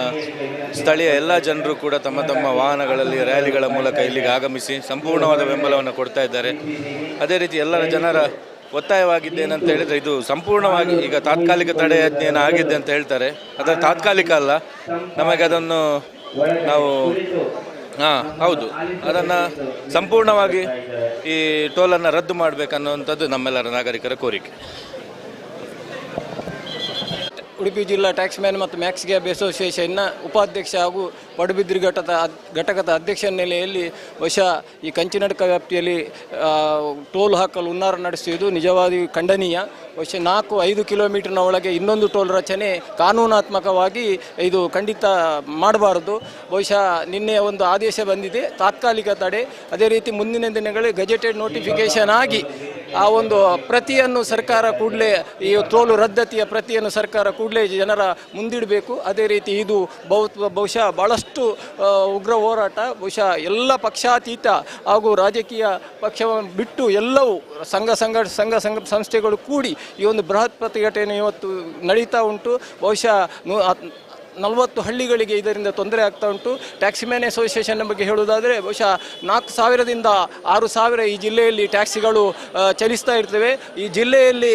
ಸ್ಥಳೀಯ ಎಲ್ಲ ಜನರು ಕೂಡ ತಮ್ಮ ತಮ್ಮ ವಾಹನಗಳಲ್ಲಿ ರ್ಯಾಲಿಗಳ ಮೂಲಕ ಇಲ್ಲಿಗೆ ಆಗಮಿಸಿ ಸಂಪೂರ್ಣವಾದ ಬೆಂಬಲವನ್ನು ಕೊಡ್ತಾ ಇದ್ದಾರೆ. ಅದೇ ರೀತಿ ಎಲ್ಲರ ಜನರ ಒತ್ತಾಯವಾಗಿದ್ದೇನಂತ ಹೇಳಿದರೆ, ಇದು ಸಂಪೂರ್ಣವಾಗಿ ಈಗ ತಾತ್ಕಾಲಿಕ ತಡೆಯಾಜ್ಞೆಯನ್ನು ಆಗಿದೆ ಅಂತ ಹೇಳ್ತಾರೆ. ಅದರ ತಾತ್ಕಾಲಿಕ ಅಲ್ಲ, ನಮಗೆ ಅದನ್ನು ನಾವು ಹೌದು, ಅದನ್ನು ಸಂಪೂರ್ಣವಾಗಿ ಈ ಟೋಲನ್ನು ರದ್ದು ಮಾಡಬೇಕನ್ನುವಂಥದ್ದು ನಮ್ಮೆಲ್ಲರ ನಾಗರಿಕರ ಕೋರಿಕೆ. ಉಡುಪಿ ಜಿಲ್ಲಾ ಟ್ಯಾಕ್ಸ್ ಮ್ಯಾನ್ ಮತ್ತು ಮ್ಯಾಕ್ಸ್ ಗ್ಯಾಬ್ ಅಸೋಸಿಯೇಷನ್ನ ಉಪಾಧ್ಯಕ್ಷ ಹಾಗೂ ಪಡುಬಿದ್ರಿ ಘಟಕದ ಅಧ್ಯಕ್ಷ ನೆಲೆಯಲ್ಲಿ ಬಹುಶಃ ಈ ಕಂಚಿನಡ್ಕ ವ್ಯಾಪ್ತಿಯಲ್ಲಿ ಟೋಲ್ ಹಾಕಲು ಹುನ್ನಾರ ನಡೆಸುವುದು ನಿಜವಾಗಿ ಖಂಡನೀಯ. ಬಹುಶಃ 4-5 ಕಿಲೋಮೀಟರ್ನ ಒಳಗೆ ಇನ್ನೊಂದು ಟೋಲ್ ರಚನೆ ಕಾನೂನಾತ್ಮಕವಾಗಿ ಇದು ಖಂಡಿತ ಮಾಡಬಾರದು. ಬಹುಶಃ ನಿನ್ನೆ ಒಂದು ಆದೇಶ ಬಂದಿದೆ, ತಾತ್ಕಾಲಿಕ ತಡೆ. ಅದೇ ರೀತಿ ಮುಂದಿನ ದಿನಗಳಲ್ಲಿ ಗೆಜೆಟೆಡ್ ನೋಟಿಫಿಕೇಷನ್ ಆಗಿ ಆ ಒಂದು ಪ್ರತಿಯನ್ನು ಸರ್ಕಾರ ಕೂಡಲೇ, ಈ ಟೋಲು ರದ್ದತಿಯ ಪ್ರತಿಯನ್ನು ಸರ್ಕಾರ ಕೂಡಲೇ ಜನರ ಮುಂದಿಡಬೇಕು. ಅದೇ ರೀತಿ ಇದು ಬಹುಶಃ ಭಾಳಷ್ಟು ಉಗ್ರ ಹೋರಾಟ, ಬಹುಶಃ ಎಲ್ಲ ಪಕ್ಷಾತೀತ ಹಾಗೂ ರಾಜಕೀಯ ಪಕ್ಷವನ್ನು ಬಿಟ್ಟು ಎಲ್ಲವೂ ಸಂಘ ಸಂಘ ಸಂಘ ಸಂಘ ಸಂಸ್ಥೆಗಳು ಕೂಡಿ ಈ ಒಂದು ಬೃಹತ್ ಪ್ರತಿಭಟನೆ ಇವತ್ತು ನಡೀತಾ ಉಂಟು. ಬಹುಶಃ 40 ಹಳ್ಳಿಗಳಿಗೆ ಇದರಿಂದ ತೊಂದರೆ ಆಗ್ತಾ ಉಂಟು. ಟ್ಯಾಕ್ಸಿಮ್ಯಾನ್ ಅಸೋಸಿಯೇಷನ್ ಬಗ್ಗೆ ಹೇಳುವುದಾದರೆ ಬಹುಶಃ 4,000ದಿಂದ 6,000 ಈ ಜಿಲ್ಲೆಯಲ್ಲಿ ಟ್ಯಾಕ್ಸಿಗಳು ಚಲಿಸ್ತಾ ಇರ್ತವೆ. ಈ ಜಿಲ್ಲೆಯಲ್ಲಿ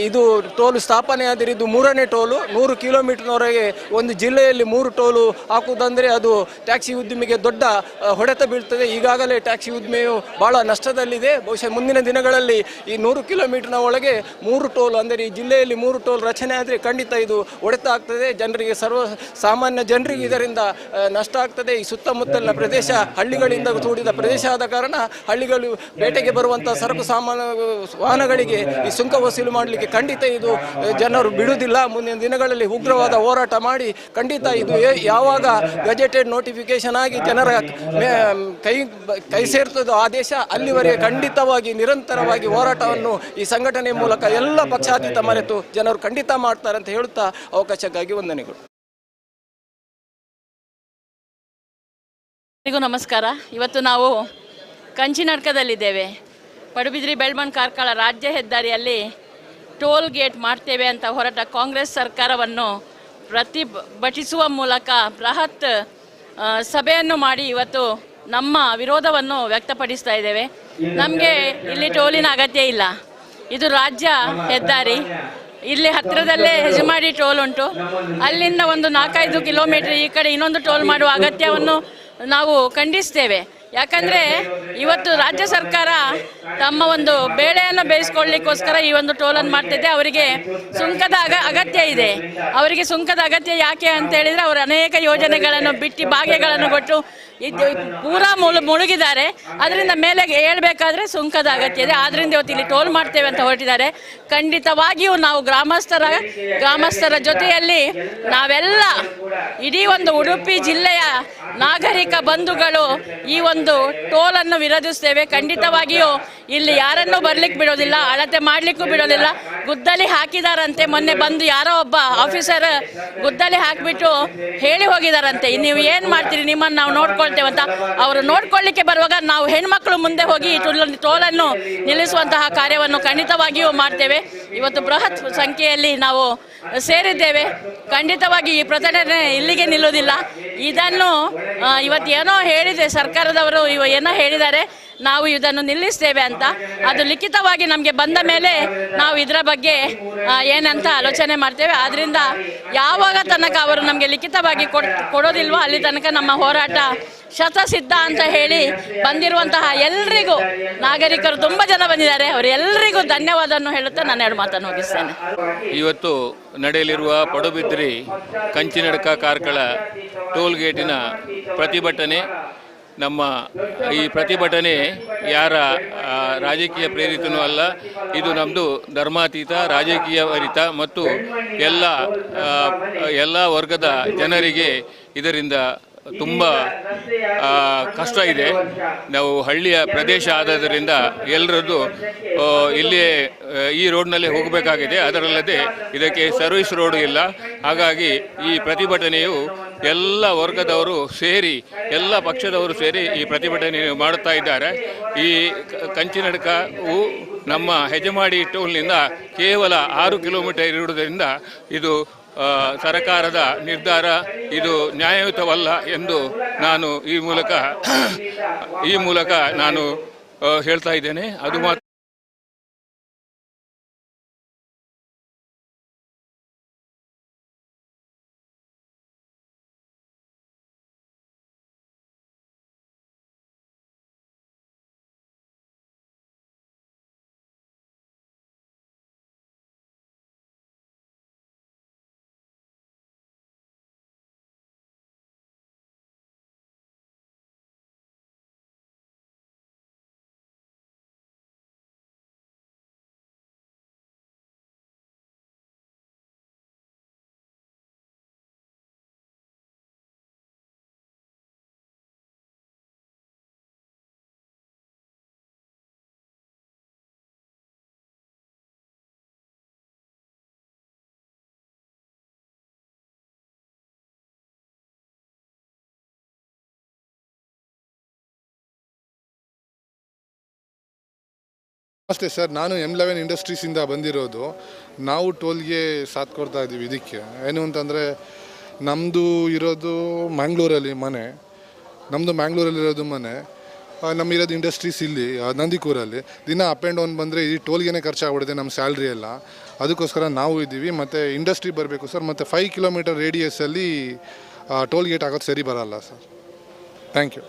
ಇದು ಟೋಲು ಸ್ಥಾಪನೆ ಆದರೆ ಇದು 3ನೇ ಟೋಲು. 100 ಕಿಲೋಮೀಟರ್ನವರೆಗೆ ಒಂದು ಜಿಲ್ಲೆಯಲ್ಲಿ 3 ಟೋಲು ಹಾಕುವುದಂದರೆ ಅದು ಟ್ಯಾಕ್ಸಿ ಉದ್ಯಮಿಗೆ ದೊಡ್ಡ ಹೊಡೆತ ಬೀಳ್ತದೆ. ಈಗಾಗಲೇ ಟ್ಯಾಕ್ಸಿ ಉದ್ಯಮಿಯು ಭಾಳ ನಷ್ಟದಲ್ಲಿದೆ. ಬಹುಶಃ ಮುಂದಿನ ದಿನಗಳಲ್ಲಿ ಈ 100 ಕಿಲೋಮೀಟರ್ನ ಒಳಗೆ 3 ಟೋಲು ಅಂದರೆ ಈ ಜಿಲ್ಲೆಯಲ್ಲಿ 3 ಟೋಲ್ ರಚನೆ ಆದರೆ ಖಂಡಿತ ಇದು ಹೊಡೆತ ಆಗ್ತದೆ. ಜನರಿಗೆ, ಸರ್ವ ಸಾಮಾನ್ಯ ಜನರಿಗೆ ಇದರಿಂದ ನಷ್ಟ ಆಗ್ತದೆ. ಈ ಸುತ್ತಮುತ್ತಲಿನ ಪ್ರದೇಶ ಹಳ್ಳಿಗಳಿಂದ ಕೂಡಿದ ಪ್ರದೇಶ ಆದ ಕಾರಣ ಹಳ್ಳಿಗಳು ಪೇಟೆಗೆ ಬರುವಂಥ ಸರಕು ಸಾಮಾನು ವಾಹನಗಳಿಗೆ ಈ ಸುಂಕ ವಸೂಲಿ ಮಾಡಲಿಕ್ಕೆ ಖಂಡಿತ ಇದು ಜನರು ಬಿಡುವುದಿಲ್ಲ. ಮುಂದಿನ ದಿನಗಳಲ್ಲಿ ಉಗ್ರವಾದ ಹೋರಾಟ ಮಾಡಿ ಖಂಡಿತ ಇದು ಯಾವಾಗ ಗಜೆಟೆಡ್ ನೋಟಿಫಿಕೇಶನ್ ಆಗಿ ಜನರ ಕೈ ಸೇರ್ತದೋ ಆದೇಶ, ಅಲ್ಲಿವರೆಗೆ ಖಂಡಿತವಾಗಿ ನಿರಂತರವಾಗಿ ಹೋರಾಟವನ್ನು ಈ ಸಂಘಟನೆ ಮೂಲಕ ಎಲ್ಲ ಪಕ್ಷಾತೀತ ಮರೆತು ಜನರು ಖಂಡಿತ ಮಾಡ್ತಾರೆ ಅಂತ ಹೇಳುತ್ತಾ ಅವಕಾಶಕ್ಕಾಗಿ ವಂದನೆಗಳು. ಎಲ್ಲರಿಗೂ ನಮಸ್ಕಾರ. ಇವತ್ತು ನಾವು ಕಂಚಿನಡ್ಕದಲ್ಲಿದ್ದೇವೆ. ಪಡುಬಿದ್ರಿ ಬೆಳ್ಮಣ್ ಕಾರ್ಕಳ ರಾಜ್ಯ ಹೆದ್ದಾರಿಯಲ್ಲಿ ಟೋಲ್ ಗೇಟ್ ಮಾಡ್ತೇವೆ ಅಂತ ಹೊರಟ ಕಾಂಗ್ರೆಸ್ ಸರ್ಕಾರವನ್ನು ಪ್ರತಿಭಟಿಸುವ ಮೂಲಕ ಬೃಹತ್ ಸಭೆಯನ್ನು ಮಾಡಿ ಇವತ್ತು ನಮ್ಮ ವಿರೋಧವನ್ನು ವ್ಯಕ್ತಪಡಿಸ್ತಾ ಇದ್ದೇವೆ. ನಮಗೆ ಇಲ್ಲಿ ಟೋಲಿನ ಅಗತ್ಯ ಇಲ್ಲ. ಇದು ರಾಜ್ಯ ಹೆದ್ದಾರಿ. ಇಲ್ಲಿ ಹತ್ತಿರದಲ್ಲೇ ಹೆಜಮಾಡಿ ಟೋಲ್ ಉಂಟು. ಅಲ್ಲಿಂದ ಒಂದು 4-5 ಕಿಲೋಮೀಟರ್ ಈ ಕಡೆ ಇನ್ನೊಂದು ಟೋಲ್ ಮಾಡುವ ಅಗತ್ಯವನ್ನು ನಾವು ಖಂಡಿಸ್ತೇವೆ. ಯಾಕಂದರೆ ಇವತ್ತು ರಾಜ್ಯ ಸರ್ಕಾರ ತಮ್ಮ ಒಂದು ಬೇಳೆಯನ್ನು ಬೇಯಿಸ್ಕೊಳ್ಳಿಕ್ಕೋಸ್ಕರ ಈ ಒಂದು ಟೋಲನ್ನು ಮಾಡ್ತಿದ್ದೆ. ಅವರಿಗೆ ಸುಂಕದ ಅಗತ್ಯ ಇದೆ. ಅವರಿಗೆ ಸುಂಕದ ಅಗತ್ಯ ಯಾಕೆ ಅಂತ ಹೇಳಿದರೆ, ಅವರು ಅನೇಕ ಯೋಜನೆಗಳನ್ನು ಬಿಟ್ಟು ಭಾಗ್ಯಗಳನ್ನು ಕೊಟ್ಟು ಇದು ಪೂರಾ ಮುಳುಗಿದ್ದಾರೆ. ಅದರಿಂದ ಮೇಲೆ ಹೇಳ್ಬೇಕಾದ್ರೆ ಸುಂಕದ ಅಗತ್ಯ ಇದೆ. ಆದ್ದರಿಂದ ಇವತ್ತು ಇಲ್ಲಿ ಟೋಲ್ ಮಾಡ್ತೇವೆ ಅಂತ ಹೊರಟಿದ್ದಾರೆ. ಖಂಡಿತವಾಗಿಯೂ ನಾವು ಗ್ರಾಮಸ್ಥರ ಜೊತೆಯಲ್ಲಿ ನಾವೆಲ್ಲ ಇಡೀ ಒಂದು ಉಡುಪಿ ಜಿಲ್ಲೆಯ ನಾಗರಿಕ ಬಂಧುಗಳು ಈ ಒಂದು ಟೋಲನ್ನು ವಿರೋಧಿಸ್ತೇವೆ. ಖಂಡಿತವಾಗಿಯೂ ಇಲ್ಲಿ ಯಾರನ್ನೂ ಬರ್ಲಿಕ್ಕೆ ಬಿಡೋದಿಲ್ಲ, ಅಳತೆ ಮಾಡಲಿಕ್ಕೂ ಬಿಡೋದಿಲ್ಲ. ಗುದ್ದಲಿ ಹಾಕಿದಾರಂತೆ, ಮೊನ್ನೆ ಬಂದು ಯಾರೋ ಒಬ್ಬ ಆಫೀಸರ್ ಗುದ್ದಲಿ ಹಾಕಿಬಿಟ್ಟು ಹೇಳಿ ಹೋಗಿದಾರಂತೆ, ನೀವು ಏನು ಮಾಡ್ತೀರಿ, ನಿಮ್ಮನ್ನು ನಾವು ನೋಡ್ಕೊಳ್ತೇವೆ ಅಂತ. ಅವರು ನೋಡ್ಕೊಳ್ಳಿಕ್ಕೆ ಬರುವಾಗ ನಾವು ಹೆಣ್ಮಕ್ಳು ಮುಂದೆ ಹೋಗಿ ಈ ಟೋಲನ್ನು ನಿಲ್ಲಿಸುವಂತಹ ಕಾರ್ಯವನ್ನು ಖಂಡಿತವಾಗಿಯೂ ಮಾಡ್ತೇವೆ. ಇವತ್ತು ಬೃಹತ್ ಸಂಖ್ಯೆಯಲ್ಲಿ ನಾವು ಸೇರಿದ್ದೇವೆ. ಖಂಡಿತವಾಗಿ ಈ ಪ್ರತಿಭಟನೆ ಇಲ್ಲಿಗೆ ನಿಲ್ಲುವುದಿಲ್ಲ. ಇದನ್ನು ಇವತ್ತು ಏನೋ ಹೇಳಿದೆ ಸರ್ಕಾರದವರು, ಏನೋ ಹೇಳಿದ್ದಾರೆ, ನಾವು ಇದನ್ನು ನಿಲ್ಲಿಸ್ತೇವೆ ಅಂತ. ಅದು ಲಿಖಿತವಾಗಿ ನಮಗೆ ಬಂದ ಮೇಲೆ ನಾವು ಇದರ ಬಗ್ಗೆ ಏನಂತ ಆಲೋಚನೆ ಮಾಡ್ತೇವೆ. ಆದ್ದರಿಂದ ಯಾವಾಗ ತನಕ ಅವರು ನಮಗೆ ಲಿಖಿತವಾಗಿ ಕೊಡೋದಿಲ್ವೋ ಅಲ್ಲಿ ತನಕ ನಮ್ಮ ಹೋರಾಟ ಶತಸಿದ್ಧ ಅಂತ ಹೇಳಿ ಬಂದಿರುವಂತಹ ಎಲ್ರಿಗೂ, ನಾಗರಿಕರು ತುಂಬ ಜನ ಬಂದಿದ್ದಾರೆ, ಅವರೆಲ್ಲರಿಗೂ ಧನ್ಯವಾದವನ್ನು ಹೇಳುತ್ತಾ ನಾನು ಎರಡು ಮಾತನ್ನು ಮುಗಿಸ್ತೇನೆ. ಇವತ್ತು ನಡೆಯಲಿರುವ ಪಡುಬಿದ್ರಿ ಕಂಚಿನಡ್ಕ ಕಾರ್ಕಳ ಟೋಲ್ ಗೇಟಿನ ಪ್ರತಿಭಟನೆ, ನಮ್ಮ ಈ ಪ್ರತಿಭಟನೆ ಯಾರ ರಾಜಕೀಯ ಪ್ರೇರಿತನೂ ಅಲ್ಲ, ಇದು ನಮ್ಮದು ಧರ್ಮಾತೀತ, ರಾಜಕೀಯ ವರಿತ ಮತ್ತು ಎಲ್ಲ ವರ್ಗದ ಜನರಿಗೆ ಇದರಿಂದ ತುಂಬ ಕಷ್ಟ ಇದೆ. ನಾವು ಹಳ್ಳಿಯ ಪ್ರದೇಶ ಆದದ್ದರಿಂದ ಎಲ್ಲರದ್ದು ಇಲ್ಲಿಯೇ ಈ ರೋಡ್ನಲ್ಲೇ ಹೋಗಬೇಕಾಗಿದೆ. ಅದರಲ್ಲದೆ ಇದಕ್ಕೆ ಸರ್ವಿಸ್ ರೋಡು ಇಲ್ಲ. ಹಾಗಾಗಿ ಈ ಪ್ರತಿಭಟನೆಯು ಎಲ್ಲ ವರ್ಗದವರು ಸೇರಿ, ಎಲ್ಲ ಪಕ್ಷದವರು ಸೇರಿ ಈ ಪ್ರತಿಭಟನೆ ಮಾಡುತ್ತಾ ಇದ್ದಾರೆ. ಈ ಕಂಚಿನಡ್ಕವು ನಮ್ಮ ಹೆಜಮಾಡಿ ಟೋಲ್ನಿಂದ ಕೇವಲ 6 ಕಿಲೋಮೀಟರ್ ಇರುವುದರಿಂದ ಇದು ಸರಕಾರದ ನಿರ್ಧಾರ ಇದು ನ್ಯಾಯಯುತವಲ್ಲ ಎಂದು ನಾನು ಈ ಮೂಲಕ ನಾನು ಹೇಳ್ತಾ ಇದ್ದೇನೆ. ಅದು ಮಾತ್ರ. ನಮಸ್ತೆ ಸರ್, ನಾನು M11 ಇಂಡಸ್ಟ್ರೀಸಿಂದ ಬಂದಿರೋದು. ನಾವು ಟೋಲ್ಗೆ ಸಾಥ್ ಕೊಡ್ತಾ ಇದ್ದೀವಿ. ಇದಕ್ಕೆ ಏನು ಅಂತಂದರೆ, ನಮ್ಮದು ಇರೋದು ಮ್ಯಾಂಗ್ಳೂರಲ್ಲಿ ಮನೆ, ನಮ್ಮದು ಮ್ಯಾಂಗ್ಳೂರಲ್ಲಿರೋದು ಮನೆ. ನಮ್ಮ ಇರೋದು ಇಂಡಸ್ಟ್ರೀಸ್ ಇಲ್ಲಿ ನಂದಿಕೂರಲ್ಲಿ. ದಿನ ಅಪ್ ಆ್ಯಂಡ್ ಡೌನ್ ಬಂದರೆ ಈ ಟೋಲ್ಗೇನೆ ಖರ್ಚಾಗ್ಬಿಡುತ್ತೆ ನಮ್ಮ ಸ್ಯಾಲ್ರಿ ಎಲ್ಲ. ಅದಕ್ಕೋಸ್ಕರ ನಾವು ಇದ್ದೀವಿ. ಮತ್ತು ಇಂಡಸ್ಟ್ರಿ ಬರಬೇಕು ಸರ್. ಮತ್ತು 5 ಕಿಲೋಮೀಟರ್ ರೇಡಿಯಸಲ್ಲಿ ಟೋಲ್ ಗೇಟ್ ಹಾಕೋದು ಸರಿ ಬರಲ್ಲ ಸರ್. Thank you.